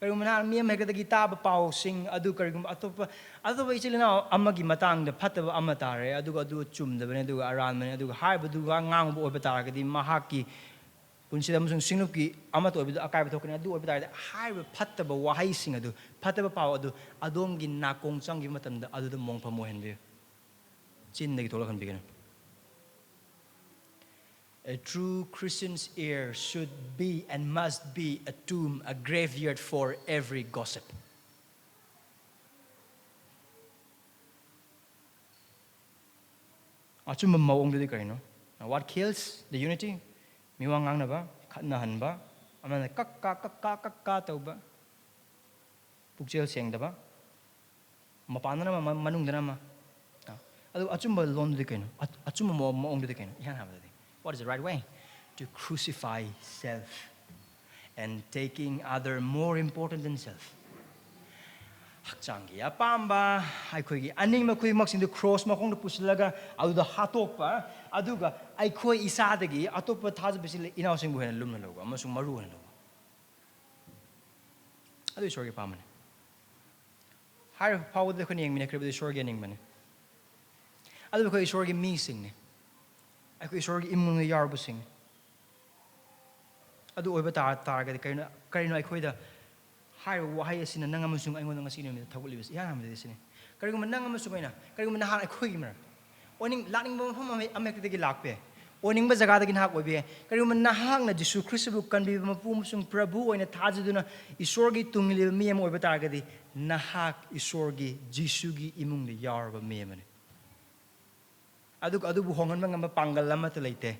ꯀꯔꯤꯒꯨꯝꯕ ꯅꯍꯥꯛ ꯃꯤ ꯑꯃ ꯍꯦꯛꯇꯗꯒꯤ ꯇꯥꯕ ꯄꯥꯎꯁꯤꯡ ꯑꯗꯨ ꯀꯔꯤꯒꯨꯝꯕ ꯑꯇꯣꯞꯄ, ꯑꯇꯣꯞꯄ ꯏꯆꯤꯜ ꯏꯅꯥꯎ ꯑꯃꯒꯤ ꯃꯇꯥꯡꯗ ꯐꯠꯇꯕ ꯑꯃ ꯇꯥꯔꯦ, ꯑꯗꯨꯒ ꯑꯗꯨ ꯆꯨꯝꯗꯕꯅꯤ, ꯑꯗꯨꯒ ꯑꯔꯥꯟꯕꯅꯤ, ꯑꯗꯨꯒ ꯍꯥꯏꯔꯤꯕꯗꯨꯒ ꯉꯥꯡꯕ ꯑꯣꯏꯕ ꯇꯥꯔꯒꯗꯤ ꯃꯍꯥꯛꯀꯤ ꯄꯨꯟꯁꯤꯗ ꯑꯃꯁꯨꯡ ꯁꯤꯡꯂꯨꯞꯀꯤ ꯑꯃꯠꯇ ꯑꯣꯏꯕꯗ ꯑꯀꯥꯏꯕ ꯊꯣꯛꯀꯅꯤ꯫ ꯑꯗꯨ ꯑꯣꯏꯕ ꯇꯥꯔꯒꯗꯤ ꯍꯥꯏꯔꯤꯕ ꯐꯠꯇꯕ ꯋꯥꯍꯩꯁꯤꯡ ꯑꯗꯨ, ꯐꯠꯇꯕ ꯄꯥꯎ ꯑꯗꯨ ꯑꯗꯣꯝꯒꯤ ꯅꯥꯀꯣꯡ ꯆꯪꯈꯤꯕ ꯃꯇꯝꯗ ꯑꯗꯨꯗ ꯃꯣꯡꯐꯝ ꯑꯣꯏꯍꯟꯕꯤꯌꯨ꯫ ꯆꯤꯟꯗꯒꯤ ꯊꯣꯛꯂꯛꯍꯟꯕꯤꯒꯅꯨ꯫ A true Christian's ear should be and must be a tomb, a graveyard for every gossip. ꯑꯆꯨꯝꯕ ꯃꯑꯣꯡꯗꯨꯗꯤ ꯀꯔꯤꯅꯣ? What kills the unity? ꯃꯤꯋꯥ ꯉꯥꯡꯅꯕ, ꯈꯠꯅꯍꯟꯕ, ꯑꯃꯅ ꯀꯛ ꯀꯥ, ꯀꯛ ꯀꯥ, ꯀꯛ ꯀꯥ ꯇꯧꯕ, ꯄꯨꯛꯆꯦꯜ ꯁꯦꯡꯗꯕ, ꯃꯄꯥꯟꯗꯅ ꯑꯃ, ꯃꯅꯨꯡꯗꯅ ꯑꯃ꯫ ꯑꯗꯨ ꯑꯆꯨꯝꯕ ꯂꯣꯟꯗꯨꯗꯤ ꯀꯩꯅꯣ? ꯑ- ꯑꯆꯨꯝꯕ ꯃꯑꯣ- ꯃꯑꯣꯡꯗꯨꯗꯤ ꯀꯩꯅꯣ? ꯏꯍꯥꯟ ꯍꯥꯟꯕꯗꯗꯤ, what is the right way to crucify self and taking other more important than self? ꯍꯛꯆꯥꯡꯒꯤ ꯑꯄꯥꯝꯕ, ꯑꯩꯈꯣꯏꯒꯤ ꯑꯅꯤꯡꯕ ꯈꯨꯗꯤꯡꯃꯛꯁꯤꯡꯗꯨ ꯀ꯭ꯔꯣꯁ ꯃꯈꯣꯡꯗ ꯄꯨꯁꯤꯜꯂꯒ ꯑꯗꯨꯗ ꯍꯥꯠꯇꯣꯛꯄ, ꯑꯗꯨꯒ ꯑꯩꯈꯣꯏ ꯏꯁꯥꯗꯒꯤ ꯑꯇꯣꯞꯄ ꯊꯥꯖꯕꯁꯤ ꯏꯅꯥꯎꯁꯤꯡꯕꯨ ꯍꯦꯟꯅ ꯂꯨꯝꯅ ꯂꯧꯕ ꯑꯃꯁꯨꯡ ꯃꯔꯨ ꯑꯣꯏꯅ ꯂꯧꯕ꯫ ꯑꯗꯨ ꯏꯁꯣꯔꯒꯤ ꯑꯄꯥꯝꯕꯅꯤ꯫ ꯍꯥꯏꯔꯤꯕ ꯐꯥꯎꯕꯗ ꯑꯩꯈꯣꯏꯅ ꯌꯦꯡꯃꯤꯟꯅꯈ꯭ꯔꯤꯕꯗꯨ ꯏꯁꯣꯔꯒꯤ ꯑꯅꯤꯡꯕꯅꯤ꯫ ꯑꯗꯨꯕꯨ ꯑꯩꯈꯣꯏ ꯏꯁꯣꯔꯒꯤ ꯃꯤꯁꯤꯡꯅꯤ꯫ ꯑꯩꯈꯣꯏ ꯏꯁꯣꯔꯒꯤ ꯏꯃꯨꯡꯗ ꯌꯥꯎꯔꯕꯁꯤꯡꯅꯤ꯫ ꯑꯗꯨ ꯑꯣꯏꯕ ꯇꯥ- ꯇꯥꯔꯒꯗꯤ ꯀꯔꯤꯅꯣ, ꯀꯔꯤꯅꯣ ꯑꯩꯈꯣꯏꯗ ꯍꯥꯏꯔꯤꯕ ꯋꯥꯍꯩ ꯑꯁꯤꯅ ꯅꯪ ꯑꯃꯁꯨꯡ ꯑꯩꯉꯣꯟꯗ ꯉꯁꯤ ꯅꯨꯃꯤꯠꯇ ꯊꯧꯒꯠꯂꯤꯕꯁꯤ? ꯏꯍꯥꯟ ꯍꯥꯟꯕꯗꯗꯤ ꯁꯤꯅꯤ꯫ ꯀꯔꯤꯒꯨꯝꯕ ꯅꯪ ꯑꯃꯁꯨꯡ ꯑꯩꯅ, ꯀꯔꯤꯒꯨꯝꯕ ꯅꯍꯥꯛ ꯑꯩꯈꯣꯏꯒꯤ ꯃꯔꯛ ꯑꯣꯏꯅꯤꯡ- ꯂꯥꯛꯅꯤꯡꯕ ꯃꯐꯝ ꯑꯃ- ꯑꯃꯍꯦꯛꯇꯗꯒꯤ ꯂꯥꯛꯄ ꯌꯥꯏ, ꯑꯣꯏꯅꯤꯡꯕ ꯖꯒꯥꯗꯒꯤ ꯅꯍꯥꯛ ꯑꯣꯏꯕ ꯌꯥꯏ꯫ ꯀꯔꯤꯒꯨꯝꯕ ꯅꯍꯥꯛꯅ ꯖꯤꯁꯨ ꯈ꯭ꯔꯤꯁꯇꯕꯨ ꯀꯟꯕꯤꯕ ꯃꯄꯨ ꯑꯃꯁꯨꯡ ꯄ꯭ꯔꯚꯨ ꯑꯣꯏꯅ ꯊꯥꯖꯗꯨꯅ ꯏꯁꯣꯔꯒꯤ ꯇꯨꯡ ꯏꯜꯂꯤꯕ ꯃꯤ ꯑꯃ ꯑꯣꯏꯕ ꯇꯥꯔꯒꯗꯤ, ꯅꯍꯥꯛ ꯏꯁꯣꯔꯒꯤ, ꯖꯤꯁꯨꯒꯤ ꯏꯃꯨꯡꯗ ꯌꯥꯎꯔꯕ ꯃꯤ ꯑꯃꯅꯤ꯫ ꯑꯗꯨꯒ ꯑꯗꯨꯕꯨ ꯍꯣꯡꯍꯟꯕ ꯉꯝꯕ ꯄꯥꯡꯒꯜ ꯑꯃꯠꯇ ꯂꯩꯇꯦ꯫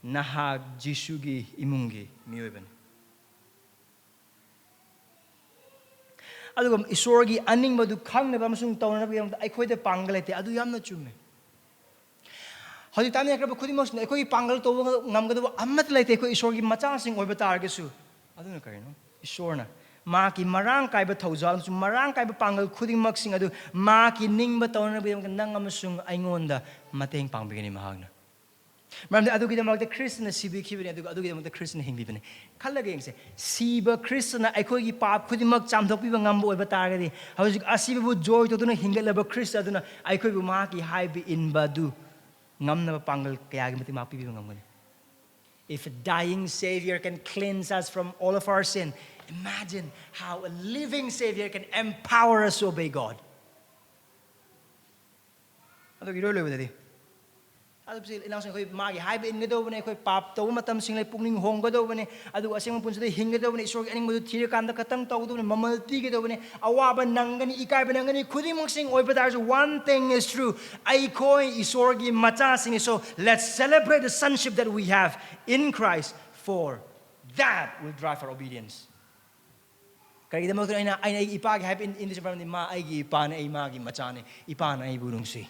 ꯅꯍꯥꯛ ꯖꯤꯁꯨꯒꯤ ꯏꯃꯨꯡꯒꯤ ꯃꯤꯑꯣꯏꯕꯅꯤ꯫ ꯑꯗꯨꯒ ꯏꯁꯣꯔꯒꯤ ꯑꯅꯤꯡꯕꯗꯨ ꯈꯪꯅꯕ ꯑꯃꯁꯨꯡ ꯇꯧꯅꯅꯕꯒꯤꯗꯃꯛꯇ ꯑꯩꯈꯣꯏꯗ ꯄꯥꯡꯒꯜ ꯂꯩꯇꯦ꯫ ꯑꯗꯨ ꯌꯥꯝꯅ ꯆꯨꯝꯃꯦ꯫ ꯍꯧꯖꯤꯛ ꯇꯥꯃꯤꯟꯅꯈ꯭ꯔꯕ ꯈꯨꯗꯤꯡꯃꯛꯁꯤꯅ ꯑꯩꯈꯣꯏꯒꯤ ꯄꯥꯡꯒꯜ ꯇꯧꯕ ꯉꯝꯒꯗꯕ ꯑꯃꯠꯇ ꯂꯩꯇꯦ, ꯑꯩꯈꯣꯏ ꯏꯁꯣꯔꯒꯤ ꯃꯆꯥꯁꯤꯡ ꯑꯣꯏꯕ ꯇꯥꯔꯒꯁꯨ꯫ ꯑꯗꯨꯅ ꯀꯔꯤꯅꯣ? ꯏꯁꯣꯔꯅ ꯃꯍꯥꯛꯀꯤ ꯃꯔꯥꯡ ꯀꯥꯏꯕ ꯊꯧꯖꯥꯜ ꯑꯃꯁꯨꯡ ꯃꯔꯥꯡ ꯀꯥꯏꯕ ꯄꯥꯡꯒꯜ ꯈꯨꯗꯤꯡꯃꯛꯁꯤꯡ ꯑꯗꯨ ꯃꯍꯥꯛꯀꯤ ꯅꯤꯡꯕ ꯇꯧꯅꯅꯕꯒꯤꯗꯃꯛꯇ ꯅꯪ ꯑꯃꯁꯨꯡ ꯑꯩꯉꯣꯟꯗ ꯃꯇꯦꯡ ꯄꯥꯡꯕꯤꯒꯅꯤ ꯃꯍꯥꯛꯅ꯫ ꯃꯔꯝꯗꯤ ꯑꯗꯨꯒꯤꯗꯃꯛꯇ ꯈ꯭ꯔꯤꯁꯇꯅ ꯁꯤꯕꯤꯈꯤꯕꯅꯤ, ꯑꯗꯨꯒ ꯑꯗꯨꯒꯤꯗꯃꯛꯇ ꯈ꯭ꯔꯤꯁꯇꯅ ꯍꯤꯡꯕꯤꯕꯅꯤ꯫ ꯈꯜꯂꯒ ꯌꯦꯡꯁꯦ, ꯁꯤꯕ ꯈ꯭ꯔꯤꯁꯇꯅ ꯑꯩꯈꯣꯏꯒꯤ ꯄꯥꯞ ꯈꯨꯗꯤꯡꯃꯛ ꯆꯥꯝꯊꯣꯛꯄꯤꯕ ꯉꯝꯕ ꯑꯣꯏꯕ ꯇꯥꯔꯒꯗꯤ, ꯍꯧꯖꯤꯛ ꯑꯁꯤꯕꯕꯨ ꯖꯣꯏ ꯇꯧꯗꯨꯅ ꯍꯤꯡꯒꯠꯂꯕ ꯈ꯭ꯔꯤꯁꯇ ꯑꯗꯨꯅ ꯑꯩꯈꯣꯏꯕꯨ ꯃꯍꯥꯛꯀꯤ ꯍꯥꯏꯕ ꯏꯟꯕ ꯑꯗꯨ ꯉꯝꯅꯕ ꯄꯥꯡꯒꯜ ꯀꯌꯥꯒꯤ ꯃꯇꯤꯛ ꯃꯍꯥꯛ ꯄꯤꯕꯤꯕ ꯉꯝꯒꯅꯤ꯫ If a dying Savior can cleanse us from all of our sin, imagine how a living Savior can empower us to obey God. ꯑꯗꯨꯒ ꯏꯔꯣꯏ ꯂꯣꯏꯕꯗꯗꯤ, ꯑꯗꯨ ꯏꯅꯥꯎꯁꯤꯡ, ꯑꯩꯈꯣꯏ ꯃꯥꯒꯤ ꯍꯥꯏꯕ ꯏꯟꯒꯗꯧꯕꯅꯤ, ꯑꯩꯈꯣꯏ ꯄꯥꯞ ꯇꯧꯕ ꯃꯇꯝꯁꯤꯡ ꯂꯩ, ꯄꯨꯛꯅꯤꯡ ꯍꯣꯡꯒꯗꯧꯕꯅꯤ, ꯑꯗꯨꯒ ꯑꯁꯦꯡꯕ ꯄꯨꯟꯁꯤꯗ ꯍꯤꯡꯒꯗꯧꯕꯅꯤ, ꯏꯁꯣꯔꯒꯤ ꯑꯅꯤꯡꯕꯗꯨ ꯊꯤꯔꯀꯥꯟꯗ ꯈꯛꯇꯪ ꯇꯧꯒꯗꯧꯕꯅꯤ, ꯃꯃꯜ ꯄꯤꯒꯗꯧꯕꯅꯤ, ꯑꯋꯥꯕ ꯅꯪꯒꯅꯤ, ꯏꯀꯥꯏꯕ ꯅꯪꯒꯅꯤ, ꯈꯨꯗꯤꯡꯃꯛꯁꯤꯡ ꯑꯣꯏꯕ ꯇꯥꯔꯁꯨ, one thing is true, ꯑꯩꯈꯣꯏ ꯏꯁꯣꯔꯒꯤ ꯃꯆꯥꯁꯤꯡꯅꯤ꯫ So let's celebrate the sonship that we have in Christ, for that will drive our obedience. ꯀꯔꯤꯒꯤꯗꯃꯛꯇꯅ ꯑꯩꯅ ꯑꯩꯅ ꯑꯩꯒꯤ ꯏꯄꯥꯒꯤ ꯍꯥꯏꯕ ꯏꯟꯗꯣꯏꯁꯦ? ꯃꯔꯝꯗꯤ ꯃꯥ ꯑꯩꯒꯤ ꯏꯄꯥꯅꯤ, ꯑꯩ ꯃꯥꯒꯤ ꯃꯆꯥꯅꯤ, ꯏꯄꯥꯅ ꯑꯩꯕꯨ ꯅꯨꯡꯁꯤ꯫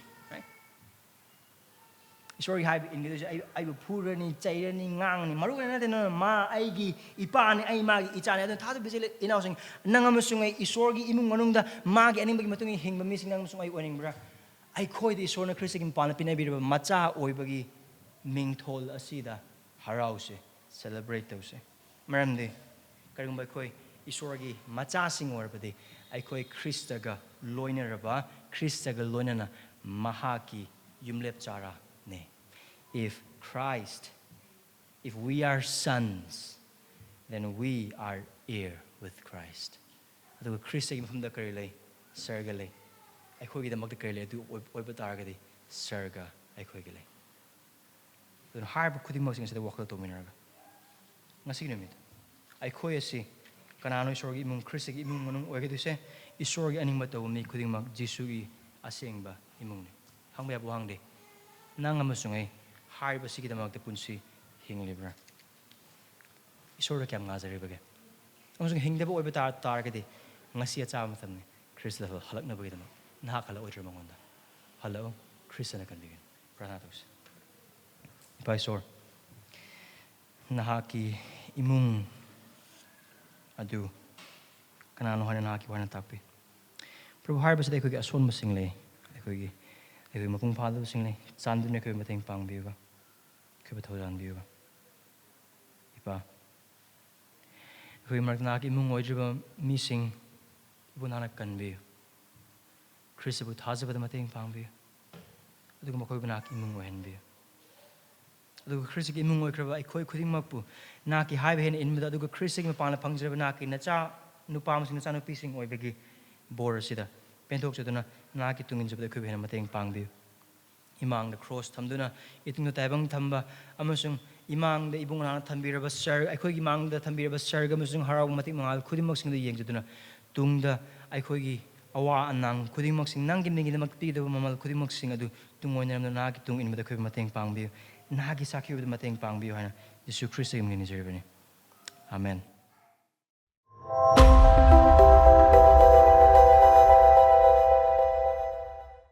ꯏꯁꯣꯔꯒꯤ ꯍꯥꯏꯕ ꯏꯟꯒꯗꯣꯏꯁꯦ ꯑꯩ ꯑꯩꯕꯨ ꯐꯨꯔꯅꯤ, ꯆꯩꯔꯅꯤ, ꯉꯥꯡꯉꯅꯤ꯫ ꯃꯔꯨ ꯑꯣꯏꯅ ꯅꯠꯇꯦ, ꯅꯣ, ꯅꯣ, ꯃꯥ ꯑꯩꯒꯤ ꯏꯄꯥꯅꯤ, ꯑꯩ ꯃꯥꯒꯤ ꯏꯆꯥꯅꯤ꯫ ꯑꯗꯨꯅ ꯊꯥꯗꯣꯛꯄꯤꯁꯦ ꯏꯅꯥꯎꯁꯤꯡ, ꯅꯪ ꯑꯃꯁꯨꯡ ꯑꯩ ꯏꯁꯣꯔꯒꯤ ꯏꯃꯨꯡ ꯃꯅꯨꯡꯗ ꯃꯥꯒꯤ ꯑꯅꯤꯡꯕꯒꯤ ꯃꯇꯨꯡ ꯏꯟꯅ ꯍꯤꯡꯕ ꯃꯤꯁꯤꯡ ꯅꯪ ꯑꯃꯁꯨꯡ ꯑꯩ ꯑꯣꯏꯅꯤꯡꯕ꯭ꯔꯥ? ꯑꯩꯈꯣꯏꯗ ꯏꯁꯣꯔꯅ ꯈ꯭ꯔꯤꯁꯇꯒꯤ ꯃꯄꯥꯟꯗ ꯄꯤꯅꯕꯤꯔꯕ ꯃꯆꯥ ꯑꯣꯏꯕꯒꯤ ꯃꯤꯡꯊꯣꯜ ꯑꯁꯤꯗ ꯍꯔꯥꯎꯁꯦ, celebrate ꯇꯧꯁꯦ꯫ ꯃꯔꯝꯗꯤ ꯀꯔꯤꯒꯨꯝꯕ ꯑꯩꯈꯣꯏ ꯏꯁꯣꯔꯒꯤ ꯃꯆꯥꯁꯤꯡ ꯑꯣꯏꯔꯕꯗꯤ ꯑꯩꯈꯣꯏ ꯈ꯭ꯔꯤꯁꯇꯒ ꯂꯣꯏꯅꯔꯕ, ꯈ꯭ꯔꯤꯁꯇꯒ ꯂꯣꯏꯅꯅ ꯃꯍꯥꯛꯀꯤ ꯌꯨꯝꯂꯦꯞ ꯆꯥꯔꯥꯅꯤ꯫ If Christ, if we are sons, then we are heir with Christ. ꯑꯗꯨꯒ ꯈ꯭ꯔꯤꯁꯇꯒꯤ ꯃꯐꯝꯗ ꯀꯔꯤ ꯂꯩ? ꯁꯔꯒ ꯂꯩ꯫ ꯑꯩꯈꯣꯏꯒꯤꯗꯃꯛꯇ ꯀꯔꯤ ꯂꯩ? ꯑꯗꯨ ꯑꯣꯏ- ꯑꯣꯏꯕ ꯇꯥꯔꯒꯗꯤ ꯁꯔꯒ ꯑꯩꯈꯣꯏꯒꯤ ꯂꯩ꯫ ꯑꯗꯨꯅ ꯍꯥꯏꯔꯤꯕ ꯈꯨꯗꯤꯡꯃꯛꯁꯤꯡ ꯑꯁꯤꯗ ꯋꯥꯈꯜ ꯇꯧꯃꯤꯟꯅꯔꯒ ꯉꯁꯤꯒꯤ ꯅꯨꯃꯤꯠ ꯑꯩꯈꯣꯏ ꯑꯁꯤ ꯀꯅꯥꯅꯣ ꯏꯁꯣꯔꯒꯤ ꯏꯃꯨꯡ, ꯈ꯭ꯔꯤꯁꯇꯒꯤ ꯏꯃꯨꯡ ꯃꯅꯨꯡ ꯑꯣꯏꯒꯗꯣꯏꯁꯦ? ꯏꯁꯣꯔꯒꯤ ꯑꯅꯤꯡꯕ ꯇꯧꯕ ꯃꯤ ꯈꯨꯗꯤꯡꯃꯛ ꯖꯤꯁꯨꯒꯤ ꯑꯁꯦꯡꯕ ꯏꯃꯨꯡꯅꯤ꯫ ꯍꯪꯕ ꯌꯥꯕ ꯋꯥꯍꯪꯗꯤ, ꯅꯪ ꯑꯃꯁꯨꯡ ꯑꯩ ꯍꯥꯏꯔꯤꯕꯁꯤꯒꯤꯗꯃꯛꯇ ꯄꯨꯟꯁꯤ ꯍꯤꯡꯂꯤꯕ꯭ꯔꯥ? ꯏꯁꯣꯔꯗ ꯀꯌꯥꯝ ꯉꯥꯖꯔꯤꯕꯒꯦ? ꯑꯃꯁꯨꯡ ꯍꯤꯡꯗꯕ ꯑꯣꯏꯕ ꯇꯥ- ꯇꯥꯔꯒꯗꯤ ꯉꯁꯤ ꯑꯆꯥꯕ ꯃꯇꯝꯅꯤ꯫ ꯈ꯭ꯔꯤꯁꯇꯗ ꯍꯜꯂꯛꯅꯕꯒꯤꯗꯃꯛ ꯅꯍꯥꯛ ꯍꯜꯂꯛꯑꯣꯏꯗ꯭ꯔꯥ ꯃꯉꯣꯟꯗ? ꯍꯜꯂꯛꯑꯣ, ꯈ꯭ꯔꯤꯁꯇꯅ ꯀꯟꯕꯤꯒꯅꯤ꯫ ꯄ꯭ꯔꯥꯔꯊꯅꯥ ꯇꯧꯁꯤ꯫ ꯏꯄꯥ ꯏꯁꯣꯔ, ꯅꯍꯥꯛꯀꯤ ꯏꯃꯨꯡ ꯑꯗꯨ ꯀꯅꯥꯅꯣ ꯍꯥꯏꯅ ꯅꯍꯥꯛꯀꯤ ꯋꯥꯅ ꯇꯥꯛꯄꯤ꯫ ꯄ꯭ꯔꯚꯨ, ꯍꯥꯏꯔꯤꯕꯁꯤꯗ ꯑꯩꯈꯣꯏꯒꯤ ꯑꯁꯣꯟꯕꯁꯤꯡ ꯂꯩ, ꯑꯩꯈꯣꯏꯒꯤ ꯑꯩꯈꯣꯏ ꯃꯄꯨꯡ ꯐꯥꯗꯕꯁꯤꯡ ꯂꯩ꯫ ꯆꯥꯟꯕꯤꯗꯨꯅ ꯑꯩꯈꯣꯏꯕꯨ ꯃꯇꯦꯡ ꯄꯥꯡꯕꯤꯌꯨꯕ, ꯑꯩꯈꯣꯏꯕꯨ ꯊꯧꯖꯥꯟꯕꯤꯌꯨꯕ꯫ ꯏꯄꯥ, ꯑꯩꯈꯣꯏꯒꯤ ꯃꯔꯛꯇ ꯅꯍꯥꯛꯀꯤ ꯏꯃꯨꯡ ꯑꯣꯏꯗ꯭ꯔꯤꯕ ꯃꯤꯁꯤꯡ ꯏꯕꯨ ꯅꯍꯥꯛꯅ ꯀꯟꯕꯤꯌꯨ꯫ ꯈ꯭ꯔꯤꯁꯇꯕꯨ ꯊꯥꯖꯕꯗ ꯃꯇꯦꯡ ꯄꯥꯡꯕꯤꯌꯨ, ꯑꯗꯨꯒ ꯃꯈꯣꯏꯕꯨ ꯅꯍꯥꯛꯀꯤ ꯏꯃꯨꯡ ꯑꯣꯏꯍꯟꯕꯤꯌꯨ꯫ ꯑꯗꯨꯒ ꯈ꯭ꯔꯤꯁꯇꯒꯤ ꯏꯃꯨꯡ ꯑꯣꯏꯈ꯭ꯔꯕ ꯑꯩꯈꯣꯏ ꯈꯨꯗꯤꯡꯃꯛꯄꯨ ꯅꯍꯥꯛꯀꯤ ꯍꯥꯏꯕ ꯍꯦꯟꯅ ꯏꯟꯕꯗ, ꯑꯗꯨꯒ ꯈ꯭ꯔꯤꯁꯇꯒꯤ ꯃꯄꯥꯟꯗ ꯐꯪꯖꯔꯕ ꯅꯍꯥꯛꯀꯤ ꯅꯆꯥ ꯅꯨꯄꯥ ꯑꯃꯁꯨꯡ ꯅꯆꯥ ꯅꯨꯄꯤꯁꯤꯡ ꯑꯣꯏꯕꯒꯤ ꯕꯣꯔ ꯑꯁꯤꯗ ꯄꯦꯟꯊꯣꯛꯆꯗꯨꯅ ꯅꯍꯥꯛꯀꯤ ꯇꯨꯡ ꯏꯟꯖꯕꯗ ꯑꯩꯈꯣꯏꯕꯨ ꯍꯦꯟꯅ ꯃꯇꯦꯡ ꯄꯥꯡꯕꯤꯌꯨ꯫ ꯏꯃꯥꯡꯗ ꯀ꯭ꯔꯣꯁ ꯊꯝꯗꯨꯅ, ꯏꯇꯨꯡꯗ ꯇꯥꯏꯕꯪ ꯊꯝꯕ ꯑꯃꯁꯨꯡ ꯏꯃꯥꯡꯗ ꯏꯕꯨꯡ ꯅꯍꯥꯛꯅ ꯊꯝꯕꯤꯔꯕ ꯁꯔ, ꯑꯩꯈꯣꯏꯒꯤ ꯃꯥꯡꯗ ꯊꯝꯕꯤꯔꯕ ꯁꯔꯒ ꯑꯃꯁꯨꯡ ꯍꯔꯥꯎꯕ ꯃꯇꯤꯛ ꯃꯉꯥꯜ ꯈꯨꯗꯤꯡꯃꯛꯁꯤꯡꯗꯨ ꯌꯦꯡꯖꯗꯨꯅ, ꯇꯨꯡꯗ ꯑꯩꯈꯣꯏꯒꯤ ꯑꯋꯥ ꯑꯅꯥ ꯈꯨꯗꯤꯡꯃꯛꯁꯤꯡ ꯅꯪꯒꯤ ꯃꯤꯡꯒꯤꯗꯃꯛ ꯄꯤꯒꯗꯕ ꯃꯃꯜ ꯈꯨꯗꯤꯡꯃꯛꯁꯤꯡ ꯑꯗꯨ ꯇꯨꯡ ꯑꯣꯏꯅꯔꯝꯗꯨꯅ ꯅꯍꯥꯛꯀꯤ ꯇꯨꯡ ꯏꯟꯕꯗ ꯑꯩꯈꯣꯏꯕꯨ ꯃꯇꯦꯡ ꯄꯥꯡꯕꯤꯌꯨ꯫ ꯅꯍꯥꯛꯀꯤ ꯁꯥꯈꯤ ꯑꯣꯏꯕꯗ ꯃꯇꯦꯡ ꯄꯥꯡꯕꯤꯌꯨ ꯍꯥꯏꯅ ꯌꯤꯁꯨ ꯈ꯭ꯔꯤꯁꯇꯒꯤ ꯃꯤꯡꯗ ꯅꯤꯖꯔꯤꯕꯅꯤ꯫ ꯑꯥꯃꯦꯟ꯫